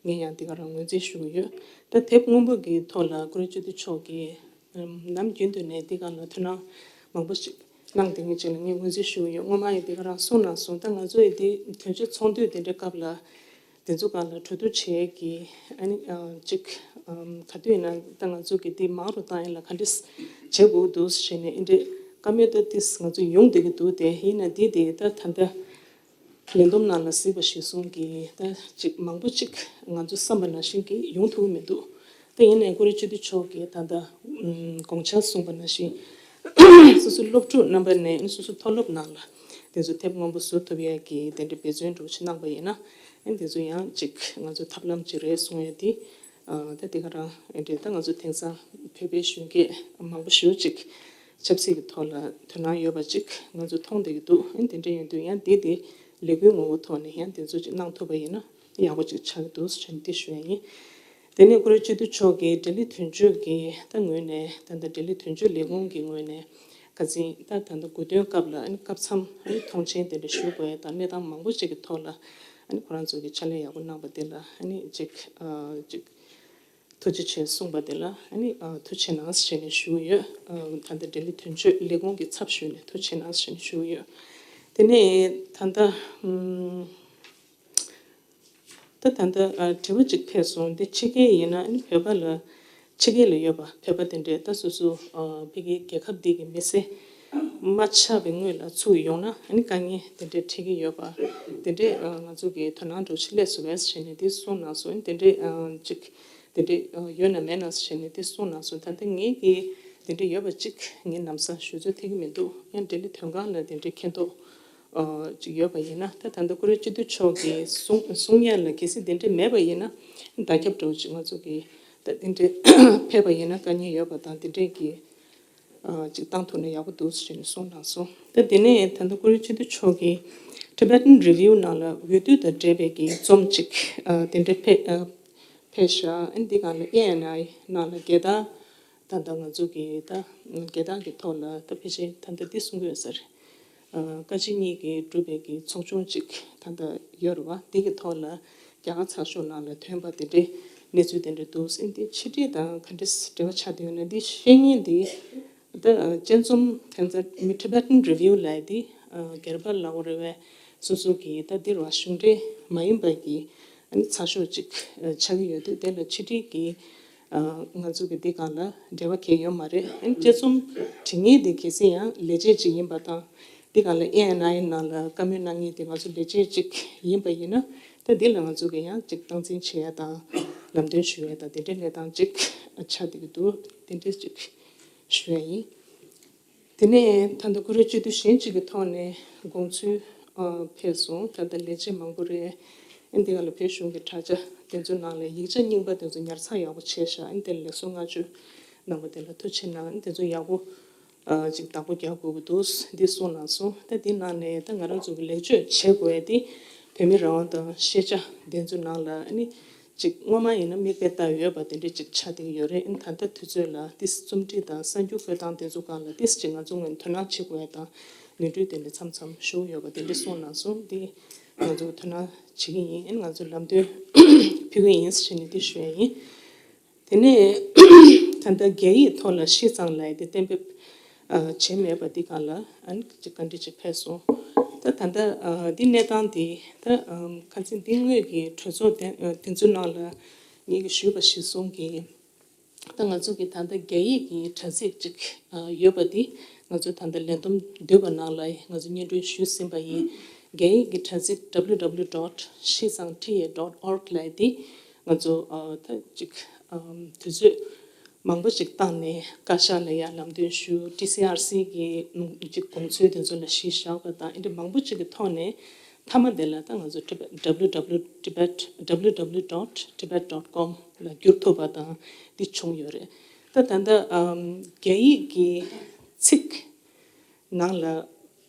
ངས་ཡང་འདི་ག་རང་ངོས་འཛིན་ཞུ་གི་ཡོད། ད་དེབ་སྔོན་པོ་གི་ཐོག་ལ་བཀུར་འོས་སྤྱི་འཐུས་མཆོག་གིས་ནམ་རྒྱུན་དུ་ནས་འདི་ག་ལ་ཐུགས་སྣང་མང་པོ་ཞིག་གནང་བསྡད་མཁན་ཅིག་ལ་ངས་ངོས་འཛིན་ཞུ་གི་ཡོད། སྔོན་མ་ཡང་འདི་ག་རང་གསུངས་གནང་སོང་། ད་ང་ཚོ་ཡི་འདི་དོན་གཅོད་ཚོགས་འདུ་དེ་འདྲའི་སྐབས་ལ་དེ་ཚོ་སྒང་ལ་གྲོས་བསྡུར་བྱེད་ཀྱི་ཨ་ནི་ཅིག་ག་དུས་ཡིན་ན་ད་ང་ཚོ་གི་འདི་མང་རུ་བཏང་ཡ་ལ་ག་འདྲས་བྱེད་དགོས་འདུག་ཟེར་ནས་ཨེ་འདྲས་བཀའ་མོལ་ད་ཏིས་ང་ཚོ་ཡོང་བསྡད་ཀྱི་འདུག་དེ་ཡིན་ན་འདི་དེ་ད་ད་ལྟ་ལས་བསྡོམས་ནང་ལ་གཟིགས་པ་གཞིར་བཟུང་གིས་ད་ཅིག་མང་པོ་ཅིག་ང་ཚོ་བསམ་པ་ནང་བཞིན་གྱི་ཡོང་ཐུབ་ཀྱི་མི་འདུག་ད་ཡིན་ནའི་བཀུར་འོས་སྤྱི་འཐུས་མཆོག་གིས་ད་ལྟ་དགོངས་འཆར་གསུངས་པ་ནང་བཞིན་སོ་སོ་སློབ་ཕྲུག་རྣམ་པ་ནས་སོ་སོ་མཐོ་སློབ་ནང་ལ་དེ་ཚོ་དེབ་སྔོན་པོ་བཟོ་ཐུབ་ཡ་གི་དེ་འདྲའི་འབད་བརྩོན་འདྲ་བོ་ཅིག་གནང་པ་ཡིན་ན་དེ་ཚོ་ཡང་ཅིག་ང་ཚོ་ཐབས་ལམ་ཅིག་རེད་གསུང་ཡ་དེ་ད་དེ་ག་རང་ཨེ་འདྲས་ད་ང་ཚོ་དེང་སང་བོད་པའི་གཞོན་སྐྱེས་མང་པོ་ཞེ་པོ་ཅིག་ཆབ་སྲིད་ཀྱི་ཐོག་ལ་དོ་སྣང་ཡོད་པ་ཅིག་ང་ཚོ་མཐོང་བསྡད་ཀྱི་འདུག་ཨ་ནི་དེ་འདྲ་ཡིན་དུས་ཡང་འདི་དེ་ལས་འགུལ་ངོ་བོ་ཐོག་ནས་ཡང་དེ་ཚོ་ཅིག་གནང་ཐུབ་པ་ཡིན་ན་ཡག་པོ་ཅིག་ཆགས་ཀྱི་འདུག་ཟེར་ནས་འདི་ཞུ་ཡ་ཡིན། དེ་ནས་བཀུར་འོས་སྤྱི་འཐུས་མཆོག་གིས་ལྡི་ལི་དོན་གཅོད་ཀྱི་ད་ངོས་ནས་ད་ལྟ་ལྡི་ལི་དོན་གཅོད་ལས་ཁུངས་ཀྱི་ངོས་ནས་ཁ་སང་ད་ད་ལྟ་དགུང་སྟོན་སྐབས་ལ་ཨ་ནི་སྐབས་མཚམས་ཨ་ནི་མཐོང་མཆན་དེ་འདྲ་ཞུ་དགོས་ཡ་དང་གནས་སྟངས་མང་པོ་ཅིག་གི་ཐོག་ལ་ཨ་ནི་ཁོ་རང་ཚོ་གི་ཕྱག་ལས་ཡག་པོ་གནང་པ་དེ་ལ་ཨ་ནི་ཅིག་ཨ་ཅིག་ཐུགས་རྗེ་ཆེ་གསུངས་པ་དེ་ལ་ཨ་ནི་ཨ་ཐུགས་རྗེ་ཆེ་གནང་ཟེར་ནས་ཞུ་གི་ཡོད། ཨ་ད་ལྟ་ལྡི་ལི་དོན་གཅོད་ལས་ཁུངས་ཀྱི་ཚབ་ཞུས་ནས་ཐུགས་རྗེ་ཆེ་གནང་ཟེར་ནས་ཞུ་གི་ཡོད། དེ་ནས་ད་ལྟ་ཨམ་ད་ད་ལྟ་ཨ་དྲི་བ་གཅིག་ཕེབས་སོང་། འདི་ཕྱི་རྒྱལ་ཡིན་ན་ཨ་ནི་བོད་པ་ལ་ཕྱི་རྒྱལ་ལ་ཡོད་པ་བོད་པ་དེ་འདྲས་ད་སོ་སོ་ཨ་ཕ་གི་རྒྱལ་ཁབ་འདི་གི་མི་སེར་མ་ཆགས་པའི་སྔོན་ལ་ཚུར་ཡོང་ན་ཨ་ནི་དཀའ་ངལ་དེ་འདྲས་འཕྲད་ཀྱི་ཡོད་པ་དེ་འདྲས་ཨ་ང་ཚོ་གི་དོ་སྣང་འདྲ་བོ་ཞིག་སླེབས་སོང་བས་ཟེར་ནས་འདི་གསུངས་གནང་སོང་། དེ་འདྲས་ཨ་ཅིག་དེ་འདྲས་ཨ་ཡོད་ན་མེད་ན་ཟེར་ནས་འདི་གསུངས་གནང་སོང་། ད་ལྟ་ངེད་ཀྱིས་དེ་འདྲས་ཡོད་པ་ཅིག་ངས་ནམ་ཟ་ཞུ་ཚོད་ཐིག་གི་མི་འདུག་ཡང་ལྡི་ལི་དོན་ཁང་ལ་དེ་འདྲས་མཁྱེན་རྟོགས་ ཨ་ཅིག་ཡོད་པ་ཡིན་ན། ད་ད་ལྟ་ཀུ་རེ་སྤྱི་འཐུས་མཆོག་གིས་གསུང་གསུང་ཡས་ལ་གལ་སྲིད་དེ་འདྲས་མེད་པ་ཡིན་ན། བརྡ་ཁྱབ་འདྲ་བོ་ཅིག་ང་ཚོ་གིས་ད་དེ་འདྲས་ཕེབས་པ་ཡིན་ན་དཀའ་ངལ་ཡོད་པ་དང་དེ་འདྲས་ཀྱི་ཨ་ཅིག་བཏང་ཐུབ་ན་ཡག་པོ་འདུག་ཟེར་ནས་གསུངས་གནང་སོང་། ད་དེ་ནས་ད་ལྟ་ཀུ་རེ་སྤྱི་འཐུས་མཆོག་གིས་Tibetan Review ནང་ལ་འོས་བསྡུ་དང་འབྲེལ་བའི་གི་རྩོམ་ཅིག་ཨ་དེ་འདྲ་ཕེ་ཨ་ཕེབས་ཤག་ཨ་འདི་སྒང་ལ་ཨེ་ཨེན་ཨའི་ནང་ལ་རྒྱལ་དར། ད་ལྟ་ང་ཚོ་གི་ད་རྒྱལ་དར་གི་ཐོག་ལ་ད་ཕལ་ཆེར་ད་ལྟ་འདི་གསུང་གི་ཡོད་ས་རེད། ཨ་བཀའ་སྤྱི་གཉིས་ཀྱིས་གྲུབ་པའི་གི་ཚོགས་ཆུང་ཅིག་ད་ལྟ་ཡོད་རེད་བ། འདི་གི་ཐོག་ལ་རྒྱ་གར་ཚགས་ཤོག་ནང་ལ་ཐོན་པ་དེ་འདྲའི་གནས་ཚུལ་དེ་འདྲ་འདུག་ཨ་འདི་ཕྱི་དྲིལ་དང་ག་འདྲས་འབྲེལ་བ་ཆགས་བསྡད་ཡོད་ན་འདི་ཤེས་མཁན་འདི། ད་དཔྱད་རྩོམ་དེ་ཚོ་མི་Tibetan Review ལབ་ཡས་འདི་སྒེར་པ་ལབ་དགོས་རེད་པས། སོ་སོ་གི་ད་འདི་རུ་བ་གཞུང་འབྲེལ་མ་ཡིན་པ་གི་ཨ་ནི་ཚགས་ཤོག་ཅིག་ཆགས་ཀྱི་ཡོད་དུས་དེ་ལ་ཕྱི་དྲིལ་གྱི་ང་ཚོ་གི་འདི་སྒང་ལ་འབྲེལ་བ་གང་ཡང་ཡོད་མ་རེད། ཨ་ནི་དཔྱད་རྩོམ་འབྲི་མཁན་འདི་གལ་སྲིད་ཡང་ལས་བྱེད་ཅིག་ཡིན་པ་དང་འདི་སྒང་ལ་ཨེ་ཨེན་ཨའི་ནང་ལ་བཀའ་མོལ་གནང་མཁན་དེ་ང་ཚོ་ལས་བྱེད་ཅིག་ཡིན་པ་ཡིན་ན། ད་འདི་ལ་ང་ཚོ་གི་ཡང་ཅིག་སྟངས་འཛིན་བྱེད་ཡ་དང་ལམ་སྟོན་ཞུ་ཡ་དང་དེ་འདྲའི་གནས་སྟངས་ཅིག་ཆགས་བསྡད་ཀྱི་འདུག་དེ་འདྲས་ཅིག་ཞུ་ཡ་ཡིན། དེ་ནས་ད་ལྟ་ཀུ་རེ་སྤྱི་འཐུས་གཞན་གཅིག་གི་ཐོག་ནས་དགོངས་ཚུལ་ཨ་ཕེབས་སོང་། ད་ལྟ་ལས་བྱེད་མང་པོ་རེད། ཨ་འདི་ག་ལ་བོད་གཞུང་གི་དྲ་རྒྱ་དེ་ཚོའི་ནང་ལ་ཡིག་ཆ་རྙིང་པ་དེ་ཚོ་ཉར་ཚགས་ཡག་པོ་བྱས་ཤག་ཨ་འདི་ལ་ལེགས་སོ་བསྔགས་བརྗོད་གནང་བ་དེ་ལ་ཐུགས་རྗེ་གནང་། ཨ་དེ་ཚོ་ཡག་པོ་ཨ་ཅིག་བདག་པོ་རྒྱག་དགོས་ཀྱི་འདུག་འདི་གསུངས་གནང་སོང་། ད་འདི་ནང་ནས་ད་ང་རང་ཚོ་གི་ལེགས་བཅོས་བྱེད་དགོས་ཡ་དེ་བོད་མི་རང་དབང་དང་ཤེས་བྱ་དེ་ཚོའི་ནང་ལ་ཨ་ནི། ཅིག་སྔོན་མ་ཡིན་ན་མིག་དཔེ་ལྟ་ཡོད་པ་དེ་འདྲས་ཅིག་ཆགས་བསྡད་ཀྱི་ཡོད་རེད། ཨ་ནི་ད་ལྟ་དུས་ཚོད་ལ་འདི་རྩོམ་སྒྲིག་དང་གསར་འགྱུར་འགོད་སྟངས་དེ་ཚོ་སྒང་ལ་ཏིས་ཅིག་ང་ཚོ་ངོས་ནས་དོ་སྣང་བྱེད་དགོས་ཡ་དང་ནོར་འཁྲུལ་དེ་འདྲས་མཚམས་མཚམས་ཤོར་ཡོད་པ་དེ་འདྲས་གསུངས་གནང་སོང་། འདི་ང་ཚོ་དོ་སྣང་བྱེད་ཀྱི་ཡིན། ཨ་ནི་ང་ཚོ་ལམ་སྟོན་ཕུལ་གྱི་ཡིན་ཟེར་ནས་འདི་ཞུ་ཡ་ཡིན། དེ་ནས་ད་ལྟ་རྒྱ་ཡིག་ཐོག་ལ་ཤིས་ཙང་ལབ་ཡ་དེ་གཏན་འབེབས་ཨ་བྱས་མེད་པ་འདི་སྒང་ལ་ཨ་ནི་ཅིག་བཀའ་འདྲི་ཅིག་ཕེབས་སོང་། ད་ད་ལྟ་ཨ་འདི་གནས་སྟངས་འདི་ད་ཨམ་ཁ་སང་འདི་དངོས་ཀྱི་གྲོས་ཚོགས་དེ་ཨ་དེ་ཚོའི་ནང་ལ་ངེད་ཀྱིས་ཞུས་པ་གཞིར་བཟུང་གིས་ད་ང་ཚོ་གི་ད་ལྟ་རྒྱ་ཡིག་གི་དྲ་ཚིགས་ཅིག་ཨ་ཡོད་པ་འདི་ང་ཚོ་ད་ལྟ་ལས་བསྡོམས་བསྡུས་པ་ནང་ལ་ང་ཚོ་སྙན་སྒྲོན་ཞུས་ཟིན་པ་ཡིན། རྒྱ་ཡིག་གི་དྲ་ཚིགས་W W W dot shizangta dot org ལབ་ཡ་འདི་ང་ཚོ་ཨ་ད་ཅིག་ཨམ་དུས་ཚོད་མང་པོ་ཅིག་བཏང་ནས་བཀའ་ཤག་ལ་ཡང་ལམ་སྟོན་ཞུ། T C R C གི་ཅིག་དགོངས་ཚུལ་དེ་ཚོ་ལ་གཞི་བཞག་པ་དང་ཨེ་འདྲ་མང་པོ་ཅིག་གི་ཐོག་ནས་མཐའ་མ་དེ་ལ་ད་ང་ཚོ་Tibet W W W dot Tibet W W W dot tibet dot com ལ་བསྒྱུར་ཐུབ་པ་དང་འདི་བྱུང་ཡོད་རེད། ད་ད་ལྟ་ཨམ་རྒྱ་ཡིག་གི་ཚིག་ནང་ལ་བེད་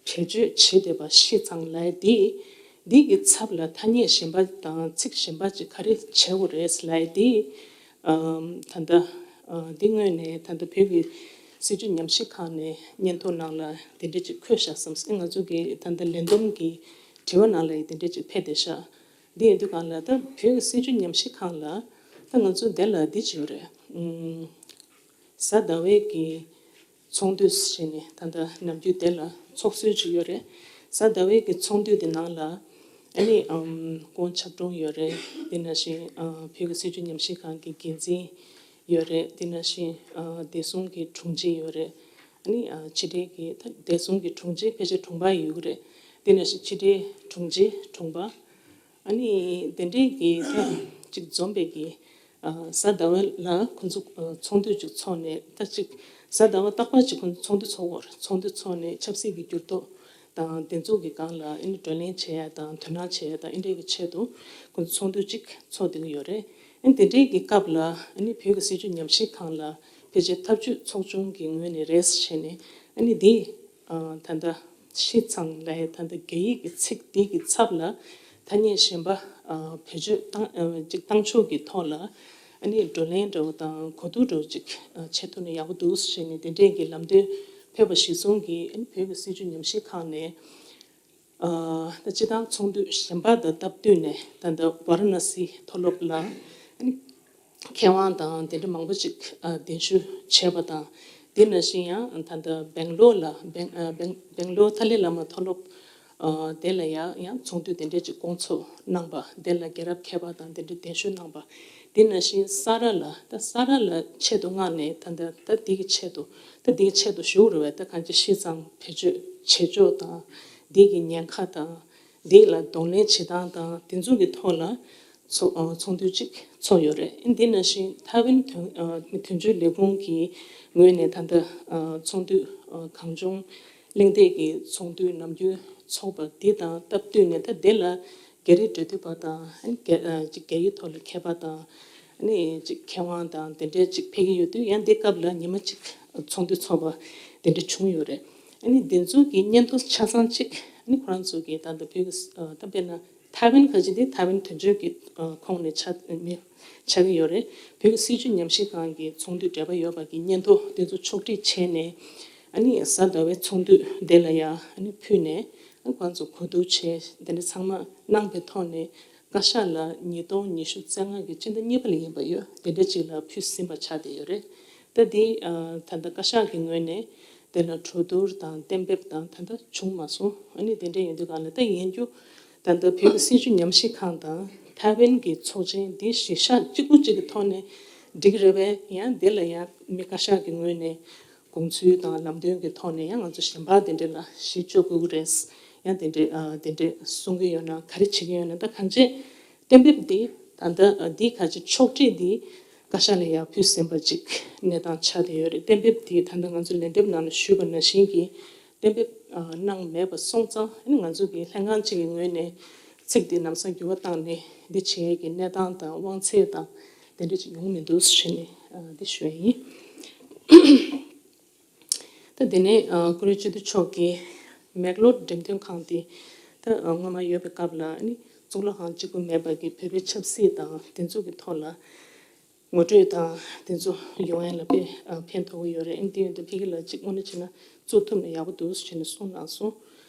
སྤྱོད་བྱེད་བསྡད་པ་ཤིས་ཙང་ལབ་ཡ་འདི། འདི་གི་ཚབ་ལ་ཐ་སྙད་གཞན་པ་དང་ཚིག་གཞན་པ་ཅིག་ག་རེ་བྱེད་དགོས་རེད་ལབ་ཡ་འདི། ཨམ་ད་ལྟ་ཨ་འདི་སྔོན་ནས་ད་ལྟ་བོད་ཀྱི་སྲིད་བྱུས་ཉམས་ཞིབ་ཁང་ནས་སྙན་ཐོ་ནང་ལ་དེ་འདྲ་ཅིག་འཁོད་བཞག་བསམ་སྲིད། ང་ཚོ་གི་ད་ལྟ་ལས་བསྡོམས་ཀྱི་དྲི་བ་ནང་ལ་ཡང་དེ་འདྲ་ཅིག་ཕེབས་བསྡད་ཤག་འདི་ཡིན་དུས་སྒང་ལ་ད་བོད་ཀྱི་སྲིད་བྱུས་ཉམས་ཞིབ་ཁང་ལ་ད་ང་ཚོ་འདི་ལ་འདི་བྱེད་དགོས་རེད། ཨམ། གཟའ་ཟླ་བའི་གི་ཚོགས་འདུ་ཟེར་ནས་ད་ལྟ་ནམ་རྒྱུན་དེ་ལ་ཚོགས་སྲོལ་ཅིག་ཡོད་རེད། གཟའ་ཟླ་བའི་གི་ཚོགས་འདུ་དེ་ནང་ལ་ཨ་ནི་ཨམ་ཀོང་ཆབ་གྲོང་ཡོད་རེད། དེ་ནང་བཞིན་ཨ་བོད་ཀྱི་སྲིད་བྱུས་ཉམས་ཞིབ་ཁང་གི་འགན་འཛིན་ཡོད་རེད། དེ་ནང་བཞིན་ཨ་བདེ་སྲུང་གི་དྲུང་ཆེ་ཡོད་རེད། ཨ་ནི་ཨ་ཕྱི་འབྲེལ་གི་ད་བདེ་སྲུང་གི་དྲུང་ཆེ་ཕལ་ཆེར་དྲུང་འཕར་ཡོད་ཀྱི་རེད། དེ་ནང་བཞིན་ཕྱི་འབྲེལ་དྲུང་ཆེ་དྲུང་འཕར། ཨ་ནི་དེ་འདྲའི་གི་ད་ཅིག་འཛོམས་པའི་གི་ཨ་གཟའ་ཟླ་བ་ལ་ཁོང་ཚོ་ཨ་ཚོགས་འདུ་ཅིག་ཚོགས་ནས་ད་ཅིག་གཟའ་ཟླ་བ་རྟག་པར་ཅིག་ཁོང་ཚོ་ཚོགས་འདུ་ཚོགས་དགོས་རེད། ཚོགས་འདུ་ཚོགས་ནས་ཆབ་སྲིད་ཀྱི་འགྱུར་ལྡོག་དང་དེ་ཚོ་གི་སྒང་ལ་ཨ་ནི་བགྲོ་གླེང་བྱེད་ཡ་དང་དོ་སྣང་བྱེད་ཡ་དང་ཨེ་འདྲའི་གི་ཆེད་དུ་ཁོང་ཚོ་ཚོགས་འདུ་ཅིག་ཚོགས་བསྡད་ཀྱི་ཡོད་རེད། ཨ་ནི་དེ་འདྲའི་གི་སྐབས་ལ་ཨ་ནི་བོད་ཀྱི་སྲིད་བྱུས་ཉམས་ཞིབ་ཁང་ལ་ཕལ་ཆེར་ཐབས་ཇུས་ཚོགས་ཆུང་གི་ངོས་ནས་རེད་བྱས་ནས་ཨ་ནི་འདི། ཨ་ད་ལྟ་ཤིས་ཙང་ལབ་ཡ་ད་ལྟ་རྒྱ་ཡིག་གི་ཚིག་འདི་གི་ཚབ་ལ་ཐ་སྙད་གཞན་པ་ཨ་བེད་སྤྱོད་བཏང་ཨ་ཅིག་བཏང་ཕྱོགས་ཀྱི་ཐོག་ལ་ཨ་ནི་བགྲོ་གླེང་འདྲ་བོ་དང་གོ་བསྡུར་འདྲ་བོ་ཅིག་ཨ་བྱེད་ཐུབ་ན་ཡག་པོ་འདུག་ཟེར་ནས་དེ་འདྲས་ཀྱི་ལམ་སྟོན་ཕེབས་པ་གཞིར་བཟུང་གིས་ཨ་ནི་བོད་ཀྱི་སྲིད་བྱུས་ཉམས་ཞིབ་ཁང་ནས་ཨ་ད་སྤྱི་བཏང་ཚོགས་འདུ་གཞན་པ་དང་སྟབས་བསྟུན་ནས་ད་ལྟ་ཝཱ་ར་ཎ་སི་མཐོ་སློབ་ལ་ཨ་ནི། མཁས་དབང་དང་དེ་འདྲ་མང་པོ་ཅིག་ཨ་གདན་ཞུ་བྱས་པ་དང་། དེ་ནང་བཞིན་ཡང་ད་ལྟ་སྦེང་ལོར་ལ་སྦེང་ཨ་སྦེང་སྦེང་ལོར་ཐ་ལི་བླ་མ་མཐོ་སློབ་ཨ་དེ་ལ་ཡང་ཡང་ཚོགས་འདུ་དེ་འདྲ་ཅིག་སྐོང་ཚོགས་གནང་པ། དེ་ལ་རྒྱལ་རབས་མཁས་པ་དང་དེ་འདྲ་གདན་ཞུ་གནང་པ། དེ་ནང་བཞིན་ས་ར་ལ་ད་ས་ར་ལ་ཆེད་དུ་མངགས་ནས་ད་ལྟ་ད་འདི་གི་ཆེད་དུ་ད་འདི་གི་ཆེད་དུ་ཞུ་རུ་བས་ད་གང་ཅི་ཤིས་ཙང་བེད་སྤྱོད་བྱེད་ཕྱོགས་དང་འདི་གི་ཉེན་ཁ་དང་། འདི་ལ་གདོང་ལེན་བྱེད་སྟངས་དང་དེ་ཚོ་གི་ཐོག་ལ་ཚོགས་ཨ་ཚོགས་འདུ་གཅིག་ཚོགས་ཡོད་རེད། འདི་ནང་བཞིན་ཐའེ་ཝན་དོན་ཨ་དོན་གཅོད་ལས་ཁུངས་ཀྱི་ངོས་ནས་ད་ལྟ་ཨ་ཚོགས་འདུ་ཨ་གངས་ལྗོངས་གླེང་སྟེགས་ཀྱི་ཚོགས་འདུ་ནམ་རྒྱུན་ ཚོགས་པ་འདི་དང་སྟབས་བསྟུན་ནས། ད་དེ་ལ་རྒྱ་རིགས་འབྲེལ་མཐུད་པ་དང་། ཨ་ནི་རྒྱ་ཨ་ཅིག་རྒྱ་ཡིག་ཐོག་ལ་མཁས་པ་དང་། ཨ་ནི་ཅིག་མཁས་དབང་དང་དེ་འདྲས་ཅིག་ཕེབས་ཀྱི་ཡོད་དུས། ཡང་འདི་སྐབས་ལ་ཉི་མ་གཅིག་ཚོགས་འདུ་ཚོགས་པ་དེ་འདྲ་བྱུང་ཡོད་རེད། ཨ་ནི་འདི་ཚོ་གི་སྙན་ཐོ་ཆ་ཚང་གཅིག་ཨ་ནི་ཁོ་རང་ཚོ་གི་ད་ལྟ་བོད་ཀྱི་ཨ་ད་དཔེར་ན་ཐའེ་ཝན་ཁ་ཅིག་དེ་ཐའེ་ཝན་དོན་གཅོད་ཀྱི་ཨ་ཁོངས་ནས་ཆགས་མི་ཆགས་ཀྱི་ཡོད་རེད། བོད་ཀྱི་སྲིད་བྱུས་ཉམས་ཞིབ་ཁང་གི་ཚོགས་འདུ་འབྲེལ་བ་ཡོད་པ་གི་སྙན་ཐོ་དེ་ཚོ་ཕྱོགས་སྒྲིག་བྱས་ནས། ཨ་ནི་གཟའ་ཟླ་བའི་ཚོགས་འདུ་དེ་ལ་ཡ་ཨ་ནི་ཕུལ་ནས། ཨ་ཁོང་ཚོ་གོ་བསྡུར་བྱས། དེ་འདྲ་ཚང་མ་གནང་པའི་ཐོག་ནས། བཀའ་ཤག་ལ་ཉིས་སྟོང་ཉི་ཤུ་རྩ་ལྔ་གི་སྤྱི་ཟླ་གཉིས་པ་ལ་ཡིན་པ་ཡོད། དེ་འདྲ་ཅིག་ལ་ཕུལ་ཟིན་པ་ཆགས་བསྡད་ཡོད་རེད། ད་འདི་ཨ་ད་ལྟ་བཀའ་ཤག་གི་ངོས་ནས་དེ་ལ་གྲོས་བསྡུར་དང་གཏན་འབེབས་དང་ད་ལྟ་བྱུང་མ་སོང་། ཨ་ནི་དེ་འདྲ་ཡིན་དུས་སྒང་ལ། ད་ཡིན་རྒྱུ་ད་ལྟ་བོད་ཀྱི་སྲིད་བྱུས་ཉམས་ཞིབ་ཁང་དང་ཐའེ་ཝན་གྱི་ཚོགས་ཆེན་འདི་གཞི་བཞག་གཅིག་པུ་གཅིག་གི་ཐོག་ནས་འགྲིག་རེད་པས། ཡང་དེ་ལ་ཡང་མི་བཀའ་ཤག་གི་ངོས་ནས་དགོངས་ཚུལ་དང་ལམ་སྟོན་གྱི་ཐོག་ནས་ཡང་ང་ཚོ་གཞན་པ་དེ་འདྲ་ལ་གཞི་བཅོལ་དགོས་ཀྱི་རེད། ཡང་དེ་འདྲ་ཨ་དེ་འདྲ་གསུང་གི་ཡོད་ན། ག་རེ་བྱེད་ཀྱི་ཡོད་ན། ད་གང་ཅི་གཏན་འབེབས་འདི་ད་ལྟ་འདི་ག་ཅི་ཕྱོགས་སྒྲིག་འདི་བཀའ་ཤག་ལ་ཡར་ཕུལ་ཟིན་པ་ཅིག་གནས་སྟངས་ཆགས་བསྡད་ཡོད་རེད། གཏན་འབེབས་འདི་ད་ལྟ་ང་ཚོ་ལན་འདེབས་ནང་ལ་ཞུས་པ་ནང་བཞིན་གྱི་གཏན་འབེབས་ཨ་གནང་མེད་པ་སོང་ཙང་། ཨ་ནི་ང་ཚོ་གི་ལྷན་ཁང་གཅིག་གི་ངོས་ནས་ཚིག་འདི་ལམ་སང་འགྱུར་བ་བཏང་ནས་འདི་བྱེད་ཡས་ཀྱི་གནས་སྟངས་དང་དབང་ཚད་དང་དེ་འདྲ་ཅིག་ཡོང་མི་འདུག་ཟེར་ནས་ཨ་འདི་ཞུ་ཡས་ཡིན། ད་དེ་ནས་ཨ་བཀུར་འོས་སྤྱི་འཐུས་མཆོག་གིས་མེག་ལོར་འགྲེམས་སྟོན་ཁང་དེ་ད་ཨ་སྔོན་མ་ཡོད་པའི་སྐབས་ལ་ཨ་ནི་གཙུག་ལག་ཁང་གཅིག་པུ་མེད་པ་གི་བོད་པའི་ཆབ་སྲིད་དང་དེ་ཚོ་གི་ཐོག་ལ་ངོ་སྤྲོད་དང་དེ་ཚོ་ཡོང་ཡ་ལ་དཔེ་ཨ་ཕན་ཐོགས་ཀྱི་ཡོད་རེད། ཨ་ནི་དེ་ཡོད་དུས་ཕ་གི་ལ་གཅིག་དངོས་གནས་བྱས་ན་བཙུགས་ཐུབ་ན་ཡག་པོ་འདུག་ཟེར་ནས་གསུངས་གནང་སོང་།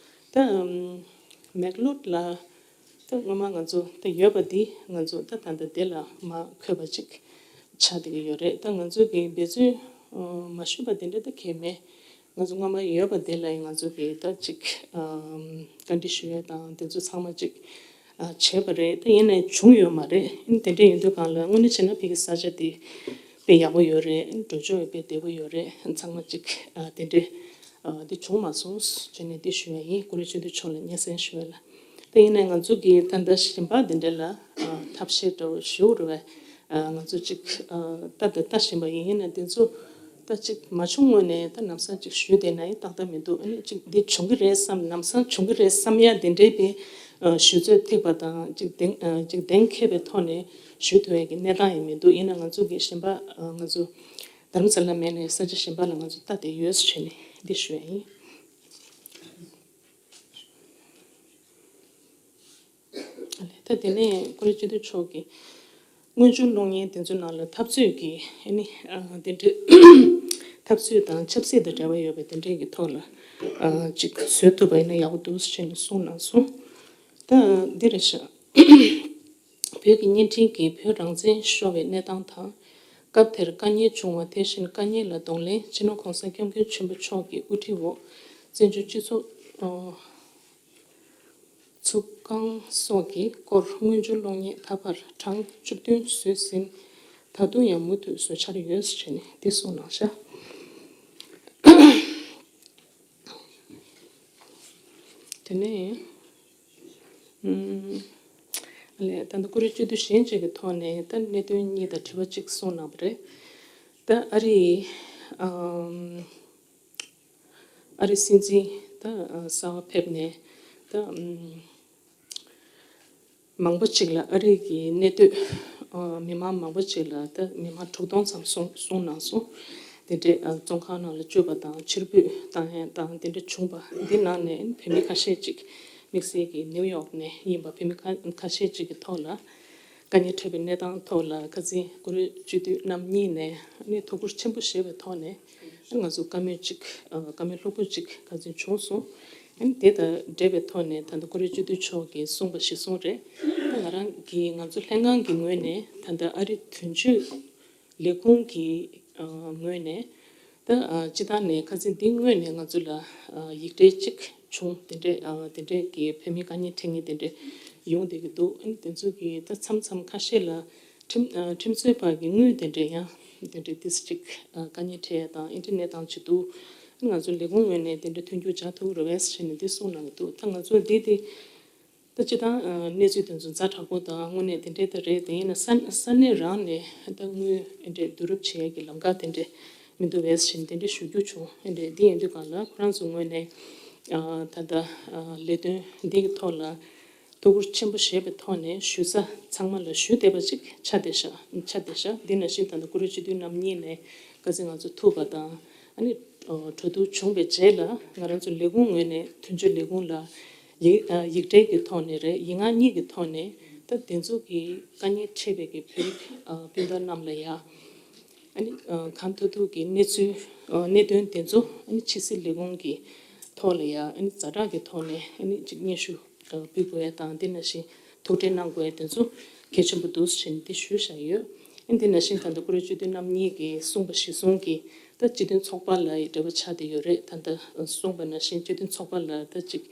ད་ཨམ་མེག་ལོར་ལ་ད་སྔོན་མ་ང་ཚོ་ད་ཡོད་པ་འདི་ང་ཚོ་ད་ད་ལྟ་དེ་ལ་མ་འཁོད་པ་ཅིག་ཆགས་བསྡད་ཀྱི་ཡོད་རེད། ད་ང་ཚོ་གི་འབད་བརྩོན་ཨ་མ་ཞུས་པ་དེ་འདྲ་ད་གང་ཡང་མེད། ང་ཚོ་སྔོན་མ་ཡོད་པ་དེ་ལ་ཡང་ང་ཚོ་གི་ད་ཅིག་ཨམ་བཀའ་འདྲི་ཞུ་ཡ་དང་དེ་ཚོ་ཚང་མ་ཅིག་ཨ་བྱས་པ་རེད། ད་ཡིན་ནའི་བྱུང་ཡོད་མ་རེད། ཨ་ནི་དེ་འདྲ་ཡིན་དུས་སྒང་ལ་དངོས་གནས་བྱས་ན་ཕ་གི་ས་ཆ་དེ་དཔེ་ཡག་པོ་ཡོད་རེད། ཨ་ནི་འགྲོ་ཕྱོགས་དཔེ་བདེ་པོ་ཡོད་རེད། ཨ་ནི་ཚང་མ་ཅིག་ཨ་དེ་འདྲ་ཨ་དེ་བྱུང་མ་སོང་ཟེར་ནས་དེ་ཞུ་ཡ་ཡིན། བཀུར་འོས་སྤྱི་འཐུས་མཆོག་ལ་སྙན་སེང་ཞུ་ཡ་ལ། ད་ཡིན་ནའི་ང་ཚོ་གི་ད་ལྟ་གཞན་པ་དེ་འདྲ་ལ་ཨ་ཐབས་ཤེས་འདྲ་བོ་ཞུ་རུ་བས། ཨ་ང་ཚོ་ཅིག་ཨ་ལྟ་དང་ལྟ་བཞིན་པ་ཡིན། ཡིན་ན་དེ་ཚོ་ད་ཅིག་མ་བྱུང་སྔོན་ནས་ད་ལམ་སང་ཅིག་ཞུས་བསྡད་ན་ཡང་ཏག་ཏག་མི་འདུག་ཨ་ནི་ཅིག་འདི་བྱུང་གི་རེད་བསམ། ལམ་སང་བྱུང་གི་རེད་བསམ་ཡ་དེ་འདྲའི་པའི་ཨ་ཞུ་ཚོད་ཐིག་པ་དང་ཅིག་གདེང་ཨ་ཅིག་གདེང་འཁེལ་བའི་ཐོག་ནས་ཞུ་ཐུབ་ཡ་གི་གནས་སྟངས་ཡང་མི་འདུག་ཡིན་ན་ང་ཚོ་གི་གཞན་པ་ཨ་ང་ཚོ་རྡ་རམ་ས་ལ་མེད་ནས་ས་ཆ་གཞན་པ་ལ་ང་ཚོ་ལྟ་བསྡད་ཡོད་ཟེར་ནས་འདི་ཞུ་ཡ་ཡིན། ད་དེ་ནས་བཀུར་འོས་སྤྱི་འཐུས་མཆོག་གིས་སྔོན་འཇུག་གློག་བརྙན་དེ་ཚོའི་ནང་ལ་འཐབ་རྩོད་ཀྱི་ཨ་ནི་ཨ་དེ་འདྲའི་འཐབ་རྩོད་དང་ཆབ་སྲིད་དང་འབྲེལ་བ་ཡོད་པའི་དེ་འདྲའི་གི་ཐོག་ལ་ཨ་ཅིག་བཟོས་ཐུབ་པ་ཡིན་ན་ཡག་པོ་འདུག་ཟེར་ནས་གསུངས་གནང་སོང་། ད་འདི་རེད་ཤག་བོད་ཀྱི་བརྙན་འཕྲིན་གྱིས་བོད་རང་བཙན་ཤོར་བའི་གནས་སྟངས་དང་། སྐབས་དེར་དཀའ་ཉེན་བྱུང་བ། དེ་བཞིན་དཀའ་ཉེན་ལ་གདོང་ལེན། སྤྱི་ནོར་༸གོང་ས་༸སྐྱབས་མགོན་ཆེན་པོ་མཆོག་གི་དབུ་ཁྲིད་འོག་བཙན་བྱོལ་སྤྱི་ཚོགས་ཨ་ཚུགས་ཁང་སོགས་ཀྱི་སྐོར་སྔོན་འཇུག་གློག་བརྙན་ད་བར་གྲངས་བཅུ་བདུན་བཟོས་ཟིན། ད་དུང་ཡང་མུ་མཐུད་བཟོ་འཆར་ཡོད་ཟེར་ནས་འདི་གསུངས་གནང་ཤག་དེ་ནས་ཨམ་ལས་ད་ལྟ་བཀུར་འོས་སྤྱི་འཐུས་གཞན་གཅིག་གི་ཐོག་ནས་ད་གནད་དོན་གཉིས་དང་དྲི་བ་གཅིག་གསུངས་གནང་བ་རེད། ད་ཨ་རི་ཨམ་ཨ་རི་སྲིད་འཛིན་ད་གསར་པ་ཕེབས་ནས་ད་ཨམ་མང་པོ་ཅིག་ལ་ཨ་རི་གི་གནས་སྡོད་ཨ་མི་མང་མང་པོ་ཅིག་ལ་ད་མི་མང་དྲུག་སྟོང་ཙམ་སོང་སོང་གནང་སོང་། དེ་འདྲའི་ཨ་བཙོན་ཁང་ནང་ལ་བཅུག་པ་དང་ཕྱིར་འབུད་བཏང་ཡ་དང་དེ་འདྲ་བྱུང་བ་འདི་ནང་ནས་བོད་མི་ཁ་ཤས་ཅིག་དམིགས་བསལ་གྱི་ནིའུ་ཡོག་ནས་ཡིན་པ་བོད་མི་ཁ་ཁ་ཤས་ཅིག་གི་ཐོག་ལ་དཀའ་ངལ་འཕྲད་པའི་གནས་སྟངས་ཐོག་ལ་ཁ་སང་བཀུར་འོས་སྤྱི་འཐུས་རྣམ་གཉིས་ནས་ཨ་ནི་ཐུགས་ཁུར་ཆེན་པོ་བཞེས་པའི་ཐོག་ནས་ང་ཚོ་བཀའ་མོལ་ཅིག་ཨ་བཀའ་མོལ་ལྷུག་པོ་ཅིག་ཁ་སང་བྱུང་སོང་། ཨ་ནི་དེ་དང་འབྲེལ་བའི་ཐོག་ནས་ད་ལྟ་བཀུར་འོས་སྤྱི་འཐུས་མཆོག་གིས་གསུངས་པ་གཞིར་བཟུང་རེད། ད་ང་རང་གིས་ང་ཚོ་ལྷན་ཁང་གི་ངོས་ནས་ད་ལྟ་ཨ་རི་དོན་གཅོད་ལས་ཁུངས་ཀྱི་ཨ་ངོས་ནས་ད་ཨ་སྤྱི་བཏང་ནས་ཁ་སང་འདི་སྔོན་ནས་ང་ཚོ་ལ་ཨ་ཡིག་འབྲེལ་གཅིག་བྱུང་། དེ་འདྲའི་ཨ་དེ་འདྲའི་གི་བོད་མི་དཀའ་ངལ་འཕྲད་མཁན་དེ་འདྲ་ཡོང་བསྡད་ཀྱི་འདུག་ཨ་ནི་དེ་ཚོ་གི་ད་མཚམས་མཚམས་ཁ་ཤས་ལ་ཁྲིམས་ཨ་ཁྲིམས་རྩོད་པ་གི་དངུལ་དེ་འདྲ་ཡང་དེ་འདྲ་ཏིས་གཅིག་ཨ་དཀའ་ངལ་འཕྲད་ཡ་དང་ཨེ་འདྲ་གནས་སྟངས་ཅིག་འདུག་ཨ་ནི་ང་ཚོ་ལས་ཁུངས་ངོས་ནས་དེ་འདྲ་མཐུན་འགྱུར་བྱ་ཐུབ་ཀྱི་རེད་པས་ཟེར་ནས་འདི་གསུངས་གནང་གི་འདུག་ད་ང་ཚོ་འདི་དེ་ད་སྤྱི་བཏང་ཨ་གནས་ཚུལ་དེ་ཚོ་ཛ་དྲག་པོ་དང་དངོས་གནས་དེ་འདྲའི་ད་རེད། དེ་ཡིན་ན་ས་ས་གནས་རང་ནས་ད་དངུལ་ཨེ་འདྲས་བསྡུ་རུབ་བྱེད་ཡས་ཀྱི་ལམ་ཁ་དེ་འདྲས་མི་འདུག་པས་ཟེར་ནས་དེ་འདྲས་ཞུ་རྒྱུ་བྱུང་། ཨེ་འདྲས་འདི་ཡིན་དུས་གང་ལ་ཁོ་རང་ཚོ་ངོས་ནས་ ཨ་ད་ལྟ་ཨ་ལས་དོན་འདི་གི་ཐོག་ལ་ཐུགས་ཁུར་ཆེན་པོ་བཞེས་པའི་ཐོག་ནས་ཞུ་ས་ཚང་མ་ལ་ཞུ་བསྡད་པ་ཅིག་ཆགས་བསྡད་ཤག་ཆགས་བསྡད་ཤག་འདི་ནང་བཞིན་ད་ལྟ་བཀུར་འོས་སྤྱི་འཐུས་རྣམ་གཉིས་ནས་ཁ་སང་ང་ཚོ་ཐུག་པ་དང་། ཨ་ནི་ཨ་གྲོས་བསྡུར་བྱུང་བའི་རྗེས་ལ་ང་རང་ཚོ་ལས་ཁུངས་ངོས་ནས་དོན་གཅོད་ལས་ཁུངས་ལ་ཡིག་ཨ་ཡིག་ཕྲེང་གི་ཐོག་ནས་རེད། ཡིག་ངག་གཉིས་ཀྱི་ཐོག་ནས་ད་དེ་ཚོ་གི་དཀའ་ངལ་འཕྲད་པའི་གི་བོད་རིགས་ཨ་སྤུན་ཟླ་རྣམས་ལ་ཡ། ཨ་ནི་ཨ་གང་ཐུབ་ཐུབ་ཀྱི་གནས་ཚུལ་ཨ་གནད་དོན་དེ་ཚོ་ཨ་ནི་ཕྱི་སྲིད་ལས་ཁུངས་ཀྱི་ཐོག་ལ་ཡ་ཨ་ནི་ཛ་དྲག་གི་ཐོག་ནས་ཨ་ནི་ཅིག་སྙན་ཞུ་ཨ་ཕུལ་དགོས་ཡ་དང་། དེ་ནང་བཞིན་ཐུགས་ཁྲལ་གནང་དགོས་ཡ་དེ་ཚོ་གལ་ཆེན་པོ་འདུག་ཟེར་ནས་དེ་ཞུས་བཞག་ཡོད། ཨ་ནི་དེ་ནང་བཞིན་ད་ལྟ་བཀུར་འོས་སྤྱི་འཐུས་རྣམ་གཉིས་ཀྱིས་གསུངས་པ་གཞིར་བཟུང་གིས་ད་སྤྱི་མཐུན་ཚོགས་པ་ལ་ཡི་འབྲེལ་བ་ཆགས་བསྡད་ཡོད་རེད། ད་ལྟ་གསུངས་པ་ནང་བཞིན་སྤྱི་མཐུན་ཚོགས་པ་ལ་ད་ཅིག་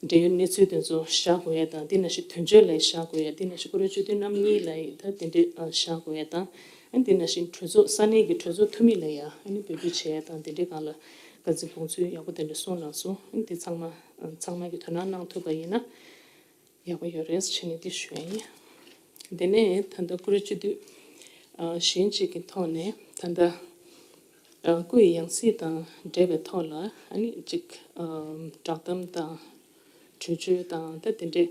འབྲེལ་ཡོད་གནས་ཚུལ་དེ་ཚོ་བཞག་དགོས་ཡ་དང་། དེ་ནང་བཞིན་དོན་གཅོད་ལ་ཡི་བཞག་དགོས་ཡ། དེ་ནང་བཞིན་བཀུར་འོས་སྤྱི་འཐུས་རྣམ་གཉིས་ལ་ཡི་ད་དེ་འདྲའི་ཨ་བཞག་དགོས་ཡ་དང་། ཨ་ནི་དེ་ནང་བཞིན་གྲོས་ཚོགས་ས་གནས་ཀྱི་གྲོས་ཚོགས་འཐུས་མི་ལ་ཡ་ཨ་ནི་འབོད་སྐུལ་བྱེད་ཡ་དང་། དེ་འདྲའི་སྒང་ལ་དཀའ་ཚེགས་དགོངས་ཚུལ་ཡག་པོ་དེ་འདྲ་གསུངས་གནང་སོང་། ཨ་ནི་དེ་ཚང་མ་ཨ་ཚང་མ་གིས་དོ་སྣང་གནང་ཐུབ་པ་ཡིན་ན་ཡག་པོ་ཡོད་རེད་ཟེར་ནས་དེ་ཞུ་ཡ་ཡིན། དེ་ནས་ད་ལྟ་བཀུར་འོས་སྤྱི་འཐུས་ཨ་གཞན་གཅིག་གི་ཐོག་ནས་ད་ལྟ་ཨ་སྐུའི་ཡང་སྲིད་དང་འབྲེལ་བའི་ཐོག་ལ་ཨ་ནི་གཅིག་ཨ་བསྒྲགས་གཏམ་དང་གྲོས་ཆོད་དང་ད་དེ་འདྲའི་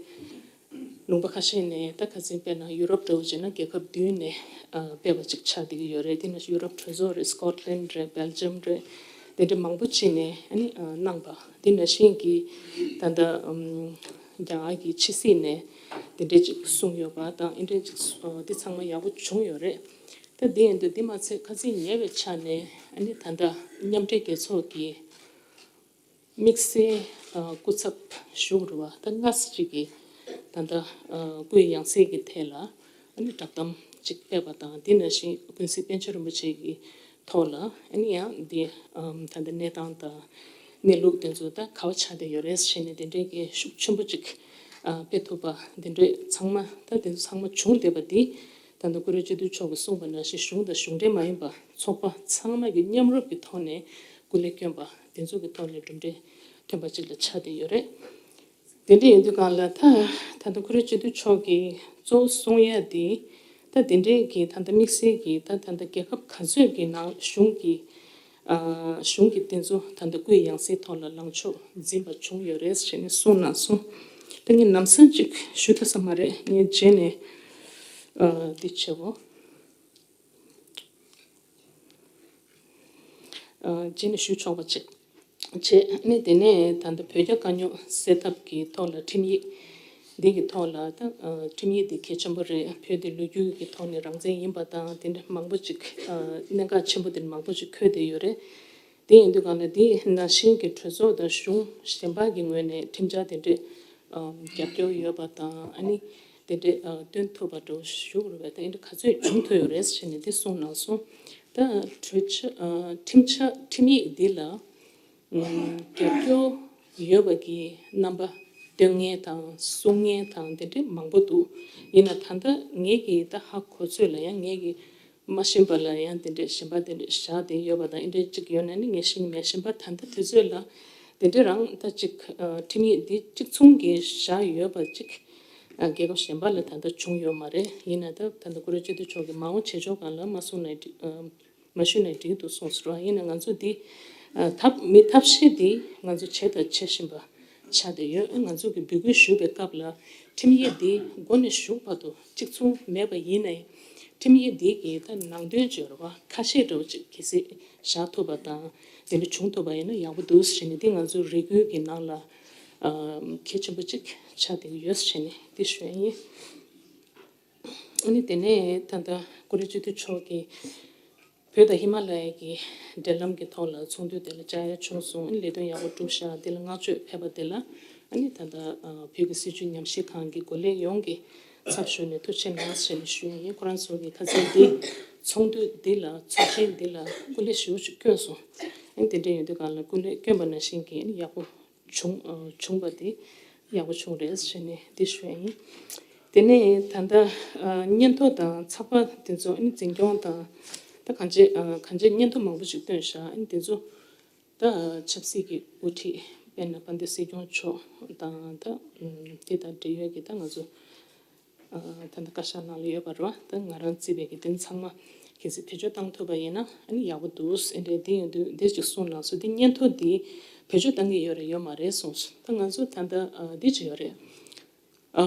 ལུང་པ་ཁ་ཤས་ནས། ད་ཁ་སང་དཔེར་ན་ཡུ་རོབ་འདྲ་བོ་བྱས་ན་རྒྱལ་ཁབ་བདུན་ནས་ཨ་ཕེབས་པ་ཅིག་ཆགས་བསྡད་ཀྱི་ཡོད་རེད། དེ་ནས་ཡུ་རོབ་གྲོས་ཚོགས་རེད། སྐོཊ་ལན་རེད། སྦེལ་ཇམ་རེད། དེ་འདྲ་མང་པོ་ཅིག་ནས་ཨ་ནི་ཨ་གནང་པ། དེ་ནང་བཞིན་གྱི་ད་ལྟ་ཨམ་རྒྱ་གར་གྱི་ཕྱི་སྲིད་ནས་དེ་འདྲ་ཅིག་གསུངས་ཡོད་པ་དང་། ཨེ་འདྲ་ཅིག་ཨ་དེ་ཚང་མ་ཡག་པོ་བྱུང་ཡོད་རེད། ད་དེ་ཡིན་དུས་དེ་མ་ཚད་ཁ་སང་ཉེ་བའི་ཆ་ནས་ཨ་ནི་ད་ལྟ་མཉམ་འབྲེལ་རྒྱལ་ཚོགས་ཀྱི་དམིགས་བསལ་ཨ་སྐུ་ཚབ་ཞུ་དགོས་རེད་བ། ད་སྔ་ས་ཅིག་གི་ད་ལྟ་ཨ་སྐུའི་ཡང་སྲིད་ཀྱི་ཐད་ལ་ཨ་ནི་བསྒྲགས་གཏམ་ཅིག་སྤེལ་བ་དང་། དེ་ནང་བཞིན་ཀུན་གཟིགས་པཎ་ཆེན་རིན་པོ་ཆེ་གི་ཐོག་ལ་ཨ་ནི་ཡང་འདི་ཨམ་ད་ལྟ་གནས་སྟངས་དང་གནས་ལུགས་དེ་ཚོ་ད་ག་བ་ཆགས་བསྡད་ཡོད་རེད་ཟེར་ནས་དེ་འདྲའི་གི་ཤུགས་ཆེན་པོ་ཅིག་ཨ་སྤེལ་ཐུབ་པ། དེ་འདྲའི་ཚང་མ་ད་དེ་ཚོ་ཚང་མ་བྱུང་བསྡད་པ་འདི་ད་ལྟ་བཀུར་འོས་སྤྱི་འཐུས་མཆོག་གིས་གསུངས་པ་ནང་བཞིན་གཞུང་དང་གཞུང་འབྲེལ་མ་ཡིན་པ་ཚོགས་པ་ཚང་མ་གི་མཉམ་རུབ་ཀྱི་ཐོག་ནས་སྐུ་ལས་བསྐྱོན་པ་དེ་ཚོ་གི་ཐོག་ནས་གྲུབ་འབྲས་ཐོན་པ་ཅིག་ལ་ཆགས་བསྡད་ཡོད་རེད། དེ་འདྲ་ཡིན་དུས་སྒང་ལ་ད་ད་ལྟ་བཀུར་འོས་སྤྱི་འཐུས་མཆོག་གིས་གཙོ་བོ་གསུང་ཡ་དེ་ད་དེ་འདྲའི་གི་ད་ལྟ་དམིགས་བསལ་གྱི་ད་ད་ལྟ་རྒྱལ་ཁབ་ག་ཚོད་ཀྱི་ནང་གཞུང་གི་ཨ་གཞུང་གི་དེ་ཚོ་ད་ལྟ་སྐུའི་ཡང་སྲིད་ཐོག་ལ་ལངས་ཕྱོགས་འཛིན་པ་བྱུང་ཡོད་རེད་ཟེར་ནས་གསུངས་གནང་སོང་། ད་ངས་ལམ་སང་ཅིག་ཞུ་ཐུབ་ས་མ་རེད། ངས་རྗེས་ནས་ཨ་འདི་བྱེད་འོ། ཨ་རྗེས་ནས་ཞུ་ཆོག་པ་བྱེད། བྱེད། ནས་དེ་ནས་ད་ལྟ་བོད་རྒྱ་དཀའ་རྙོག་སེལ་ཐབས་ཀྱི་ཐོག་ལ་ཁྲིམས་ཡིག་འདི་གི་ཐོག་ལ་ད་ཨ་ཁྲིམས་ཡིག་འདི་གལ་ཆེན་པོ་རེད། བོད་འདི་ལོ་རྒྱུས་ཀྱི་ཐོག་ནས་རང་བཙན་ཡིན་པ་དང་། དེ་འདྲ་མང་པོ་ཅིག་ཨ་གནད་འགག་ཆེན་པོ་དེ་མང་པོ་ཅིག་འཁོད་བསྡད་ཡོད་རེད། དེ་ཡིན་དུས་གང་ལ་དེ་ནང་བཞིན་གྱི་གྲོས་ཚོགས་དང་གཞུང་གཞན་པ་གི་ངོས་ནས་ཁྲིམས་འཆར་དེ་འདྲས་ཨ་རྒྱབ་སྐྱོར་ཡོད་པ་དང་། ཨ་ནི་དེ་འདྲས་ཨ་བཏོན་ཐུབ་པ་འདྲ་བོ་ཞུ་དགོས་རེད་པས། ད་ཨེ་འདྲ་ག་ཚོད་བྱུང་ཐུབ་ཡོད་རེད་ཟེར་ནས་དེ་གསུངས་གནང་སོང་། ད་གྲོས་ཆོད་ཨ་ཁྲིམས་འཆར་ཁྲིམས་ཡིག་འདི་ལ་ཨམ་རྒྱབ་སྐྱོར་ཡོད་པ་གི་རྣམ་པ་སྟོན་མཁན་དང་གསུང་མཁན་དང་དེ་འདྲས་མང་པོ་འདུག་ཡིན་ན་ད་ལྟ་ངེད་ཀྱི་ད་ཧ་གོ་ཚོད་ལ་ཡང་ངེད་ཀྱི་མ་ཤེས་པ་ལ་ཡང་དེ་འདྲས་གཞན་པ་དེ་འདྲས་བཞག་བསྡད་ཡོད་པ་དང་། ཨེ་འདྲས་གཅིག་ཡོད་ན་ནི་ངས་ཤེས་ཀྱི་མེད། གཞན་པ་ད་ལྟ་དུས་ཚོད་ལ་དེ་འདྲས་རང་ད་གཅིག་ཨ་ཁྲིམས་ཡིག་འདི་གཅིག་མཚུངས་ཀྱི་བཞག་ཡོད་པ་གཅིག་ཨ་རྒྱལ་ཁབ་གཞན་པ་ལ་ད་ལྟ་བྱུང་ཡོད་མ་རེད། ཡིན་ན་ད་ད་ལྟ་བཀུར་འོས་སྤྱི་འཐུས་མཆོག་གིས་མ་འོངས་བྱེད་ཕྱོགས་སྒང་ལ་མ་གསུངས་ན་འགྲིག་ཨ་མ་ཞུས་ན་འགྲིག་འདུག་གསུངས་སོང་ར། ཡིན་ན་ང་ཚོ་འདི་ཨ་ཐབས་མི་ཐབས་ཤེས་འདི་ང་ཚོ་བྱས་དང་བྱེད་བཞིན་པ་ཆགས་བསྡད་ཡོད། ང་ཚོ་གི་འབོད་སྐུལ་ཞུ་བའི་སྐབས་ལ་ཁྲིམས་ཡིག་འདི་མགོ་ནས་མཇུག་བར་དུ་གཅིག་མཚུངས་མེད་པ་ཡིན་ནའི། ཁྲིམས་ཡིག་འདི་གི་ད་ནང་དོན་སྦྱོར་བ་ཁ་ཤས་འདྲ་བོ་ཅིག་གལ་སྲིད་བཞག་ཐུབ་པ་དང་དེ་འདྲ་བྱུང་ཐུབ་པ་ཡིན་ན་ཡག་པོ་འདུག་ཟེར་ནས། འདི་ང་ཚོ་རེ་སྐུལ་གྱི་ནང་ལ་ཨ་གལ་ཆེན་པོ་ཅིག་ཆགས་བསྡད་ཀྱི་ཡོད་ཟེར་ནས་འདི་ཞུ་ཡ་ཡིན། ཨ་ནི་དེ་ནས་ད་ལྟ་བཀུར་འོས་སྤྱི་འཐུས་མཆོག་གིས་བོད་དང་ཧི་མ་ལ་ཡ་གི་འབྲེལ་ལམ་གྱི་ཐོག་ལ་ཚོགས་འདུ་དེ་ལ་བཅར་ཡ་བྱུང་སོང་། ཨ་ནི་ལས་དོན་ཡག་པོ་བསྒྲུབས་ཤག་འདི་ལ་བསྔགས་བརྗོད་ཕེབས་པ་དེ་ལ་ཨ་ནི་ད་ལྟ་ཨ་བོད་ཀྱི་སྲིད་བྱུས་ཉམས་ཞིབ་ཁང་གི་འགོ་ལས་ཡོངས་ཀྱི་ཚབ་ཞུས་ནས་ཐུགས་རྗེ་གནང་ཞེས་ནས་ཞུ་ཡ་ཡིན། ཁོ་རང་ཚོ་གིས་ཁ་སང་འདི་ཚོགས་འདུ་འདི་ལ་ཚོགས་ཆེན་འདི་ལ་སྐུ་ལས་ཞེ་པོ་ཅིག་བསྐྱོན་སོང་། ཨ་ནི་དེ་འདྲ་ཡིན་དུས་གང་ལ་སྐུ་ལས་བསྐྱོན་པ་ནང་བཞིན་གྱི་ཨ་ནི་ཡག་པོ་བྱུང་ཨ་བྱུང་བ་དེ་ཡག་པོ་བྱུང་རེད་ཟེར་ནས་འདི་ཞུ་ཡ་ཡིན། དེ་ནས་ད་ལྟ་ཨ་སྙན་ཐོ་དང་ཚགས་པར་དེ་ཚོ་ཨ་ནི་འཛིན་སྐྱོང་དང་ད་གང་ཅི་ཨ་གང་ཅི་སྙན་ཐོ་མང་པོ་ཞིག་བཏོན་བཞག་ཨ་ནི་དེ་ཚོ་ད་ཆབ་སྲིད་ཀྱི་དབུ་ཁྲིད་དཔེར་ན་དཔལ་ལྡན་སྲིད་སྐྱོང་མཆོག་དང་ད་དེ་དང་འབྲེལ་ཡོད་ཀྱི་ད་ང་ཚོ་ཨ་ད་ལྟ་བཀའ་ཤག་ནང་ལ་ཡོད་པ་རེད་བ། ད་ང་རང་བརྩིས་པའི་གི་དེ་ཚང་མ་ གལ་སྲིད་བེད་སྤྱོད་བཏང་ཐུབ་པ་ཡིན་ན་ཨ་ནི་ཡག་པོ་འདུག་ཨེ་འདྲས་འདི་ཡོད་དུས་འདི་ཅིག་གསུངས་གནང་སོང་། འདི་སྙན་ཐོ་འདི་བེད་སྤྱོད་བཏང་གི་ཡོད་རེད་ཡོད་མ་རེད་གསུངས་སོང་། ད་ང་ཚོ་ད་ལྟ་འདི་ཅིག་ཡོད་རེད།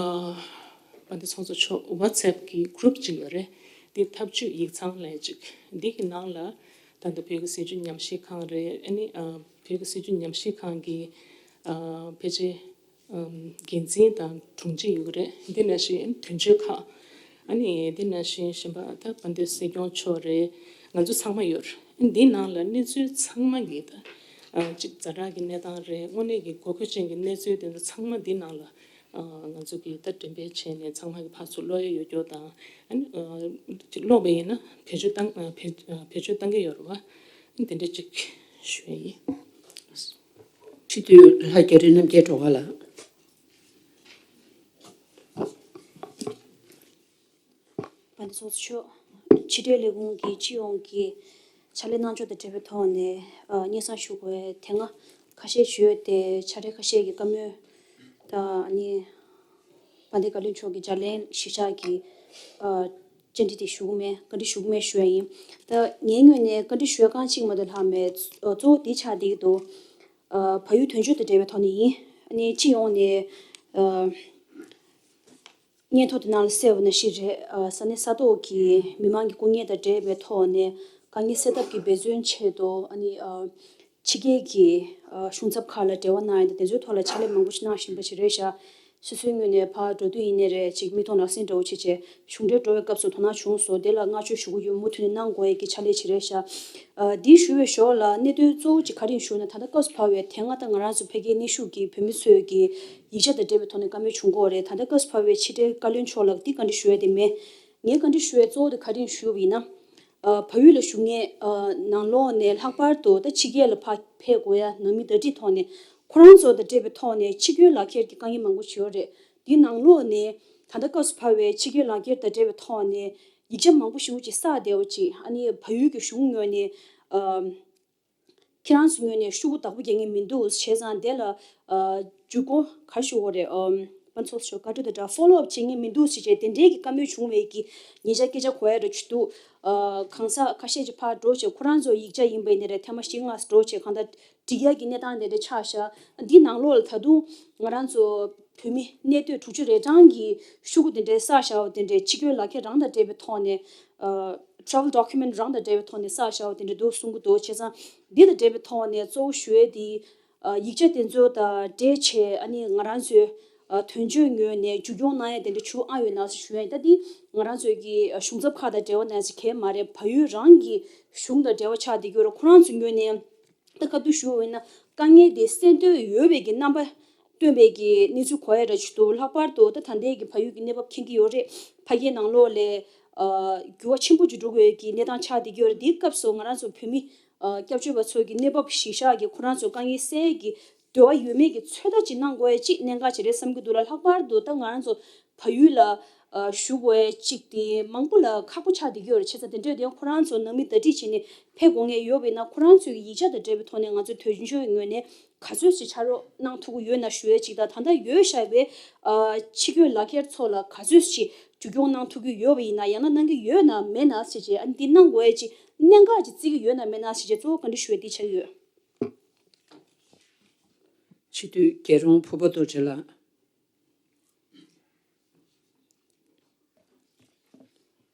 ཨ་འདི་ཚོགས་གཙོ་མཆོག WhatsApp་གི་group་ཅིག་ཡོད་རེད། འདི་ཐབས་ཇུས་ཡིག་ཚང་ལས་ཅིག་འདི་གི་ནང་ལ་ད་ལྟ་བོད་ཀྱི་སྲིད་བྱུས་ཉམས་ཞིབ་ཁང་རེད། ཨ་ནི་བོད་ཀྱི་སྲིད་བྱུས་ཉམས་ཞིབ་ཁང་གི་ཕལ་ཆེར་འགན་འཛིན་དང་དྲུང་ཆེ་ཡོད་རེད། འདི་ནང་བཞིན་དོན་གཅོད་ཁག་ཨ་ནི་འདི་ནང་བཞིན་གཞན་པ་ད་དཔལ་ལྡན་སྲིད་སྐྱོང་མཆོག་རེད། ང་ཚོ་ཚང་མ་ཡོད་རེད། འདི་ནང་ལ་གནས་ཚུལ་ཚང་མ་གི་ད་ཅིག་ཛ་དྲག་གི་གནས་སྟངས་རེད། དངོས་གནས་ཀྱི་དགོས་མཁོ་ཅན་གྱི་གནས་ཚུལ་དེ་ཚོ་ཚང་མ་འདི་ནང་ལ་ང་ཚོ་གི་ད་འགྲེམས་སྤེལ་བྱས་ནས་ཚང་མ་གི་ཕར་ཚུར་ཀློག་ཡ་ཡོད་རྒྱུ་དང་ཨ་ནི་ཀློག་པ་ཡིན་ན་བེད་སྤྱོད་བཏང་བེད་བེད་སྤྱོད་བཏང་གི་ཡོད་རེད་བ། དེ་འདྲ་ཅིག་ཞུ་ཡ་ཡིན། སྤྱི་འཐུས་ལྷ་རྒྱ་རི་རྣམ་རྒྱལ་སྒྲོལ་དཀར་ལགས། དཔལ་ལྡན་ཚོགས་གཙོ་མཆོག་ཕྱི་དྲིལ་ལས་ཁུངས་ཀྱི་སྤྱི་ཡོངས་ཀྱི་ཕྱག་ལས་གནང་ཕྱོགས་དང་འབྲེལ་བའི་ཐོག་ནས་སྙན་སེང་ཞུ་དགོས་པའི་དེ་སྔ་ཁ་ཤས་ཞུས་ཏེ་ཕྱག་ལས་ཁ་ཤས་ཀྱི་བཀའ་མོལ་དང་ནི་དཔལ་ལྡན་བཀའ་བློན་མཆོག་གི་ལྗགས་ལན་གཞིར་བཞག་གིས་བཅར་འདྲི་དེ་ཞུ་གི་མེད། བཀའ་འདྲི་ཞུ་གི་མེད་ཞུ་ཡ་ཡིན། ད་ངའི་ངོས་ནས་བཀའ་འདྲི་ཞུ་ཡ་རྐང་གཅིག་མ་གཏོགས་ལྷག་མེད། གཙོ་བོ་དེ་ཆགས་བསྡད་ཀྱི་འདུག་བལ་ཡུལ་དོན་གཅོད་དང་འབྲེལ་བའི་ཐོག་ནས་ཡིན། ཨ་ནི་སྤྱི་ཡོངས་ནས་སྙན་ཐོ་དེ་ནང་ལ་གསལ་བ་ནང་བཞིན་རེད། ས་གནས་ས་ཐོག་གི་མི་མང་གི་སྐུ་ངལ་དང་འབྲེལ་བའི་ཐོག་ནས་དཀའ་ངལ་སེལ་ཐབས་ཀྱི་འབད་བརྩོན་ཆེད་དུ་ཨ་ནི་ཕྱི་རྒྱལ་གྱི་གཞུང་ཚབ་ཁག་ལ་འབྲེལ་བ་གནང་ཡ་དང་དེ་ཚོའི་ཐོག་ལ་ཕྱག་ལས་མང་པོ་ཞིག་གནང་བཞིན་པ་ཞིག་རེད་ཤག་སོ་སོའི་ངོས་ནས་ཕར་འགྲོ་དུས་ཡིན་ནའི་རེད། ཅིག་མིག་མཐོང་ལག་ཟིན་འདྲ་བོ་བྱས་བྱས་གཞུང་འབྲེལ་འགྲོ་བའི་སྐབས་སུ་དོ་སྣང་བྱུང་སོང་། དེ་ལ་བསྔགས་བརྗོད་ཞུ་གི་ཡོད། མུ་མཐུད་ནས་གནང་དགོས་ཡ་གི་ཕྱག་ལས་ཅིག་རེད་ཤག་འདི་ཞུ་བའི་ཞོར་ལ་གནད་དོན་གཙོ་བོ་ཅིག་ག་རེ་ཡིན་ཞུ་ན་ད་ལྟ་སྐབས་སུ་བབས་པའི་དེ་སྔ་ད་ང་རང་ཚོ་ཕ་གིའི་གནས་བཞུགས་ཀྱི་བོད་མི་ཚོས་ཀྱི་ཡིག་ཆ་དང་འབྲེལ་བའི་ཐོག་ནས་བཀའ་མོལ་བྱུང་གི་ཡོད་རེད། ད་ལྟ་སྐབས་སུ་བབས་པའི་ཕྱི་དྲིལ་བཀའ་བློན་མཆོག་ལ་འདི་བཀའ་འདྲི་ཞུ་ཡ་དེ་མེད། ངའི་བཀའ་འདྲི་ཞུ་ཡ་གཙོ་བོ་དེ་ག་རེ་ཡིན་ཞུས་པ་ཡིན་ན། ཨ་བལ་ཡུལ་ལ་བཞུགས་མཁན་ཨ་ནང་ལོགས་ནས་ལྷག་པར་དུ་ད་ཕྱི་རྒྱལ་ལ་ཕ་ཕེབས་དགོས་ཡ་ནང་མི་བརྡ་སྤྲོད་ཐོག་ནས་ཁོ་རང་ཚོ་དང་འབྲེལ་བའི་ཐོག་ནས་ཕྱི་སྐྱོད་ལག་ཁྱེར་གྱི་དཀའ་ངལ་མང་པོ་ཞིག་ཡོད་རེད། འདི་ནང་ལོགས་ནས་ད་ལྟ་སྐབས་སུ་བབས་པའི་ཕྱི་སྐྱོད་ལག་ཁྱེར་དང་འབྲེལ་བའི་ཐོག་ནས་ཡིག་ཆ་མང་པོ་ཞེ་པོ་ཅིག་བསགས་བསྡད་པ་ཅིག་ཨ་ནི་བལ་ཡུལ་གྱི་གཞུང་ངོས་ནས་ཨ། ཁྱེད་རང་ཚོའི་ངོས་ནས་ཤོག་གུ་བདག་པོ་རྒྱག་མཁན་མི་འདུག་བྱས་ཙང་དེ་ལ་ཨ་བརྒྱུད་སྐུར་ག་རེ་ཞུ་དགོས་རེད། ཨམ་དཔལ་ཚོགས་གཙོ་མཆོག་བཀའ་འཁྲོལ་དང་སྦྲགས་ཕོ་ལོ་ཨབ་བྱེད་མཁན་མི་འདུག་ཟེར་བྱས་དེ་འདྲའི་གི་བཀའ་མོལ་བྱུང་བའི་གི་ཉེ་ཆར་སྐད་ཆ་གོ་ཡ་འདྲ་ཅིག་འདུག་ཨ་གང་ཟག་ཁ་ཤས་ཅིག་ཕར་འགྲོ་བྱས་ཁོ་རང་ཚོ་ཡིག་ཆ་ཡིན་པ་ཡིན་ནའི་རེད། ཐེངས་མ་བཞི་ལྔ་འགྲོ་བྱས་གང་ལྟར་འགྲིག་ཡ་གི་གནས་སྟངས་དེ་འདྲ་ཆགས་ཤག་འདི་ནང་ལོགས་ལ་ད་དུང་ང་རང་ཚོ་བོད་མི་གནས་སྡོད་དྲུག་ཅུ་རེ་གྲངས་ཀྱི་ཤོག་གུ་དེ་འདྲའི་བསགས་བཞག་པ་དེ་འདྲའི་ཕྱི་སྐྱོད་ལག་ཁྱེར་རང་དང་འབྲེལ་བའི་ཐོག་ནས་ཨ་travel document་རང་དང་འབྲེལ་བའི་ཐོག་ནས་བསགས་བཞག་པ་དེ་འདྲ་འདུག་གསུང་གི་འདུག་བྱས་ཙང་འདི་དང་འབྲེལ་བའི་ཐོག་ནས་གཙོ་བོ་ཞུ་ཡས་དེ་ཨ་ཡིག་ཆ་དེ་ཚོ་དང་འབྲེལ་བྱས་ཨ་ནི་ང་རང་ཚོའི་ཨ་དོན་གཅོད་ངོས་ནས་མཇུག་སྐྱོང་གནང་ཡས་དེ་འདྲ་བྱུང་ཨ་ཡོད་ན་ཟེར་ཞུ་ཡ་ཡིན། ད་འདི་ང་རང་ཚོའི་གི་ཨ་གཞུང་ཚབ་ཁག་དང་འབྲེལ་བ་གནང་ཡས་ཟེར་གང་ཡང་མ་རེད། བལ་ཡུལ་རང་གི་གཞུང་དང་འབྲེལ་བ་ཆགས་བསྡད་ཀྱི་ཡོད་རེད། ཁོ་རང་ཚོའི་ངོས་ནས། ད་བཀའ་བསྡུར་ཞུ་བ་ཡིན་ན་དཀའ་ངལ་དེ་སེལ་འདོད་ཡོད་པའི་གི་རྣམ་པ་སྟོན་པའི་གི་གནས་ཚུལ་གོ་ཡ་འདྲ་ཅིག་འདུག་ལྷག་པར་དུ་ད་ད་ལྟའི་གི་བལ་ཡུལ་གྱི་གནས་བབ་མཁྱེན་གྱི་ཡོད་རེད། ཕ་གིའི་ནང་ལོགས་ལ་ཨ་འགྱུར་བ་ཆེན་པོ་ཅིག་འགྲོ་དགོས་ཀྱི་གནས་སྟངས་ཆགས་བསྡད་ཀྱི་ཡོད་རེད། དེའི་སྐབས་སུ་ང་རང་ཚོ་བོད་མི་ཨ་སྐྱབས་བཅོལ་བ་ཚོ་གི་གནས་བབ་གཞིར་བཞག་གི་ཁོ་རང་ཚོ་དཀའ་ངལ་སེལ་གྱི་འདོད་པ་ཡོད་མེད་ཀྱི་ཚོད་ལྟ་ཅིག་གནང་དགོས་ཡ་ཅིག་གནད་འགག་ཅིག་རེད་བསམ་གྱི་འདུག་ལ། ལྷག་པར་དུ་ད་ང་རང་ཚོ་བལ་ཡུལ་ལ་ཨ་བཞུགས་པའི་གཅིག་དེ་མང་པོ་ལ་ཁག་པོ་ཆགས་བསྡད་ཀྱི་ཡོད་རེད། བྱས་ཙང་དེ་འདྲ་དེ་ཁོ་རང་ཚོ་ནང་མི་བརྡ་སྤྲོད་བྱས་ནས་ཕེབས་དགོས་ངེས་ཡོད་པ་ཡིན་ན་ཁོ་རང་ཚོའི་ཡིག་ཆ་དང་འབྲེལ་བའི་ཐོག་ནས་ང་ཚོས་དོན་གཅོད་ངོས་ནས་ག་ཚོད་ཅིག་ཕྱག་རོགས་གནང་ཐུབ་ཀྱི་ཡོད་ན་ཞུ་ཡས་གཅིག་དང་ད་ལྟ་ཡོད་བཞག་པའི་ཨ་ཕྱི་སྐྱོད་ལག་ཁྱེར་ཚོ་ལ་ག་ཚོད་ཅིག་མཇུག་སྐྱོང་གནང་ཐུབ་ཀྱི་ཡོད་པ་ཡིན་ན། ཡང་ན་གནང་གི་ཡོད་ན་མེད་ན་ཟེར་བྱས་ཨ་ནི་འདི་གནང་དགོས་ཡས་ཅིག་གནད་འགག་ཅིག་བརྩི་གི་ཡོད་ན་མེད་ན་ཟེར་བྱས་གཙོ་བོ་བཀའ་འདྲི་ཞུ་ཡས་འདི་ཆགས་ཀྱི་ཡོད། སྤྱི་འཐུས་རྒྱལ་རོང་ཕུར་པ་རྡོ་རྗེ་ལགས།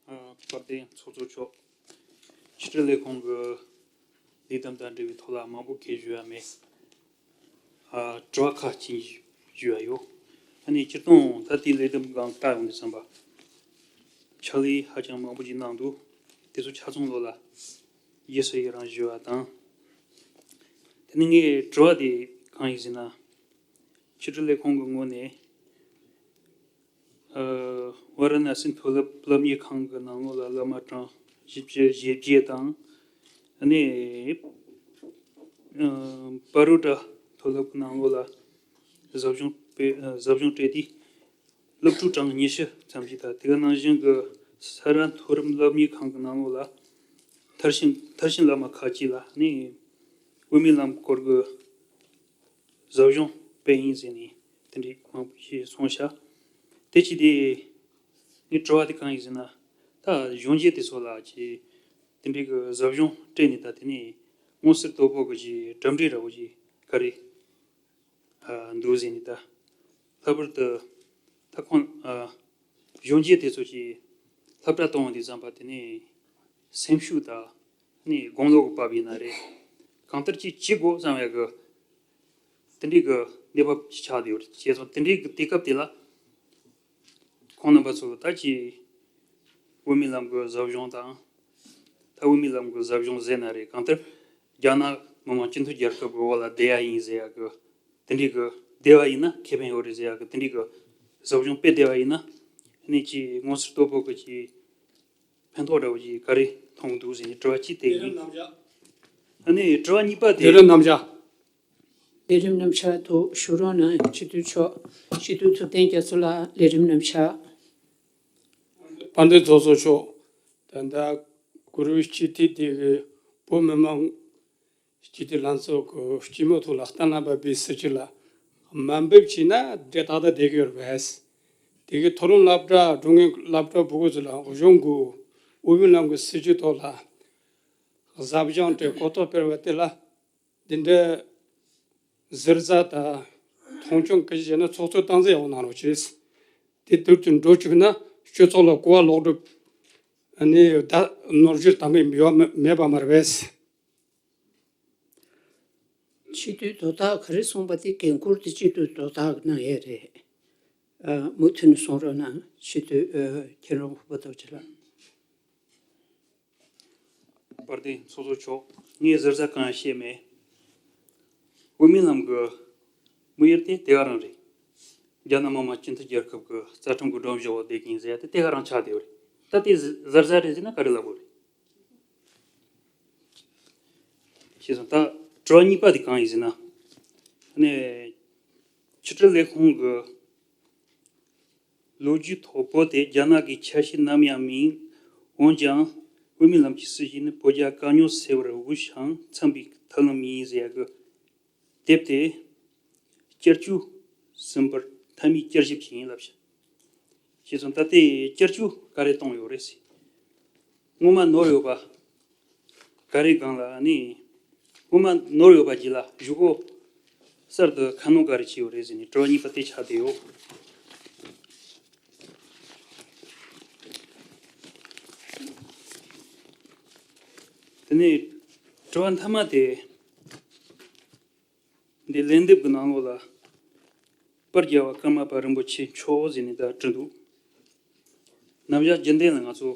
ཨ་དཔལ་ལྡན་ཚོགས་གཙོ་མཆོག་ཕྱི་དྲིལ་ལས་ཁུངས་ཀྱི་ལས་དོན་དང་འབྲེལ་བའི་ཐོག་ལ་མང་པོ་གང་ཞུ་ཡ་མེད། ཨ་དྲི་བ་ཁག་ཅིག་ཞུ་ཡ་ཡོད། ཨ་ནི་སྤྱིར་བཏང་ད་ལྟའི་ལས་དོན་སྒང་ལྟ་ཡོང་དུས་ཙམ་པ་ཕྱག་ལས་ཧ་ཅང་མང་པོ་ཅིག་གནང་འདུག་དེ་ཚོ་ཆ་ཚང་ལོགས་ལ་ཡི་སི་ཡི་རང་ཞུ་བ་དང་། དེ་ནས་ངའི་དྲི་བ་དེ་གང་ཡིན་ཟེར་ན། ཕྱི་དྲིལ་ལས་ཁུངས་ཀྱི་ངོས་ནས་ཨ་ཝ་ར་ཎ་སི་མཐོ་སློབ་སློབ་གཉེར་ཁང་གི་ནང་ལོགས་ལ་སློབ་མ་གྲངས་བཞི་བཅུ་ཞེ་བརྒྱད་དང་། ཨ་ནི་ཨ་བ་རོ་ཌ་མཐོ་སློབ་ཀྱི་ནང་ལོགས་ལ་ཟབ་སྦྱོང་སྤེལ་ཨ་ཟབ་སྦྱོང་སྤྲད་དེ། སློབ་ཕྲུག་གྲངས་ཉི་ཤུ་ཙམ་ཞིག་དང་དེ་ག་ནང་བཞིན་གྱི་ས་རཱ་མཐོ་རིམ་སློབ་གཉེར་ཁང་གི་ནང་ལོགས་ལ་མཐར་ཕྱིན་མཐར་ཕྱིན་སློབ་མ་ཁག་ཅིག་ལ་ནི་དབུ་མའི་ལམ་སྐོར་གྱི་ཟབ་སྦྱོང་སྤེལ་ཡིན་ཟེར་ནས་དེ་འདྲའི་མང་པོ་ཞིག་གསུངས་ཤག་དེ་ཅི་སྟེ་ངའི་དྲི་བ་དེ་གང་ཡིན་ཟེར་ན། ད་གཞོན་སྐྱེས་དེ་ཚོ་ལ་ཅིག་ དེ་འདྲའི་གི་ཟབ་སྦྱོང་སྤྲད་ནས་ད་དེ་ནས་སྔོན་སྲིད་དོ་པོ་གི་གྲུབ་འབྲས་འདྲ་བོ་ཞིག་ག་རེ་འདུག་ཟེར་ནས་ད་ལྷག་པར་དུ་ད་ཁོང་གཞོན་སྐྱེས་དེ་ཚོ་གི་སློབ་གྲྭ་གཏོང་བ་དེ་བསམ་པ་དེ་ནས་སེམས་ཤུགས་དང་ནས་དགུང་ལོ་གི་བབ་ཡིན་ན་རེད། གང་ལྟར་ཅིག་བྱེད་དགོས་བསམ་ཡ་གི་དེ་འདྲའི་གི་གནས་བབ་ཅིག་ཆགས་བསྡད་ཡོད་རེད། བྱས་ཙང་དེ་འདྲའི་གི་དུས་སྐབས་དེ་ལ་ཁོང་རྣམ་པ་ཚོ་ད་ཅིག་དབུ་མའི་ལམ་གི་ཟབ་སྦྱོང་དང་། ད་དབུ་མའི་ལམ་གི་ཟབ་སྦྱོང་ཟེར་ན་རེད། གང་ལྟར་རྒྱ་ནག་མི་དམངས་སྤྱི་མཐུན་རྒྱལ་ཁབ་གི་འོག་ལ་བསྡད་ཡ་ཡིན་ཟེར་ཡ་གི་དེ་འདྲའི་གི་བསྡད་པ་ཡིན་ན་ཁེ་ཕན་ཡོད་རེད་ཟེར་ཡ་གི་དེ་འདྲའི་གི་ཟབ་སྦྱོང་སྤེལ་བསྡད་པ་ཡིན་ན་ནས་ཅིག་སྔོན་སྲིད་དོ་པོ་གི་ཅིག་ཕན་ཐོགས་འདྲ་བོ་ཅིག་ག་རེ་མཐོང་གི་འདུག་ཟེར་ནས་དྲི་བ་གཅིག་དེ་ཡིན། ཨ་ནི་དྲི་བ་གཉིས་པ་དེ། ལས་རིམ་རྣམ་གཞག་ལས་རིམ་རྣམ་གཞག་ཐོག་ཞུ་རོགས་གནང་། སྤྱི་འཐུས་མཆོག་སྤྱི་འཐུས་ཐུབ་བསྟན་རྒྱ་མཚོ་ལགས། ལས་རིམ་རྣམ་གཞག་དཔལ་ལྡན་ཚོགས་གཙོ་མཆོག་ད་ལྟ་གུ་རུ་སྤྱི་འཐུས་དེ་གི་བོད་མི་མང་སྤྱི་འཐུས་ལྷན་ཚོགས་ཀྱི་སྤྱི་མོས་ཐོག་ལ་གཏན་ལ་ཕབ་པའི་སྲིད་བྱུས་ལ་དམའ་འབེབས་བྱས་ན་འདི་ཏག་ཏག་བསྡད་ཀྱི་ཡོད་རེད་པས། དེ་གི་མཐོ་རིམ་སློབ་གྲྭ་གྲོང་ངེས་སློབ་གྲྭ་ཕྲུ་གུ་ཚོ་ལ་གཞུང་གི་དབུ་མའི་ལམ་གྱི་སྲིད་བྱུས་ཐོག་ལ་ཟབ་སྦྱོང་སྤྲད་གོ་རྟོགས་སྤེལ་བ་དེ་ལ་འདི་འདྲའི་ཟུར་ཟ་དང་མཐོང་ཆུང་སྐད་ཆ་བྱས་ན་ཚོགས་གཙོས་སྟངས་འཛིན་ཡག་པོ་གནང་རོགས་བྱས། དེ་དུས་དུ་འགྲོ་བཅུག་ན་སྤྱི་ཚོགས་ལ་གོ་བ་ལོག་སྒྲུབ་ནས་ད་ནོར་འཁྲུལ་བཏང་གི་ཡོད་མེད་པ་མ་རེད་པས། སྤྱི་འཐུས་དོ་བདག་ག་རེ་གསུངས་པ་དེ་འགན་འཁུར་དེ་སྤྱི་འཐུས་དོ་བདག་གནང་ཡས་རེད། ཨ། མུ་མཐུད་ནས་གསུང་རོགས་གནང་། སྤྱི་འཐུས་ཨ། མཁྱེན་རབ་ཕུར་བུ་རྡོ་རྗེ་ལགས། དཔལ་ལྡན་ཚོགས་གཙོ་མཆོག་ངས་ཟུར་ཟ་གང་ཡང་བཤད་མེད། དབུ་མའི་ལམ་གྱི་དམིགས་ཡུལ་དེ་དེ་ག་རང་རེད། རྒྱ་ནག་མི་དམངས་སྤྱི་མཐུན་རྒྱལ་ཁབ་ཀྱི་རྩ་ཁྲིམས་ཀྱི་སྒྲོམ་གཞི་འོག་བསྡད་ཀྱིན་ཟེར་ཡ་དེ་དེ་ག་རང་ཆགས་བསྡད་ཡོད་རེད། ད་དེ་ཟུར་ཟ་རེད་ཟེར་ན་ག་རེ་ལབ་དགོས་རེད། ཞེས་སོང་། ད་དྲི་བ་གཉིས་པ་དེ་གང་ཡིན་ཟེར་ན། ཨ་ནི་ཕྱི་དྲིལ་ལས་ཁུངས་ཀྱི་ལོ་རྒྱུས་ཐོག་བོད་དེ་རྒྱ་ནག་གི་ཆ་ཤས་ནམ་ཡང་མིན། འོན་ཀྱང་དབུ་མའི་ལམ་གྱི་སྲིད་བྱུས་ནི་བོད་རྒྱ་དཀའ་རྙོག་སེལ་བར་དབུས་ཤིང་འཚམ་པའི་ཐབས་ལམ་ཡིན་ཟེར་ཡ་གི་དེབ་དེ་བསྐྱར་བཅོས་ཟིན་པར་མཐའ་མའི་བསྐྱར་ཞིབ་བྱས་ཡིན་ལབ་ཤག་ཞེས་སོང་། ད་ལྟའི་བསྐྱར་བཅོས་ག་རེ་བཏང་ཡོད་རེད་ཟེར། སྔོན་མ་ནོར་ཡོད་པ་ག་རེ་སྒང་ལ་ནི། སྔོན་མ་ནོར་ཡོད་པ་བརྗེ་ལ་གཞུག་གུ་གསར་དུ་ཁ་སྣོན་ག་རེ་བྱས་ཡོད་རེད་ཟེར་ནས་དྲི་བ་གཉིས་པ་དེ་ཆགས་བསྡད་ཡོད། དེ་ནས་དྲི་བ་མཐའ་མ་དེ། འདི་ལན་འདེབས་ཀྱི་ནང་ལོགས་ལ་པར་རྒྱལ་བ་ཀརྨ་པ་རིན་པོ་ཆེ་མཆོག་ཟེར་ནས་ད་བྲིས་འདུག་རྣམ་གཞག་རྒྱུན་ལྡན་ལ་ང་ཚོ་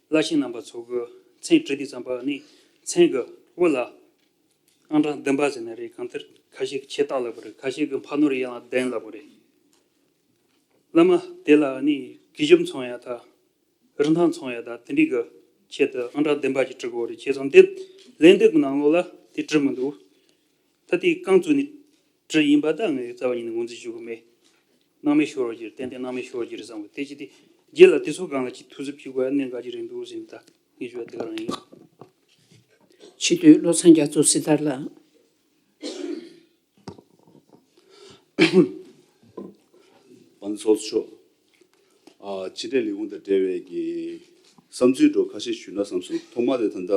བླ་ཆེན་རྣམ་པ་ཚོ་གི་མཚན་བྲིས་དུས་ཙམ་པ་ནི་མཚན་གྱི་དབུ་ལ་ཨང་གྲངས་བདུན་པ་ཟེར་ན་རེད། གང་ལྟར་ཁ་ཤས་ཀྱིས་ཆེ་རྟགས་ལབ་པ་རེད། ཁ་ཤས་ཀྱིས་ཕ་ནོར་ཡན་ལག་བདུན་ལབ་པ་རེད། བླ་མ་དེ་ལ་ནི་གུས་ཞབས་མཚོན་ཡ་ད། རིན་ཐང་མཚོན་ཡ་དང་དེ་འདྲའི་གི་ཆེད་དུ་ཨང་གྲངས་བདུན་པ་ཅིག་བྲི་དགོས་རེད། བྱས་ཙང་དེ་ལན་འདེབས་ཀྱི་ནང་ལོགས་ལ་དེ་བྲི་མི་འདུག་ད་དེ་རྐང་བཙུགས་ནས་བྲི་ཡིན་པ་ད་ངས་རྩ་བ་ཉིད་ནས་ངོས་འཛིན་ཞུ་གི་མེད། སྣང་མེད་ཤོར་བ་ཅིག་རེད། ཏན་ཏན་སྣང་མེད་ཤོར་བ་ཅིག་རེད་བསམ་གི། དེ་ཅི་སྟེ་རྗེས་ལ་དེ་ཚོ་སྒང་ལ་ཅིག་ཐུགས་གཟབ་བྱེད་དགོས་ཡ་གནད་འགག་ཅིག་རེད་འདུག་ཟེར་ནས་ད་ངས་ཞུ་ཡ་དེ་ག་རང་ཡིན། སྤྱི་འཐུས་བློ་བཟང་རྒྱ་མཚོ་སྲི་ཐར་ལགས། པ་ཚོགས་གཙོ། ཨ། ཕྱི་དྲིལ་ལས་ཁུངས་དང་འབྲེལ་བའི་གི་བསམ་ཚུལ་འདྲ་ཁ་ཤས་ཞུས་ན་བསམ་སོང་། ཐོག་མ་དེ་ད་ལྟ་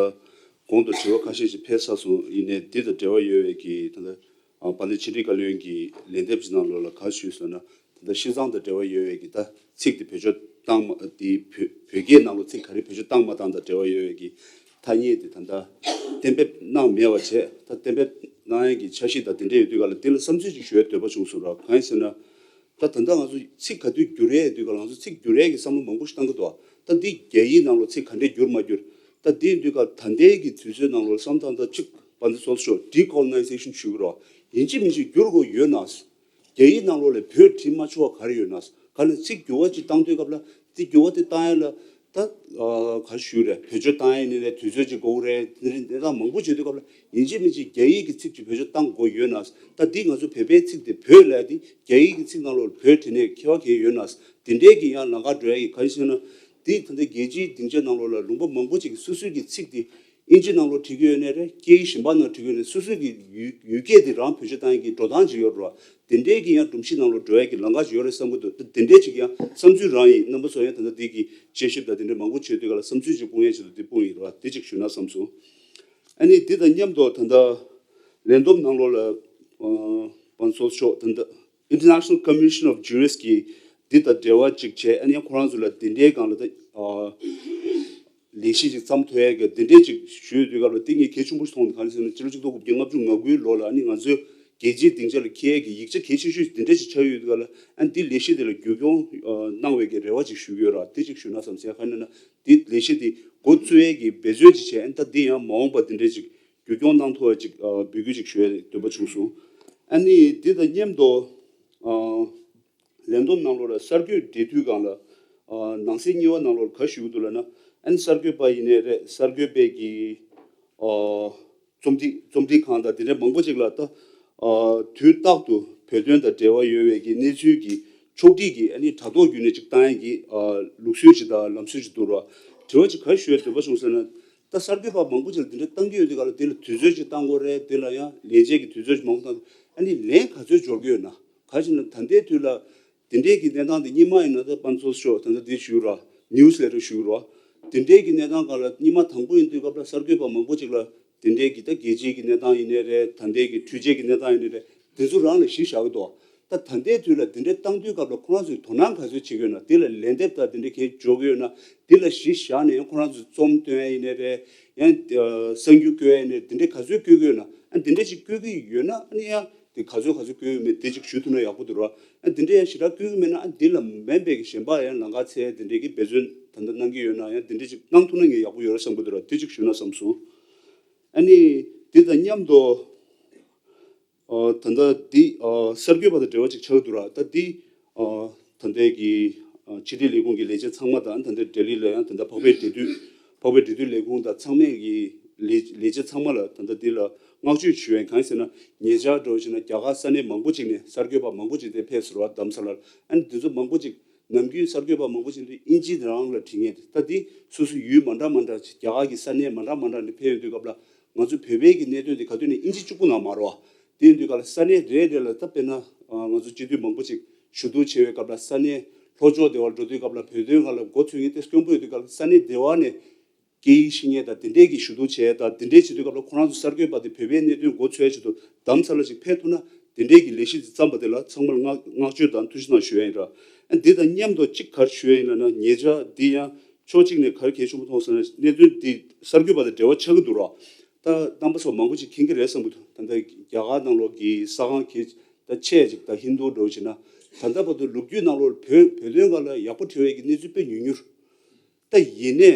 གོང་དུ་དྲི་བ་ཁ་ཤས་ཤིག་ཕེབས་ཚར་སོང་། ཡིན་ནའི་འདི་དང་འབྲེལ་བ་ཡོད་པའི་གི་ད་ལྟ་ཨ། དཔལ་ལྡན་ཕྱི་དྲིལ་བཀའ་བློན་གྱི་ལན་འདེབས་ཀྱི་ནང་ལོགས་ལ་ག་ཞུས་སོང་ན། ད་ལྟ་ཤིས་ཙང་དང་འབྲེལ་བ་ཡོད་པའི་གི་ད་ཚིག་དེ་བེད་སྤྱོད་བཏང་མ། དེ་བོད་བོད་སྐད་ནང་ལོགས་ཚིག་ག་རེ་བེད་སྤྱོད་བཏང་མ་བཏང་དང་འབྲེལ་བ་ཡོད་པའི་གི་ཐ་སྙད་དེ་ད་ལྟ་གཏན་འབེབས་གནང་མེད་པ་བྱས། ད་གཏན་འབེབས་གནང་ཡས་ཀྱི་འཆར་གཞི་དང་དེ་འདྲ་ཡོད་དུས་ག་ལ་དེ་ལ་བསམ་ཚུལ་ཅིག་ཞུ་ཡས་འདོད་པ་བྱུང་སོང་ར། གང་ཡིན་ཟེར་ན། ད་ད་ལྟ་ང་ཚོ་ཚིག་ག་དུས་བསྒྱུར་ཡས་དུས་ག་ལ་ང་ཚོ་ཚིག་བསྒྱུར་ཡས་ཀྱི་བསམ་བློ་མང་པོ་ཞིག་བཏང་གི་འདུག་ད་འདི་རྒྱ་ཡིག་ནང་ལོགས་ཚིག་ག་འདྲས་བསྒྱུར་མ་བསྒྱུར། ད་འདི་ཡིན་དུས་ག་ད་ལྟའི་གི་དུས་ཚོད་ནང་ལོགས་བསམ་བཏང་ད་གཅིག་པ་འདི་སོ་སོ་ཌི་ཀོ་ལོ་ནའི་ཟེ་ཤན་ཞུ་གི་རོགས། ཡིན་གཅིག་མིན་གཅིག་བསྒྱུར་དགོས་ཡོད་ན། རྒྱ་ཡིག་ནང་ལོགས་ལ་བོད་བྲིས་མ་ཆོག་པ་ག་རེ་ཡོད་ན། ག་ནས་ཚིག་འགྱུར་བ་ཅིག་བཏང་དུས་སྐབས་ལ་དེ་འགྱུར་བ་དེ་བཏང་ཡ་ལ་ད་ཨ། ག་རེ་ཞུ་རེད། བེད་སྤྱོད་བཏང་ཡ་ནི་རེད། དུས་ཚོད་ཅིག་འགོར་གི་རེད། དེ་རིང་དེ་དག་མང་པོ་བྱེད་དུས་སྐབས་ལ་ཡིན་གཅིག་མིན་གཅིག་རྒྱ་ཡིག་གི་ཚིག་ཅིག་བེད་སྤྱོད་བཏང་དགོས་ཡོད་ན། ད་འདི་ང་ཚོ་བོད་པའི་ཚིག་དེ་བོད་ལབ་ཡ་དེ་རྒྱ་ཡིག་གི་ཚིག་ནང་ལོགས་བོད་བྲིས་ནས་ཁྱད་པར་གང་ཡོད་ན། དེ་འདྲའི་གི་ཡང་ལམ་ཁ་འགྲོ་ཡ་གི་ག་རེ་ཟེར་ན། འདི་ད་ལྟ་རྒྱལ་སྤྱིའི་སྡིངས་ཆ་ནང་ལོགས་ལ་ལུང་པ་མང་པོ་ཅིག་གི་སོ་སོའི་གི་ཚིག་དེ། ཨིན་ཇི་ནང་ལོགས་བྲིས་ཀྱི་ཡོད་ནའི་རེད། སྐད་ཡིག་གཞན་པ་ནང་བྲིས་ཀྱི་ཡོད་ནའི་སོ་སོའི་གི་ཡུལ་ཡུལ་སྐད་དེ་རང་བེད་སྤྱོད་བཏང་ཡག་གི་འགྲོ་སྟངས་ཅིག་ཡོད་རེད་བ། དེ་འདྲའི་གི་ཡང་སྒྲོམ་གཞི་ནང་ལོགས་འགྲོ་ཡག་གི་ལམ་ཁ་ཅིག་ཡོད་རེད་བསམ་གྱི་འདུག་ད་དེ་འདྲའི་ཅིག་ཡང་བསམ་ཚུལ་རང་ཡིན། རྣམ་པ་ཚོ་ཡང་ད་ལྟ་འདི་གི་དཔྱད་ཞིབ་དང་དེ་འདྲའི་མང་པོ་བྱེད་དུས་ག་ལ་བསམ་ཚུལ་ཅིག་སྤུངས་ཡག་ཆེད་དུ་འདི་སྤུངས་ཡིན་རེད་བ། དེ་ཅིག་ཞུས་ན་བསམ་སོང་། ཨ་ནི་འདི་དང་མཉམ་དུ་ད་ལྟ་ལས་བསྡོམས་ནང་ལོགས་ལ་ཨ་བང་སོ་མཆོག་ད་ལྟ་International Commission of Jurists གིས་འདི་དང་འབྲེལ་བ་ཅིག་བྱས། ཨ་ནི་ཡང་ཁོ་རང་ཚོ་ལ་འདི་འདྲའི་སྒང་ལ་ད་ཨ་ལས་གཞི་ཅིག་བརྩམས་ཐུབ་ཡག་གི་འདི་འདྲའི་ཅིག་ཞུས་དུས་སྐབས་ལ་དེ་ངས་གལ་ཆེན་པོ་ཞིག་མཐོང་། གང་ཡིན་ཟེར་ན་སྤྱི་ལོ་ཆིག་སྟོང་དགུ་བརྒྱ་ལྔ་བཅུ་ང་དགུའི་ལོ་ལ་ཨ་ནི་ང་ཚོའི་རྒྱལ་སྤྱིའི་སྡིངས་ཆ་ལ་འཁེལ་ཡག་གི་ཡིག་ཆ་གལ་ཆེ་ཤོས་འདི་འདྲ་ཞིག་ཆགས་ཡོད་དུས་སྐབས་ལ། ཨ་ནི་འདི་ལས་གཞི་འདི་ལ་བརྒྱུད་སྐྱོང་ཨ་གནང་བའི་གི་རེ་བ་ཅིག་ཞུ་གི་ཡོད་ར། དེ་ཅིག་ཞུ་ན་བསམ་སོང་། གང་ཡིན་ན་འདི་ལས་གཞི་འདི་འགོ་བཙུགས་ཡག་གི་འབད་བརྩོན་ཅིག་བྱས། ཨ་ནི་ད་འདི་ཡང་མ་འོངས་པ་འདི་འདྲ་ཅིག་བརྒྱུད་སྐྱོང་གནང་ཐུབ་པ་ཅིག་ཨ་འབོད་སྐུལ་ཅིག་ཞུ་ཡག་འདོད་པ་བྱུང་སོང་། ཨ་ནི་འདི་དང་མཉམ་དུ་ཨ་ལས་བསྡོམས་ནང་ལོགས་ལ་གསར་འགོད་འབྲེལ་མཐུད་སྒང་ལ་ཨ་ནང་གསེས་གཉིས་པ་ནང་ལོགས་ལ་ག་ཞུ་གི་འདུག་ལབ་ན། ཨ་ནི་གསར་འགོད་པ་ཡིན་ནའི་རེད། གསར་འགོད་པའི་གི་ཨ་རྩོམ་སྒྲིག་རྩོམ་སྒྲིག་ཁང་དང་དེ་འདྲ་མང་པོ་ཅིག་ལ་ད་ཨ་དུས་རྟག་ཏུ་བོད་དོན་དང་འབྲེལ་བ་ཡོད་པའི་གི་གནས་ཚུལ་གྱི་ཕྱོགས་སྒྲིག་གི་ཨ་ནི་དྲ་ཐོག་བརྒྱུད་ནས་ཅིག་བཏང་ཡག་གི་ཨ་ལུགས་སྲོལ་ཅིག་དང་ལམ་སྲོལ་ཅིག་འདུག་ར། དྲི་བ་ཅིག་ག་ཞུ་ཡག་འདོད་པ་བྱུང་ཟེར་ན། ད་གསར་འགོད་པ་མང་པོ་ཅིག་ལ་དེ་འདྲ་བཏང་གི་ཡོད་དུས་ག་ལ་དེ་ལ་དུས་ཚོད་ཅིག་བཏང་དགོས་རེད། དེ་ལ་ཡང་ལས་བྱེད་ཀྱི་དུས་ཚོད་ཅིག་མང་པོ་བཏང་། ཨ་ནི་ལན་ག་ཚོད་འབྱོར་གྱི་ཡོད་ན། ག་ཅི་ན་ད་ལྟའི་དུས་ལ་དེ་འདྲའི་གི་གནས་སྟངས་དེ་སྔོན་མ་ཡིན་ན་ད་བང་སོ་མཆོག་ད་ལྟ་དེ་ཞུ་ར། ནིའུ་སི་ལེ་ཊར་ཞུ་ར། དེ་འདྲའི་གི་གནས་སྟངས་སྒང་ལ་སྔོན་མ་དང་པོ་ཡིན་དུས་སྐབས་ལ་གསར་འགོད་པ་མང་པོ་ཅིག་ལ་དེ་འདྲའི་གི་ད་རྒྱལ་སྤྱིའི་གི་གནས་སྟངས་ཡིན་ནའི་རེད། ད་ལྟའི་གི་འཕྲུལ་ཆས་ཀྱི་གནས་སྟངས་ཡིན་ནའི་རེད། དེ་ཚོ་རང་ལ་གཞི་བཞག་གི་འདུག་ད་ད་ལྟའི་དུས་ལ་དེ་འདྲའི་བཏང་དུས་སྐབས་ལ་ཁོ་རང་ཚོས་དོ་སྣང་ག་ཚོད་བྱེད་དགོས་ན། དེ་ལ་ལན་འདེབས་དང་དེ་འདྲའི་གས་འཇོག་གི་ཡོད་ན། དེ་ལ་གཞི་བཞག་ནས་ཁོ་རང་ཚོས་རྩོམ་སྟོན་ཡ་ཡིན་ནའི་རེད། ཡང་ཨ་གསར་འགྱུར་བཀོད་ཡ་ཡིན་ནའི་དེ་འདྲའི་ག་ཚོད་བཀོད་གི་ཡོད་ན། ཨ་དེ་འདྲའི་ཅིག་བཀོད་གི་ཡོད་ན། ཨ་ནི་ཡང་དེ་ག་ཚོད་ག་ཚོད་བཀོད་ཡོད་མེད་དེ་ཅིག་ཞུ་ཐུབ་ན་ཡག་པོ་འདུག་ར། ཨ་དེ་འདྲའི་ཡང་ཞེ་དྲག་བཀོད་གི་མེད་ན། ཨ་དེ་ལ་མིན་པའི་གི་གཞན་པ་ཡང་ལམ་ཁ་འཚོལ་དེ་འདྲའི་གི་འབད་བརྩོན་ད་ལྟ་གནང་གི་ཡོད་ན། ཡང་དེ་འདྲའི་ཅིག་གནང་ཐུབ་ན་ངས་ཡག་པོ་ཡོད་ར་བསམ་གི་འདུག་ར། དེ་ཅིག་ཞུ་ན་བསམ་སོང་། ཨ་ནི་དེ་དང་མཉམ་དུ་ཨ་ད་ལྟ་འདི་ཨ་གསར་འགོད་པ་དང་འབྲེལ་བ་ཅིག་ཆགས་འདུག་ར། ད་འདི་ཨ་ད་ལྟའི་གི་ཨ་ཕྱི་དྲིལ་ལས་ཁུངས་ཀྱི་ལས་བྱེད་ཚང་མ་དང་། ད་ལྟ་ལྡི་ལི་ལ་ཡང་ད་ལྟ་འཕགས་པའི་འབྲེལ་མཐུད་འཕགས་པའི་འབྲེལ་མཐུད་ལས་ཁུངས་དང་ཚང་མས་ཀྱི་ལས་ལས་བྱེད་ཚང་མ་ལ་ད་ལྟ་འདི་ལ་བསྔགས་བརྗོད་ཞུ་ཡ་ཡིན། གང་ཡིན་ཟེར་ན་ཉེ་ཆར་འདྲ་བོ་བྱས་ན་རྒྱ་གར་ས་གནས་མང་པོ་ཅིག་ནས་གསར་འགོད་པ་མང་པོ་ཅིག་དེ་ཕེབས་སོང་ར། རྡ་རམ་ས་ལར། ཨ་ནི་འདི་ཚོ་མང་པོ་ཅིག་ནམ་རྒྱུན་གསར་འགོད་པ་མང་པོ་ཅིག་འདི་ཨིན་ཇི་རང་ལ་བྲིས་མཁན་དེ། ད་འདི་སོ་སོ་ཡུལ་མ་འདྲ་མ་འདྲ་རྒྱ་གར་གྱི་ས་གནས་མ་འདྲ་མ་འདྲ་ནས་ཕེབས་ཡོང་དུས་སྐབས་ལ། ང་ཚོ་བོད་པའི་གི་གནད་དོན་དེ་ག་དུས་ནས་ཨིན་ཇི་གཅིག་པུ་ནང་མ་རེད་བ། དེ་ཡིན་དུས་སྐབས་ལ་ས་གནས་རེ་རེ་ལ་ད་དཔེར་ན་ང་ཚོ་སྤྱི་འཐུས་མང་པོ་ཅིག་ཞུ་གཏུག་བྱེད་པའི་སྐབས་ལ་ས་གནས་ལྷོ་ཕྱོགས་དེ་བར་འགྲོ་དུས་སྐབས་ལ་བོད་དོན་སྒང་ལ་འགོ་ཚུགས་མཁན་དེ་དཀོན་པོ་ཡོད་དུས་སྐབས་ལ་ས་གནས་དེ་བ་ནས་སྐད་ཡིག་ཤེས་མཁན་དང་དེ་འདྲས་ཀྱི་ཞུ་གཏུག་བྱས་དང་དེ་འདྲས་བྱེད་དུས་སྐབས་ལ་ཁོ་རང་ཚོ་གསར་འགོད་པ་དེ་བོད་པའི་གནད་དོན་འགོ་ཚུགས་ཡ་ཆེད་དུ་རྡ་རམ་ས་ལ་ཅིག་ཕེབས་ཐུབ་ན་དེ་འདྲས་ཀྱི་ལས་གཞི་དེ་བརྩམས་པ་དེ་ལ་ཚང་མར་བསྔགས་བསྔགས་བརྗོད་དང་ཐུགས་རྗེ་གནང་ཞུ་ཡ་ཡིན་ར། ཨ་འདི་དང་མཉམ་དུ་གཅིག་ག་རེ་ཞུ་ཡ་ཡིན་ལབ་ན། ཉེ་ཆར་འདི་ཡང་ཕྱོགས་གཅིག་ནས་ག་རེ་གལ་ཆེན་པོ་མཐོང་ཟེར་ན་གནད་དོན་འདི་གསར་འགོད་པ་དང་འབྲེལ་བ་ཆགས་ཀྱི་འདུག་ར། ད་རྣམ་པ་ཚོ་མང་པོ་ཅིག་མཁྱེན་གྱི་རེད་བསམ་གྱི་འདུག་ད་ལྟ་རྒྱ་གར་ནང་ལོགས་ཀྱི་ས་ཁང་གི་ད་ཆེ་ཅིག་ད་ཧིན་རྡུ་འདྲ་བོ་བྱས་ན་ད་ལྟ་བར་དུ་ལོ་རྒྱུས་ནང་ལོགས་བོད་བོད་དོན་སྒང་ལ་ཡག་པོ་བྲིས་པའི་གི་གནས་ཚུལ་དཔེ་ཉུང་ཉུང་། ད་ཡིན་ནའི་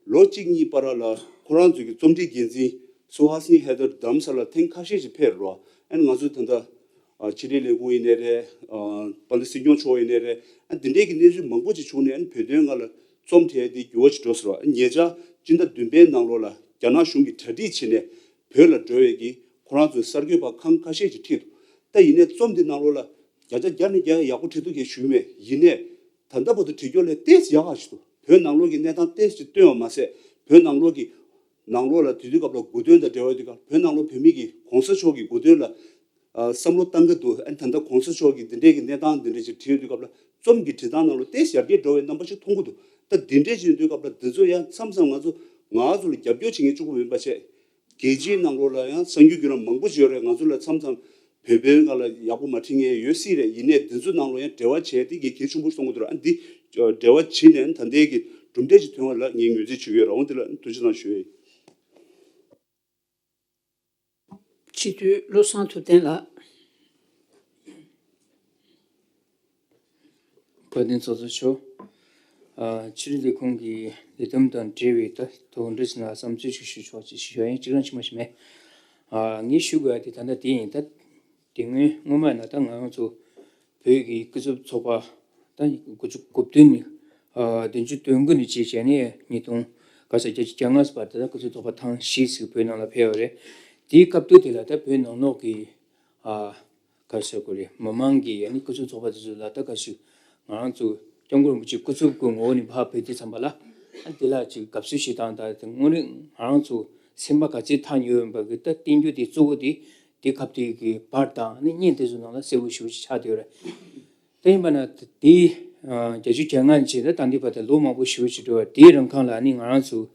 ལོ་གཅིག་གཉིས་བར་ལ་ཁོ་རང་ཚོའི་གི་རྩོམ་སྒྲིག་འགན་འཛིན་སུ་ཧ་སི་ནི་ཧེ་དར་རྡ་རམ་ས་ལ་ཐེངས་ཁ་ཤས་ཤིག་ཕེབས་རོགས། ཨ་ནི་ང་ཚོས་ད་ལྟ་ཨ་ཕྱི་དྲིལ་ལས་ཁུངས་ཡིན་ནའི་རེད། ཨ་དཔལ་ལྡན་སྲིད་སྐྱོང་མཆོག་ཡིན་ནའི་རེད། ཨ་འདི་འདྲའི་གི་གནས་ཚུལ་མང་པོ་ཅིག་བྱུང་ནས། ཨ་ནི་བོད་དོན་སྒང་ལ་རྩོམ་བྲིས་ཡ་འདི་འགྱུར་བ་ཞིག་འགྲོ་སོང་ར། ཨ་ཉེ་ཆར་སྤྱི་ཟླ་བདུན་པའི་ནང་ལོགས་ལ་རྒྱ་ནག་གཞུང་གིས་གྲ་སྒྲིག་བྱས་ནས་བོད་ལ་འགྲོ་བའི་གི་ཁོ་རང་ཚོའི་གསར་འགོད་པ་ཁང་ཁ་ཤས་ཅིག་ཁྲིད་འདུག་ད་ཡིན་ནའི་རྩོམ་འདི་ནང་ལོགས་ལ་བརྒྱ་ཆ་བརྒྱ་ནས་བརྒྱ་ཡག་པོ་བྲིས་འདུག་གས་ཞུས་མེད། ཡིན་ནའི་ད་ལྟ་བར་དུ་བྲིས་སྐྱོར་ལས་ཏོག་ཙམ་ཡག་ག་ཞིག་འདུག་བོད་ནང་ལོགས་ཀྱི་གནས་སྟངས་ཏོག་ཙམ་སྟོན་པ་མ་ཟད། བོད་ནང་ལོགས་ཀྱི་ནང་ལོགས་ལ་དེ་དུས་སྐབས་ལ་དགོས་དོན་དང་འབྲེལ་བ་དུས་སྐབས་བོད་ནང་ལོགས་བོད་མི་གིས་གོང་ས་མཆོག་གི་དགོས་དོན་ལ་ཨ་བསམ་བློ་བཏང་གི་འདུག་ཨ་ནི་ད་ལྟ་གོང་ས་མཆོག་གིས་འདི་འདྲའི་གི་གནས་སྟངས་འདི་འདྲ་ཞིག་བྲིས་ཡོད་དུས་སྐབས་ལ་རྩོམ་གྱི་བྲིས་སྟངས་ནང་ལ་ཏོག་ཙམ་ཡར་རྒྱས་འགྲོ་བའི་རྣམ་པ་ཞིག་མཐོང་གི་འདུག་ད་འདི་འདྲས་ཞིག་ཡིན་དུས་སྐབས་ལ་འདི་ཚོ་ཡང་མཚམས་མཚམས་ང་ཚོ་ང་ཚོ་ལ་རྒྱབ་སྐྱོར་བྱེད་མཁན་གཅིག་པུ་མིན་པ་བྱས། རྒྱལ་སྤྱིའི་ནང་ལོགས་ལ་ཡང་གསར་འགྱུར་བརྒྱུད་ལམ་མང་པོ་ཞིག་ཡོད་རེད། ང་ཚོ་ལ་མཚམས་མཚམས་བོད་པའི་སྒང་ལ་ཡག་པོ་མ་བྲིས་མཁན་ཡོད་སྲིད་རེད། ཡིན་ནའི་འདི་ཚོ་ནང་ལོགས་ཡང་འབྲེལ་བ་བྱས་ཏེ་གལ་ཆེན་པོ་ཞིག་མཐོང་གི་འདུག་ཨ་འདི་འབྲེལ་བ་བྱས་ནས་ད་ལྟའི་གི་གྲུབ་འབྲས་ཅིག་ཐོན་པ་ལ་ངས་ངོས་འཛིན་ཞུ་གི་ཡོད་རེད། འོ་འདི་ལ་ཐུགས་རྗེ་གནང་ཞུ་ཡ་ཡིན། སྤྱི་འཐུས་བློ་བཟང་ཐུབ་བསྟན་ལགས། བཀའ་དྲིན་ཚོགས་གཙོ་མཆོག་ཨ་ཕྱི་དྲིལ་ལས་ཁུངས་ཀྱི་ལས་བསྡོམས་དང་འབྲེལ་བའི་ད་དོགས་འདྲི་ཟེར་ན་བསམ་ཚུལ་ཞིག་ཞུ་ཆོག་ཅེས་ཞུ་ཡ་ཡིན། གཅིག་རང་ཕྱི་མ་ཞིག་མེད། ཨ་ངས་ཞུ་དགོས་ཡ་དེ་ད་ལྟ་དེ་ཡིན། ད་དེ་སྔོན་སྔོན་མ་ཡིན་ན་ད་ང་རང་ཚོ་བོད་ཀྱི་སྐུ་ཚབ་ཚོགས་པ་ད་དགུ་བཅུ་གོ་བདུན་ནས་ཨ་བདུན་ཅུ་དོན་དགུ་ནས་བྱས་བྱས་ནས་ཉིས་སྟོང་ག་ས་བརྒྱད་ཅུ་གྱ་ལྔ་བར་དུ་ད་སྐུ་ཚབ་ཚོགས་པ་ཐེངས་བཞི་ཞིག་བོད་ནང་ལ་ཕེབས་པ་རེད། དེའི་སྐབས་དུས་དེ་ལ་ད་བོད་ནང་ལོགས་ཀྱི་ཨ་ག་རེ་ཟེར་དགོས་རེད། མི་མང་གིས་ཨ་ནི་སྐུ་ཚབ་ཚོགས་པ་དེ་ཚོ་ལ་ད་ག་ཞིག་ང་རང་ཚོ་སྐྱབས་མགོན་རིན་པོ་ཆེ་སྐུ་ཚབ་ཀྱི་ངོ་བོ་ནས་ཕར་ཕེབས་དུས་ཙམ་པ་ལ་ཨ་དེ་ལ་ཅིག་དགའ་བསུ་ཞིག་བཏང་། ད་དེ་དངོས་གནས་ང་རང་ཚོ་ ཚན་པ་ག་ཚོད་ཐག་ཉེ་ཡོད་པ་གི་ད་བསྟན་རྒྱུ་དེ་གཙོ་བོ་དེ་དེ་སྐབས་དེ་གི་པར་དང་ནི་བརྙན་དེ་ཚོ་ནང་ལ་གསལ་པོ་ཞེ་པོ་ཅིག་ཆགས་བསྡད་ཡོད་རེད། དེ་ཡིན་པ་ན་དེ་བརྒྱད་ཅུ་གྱ་ལྔ་ནས་བྱས་ད་ད་ལྟའི་བར་དུ་ལོ་མང་པོ་ཞེ་པོ་ཅིག་འགྲོ་བ་དེའི་རིང་ཁང་ལ་ནི་ང་རང་ཚོ་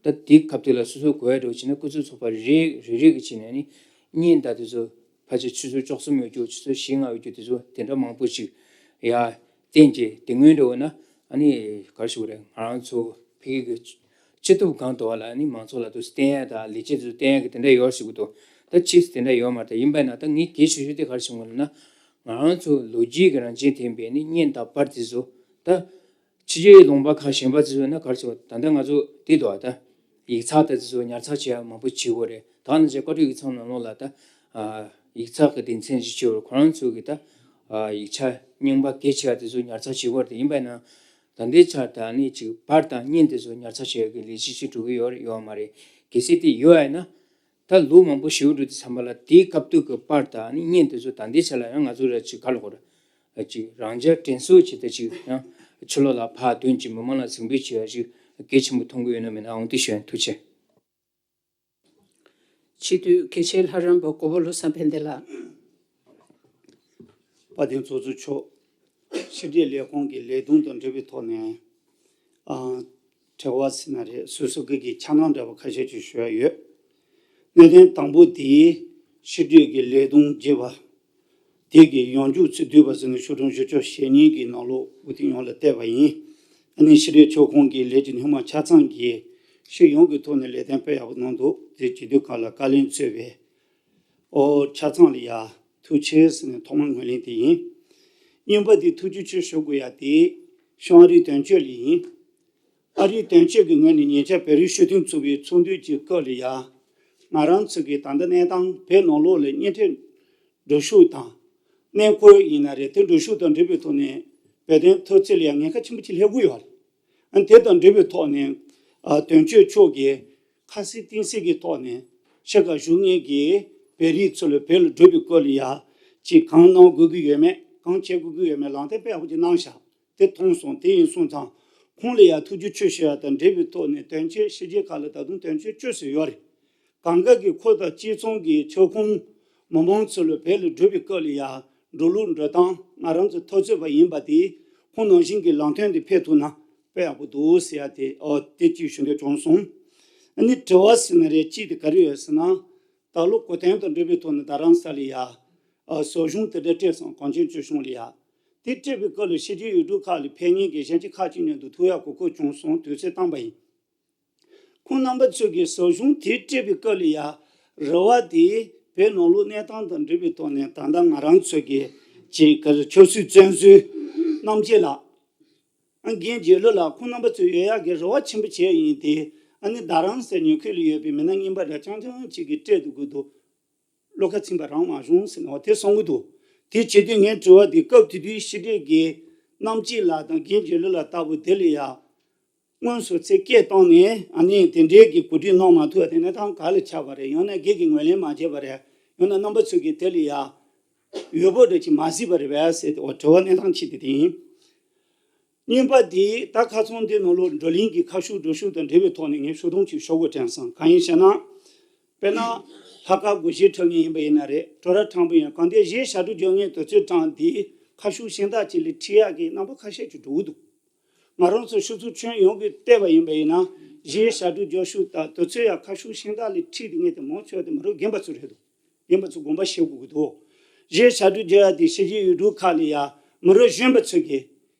ད་དེ་སྐབས་དེ་ལ་སོ་སོ་གོ་ཡ་འགྲོ་བྱས་ན་སྐུ་ཚབ་ཚོགས་པ་རེ་རེ་རེ་གི་བྱས་ནས་ནི་བརྙན་ད་དེ་ཚོ་ཕལ་ཆེར་ཆུ་ཚོད་བཅུ་གསུམ་ཡོད་རྒྱུ་ཆུ་ཚོད་བཞི་ལྔ་ཡོད་རྒྱུ་དེ་ཚོ་དེ་འདྲ་མང་པོ་ཞིག་ཡ་བསྟན་རྗེས་དེ་སྔོན་འགྲོ་བ་ན་ཨ་ནི་ག་རེ་ཞུ་དགོས་རེད། ང་རང་ཚོ་ཕ་གི་གི་སྤྱི་ཐོག་སྒང་དུ་བ་ལ་ཨ་ནི་མང་ཚོགས་ལ་དུ་བསྟན་ཡ་དང་ལས་བྱེད་དུ་བསྟན་ཡ་གི་དེ་འདྲ་ཡོད་ཞུ་གི་འདུག་ད་ཕྱིས་དེ་འདྲ་ཡོད་མ་རེད། ཡིན་པ་ན་ད་ངས་གལ་ཆེ་ཤོས་དེ་ག་རེ་ཞུ་དགོས་ལབ་ན་ང་རང་ཚོ་ལོ་རྒྱུས་ཀྱི་རང་བཞིན་ལྡན་པའི་ནི་བརྙན་དང་པར་དེ་ཚོ་ད་ཕྱི་རྒྱལ་ལུང་པ་ཁག་གཞན་པ་ཚོ་ན་ག་རེ་ཟེར་བ་ད་ལྟ་ང་ཚོ་དེ་འདུག་ད་ཡིག་ཚགས་དེ་ཚོ་ཉར་ཚགས་བྱེད་ཡ་མང་པོ་བྱེད་དགོས་རེད། ད་ནི་བྱས་བཀའ་འཁྲོལ་ཡིག་ཚང་ནང་ལོགས་ལ་ད་ཡིག་ཚགས་ཀྱི་སྡེ་ཚན་ཞིག་བྱེད་དགོས་རེད། ཁོ་རང་ཚོ་གི་ད་ཡིག་ཆ་རྙིང་པ་གལ་ཆེ་བ་དེ་ཚོ་ཉར་ཚགས་བྱེད་དགོས་རེད། ཡིན་པ་ན་ད་ལྟའི་ཆར་ད་ནི་ཅིག་པར་དང་བརྙན་དེ་ཚོ་ཉར་ཚགས་བྱེད་ཡ་གི་ལས་གཞི་ཞིག་འགྲོ་གི་ཡོད་རེད་ཡོད་མ་རེད། གལ་སྲིད་དེ་ཡོད་ཡ་ན། ད་ལོ་མང་པོ་ཞེ་པོ་འགྲོ་དུས་ཙམ་པ་ལ་དེའི་སྐབས་དུས་ཀྱི་པར་དང་ནི་བརྙན་དེ་ཚོ་ད་ལྟའི་ཆ་ལ་ཡང་ང་ཚོ་ར་ཅིག་ག་ལ་གོ་ར་ཅིག་རང་འཇགས་དྲན་གསོ་བྱེད་དེ་ཅིག་ཡང་ཕྱི་ལོགས་ལ་ཕར་ཐོན་ཅིག་མི་མང་ལ་གཟིགས་འབུལ་བྱེད་ཡ་ཞིག་གལ་ཆེན་པོ་མཐོང་གི་ཡོད་ན་མེད་ན་འོང་དུ་ཞུ་ཡ། ཐུགས་རྗེ་ཆེ། སྤྱི་འཐུས་དགེ་ཆེ་ལྷ་རམས་པ་གོ་པ་བློ་བཟང་ཕན་བདེ་ལགས། དཔལ་ལྡན་ཚོགས་གཙོ་མཆོག་ཕྱི་དྲིལ་ལས་ཁུངས་ཀྱི་ལས་དོན་དང་འབྲེལ་བའི་ཐོག་ནས་ཨ། དྲི་བ་ཟེར་ན་རེད། སོ་སོ་སྒེར་གྱི་འཆར་སྣང་འདྲ་བ་ཁ་ཤས་ཅིག་ཞུ་ཡ་ཡོད། གནད་དོན་དང་པོ་དེ་ཕྱི་དྲིལ་གྱི་ལས་དོན་བརྒྱུད་པ་དེ་གི་ཡོང་རྒྱུག་ཚུལ་བསྡུས་པ་ཟེར་ནས་ཤོག་གྲངས་བཞི་བཅུ་ཞེ་གཉིས་ཀྱི་ནང་ལོགས་འུ་ཐིག་ཡོངས་ལ་བལྟས་པ་ཡིན། ཨ་ནི་ཕྱི་དྲིལ་ལས་ཁུངས་ཀྱི་ལས་ཀྱི་སྣེ་མོ་ཆ་ཚང་གིས་ཕྱི་ཡོངས་ཀྱི་ཐོག་ནས་ལས་དོན་སྤེལ་ཡག་པོ་གནང་འདུག་དེ་བྱེད་དུས་གང་ལ་བཀའ་བློན་གཙོས་པའི་ཨོ་ཆ་ཚང་ལ་ཡ་ཐུགས་རྗེ་ཆེ་ཟེར་ནས་ཐོག་མར་ངོས་ལེན་དེ་ཡིན། གཉིས་པ་དེ་ཐུགས་རྗེ་ཆེ་ཞུ་དགོས་ཡ་དེ་ཤང་ཨ་རིའི་དོན་གཅོད་ལ་ཡིན། ཨ་རིའི་དོན་གཅོད་ཀྱི་ངོས་ནས་ཉེ་ཆར་བོད་རིགས་སྤྱི་མཐུན་ཚོགས་པའི་ཚོགས་འདུ་གྱི་སྐབས་ལ་ཡ། ང་རང་ཚོ་གི་ད་ལྟ་གནས་སྟངས་བོད་ནང་ལོགས་ལ་གཉེན་འཕྲད་འགྲོ་ཤུགས་དང་། གནས་སྐོར་ཡིན་ན་རེད། དེ་འགྲོ་ཤུགས་དང་འབྲེལ་བའི་ཐོག་ནས་བོད་དོན་འཐབ་རྩོད་ལ་ཡང་ཉེན་ཁ་ཆེན་པོ་ཅིག་སླེབས་ཀྱི་ཡོད་རེད། ཨ་དེ་དང་འབྲེལ་བའི་ཐོག་ནས་ཨ་དོན་གཅོད་མཆོག་གིས་ཁ་གསལ་གཏིང་གསལ་གྱི་ཐོག་ནས་ཕྱི་ཁར་བཞུགས་མཁན་གྱི་བོད་རིགས་ཚོ་ལ་བོད་ལ་འགྲོ་བའི་སྐོར་ལ་ཡ་ཅིག་གང་གནང་དགོས་ཀྱི་ཡོད་མེད། གང་བྱེད་དགོས་ཀྱི་ཡོད་མེད་ལམ་སྟོན་དཔེ་ཡག་པོ་ཅིག་གནང་ཤག་དེ་མཐོང་སོང་། དེ་ཡིན་སོང་ཙང་ཁོང་ལ་ཡ་ཐུགས་རྗེ་ཆེ་ཞུ་ཡ་དང་འབྲེལ་བའི་ཐོག་ནས་དོན་གཅོད་ཕྱི་རྒྱལ་ཁག་ལ་ད་དུང་དོན་གཅོད་བཅུ་ཙམ་ཡོད་རེད། གང་ག་གི་ཁོ་དང་གཅིག་མཚུངས་ཀྱི་ཁྱབ་ཁོངས་མི་མང་ཚོ་ལ་བོད་ལ་འགྲོ་བའི་སྐབས་ལ་ཡ་འགྲོ་ལུགས་འགྲོ་སྟངས་ང་རང་ཚོ་འཐབ་རྩོད་པ་ཡིན་པ་དེ་ཁོང་ནང་བཞིན་གྱི་ལམ་སྟོན་དེ་ཕེབས་ཐུབ་ན་དཔེ་ཡག་པོ་འདུག་ཟེར་ཡ་དེ་ཨོ་དེ་གཅིག་ཞུ་འདོད་བྱུང་སོང་། ཨ་ནི་དྲི་བ་ཟེར་ན་རེད། གཅིག་དེ་ག་རེ་ཡོད་ཟེར་ན། ད་ལོ་གོ་སྟོན་དང་འབྲེལ་བའི་ཐོག་ནས་རྡ་རམ་ས་ལ་ཡ། ཨ་ཟབ་སྦྱོང་དེ་འདྲ་སྤྲད་སོང་། གངས་ཅན་སྐྱིད་གཤོངས་ལ་ཡ། དེ་སྤྲད་པའི་སྐབས་ལ་ཕྱི་རྒྱལ་ཡུལ་གྲུ་ཁག་ལ་ཕེབས་མཁན་གྱི་གཞན་གྱི་ཁག་ཅིག་མཉམ་དུ་ཐུག་ཡག་གོ་སྐབས་བྱུང་སོང་། དུས་ཚོད་བཏང་པ་ཡིན། ཁོང་རྣམ་པ་ཚོས་ཀྱི་ཟབ་སྦྱོང་དེ་སྤྲད་པའི་སྐབས་ལ་ཡ། རེ་བ་དེ་བོད་ནང་ལོགས་གནས་སྟངས་དང་འབྲེལ་བའི་ཐོག་ནས་ད་ལྟ་ང་རང་ཚོ་གི་ཅིག་ག་རེ་ཆབ་སྲིད་བཙོན་ཟུར་རྣམ་རྒྱལ་ལགས། རྒན་རྒྱལ་ལོ་ལགས་ཁོང་རྣམ་པ་ཚོས་ཡོད་ཡག་གི་རེ་བ་ཆེན་པོ་བྱས་ཡིན་ཏེ། ཨ་ནི་རྡ་རམ་ས་ལ་ཉེ་ཁུལ་ལ་ཡོད་པའི་མི་སྣ་རྙིང་པ་འདྲ་རྐྱང་རྐྱང་ཅིག་གིས་སྤྲད་འདུག་གི་འདུག་བློ་ཁ་ཚིམ་པ་རང་མ་བྱུང་ཟེར་ནས་འོ་དེ་གསུང་གི་འདུག་དེ་བྱེད་དུས་ངའི་དྲི་བ་འདི་སྐབས་དེ་དུས་ཕྱི་དྲིལ་གྱི་རྣམ་རྒྱལ་ལགས་དང་རྒན་རྒྱལ་ལོ་ལགས་ལྟ་བུ་དེ་ལ་ཡ། སྔོན་སོ་ཚེ་སྐད་བཏང་ནས་ཨ་ནི་དེ་འདྲའི་གི་གོ་སྒྲིག་གནང་མ་ཐུབ་པ་དེ་གནས་སྟངས་ག་ལ་ཆགས་པ་རེད། ཡང་ན་སྒེར་གྱི་ངོས་ལེན་མ་བྱས་པ་རེད། ཡང་ན་རྣམ་པ་ཚོས་ཀྱི་དེ་ལ་ཡ་འོས་འབབ་འདྲ་ཅིག་མ་གཟིགས་པ་རེད་པས་ཟེར་ཏེ་འོ་དྲི་བ་གནས་སྟངས་གཅིག་དེ་དེ་ཡིན། གཉིས་པ་དེ་ད་ཁ་སང་དེ་ནང་ལོགས་བགྲོ་གླེང་གི་ཁ་ཤུགས་འགྲོ་ཤུགས་དང་འབྲེལ་བའི་ཐོག་ནས་ངས་ཤོག་ཐུང་ཅིག་ཞུ་དགོས་དྲན་སོང་། གང་ཡིན་ཟེར་ན། དཔེར་ན། ལྷག་དཀར་སྒོར་གཞས་འཁྲབ་མཁན་ཡིན་པ་ཡིན་ན་རེད། བྲོ་ར་ཁྲ་མོ་ཡིན། གང་ལྟར་གཞས་ཞབས་བྲོ་རྒྱག་མཁན་དེ་ཚོའི་གྲངས་འདི་ཁ་ཤུགས་གཞན་དག་ཅིག་ལས་ཁྲིད་ཡག་གི་རྣམ་པ་ཁ་ཤས་ཅིག་འགྲོ་གི་འདུག་ང་རང་ཚོ་ཕྱི་ཚུལ་ཁྱོན་ཡོངས་ཀྱིས་བལྟས་པ་ཡིན་པ་ཡིན་ན་གཞས་ཞབས་བྲོ་རྒྱག་ཤུགས་དང་དེ་ཚོ་ཡང་ཁ་ཤུགས་གཞན་དག་ལས་ཁྲིད་དེ་ངས་དེ་མང་ཆེ་བ་དེ་མི་རབས་རྒན་པ་ཚོ་རེད་འདུག་རྒན་པ་ཚོ་དགོངས་པ་བཞེས་དགོས་ཀྱི་འདུག་གཞས་ཞབས་བྲོ་རྒྱག་ཡ་དེ་ཕྱི་རྒྱལ་ཡུལ་གྲུ་ཁག་ལ་ཡ་མི་རབས་གཞོན་པ་ཚོ་གིས་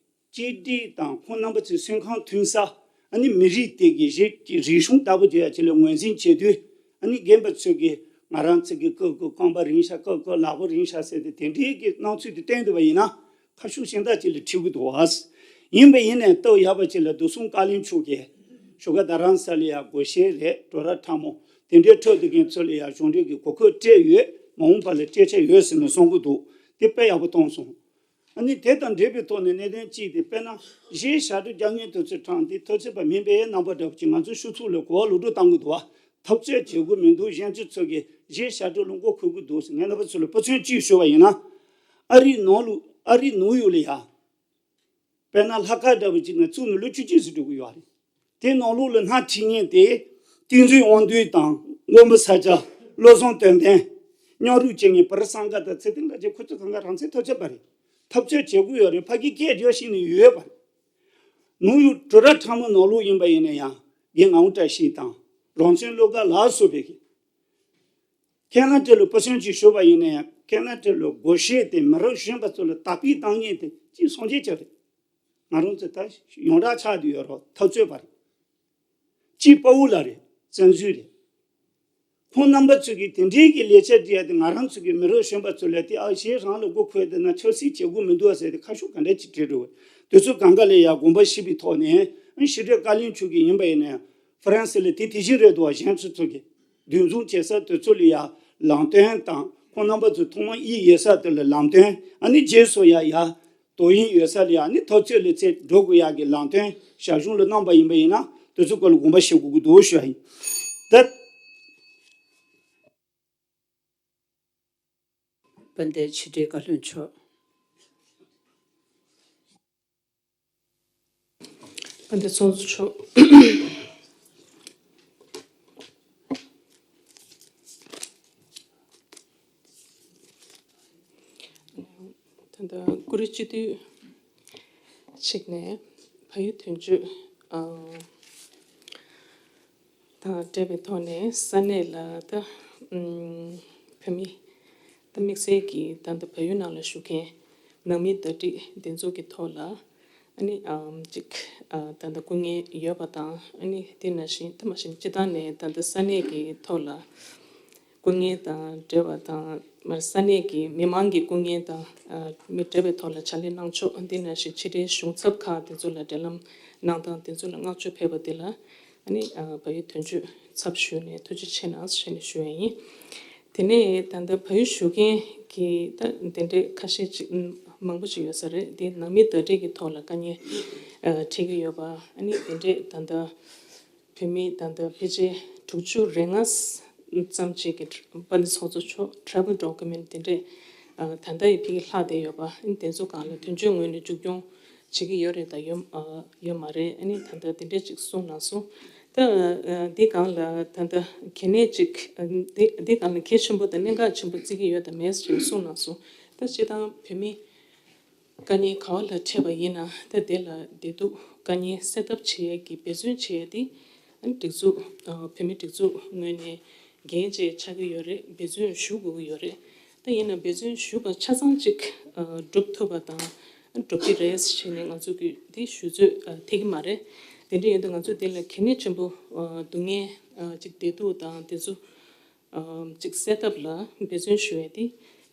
གཅིག་སྒྲིལ་དང་ཁོང་རྣམ་པ་ཚོའི་སེམས་ཁམས་མཐུན་ས། ཨ་ནི་མི་རིགས་དེ་གི་གཞི་གི་རིག་གཞུང་ལྟ་བུ་དེ་ཡ་ཅིག་ལ་ངོས་འཛིན་བྱེད་དུས། ཨ་ནི་རྒན་པ་ཚོས་ཀྱི་ང་རང་ཚོ་གི་སྐབས་སྐབས་རྐང་པ་རིང་ཤག་སྐབས་སྐབས་ལག་པ་རིང་ཤག་ཟེར་ཏེ་དེ་འདྲའི་གི་སྣང་ཚུལ་དེ་བསྟན་འདུག་པ་ཡིན་ན་ཁ་ཤུགས་གཞན་དག་ཅིག་ལ་ཁྲིད་དགོས་འདུག་ཨ། ཡིན་པ་ཡིན་ནའི་སྟབས་ཡག་པ་ཅིག་ལ་བདེ་སྲུང་བཀའ་བློན་མཆོག་གིས་བཞུགས་སྒར་རྡ་རམ་ས་ལ་ཡ་སྒོར་གཞས་རེད། བྲོ་ར་ཁྲ་མོ་དེ་འདྲའི་འཁྲབ་སྡོད་མཁན་ཚོ་ལ་ཡ་གཞུང་འབྲེལ་གྱི་གོ་སྐབས་སྤྲད་ཡོད། མ་འོངས་པ་ལ་སྤྲད་འཆར་ཡོད་ཟེར་ནས་གསུང་གི་འདུག་དེ་དཔེ་ཡག་པོ་གཏོང་སོང་། ཨ་ནི་དེ་དང་འབྲེལ་བའི་ཐོག་ནས་གནད་དོན་གཅིག་དེ་དཔེར་ན་གཞས་ཞབས་བྲོ་རྒྱག་མཁན་དེ་ཚོའི་གྲངས་འདི་འཐབ་རྩོད་པ་མིན་པའི་རྣམ་པ་འདྲ་པོ་ཅིག་ང་ཚོ་ཕྱི་ཚུལ་ལ་གོ་བ་ལོག་འགྲོ་བཏང་གི་འདུག་བ། འཐབ་རྩོད་བྱེད་དགོས་མི་འདུག་གཞན་ཚོ་ཚོ་གིས་གཞས་ཞབས་བྲོ་ལ་མགོ་འཁོར་གི་འདུག་ཟེར་ངས་རྣམ་པ་ཚོ་ལ་དཔེ་མཚོན་གཅིག་ཞུ་བ་ཡིན་ན། ཨ་རིའི་ནང་ལུགས་ཨ་རིའི་ནང་ཡུལ་ལ་ཡ། དཔེར་ན་ལྷག་དཀར་འདྲ་པོ་ཅིག་ནས་བཙུགས་ནས་ལོ་བཅུ་གཅིག་ཙམ་འགྲོ་གི་ཡོད་རེད། དེ་ནང་ལོགས་ལ་སྣེ་ཁྲིད་མཁན་དེ་བསྟན་འཛིན་དབང་འདུས་དང་ མགོན་པོ་ས་སྐྱ། བློ་བཟང་དོན་ལྡན། མཉམ་རུབ་བྱེད་མཁན་བོད་རིགས་སངས་རྒྱས་དང་ཚེ་བརྟན་དགའ་ཚལ་ཁོ་ཚོ་གང་ག་རང་བཙན་ཐོབ་བྱས་པ་རེད། ཐབས་ཇུས་བྱེད་དགོས་ཡོད་རེད། ཕ་གི་སྐད་རྒྱག་ཤེས་ནས་ཡོད་པ་རེད། ནུབ་ཡུལ་བྲོ་ར་ཁྲ་མོ་ནང་ལོགས་ཡིན་པ་ཡིན་ན་ཡང་རྒན་ངག་དབང་བཀྲ་ཤིས་དང་རང་བཙན་བློ་དགའ་ལ་སོགས་པའི་གི་ཁེ་ན་ཌ་ལ་ཕོ་སོན་ཅིག་ཞུགས་པ་ཡིན་ན་ཡང་ཁེ་ན་ཌ་ལ་སྒོར་གཞས་དེ་མི་རབས་གཞོན་པ་ཚོ་ལ་དར་སྤེལ་བཏང་མཁན་དེ་ཅིག་སངས་རྒྱས་ཅིག་རེད། ང་རང་ཚོ་ད་ཡོངས་གྲགས་ཆགས་བསྡད་ཡོད་རེད། འཐབ་རྩོད་པ་རེད། གཅིག་དཔའ་བོ་ལགས་རེད། བཙན་འཛུལ་རེད། ཁོང་རྣམ་པ་ཚོས་ཀྱིས་དེ་འདྲའི་གི་ལས་འཆར་བྲིས་ཡ་དེ་ང་རང་ཚོ་གི་མི་རབས་གཞོན་པ་ཚོ་ལ་དེ་ཨ་གཞས་རང་ལ་མགོ་འཁོར་བསྡད་ན་ཆབ་སྲིད་བྱེད་དགོས་མི་འདུག་ཟེར་ཏེ་ཁ་ཤུགས་ག་འདྲ་ཅིག་བྲིས་འགྲོ་བ། དེ་ཚོ་གང་ག་ལ་ཡ་དགོངས་པ་ཞུས་པའི་ཐོག་ནས་ཨ་ཕྱི་དྲིལ་བཀའ་བློན་མཆོག་གིས་ཡིན་པ་ཡིན་ན་ཡང་ཧྥ་རན་སི་ལ་དེ་དེ་བཞིན་རེད་འདུག་བ། གཞན་ཚོ་ཚོ་གི་འདུ་འཛོམས་བྱེད་ས་དེ་ཚོ་ལ་ཡ་ལམ་སྟོན་དང་ཁོང་རྣམ་པ་ཚོ་ཐོག་མར་དབྱིན་ཡོད་ས་དེ་ལ་ལམ་སྟོན། ཨ་ནི་རྗེས་སུ་ཡ་ཡ་དོ་དབྱིངས་ཡོད་ས་ལ་ཡ་ནི་འཐབ་རྩོད་ལ་ཚད་འགྲོ་དགོས་ཡག་གི་ལམ་སྟོན་ཞར་བྱུང་ལ་གནང་པ་ཡིན་པ་ཡིན་ན་དེ་ཚོ་སྐོར་ལ་དགོངས་པ་བཞེས་དགོས་ཀྱི་འདུག་ཞུ་ཡ་ཡིན། ད། དཔལ་ལྡན་ཕྱི་དྲིལ་བཀའ་བློན་མཆོག་དཔལ་ལྡན་ཚོགས་གཙོ་མཆོག་ད་ལྟ་ཀུ་རེ་སྤྱི་འཐུས་གཅིག་ནས་བལ་ཡུལ་དོན་གཅོད་ཨ་དང་འབྲེལ་བའི་ཐོག་ནས་ས་གནས་ལ་ད་ཨུམ་བོད་མི་ད་དམིགས་བསལ་གྱིས་ད་ལྟ་བལ་ཡུལ་ནང་ལ་བཞུགས་མཁན་ནང་མི་བརྡ་སྤྲོད་འདི་ཚོ་གི་ཐོག་ལ་ཨ་ནི་ཨམ་ཅིག་ཨ་ད་ལྟ་སྐུ་ངལ་ཡོད་པ་དང་ཨ་ནི་དེ་ནང་བཞིན་ད་མ་གཞི་སྤྱི་བཏང་ནས་ད་ལྟ་ས་གནས་ཀྱི་ཐོག་ལ་སྐུ་ངལ་དང་འབྲེལ་བ་དང་མ་ས་གནས་ཀྱི་མི་མང་གི་སྐུ་ངལ་དང་ཨ་མི་འབྲེལ་བའི་ཐོག་ལ་ཕྱག་ལས་གནང་ཕྱོགས་དེ་ནང་བཞིན་ཕྱི་དྲིལ་གཞུང་ཚབ་ཁག་དེ་ཚོ་ལ་འབྲེལ་ལམ་གནང་སྟངས་དེ་ཚོ་ལ་བསྔགས་བརྗོད་ཕེབས་པ་དེ་ལ་ཨ་ནི་ཨ་བལ་ཡུལ་དོན་གཅོད་ཚབ་ཞུས་ནས་ཐུགས་རྗེ་ཆེ་གནང་ཞེས་ནས་ཞུ་ཡ་ཡིན། དེ་ནས་ད་ལྟ་བལ་ཡུལ་བཞུགས་མཁན་གྱི་ད་དེ་འདྲའི་ཁ་ཤས་ཅིག་མང་པོ་ཅིག་ཡོད་ས་རེད། དེ་ནང་མི་བརྡ་སྤྲོད་ཀྱི་ཐོག་ལ་དཀའ་ངལ་ཨ་འཕྲད་ཀྱི་ཡོད་པ་ཨ་ནི་དེ་འདྲས་ད་ལྟ་བོད་མི་ད་ལྟ་ཕལ་ཆེར་དྲུག་ཅུ་རེ་ལྔ་ཙམ་ཅིག་གི་དཔལ་ལྡན་ཚོགས་གཙོ་མཆོག་travel document དེ་འདྲས་ཨ་ད་ལྟ་ཡི་ཕ་གིར་ལྷག་བསྡད་ཡོད་པ་ཨ་ནི་དེ་ཚོ་སྒང་ལ་དོན་གཅོད་ངོས་ནས་མཇུག་སྐྱོང་བྱེད་ཀྱི་ཡོད་རེད་དང་ཡོད་ཨ་ཡོད་མ་རེད། ཨ་ནི་ད་ལྟ་དེ་འདྲས་ཅིག་གསུངས་གནང་སོང་། ད་ཨ་འདི་སྒང་ལ་ད་ལྟ་གལ་གནད་ཅིག་ཨ་འདི་འདི་སྒང་ལ་གལ་ཆེན་པོ་དང་གནད་འགག་ཆེན་པོ་བརྩི་གི་ཡོད་དམ་མེད་ཅེས་གསུངས་གནང་སོང་། ད་སྤྱིར་བཏང་བོད་མི་དཀའ་ངལ་ག་བ་ལ་འཕྲད་པ་ཡིན་ན་ད་དེ་ལ་བདེ་སྡུག་དཀའ་ངལ་སེལ་ཐབས་བྱེད་ཡས་ཀྱི་འབད་བརྩོན་བྱེད་ཡས་དེ་ཨ་ནི་སྒྲིག་འཛུགས་ཨ་བོད་མིའི་སྒྲིག་འཛུགས་ངོས་ནས་འགན་བཅས་ཆགས་ཀྱི་ཡོད་རེད། འབད་བརྩོན་ཞུ་དགོས་ཀྱི་ཡོད་རེད། ད་ཡིན་ན་འབད་བརྩོན་ཞུས་པ་ཆ་ཚང་གཅིག་ཨ་སྒྲུབ་ཐུབ་པ་དང་ཨ་སྒྲུབ་ཀྱི་རེད་ཟེར་ནས་ང་ཚོ་གི་དེ་ཞུ་ཚོད་ཨ་ཐེབས་ཀྱི་མ་རེད། དེ་འདྲ་ཡིན་དུས་ང་ཚོ་དེ་ལ་གལ་གནད་ཆེན་པོ་ཨ་སྡུག་བསྔལ་ཨ་གཅིག་བདེ་སྡུག་དང་དེ་ཚོ་ཨ་གཅིག་སེལ་ཐབས་ལ་འབད་བརྩོན་ཞུ་ཡས་དེ་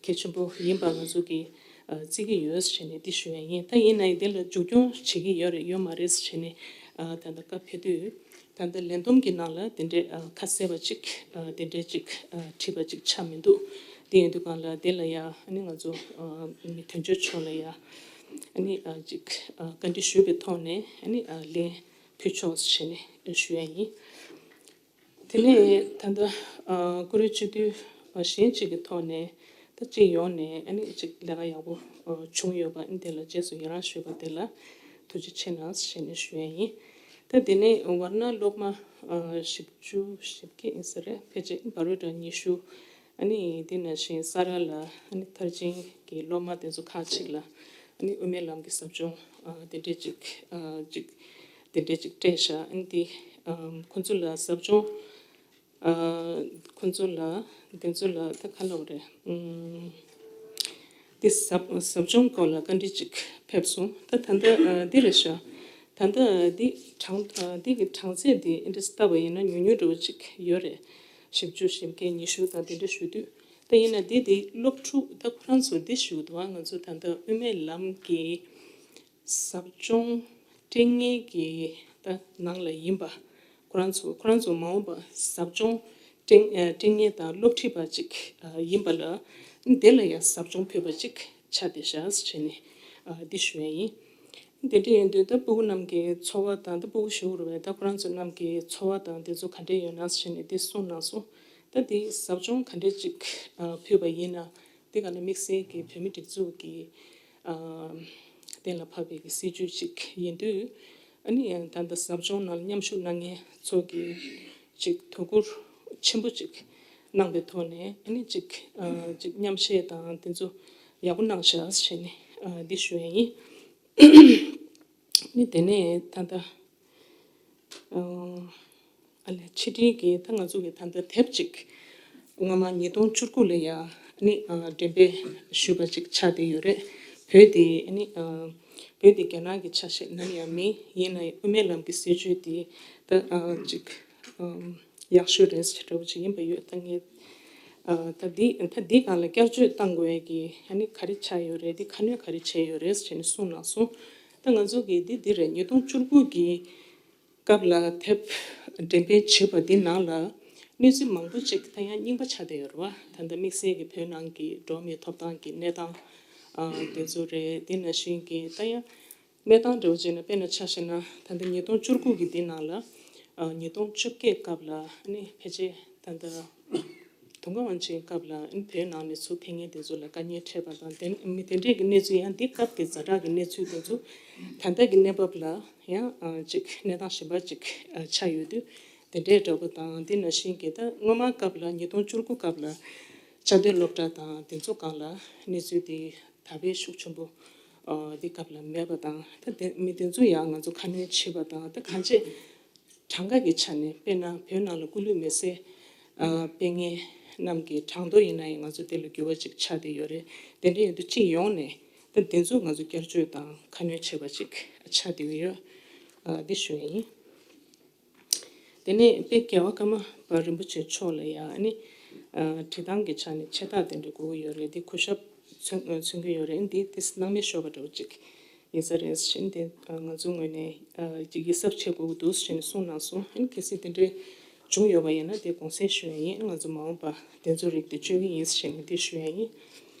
གལ་ཆེན་པོ་ཡིན་པ་ང་ཚོ་གིས་ཨ་བརྩི་གི་ཡོད་ཟེར་ནས་དེ་ཞུ་ཡས་ཡིན། ད་ཡིན་ན་ཡང་དེ་ལ་མཇུག་སྐྱོང་བྱེད་ཀྱི་ཡོད་རེད་ཡོད་མ་རེད་ཟེར་ནས་ཨ་ད་ལྟ་བཀའ་ཕེབས་དུས་ད་ལྟ་ལས་བསྡོམས་ཀྱི་ནང་ལ་དེ་འདྲའི་ཨ་ཁ་གསལ་བ་ཅིག་ཨ་དེ་འདྲའི་ཅིག་ཨ་བྲིས་པ་ཅིག་ཆགས་མི་འདུག་དེ་ཡིན་དུས་སྒང་ལ་དེ་ལ་ཡ་ཨ་ནི་ང་ཚོ་ཨ་མི་དོན་གཅོད་མཆོག་ལ་ཡ་ཨ་ནི་ཨ་ཅིག་ཨ་བཀའ་འདྲི་ཞུས་པའི་ཐོག་ནས་ཨ་ནི་ཨ་ལན་ཕུལ་ཆོག་ཟེར་ནས་ཞུ་ཡ་ཡིན། དེ་ནས་ད་ལྟ་ཨ་ཀུ་རེ་སྤྱི་འཐུས་པ་གཞན་གཅིག་གི་ཐོག་ནས་ད་སྤྱི་ཡོངས་ནས་ཨ་ནི་ཅིག་ལས་ཀ་ཡག་པོ་ཨ་བྱུང་ཡོད་པ་ཨ་ནི་དེ་ལ་རྗེས་སུ་ཡི་རང་ཞུས་པ་དེ་ལ་ཐུགས་རྗེ་ཆེ་གནང་ཞེས་ནས་ཞུ་ཡ་ཡིན། ད་དེ་ནས་ཝར་ན་སློབ་མ་ཨ་བཞི་བཅུ་ཞེ་བརྒྱད་ཡིན་ས་རེད། ཕལ་ཆེར་བ་རོ་ཌ་ཉི་ཤུ་ཨ་ནི་དེ་ནང་བཞིན་ས་ར་ལ་ཨ་ནི་མཐར་ཕྱིན་གྱི་སློབ་མ་དེ་ཚོ་ཁག་ཅིག་ལ་ཨ་ནི་དབུ་མའི་ལམ་གྱི་ཟབ་སྦྱོང་ཨ་དེ་འདྲས་ཅིག་ཨ་ཅིག་དེ་འདྲས་ཅིག་སྤྲད་བཞག་ཨ་ནི་དེ་ཨ་ཁོ་ཚོ་ལ་ཟབ་སྦྱོང་ཨ་ཁོ་ཚོ་ལ་དེ་ཚོ་ལ་ད་ག་ལབ་རེད། ཨམ་དེ་ཟབ་ཟབ་སྦྱོང་སྐོར་ལ་བཀའ་འདྲི་ཅིག་ཕེབས་སོང་། ད་ད་ལྟ་ཨ་འདི་རེད་ཤག་ད་ལྟ་འདི་གྲངས་ཨ་འདི་གི་གྲངས་ཚད་འདི་ཨིན་ཌི་སི་ལྟ་བ་ཡིན་ན་ཉུང་ཉུང་འདྲ་བོ་ཅིག་ཡོད་རེད། བཞི་བཅུ་ཞེ་བརྒྱད་ཉི་ཤུ་དང་དེ་འདྲ་ཞུ་དུས་ད་ཡིན་ན་འདི་འདི་སློབ་ཕྲུག་ད་ཁོ་རང་ཚོ་འདི་ཞུ་འདུག་ང་ཚོ་ད་ལྟ་དབུ་མའི་ལམ་གྱི་ཟབ་སྦྱོང་སྤྲད་མཁན་གྱི་ད་ནང་ལ་ཡིན་པ། ཁོ་རང་ཚོ་ཁོ་རང་ཚོ་མ་འོངས་པ་ཟབ་སྦྱོང་སྤྲད་ཨ་སྤྲད་མཁན་དང་སློབ་ཁྲིད་པ་ཅིག་ཨ་ཡིན་པ་ལ་དེ་ལ་ཡང་ཟབ་སྦྱོང་ཕུལ་བ་ཅིག་ཆགས་བསྡད་ཤག་ཟེར་བྱས་ནས་ཨ་འདི་ཞུ་ཡ་ཡིན། དེ་འདྲ་ཡིན་དུས་ད་སྤུ་གུ་རྣམས་ཀྱི་འཚོ་བ་དང་ད་སྤུ་གུ་ཞུ་རུ་བས་ད་ཁོ་རང་ཚོ་རྣམས་ཀྱི་འཚོ་བ་དང་དེ་ཚོ་ག་འདྲ་ཡོད་ན་ཟེར་ནས་འདི་གསུངས་གནང་སོང་། ད་འདི་ཟབ་སྦྱོང་ག་འདྲ་ཅིག་ཨ་ཕུལ་བ་ཡིན་ན་འདི་ག་ལ་དམིགས་བསལ་གྱི་བོད་མི་སྒྲིག་འཛུགས་ཀྱི་ཨ་གཏན་ལ་ཕབ་པའི་གི་སྲིད་ཇུས་ཅིག་ཡིན་དུས་ཨ་ནི་ད་ལྟ་ཟབ་སྦྱོང་ནང་ལ་མཉམ་ཞུགས་གནང་མཁན་ཚོ་གི་ཅིག་དོ་ཁུར་ ཆེན་པོ་ཅིག་གནང་པའི་ཐོག་ནས་ཨ་ནི་ཅིག་ཨ་ཅིག་མཉམ་བཤད་དང་དེ་ཚོ་ཡག་པོ་གནང་ཤག་ཟེར་ནས་ཨ་འདི་ཞུ་ཡ་ཡིན། ནི་དེ་ནས་ད་ལྟ་ཨ་ཨ་ལས་ཕྱི་དྲིལ་གྱི་ད་ང་ཚོ་གི་ད་ལྟ་དེབ་ཅིག་སྔོན་མ་ཉིས་སྟོང་བཅུ་དགུ་ལ་ཡ་ནི་ཨ་འགྲེམས་སྤེལ་ཞུས་པ་ཅིག་ཆགས་བསྡད་ཡོད་རེད། བོད་དེ་ནི་ཨ་བོད་དེ་རྒྱ་ནག་གི་ཆ་ཤས་ནམ་ཡང་མིན། ཡིན་ན་ཡང་དབུ་མའི་ལམ་གྱི་སྲིད་བྱུས་དེ་ད་ཨ་ཅིག་ཨམ་ཡག་ཤོས་རེད་ཟེར་འདྲ་བོ་ཅིག་ཡིན་པ་ཡོད། ད་ངས་ཨ་ད་འདི་ད་འདི་སྒང་ལ་བསྐྱར་བཅོས་གཏང་དགོས་ཀྱི་ཨ་ནི་ག་རེ་ཆགས་ཡོད་རེད། འདི་ཁ་སྣོན་ག་རེ་བྱས་ཡོད་རེད་ཟེར་ནས་གསུངས་གནང་སོང་། ད་ང་ཚོ་གི་འདི་འདི་རེད། ཉིས་སྟོང་བཅུ་དགུ་གི་སྐབས་ལ་དེབ་འགྲེམས་སྤེལ་བྱས་པ་འདི་ནང་ལ་གནས་ཚུལ་མང་པོ་ཅིག་ད་ཡང་རྙིང་པ་ཆགས་བསྡད་ཡོད་རེད་བ། ད་ལྟ་དམིགས་བསལ་གྱི་བོད་ནང་གི་འགྲོ་བ་མིའི་ཐོབ་ཐང་གི་གནས་སྟངས་ཨ་དེ་ཚོ་རེད། དེ་ནང་བཞིན་གྱི་ད་ཡང་གནས་སྟངས་འདྲ་བོ་བྱས་ན་དཔེར་ན་ཆ་བཞག་ན་ད་ལྟ་ཉིས་སྟོང་བཅུ་དགུ་གི་འདི་ནང་ལ་ཨ་ཉིས་སྟོང་བཅོ་བརྒྱད་སྐབས་ལ་ཨ་ནི་ཕལ་ཆེར་ད་ལྟ་དུང་དཀར་དབང་ཆེན་སྐབས་ལ་ཨ་ནི་བོད་ནང་ནས་ཚུར་ཕེབས་མཁན་དེ་ཚོ་ལ་དཀའ་ངལ་འཕྲད་པ་དང་། དེ་མི་དེ་འདྲས་ཀྱི་གནས་ཚུལ་ཡང་འདི་སྐབས་ཀྱི་ཛ་དྲག་གི་གནས་ཚུལ་དེ་ཚོ་ད་ལྟ་གི་གནས་བབ་ལ་ཡང་ཨ་ཅིག་གནས་སྟངས་གཞན་པ་ཅིག་ཨ་ཆགས་ཡོད་དུས་དེ་འདྲས་འདྲ་པོ་དང་། འདི་ནང་བཞིན་གྱི་ད་སྔོན་མ་སྐབས་ལ་ཉིས་སྟོང་བཅུ་དགུ་སྐབས་ལ་བཅའ་སྡོད་སློབ་གྲྭ་དང་དེ་ཚོ་སྒང་ལ་གནས་ཚུལ་དེ་ད་དཔེ་ཤུགས་ཆེན་པོ་ཨ་འདི་སྐབས་ལ་མེད་པ་དང་། ད་དེ་མི་དེ་ཚོ་ཡང་ང་ཚོ་ཁ་སྣོན་བྱེད་པ་དང་། ད་གང་ཅི་གྲངས་ཀ་གི་ཆ་ནས་དཔེར་ན་བོད་ནང་ལ་སྐུ་ལུས་མེར་སྲེག་ཨ་སྤེལ་མཁན་རྣམས་ཀྱི་གྲངས་ཐོ་ཡིན་ན་ཡང་ང་ཚོ་དེ་ལ་འགྱུར་བ་ཅིག་ཆགས་བསྡད་ཡོད་རེད། དེ་འདྲ་ཡིན་དུས་སྤྱི་ཡོངས་ནས་ད་དེ་ཚོ་ང་ཚོ་བསྐྱར་བཅོས་དང་ཁ་སྣོན་བྱས་པ་ཅིག་ཆགས་བསྡད་ཡོད། ཨ་འདི་ཞུ་ཡ་ཡིན། དེ་ནས་དཔལ་རྒྱལ་བ་ཀརྨ་པ་རིན་པོ་ཆེ་མཆོག་ལ་ཡང་ཨ་ནི་ཨ་བྲིས་ཐང་གི་ཆ་ནས་ཆེ་རྟགས་དེ་འདྲ་དགོས་ཀྱི་ཡོད་རེད། དེ་གུས་ཞབས་མཚོན་མཚོན་གྱི་ཡོད་རེད། འདི་དེ་སྣང་མེད་ཤོར་བ་འདྲ་བོ་ཅིག་ཡིན་ས་རེད་ཟེར་ནས་དེ་ང་ཚོའི་ངོས་ནས་ཨ་ཅིག་ཡིད་གཟབ་བྱེད་དགོས་ཀྱི་འདུག་ཟེར་ནས་གསུངས་གནང་སོང་། ཨ་ནི་གལ་སྲིད་དེ་འདྲའི་བྱུང་ཡོད་པ་ཡིན་ན་དེ་དགོངས་སེལ་ཞུ་ཡ་ཡིན། ང་ཚོ་མ་འོངས་པ་དེ་ཚོའི་རིགས་དེ་བཅོས་ཀྱི་ཡིན་ཟེར་ནས་དེ་ཞུ་ཡ་ཡིན།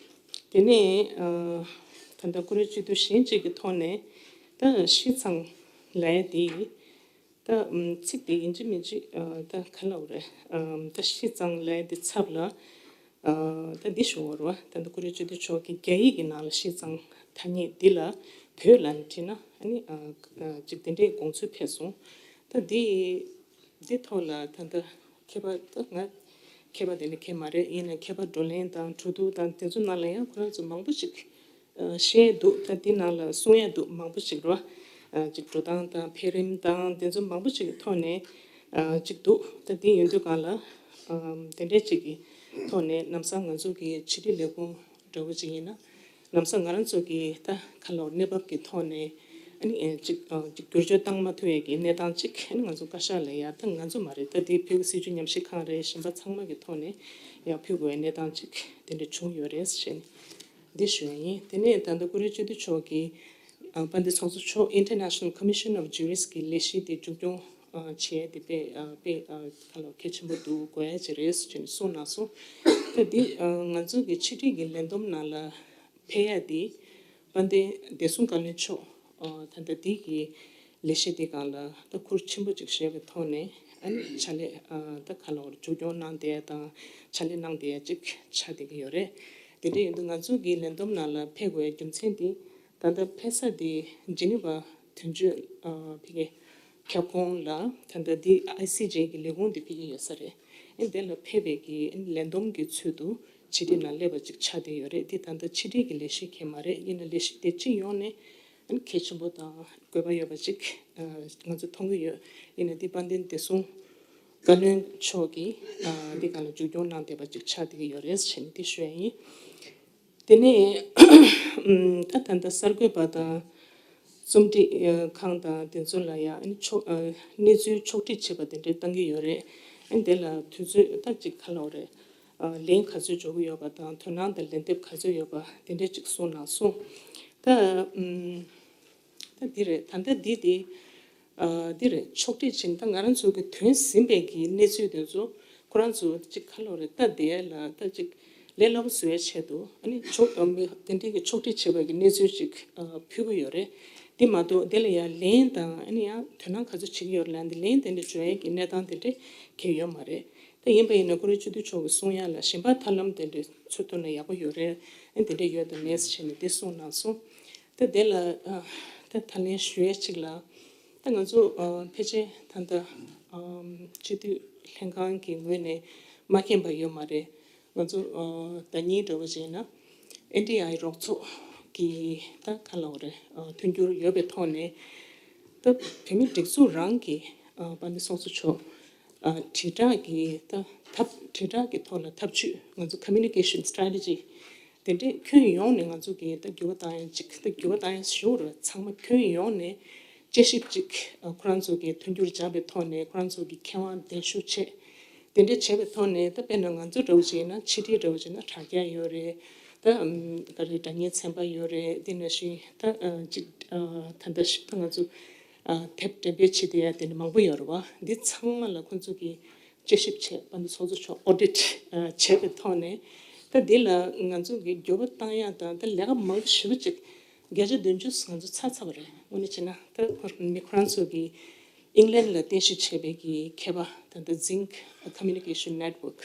དེ་ནས་ཨ་ད་ལྟ་སྐུ་ངོ་སྤྱི་འཐུས་གཞན་གཅིག་གི་ཐོག་ནས་ད་ཤིས་ཚང་ལབ་ཡ་དེ་ད་ཨམ་ཚིག་དེ་ཡིན་གཅིག་མིན་གཅིག་ཨ་ད་ག་ལབ་དགོས་རེད། ཨམ་ད་ཤིས་ཚང་ལབ་ཡ་དེ་ཚབ་ལ་ཨ་ད་འདི་ཞུ་བ་རེད་བ། ད་ལྟ་སྐུ་ངོ་སྤྱི་འཐུས་མཆོག་གིས་རྒྱ་ཡིག་གི་ནང་ལ་ཤིས་ཚང་ཐ་སྙད་འདི་ལ་བོད་ལ་ནས་བྲིས་ན་ཨ་ནི་ཨ་ཨ་ཅིག་དེ་འདྲའི་དགོངས་ཚུལ་ཕེབས་སོང་། ད་འདི་འདི་ཐོག་ལ་ད་ལྟ་མཁས་པ་ད་ང་མཁས་པ་དེ་འདྲ་མཁས་མ་རེད། ཡིན་ནའི་མཁས་པ་བགྲོ་གླེང་དང་གྲོས་བསྡུར་དང་དེ་ཚོ་ནང་ལ་ཡང་ཁོ་རང་ཚོ་མང་པོ་ཅིག་ཨ་བཤད་འདུག་ད་འདི་ནང་ལ་གསུང་ཡ་འདུག་མང་པོ་ཅིག་རེད་བ། ཨ་ཅིག་འགྲོ་སྟངས་དང་འཕེལ་རིམ་དང་དེ་ཚོ་མང་པོ་ཅིག་གི་ཐོག་ནས་ཨ་ཅིག་འདུག་ད་འདི་ཡིན་དུས་སྒང་ལ་ཨ་དེ་འདྲས་ཅིག་གི་ཐོག་ནས་ལམ་སང་ང་ཚོ་གི་ཕྱི་དྲིལ་ལས་ཁུངས་འདྲ་བོ་ཅིག་ཡིན་ན་ལམ་སང་ང་རང་ཚོ་གི་ད་ག་ལབ་གནས་བབ་ཀྱི་ཐོག་ནས་ཨ་ནི་ཨ་ཅིག་ཨ་ཅིག་བསྒྱུར་བཅོས་བཏང་མ་ཐུབ་ཡས་ཀྱི་གནས་སྟངས་ཅིག་ཨ་ནི་ང་ཚོ་བཀའ་ཤག་ལ་ཡ་ད་ང་ཚོ་མ་རེད། ད་འདི་བོད་ཀྱི་སྲིད་བྱུས་ཉམས་ཞིབ་ཁང་རེད། གཞན་པ་ཚང་མ་གི་ཐོག་ནས་ཡ་ཕུལ་དགོས་པའི་གནས་སྟངས་ཅིག་དེ་འདྲ་བྱུང་ཡོད་རེད་ཟེར་ནས། འདི་ཞུ་ཡ་ཡིན། དེ་ནས་ད་ལྟ་སྐུ་ངོ་སྤྱི་འཐུས་མཆོག་གིས་ཨ་དཔལ་ལྡན་ཚོགས་གཙོ་མཆོག་International Commission of Jurists གི་ལས་གཞི་དེ་མཇུག་སྐྱོང་ཨ་བྱས་ཏེ་དཔེ་ཨ་དཔེ་ཨ་ག་ལ་གལ་ཆེན་པོ་འདུག་དགོས་ཡ་ཅིག་རེད་ཟེར་ནས་གསུངས་གནང་སོང་། ད་འདི་ཨ་ང་ཚོ་གི་ཕྱི་དྲིལ་གྱི་ལས་བསྡོམས་ནང་ལ་ཕེབས་ཡ་དེ་དཔལ་ལྡན་བདེ་སྲུང་བཀའ་བློན་མཆོག་ཨ་ད་ལྟ་འདི་གི་ལས་གཞི་འདི་སྒང་ལ་ད་ཁུར་ཆེན་པོ་ཅིག་བཞེས་པའི་ཐོག་ནས་ཨ་ནི་ཕྱག་ལས་ཨ་ད་ག་ལ་བར་མཇུག་སྐྱོང་གནང་བསྡད་ཡ་དང་ཕྱག་ལས་གནང་བསྡད་ཡ་ཅིག་ཆགས་བསྡད་ཀྱི་ཡོད་རེད། དེ་འདྲ་ཡིན་དུས་ང་ཚོ་གི་ལས་བསྡོམས་ནང་ལ་ཕེབས་དགོས་པའི་རྒྱུ་མཚན་དེ་ད་ལྟ་ཕེབས་ས་དེ་ཇི་ནི་ཝ་དོན་གཅོད་ཨ་ཕ་གི་ཁྱབ་ཁོངས་ལ་ད་ལྟ་འདི་ཨའི་སི་ཇེ་གི་ལས་ཁུངས་དེ་ཕ་གི་ཡོད་ས་རེད། ཨ་ནི་དེ་ལ་ཕེབས་པའི་གི་ཨ་ནི་ལས་བསྡོམས་ཀྱི་ཚུལ་དུ་ཕྱི་དྲིལ་ནང་སླེབས་པ་ཅིག་ཆགས་བསྡད་ཡོད་རེད། འདི་ད་ལྟ་ཕྱི་དྲིལ་གྱི་ལས་གཞི་གང་ཡང་མ་རེད། ཡིན་ན་ལས་གཞི་དེ་སྤྱི་ཡོངས་ནས་ཨ་ནི་གལ་ཆེན་པོ་དང་དགོས་པ་ཡོད་པ་ཅིག་ཨ་ང་ཚོ་མཐོང་གི་ཡོད། ཡིན་ན་འདི་དཔལ་ལྡན་བདེ་སྲུང་བཀའ་བློན་མཆོག་གིས་ཨ་འདི་སྒང་ལ་མཇུག་སྐྱོང་གནང་བསྡད་པ་ཅིག་ཆགས་བསྡད་ཀྱི་ཡོད་རེད་ཟེར་ནས་འདི་ཞུ་ཡ་ཡིན། དེ་ནས་ད་ད་ལྟ་གསར་འགོད་པ་དང་རྩོམ་སྒྲིག་ཁང་དང་དེ་ཚོ་ལ་ཡང་ཨ་ནི་ཕྱོགས་ཨ་གནས་ཚུལ་ཕྱོགས་སྒྲིག་བྱེད་པ་དེ་འདྲ་གཏང་གི་ཡོད་རེད། ཨ་ནི་དེ་ལ་དུས་ཚོད་ད་ཅིག་ག་ལབ་དགོས་རེད། ཨ་ལན་ག་ཚོད་འབྱོར་གྱི་ཡོད་པ་དང་དོ་སྣང་དང་ལན་འདེབས་ག་ཚོད་ཡོད་པ་དེ་འདྲ་ཅིག་གསུངས་གནང་སོང་། ད་ཨམ། ད་འདི་རེད། ད་ལྟ་འདི་དེ་ཨ་འདི་རེད། ཕྱོགས་སྒྲིག་བྱས་ནས་ད་ང་རང་ཚོ་གི་ཐོན་ཟིན་པའི་གི་གནས་ཚུལ་དེ་ཚོ་ཁོ་རང་ཚོ་ཅིག་ག་ལབ་དགོས་རེད། ད་དེ་ལ་ད་ཅིག་ལས་སླ་པོ་བཟོ་ཡ་ཆེད་དུ་ཨ་ནི་ཕྱོགས་ཨ་མི་དེ་འདྲའི་གི་ཕྱོགས་སྒྲིག་བྱས་པའི་གི་གནས་ཚུལ་ཅིག་ཨ་ཕུལ་གི་ཡོད་རེད། དེ་མ་གཏོགས་དེ་ལ་ཡ་ལན་དང་ཨ་ནི་ཡང་དོ་སྣང་ག་ཚོད་བྱེད་ཀྱི་ཡོད་རེད་ལབ་ན་དེ་ལན་དེ་འདྲ་འབྱོར་ཡ་གི་གནས་སྟངས་དེ་འདྲ་གང་ཡང་ཡོད་མ་རེད། ད་ཡིན་པ་ཡིན་ན་སྐུ་ངོ་སྤྱི་འཐུས་མཆོག་གིས་གསུང་ཡ་ལ་གཞན་པ་ཐབས་ལམ་དེ་འདྲ་ཚུར་བཏོན་ན་ཡག་པོ་ཡོད་རེད། ཨ་དེ་འདྲ་ཡོད་དམ་མེད་ཟེར་ནས་དེ་གསུངས་གནང་སོང་། ད་དེ་ལ་ཨ་ད་ད་ལན་ཞུ་ཡ་གཅིག་ལ། ད་ང་ཚོ་ཨ་ཕལ་ཆེར་ད་ལྟ་ཨམ་སྤྱི་འཐུས་ ལྷན་ཁང་གི་ངོས་ནས་མ་མཁྱེན་པ་ཡོད་མ་རེད། ང་ཚོ་ཨ་ཟླ་ཉིན་འདྲ་བོ་བྱས་ན་ཨེན་ཌི་ཨའི་རོགས་ཚོགས་ཀྱི་ད་ག་ལབ་དགོས་རེད། ཨ་མཐུན་འགྱུར་ཡོད་པའི་ཐོག་ནས་ད་བོད་མི་སྒྲིག་འཛུགས་རང་གི་ཨ་དཔལ་ལྡན་ཚོགས་གཙོ་མཆོག་ཨ་དྲིལ་བསྒྲགས་ཀྱི་ད་ཐབས་དྲིལ་བསྒྲགས་ཀྱི་ཐོག་ལ་ཐབས་ཇུས། ང་ཚོ་communication strategy དེ་འདྲས་ཁྱོན་ཡོངས་ནས་ང་ཚོ་གིས་ད་འགྱུར་བ་བཏང་ཡ་ཅིག་ད་འགྱུར་བ་བཏང་ཡ་ཞུ་རུ་ཚང་མ་ཁྱོན་ཡོངས་ནས་དཔྱད་ཞིབ་ཅིག་ཨ་ཁོ་རང་ཚོ་གིས་མཐུན་འགྱུར་སྦྱར་བའི་ཐོག་ནས་ཁོ་རང་ཚོ་གི་མཁས་དབང་གདན་ཞུ་བྱས། དེ་འདྲས་བྱས་པའི་ཐོག་ནས་ད་དཔེར་ན་ང་ཚོ་འདྲ་བོ་བྱས་ན་ཕྱི་དྲིལ་འདྲ་བོ་བྱས་ན་དྲ་རྒྱ་ཡོད་རེད། ད་ཨམ་ག་རེ་སྒྲ་བརྙན་ཚན་པ་ཡོད་རེད། དེ་ནང་བཞིན་ད་ཨ་ཅིག་ཨ་ད་ལྟ་ཞིག་ད་ང་ཚོ་ཨ་དེབ་འགྲེམས་སྤེལ་བྱེད་བསྡད་ཡ་དེ་འདྲ་མང་པོ་ཡོད་རེད་བ། འདི་ཚང་མ་ལ་ཁོང་ཚོ་གིས་དཔྱད་ཞིབ་བྱས། དཔལ་ལྡན་ཚོགས་གཙོ་མཆོག་ཨོ་ཌིཊ་ཨ་བྱས་པའི་ཐོག་ནས་ད་འདི་ལ་ང་ཚོ་གིས་འགྱུར་བ་བཏང་ཡ་དང་ད་ལས་ཀ་མང་པོ་ཞེ་པོ་ཅིག་བརྒྱ་ཆ་བདུན་ཅུ་ང་ཚོ་ཚར་ཚར་བ་རེད། དངོས་གནས་བྱས་ན་ད་ཁོ་མི་ཁོ་རང་ཚོ་གིས་ཨིང་ལན་ལ་རྟེན་གཞི་བྱས་པའི་གི་མཁས་པ་ད་ལྟ་Zing Communication Network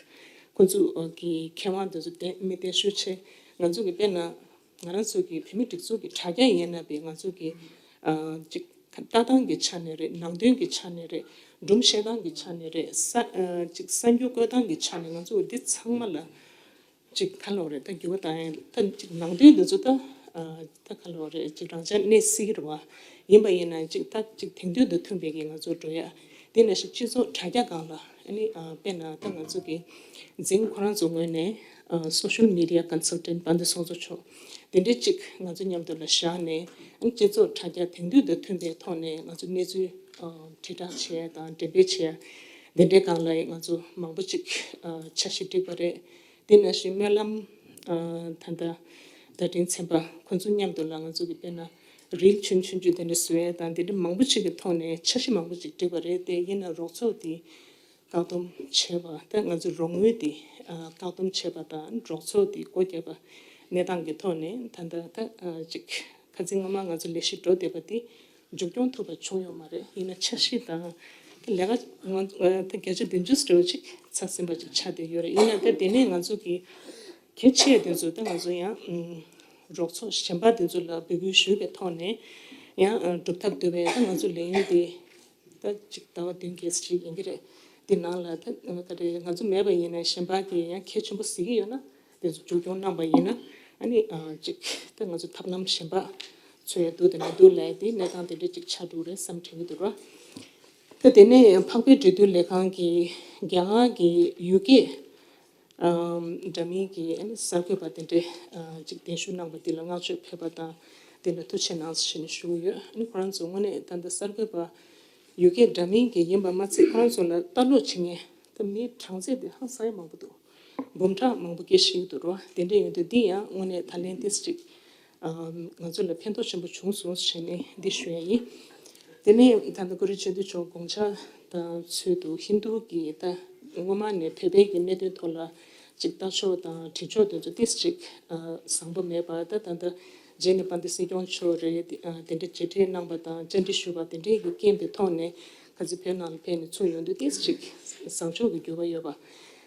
ཁོ་ཚོ་གི་མཁས་དབང་དེ་ཚོ་གདན་མི་གདན་ཞུ་བྱས། ང་ཚོ་གི་དཔེར་ན་ང་རང་ཚོ་གི་བོད་མི་སྒྲིག་འཛུགས་ཀྱི་དྲ་རྒྱ་ཡིན་ན་བས་ང་ཚོ་གི་ཨ་ཅིག་ལྟ་སྟངས་ཀྱི་ཆ་ནས་རེད། ནང་དོན་གྱི་ཆ་ནས་རེད། སྒྲུང་བཤད་སྟངས་ཀྱི་ཆ་ནས་རེད། ས་ཨ་ཅིག་གསར་འགྱུར་བཀོད་སྟངས་ཀྱི་ཆ་ནས་ང་ཚོ་འདི་ཚང་མ་ལ་ཅིག་ག་ལབ་རེད། ད་འགྱུར་བ་བཏང་ཡ་ད་ཅིག་ནང་དོན་འདི་ཚོ་ད་ཨ་ད་ག་ལབ་རེད། ཅིག་རང་འཇགས་གནས་སྲིད་རེད་བ། ཡིན་པ་ཡིན་ན་ཅིག་ད་ཅིག་དེང་དུས་དང་མཐུན་པའི་གི་ང་ཚོ་འགྲོ་ཡ། དེ་ནང་བཞིན་སྤྱི་ཚོགས་དྲ་རྒྱ་སྒང་ལ་ཨ་ནི་ཨ་དཔེར་ན་ད་ང་ཚོ་གི་འཛིན་ཁོ་རང་ཚོ་ངོས་ནས་ཨ་social media consultant དཔལ་ལྡན་ཚོགས་གཙོ་མཆོག་དེ་འདྲའི་ཅིག་ང་ཚོ་མཉམ་དུ་ལ་བཞག་ནས་ཨ་ནི་སྤྱི་ཚོགས་དྲ་རྒྱ་དེང་དུས་དང་མཐུན་པའི་ཐོག་ནས་ང་ཚོ་གནས་ཚུལ་ཨ་དྲིལ་བསྒྲགས་བྱེད་ཡ་དང་འགྲེམས་སྤེལ་བྱེད་ཡ་དེ་འདྲའི་སྒང་ལ་ང་ཚོ་མང་པོ་ཅིག་ཨ་འཆར་གཞི་བསྒྲིགས་པ་རེད། དེ་ནང་བཞིན་སྨོན་ལམ་ཨ་ད་ལྟ་བརྡ་འཕྲིན་ཚན་པ་ཁོ་ཚོ་མཉམ་དུ་ལ་ང་ཚོ་གི་དཔེར་ན་རིལ་ཆུང་ཆུང་ཆུང་དེ་འདྲ་བཟོ་ཡ་དང་དེ་འདྲ་མང་པོ་ཅིག་གི་ཐོག་ནས་འཆར་གཞི་མང་པོ་ཅིག་བསྒྲིགས་པ་རེད། དེ་ཡིན་ན་རོགས་ཚོགས་དེ་བཀག་སྡོམ་བྱས་པ་ད་ང་ཚོ་རོགས་དངུལ་དེ་ཨ་བཀག་སྡོམ་བྱས་པ་དང་རོགས་ཚོགས་དེ་སྒོ་བརྒྱབ་པ་གནས་སྟངས་ཀྱི་ཐོག་ནས་ད་ལྟ་ད་ཨ་ཅིག་ཁ་སང་སྔོན་མ་ང་ཚོ་ལས་གཞི་འགྲོ་བསྡད་པ་དེ་མཇུག་སྐྱོང་ཐུབ་པ་བྱུང་ཡོད་མ་རེད། ཡིན་ན་འཆར་གཞི་དང་ལས་ཀ་ང་ད་བརྒྱ་ཆ་བདུན་ཅུ་ཙམ་ཅིག་ཚར་ཟིན་པ་ཅིག་ཆགས་བསྡད་ཡོད་རེད། ཡིན་ན་ད་དེ་ནས་ང་ཚོ་གི་གལ་ཆེ་དེ་ཚོ་ད་ང་ཚོ་ཡང་རོགས་ཚོགས་གཞན་པ་དེ་ཚོ་ལ་འབོད་སྐུལ་ཞུས་པའི་ཐོག་ནས་ཡང་སྒྲུབ་ཐབས་འདུག་པས། ད་ང་ཚོ་ལས་ཡུན་དེ་ད་ཅིག་ཟླ་བ་བདུན་བརྒྱད་ཅིག་ཡིན་གྱི་རེད། དེ་ནང་ལ་ད་ད་རེས་ང་ཚོ་མེད་པ་ཡིན་ན་གཞན་པ་གིས་ཡང་གལ་ཆེན་པོ་གཟིགས་ཀྱི་ཡོད་ན་དེ་ཚོ་མཇུག་སྐྱོང་གནང་པ་ཡིན་ན་ཨ་ནི་ཅིག་ད་ང་ཚོ་ཐབས་ལམ་གཞན་པ་འཚོལ་ཡ་འདུག་དེ་མི་འདུག་ལབ་དེ་གནས་སྟངས་དེ་འདྲ་ཅིག་ཆགས་འགྲོ་གི་རེད་བསམ་དྲན་གྱི་འདུག་ར། ད་དེ་ནས་འཕགས་པའི་འབྲེལ་མཐུད་ལས་ཁང་གིས་རྒྱ་གར་གྱི་ཡུལ་སྐད་འདྲ་མིན་གྱི་ཨ་ནི་གསར་འགོད་པ་དེ་འདྲས་ཅིག་གདན་ཞུ་གནང་པ་འདི་ལ་བསྔགས་བརྗོད་ཕེབས་པ་དང་དེ་ལ་ཐུགས་རྗེ་གནང་ཞེས་ནས་ཞུ་གི་ཡོད། ཨ་ནི་ཁོ་རང་ཚོ་དངོས་གནས་ད་ལྟ་གསར་འགོད་པ་ཡུལ་སྐད་འདྲ་མིན་གྱི་ཡིན་པ་མ་ཚད་ཁོ་རང་ཚོ་ལ་ལྟ་ཀློག་བྱེད་མཁན་ད་མིའི་གྲངས་ཚད་དེ་ཧང་སང་ཡ་མང་པོ་འདུག་འབུམ་ཕྲག་མང་པོ་སྐད་ཤེས་ཀྱི་འདུག་རོ། དེ་འདྲ་ཡོད་དུས་འདི་ཡང་དངོས་གནས་ད་ལན་ཏིས་ཅིག་ང་ཚོ་ལ་ཕན་ཐོགས་ཆེན་པོ་བྱུང་སོང་ཞེས་ནས་འདི་ཞུ་ཡ་ཡིན། དེ་ནས་ད་ལྟ་གུ་རུ་ཆོས་འདུས་མཆོག་དགོངས་འཆར་དང་ཚུལ་དུ་ཧིན་རྡུ་གི་ད་སྔོན་མ་ནས་བོད་པའི་གི་གནད་དོན་ཐོག་ལ་ཅིག་ལྟ་ཕྱོགས་དང་དྲི་ཕྱོགས་དེ་ཚོ་ཏིས་ཅིག་བཟང་པོ་མེད་པ་ད་ད་ལྟ་རྗེས་ནས་དཔལ་ལྡན་སྲིད་སྐྱོང་མཆོག་རེད། དེ་འདྲ་མཇལ་འཕྲད་གནང་པ་དང་བཅར་འདྲི་ཞུས་པ་དེ་འདྲའི་གི་རྐྱེན་པའི་ཐོག་ནས་ཁ་ཚིག་བོད་ནང་ལ་ཕེབས་ནས་ཚུར་ཡོང་དུས་ཏིས་ཅིག་བཟང་ཕྱོགས་ཀྱི་འགྱུར་བ་ཡོད་པ།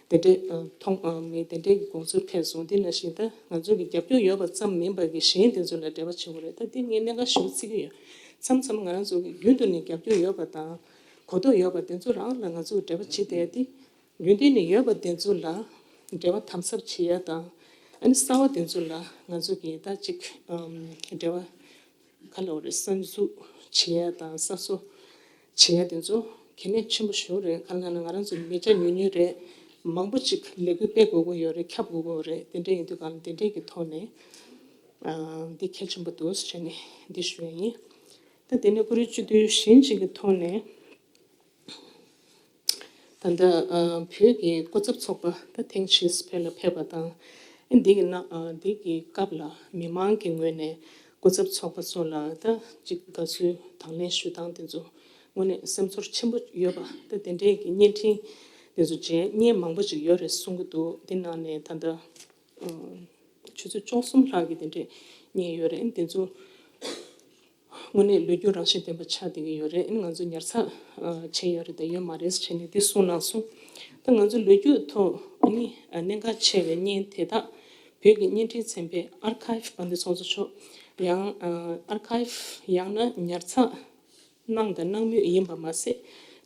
དེ་འདྲའི་མཐོང་མི་དེ་འདྲའི་གི་དགོངས་ཚུལ་ཕེབས་སོང་། དེ་ནང་བཞིན་ད་ང་ཚོ་གི་རྒྱབ་སྐྱོར་ཡོད་པ་ཙམ་མིན་པ་གི་གཞན་དེ་ཚོ་ལ་འབྲེལ་བ་བྱེད་དགོས་རེད། ད་དེ་ངས་གནད་འགག་ཞེ་པོ་བརྩི་གི་ཡོད། མཚམས་མཚམས་ང་རང་ཚོ་གི་རྒྱུན་དུ་ནས་རྒྱབ་སྐྱོར་ཡོད་པ་དང་གོ་རྟོགས་ཡོད་པ་དེ་ཚོ་རང་ལ་ང་ཚོ་འབྲེལ་བ་བྱེད་བསྡད་དེ་རྒྱུན་ལྡན་ནས་ཡོད་པ་དེ་ཚོ་ལ་འབྲེལ་བ་དམ་ཟབ་བྱེད་ཡ་དང་ཨ་ནི་གསར་བ་དེ་ཚོ་ལ་ང་ཚོ་གི་ད་ཅིག་འབྲེལ་བ་ག་ལབ་རེད། གསར་འཛུགས་བྱེད་ཡ་དང་གསར་བཟོ་བྱེད་ཡ་དེ་ཚོ་གལ་གནད་ཆེན་པོ་ཞིག་རེད། ག་ལབ་ན་ང་རང་ཚོ་མི་ཆ་ཉུང་ཉུང་རེད། མང་པོ་ཅིག་ལས་འགུལ་སྤེལ་དགོས་ཀྱི་ཡོད་རེད། ཁྱབ་དགོས་ཀྱི་ཡོད་རེད། དེ་འདྲ་ཡིན་དུས་གང་ལ་དེ་འདྲས་ཀྱི་ཐོག་ནས་འདི་གལ་ཆེན་པོ་འདུག་ཟེར་ནས་འདི་ཞུ་ཡ་ཡིན། ད་དེ་ནས་ཀུ་རེ་བཅུ་བདུན་གཞན་ཅིག་གི་ཐོག་ནས། ད་ལྟ་ཨ་བོད་ཀྱི་སྐུ་ཚབ་ཚོགས་པ་ད་ཐེངས་ཤིས་བོད་ལ་ཕེབས་པ་དང་། ཨ་འདི་གི་ནང་ཨ་འདི་གི་སྐབས་ལ་མི་མང་གི་ངོས་ནས་སྐུ་ཚབ་ཚོགས་པ་ཚོ་ལ་ད་ཅིག་དགའ་བསུའི་དང་ལེན་ཞུ་སྟངས་དེ་ཚོ་དངོས་གནས་སེམས་ཚོར་ཆེན་པོ་ཡོད་པ། ད་དེ་འདྲའི་གི་བརྙན་འཕྲིན་དེ་ཚོ་མཇལ་བརྙན་མང་པོ་ཅིག་ཡོད་རེད་གསུང་གི་འདུག་འདི་ནང་ནས་ད་ལྟ་ཨ་ཆུ་ཚོད་བཅུ་གསུམ་ལྷག་གི་དེ་འདྲས་བརྙན་ཡོད་རེད། དེ་ཚོ་དངོས་གནས་ལོ་རྒྱུས་རང་བཞིན་ལྡན་པ་ཆགས་བསྡད་ཀྱི་ཡོད་རེད། ཨ་ནི་ང་ཚོ་ཉར་ཚགས་ཨ་བྱས་ཡོད་རེད་དང་ཡོད་མ་རེད་ཟེར་བྱས་ནས་འདི་གསུངས་གནང་སོང་། ད་ང་ཚོ་ལོ་རྒྱུས་ཐོག་ཨ་ནི་ཨ་གནད་འགག་ཆེ་བའི་བརྙན་དེ་དག་བོད་ཀྱི་བརྙན་འཕྲིན་ཚན་པའི་ཨར་ཁའིབ་དཔལ་ལྡན་ཚོགས་གཙོ་མཆོག་ཡང་ཨ་ཨར་ཁའིབ་ཡང་ན་ཉར་ཚགས་གནང་དང་གནང་མུས་ཡིན་པ་མ་ཟད།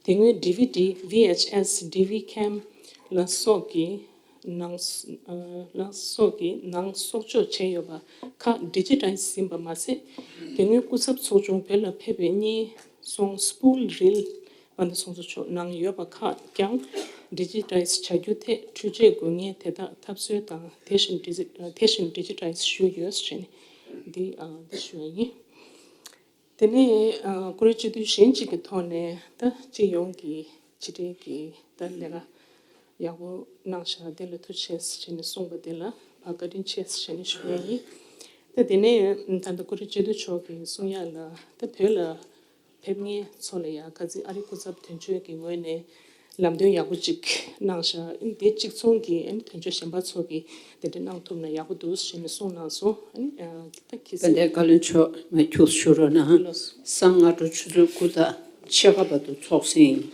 དེ་སྔོན་ཌི་ཝི་ཌི། ཝི་ཨེཆ་ཨེས། ཌི་ཝི་ཀེམ་ལ་སོགས་ཀྱི་ནང་ལ་སོགས་ཀྱི་ནང་གསོག་འཇོག་བྱས་ཡོད་པ་ཁག་ཌི་ཇི་ཊའི་ཛི་ཡིན་པ་མ་ཟད། དེ་སྔོན་སྐུ་ཚབ་ཚོགས་ཆུང་བོད་ལ་ཕེབས་པའི་སྙན་སོང་སྤུལ་རིལ་དབང་འདུས་ཚོགས་གཙོ་མཆོག་གནང་ཡོད་པ་ཁག་ཀྱང་ཌི་ཇི་ཊའི་ཛི་བྱ་རྒྱུ་ཐད་འཕྲུལ་ཆས་དགོས་ངེས་དེ་དག་ཐབས་འཚོལ་དང་དེ་བཞིན་ཌི་ཇི་དེ་བཞིན་ཌི་ཇི་ཊའི་ཛི་ཞུས་ཡོད་ཟེར་ནས་འདི་ཨ་འདི་ཞུ་བ་ཡིན། དེ་ནས་ཨ་ཀུ་རེ་སྤྱི་འཐུས་གཞན་གཅིག་གི་ཐོག་ནས་ད་སྤྱི་ཡོངས་ཀྱི་ཕྱི་དྲིལ་གྱི་ད་ལས་ཀ་ཡག་པོ་གནང་ཤག་དེ་ལ་ཐུགས་རྗེ་ཆེ་ཟེར་ནས་གསུངས་པ་དེ་ལ་བཀའ་དྲིན་ཆེ་ཟེར་ནས་ཞུ་ཡ་ཡིན། ད་དེ་ནས་ད་ལྟ་ཀུ་རེ་སྤྱི་འཐུས་མཆོག་གིས་གསུང་ཡ་ལ་ད་བོད་ལ་ཕེབས་མཁན་ཚོ་ལ་ཡ་ཁ་རྩང་ཨ་རིའི་སྐུ་ཚབ་དོན་གཅོད་ཀྱི་ངོས་ནས་ལམ་སྟོན་ཡག་པོ་ཅིག་གནང་ཤག་དེ་གཅིག་མཚུངས་ཀྱི་དོན་གཅོད་གཞན་པ་ཚོ་གིས་དེ་འདྲ་གནང་ཐུབ་ན་ཡག་པོ་འདུག་ཟེར་ནས་གསུངས་གནང་སོང་། ཨ་ནི་ད་ཁྱེད་དཔལ་ལྡན་བཀའ་བློན་མཆོག་ང་ཁྱུག་ཞུ་རོགས་གནང་། ལགས་སོ། སང་སྔ་དྲོ་ཆུ་ཚོད་དགུ་དང་ཕྱེད་ཀ་བར་དུ་ཚོགས་ཟིན་ཡིན།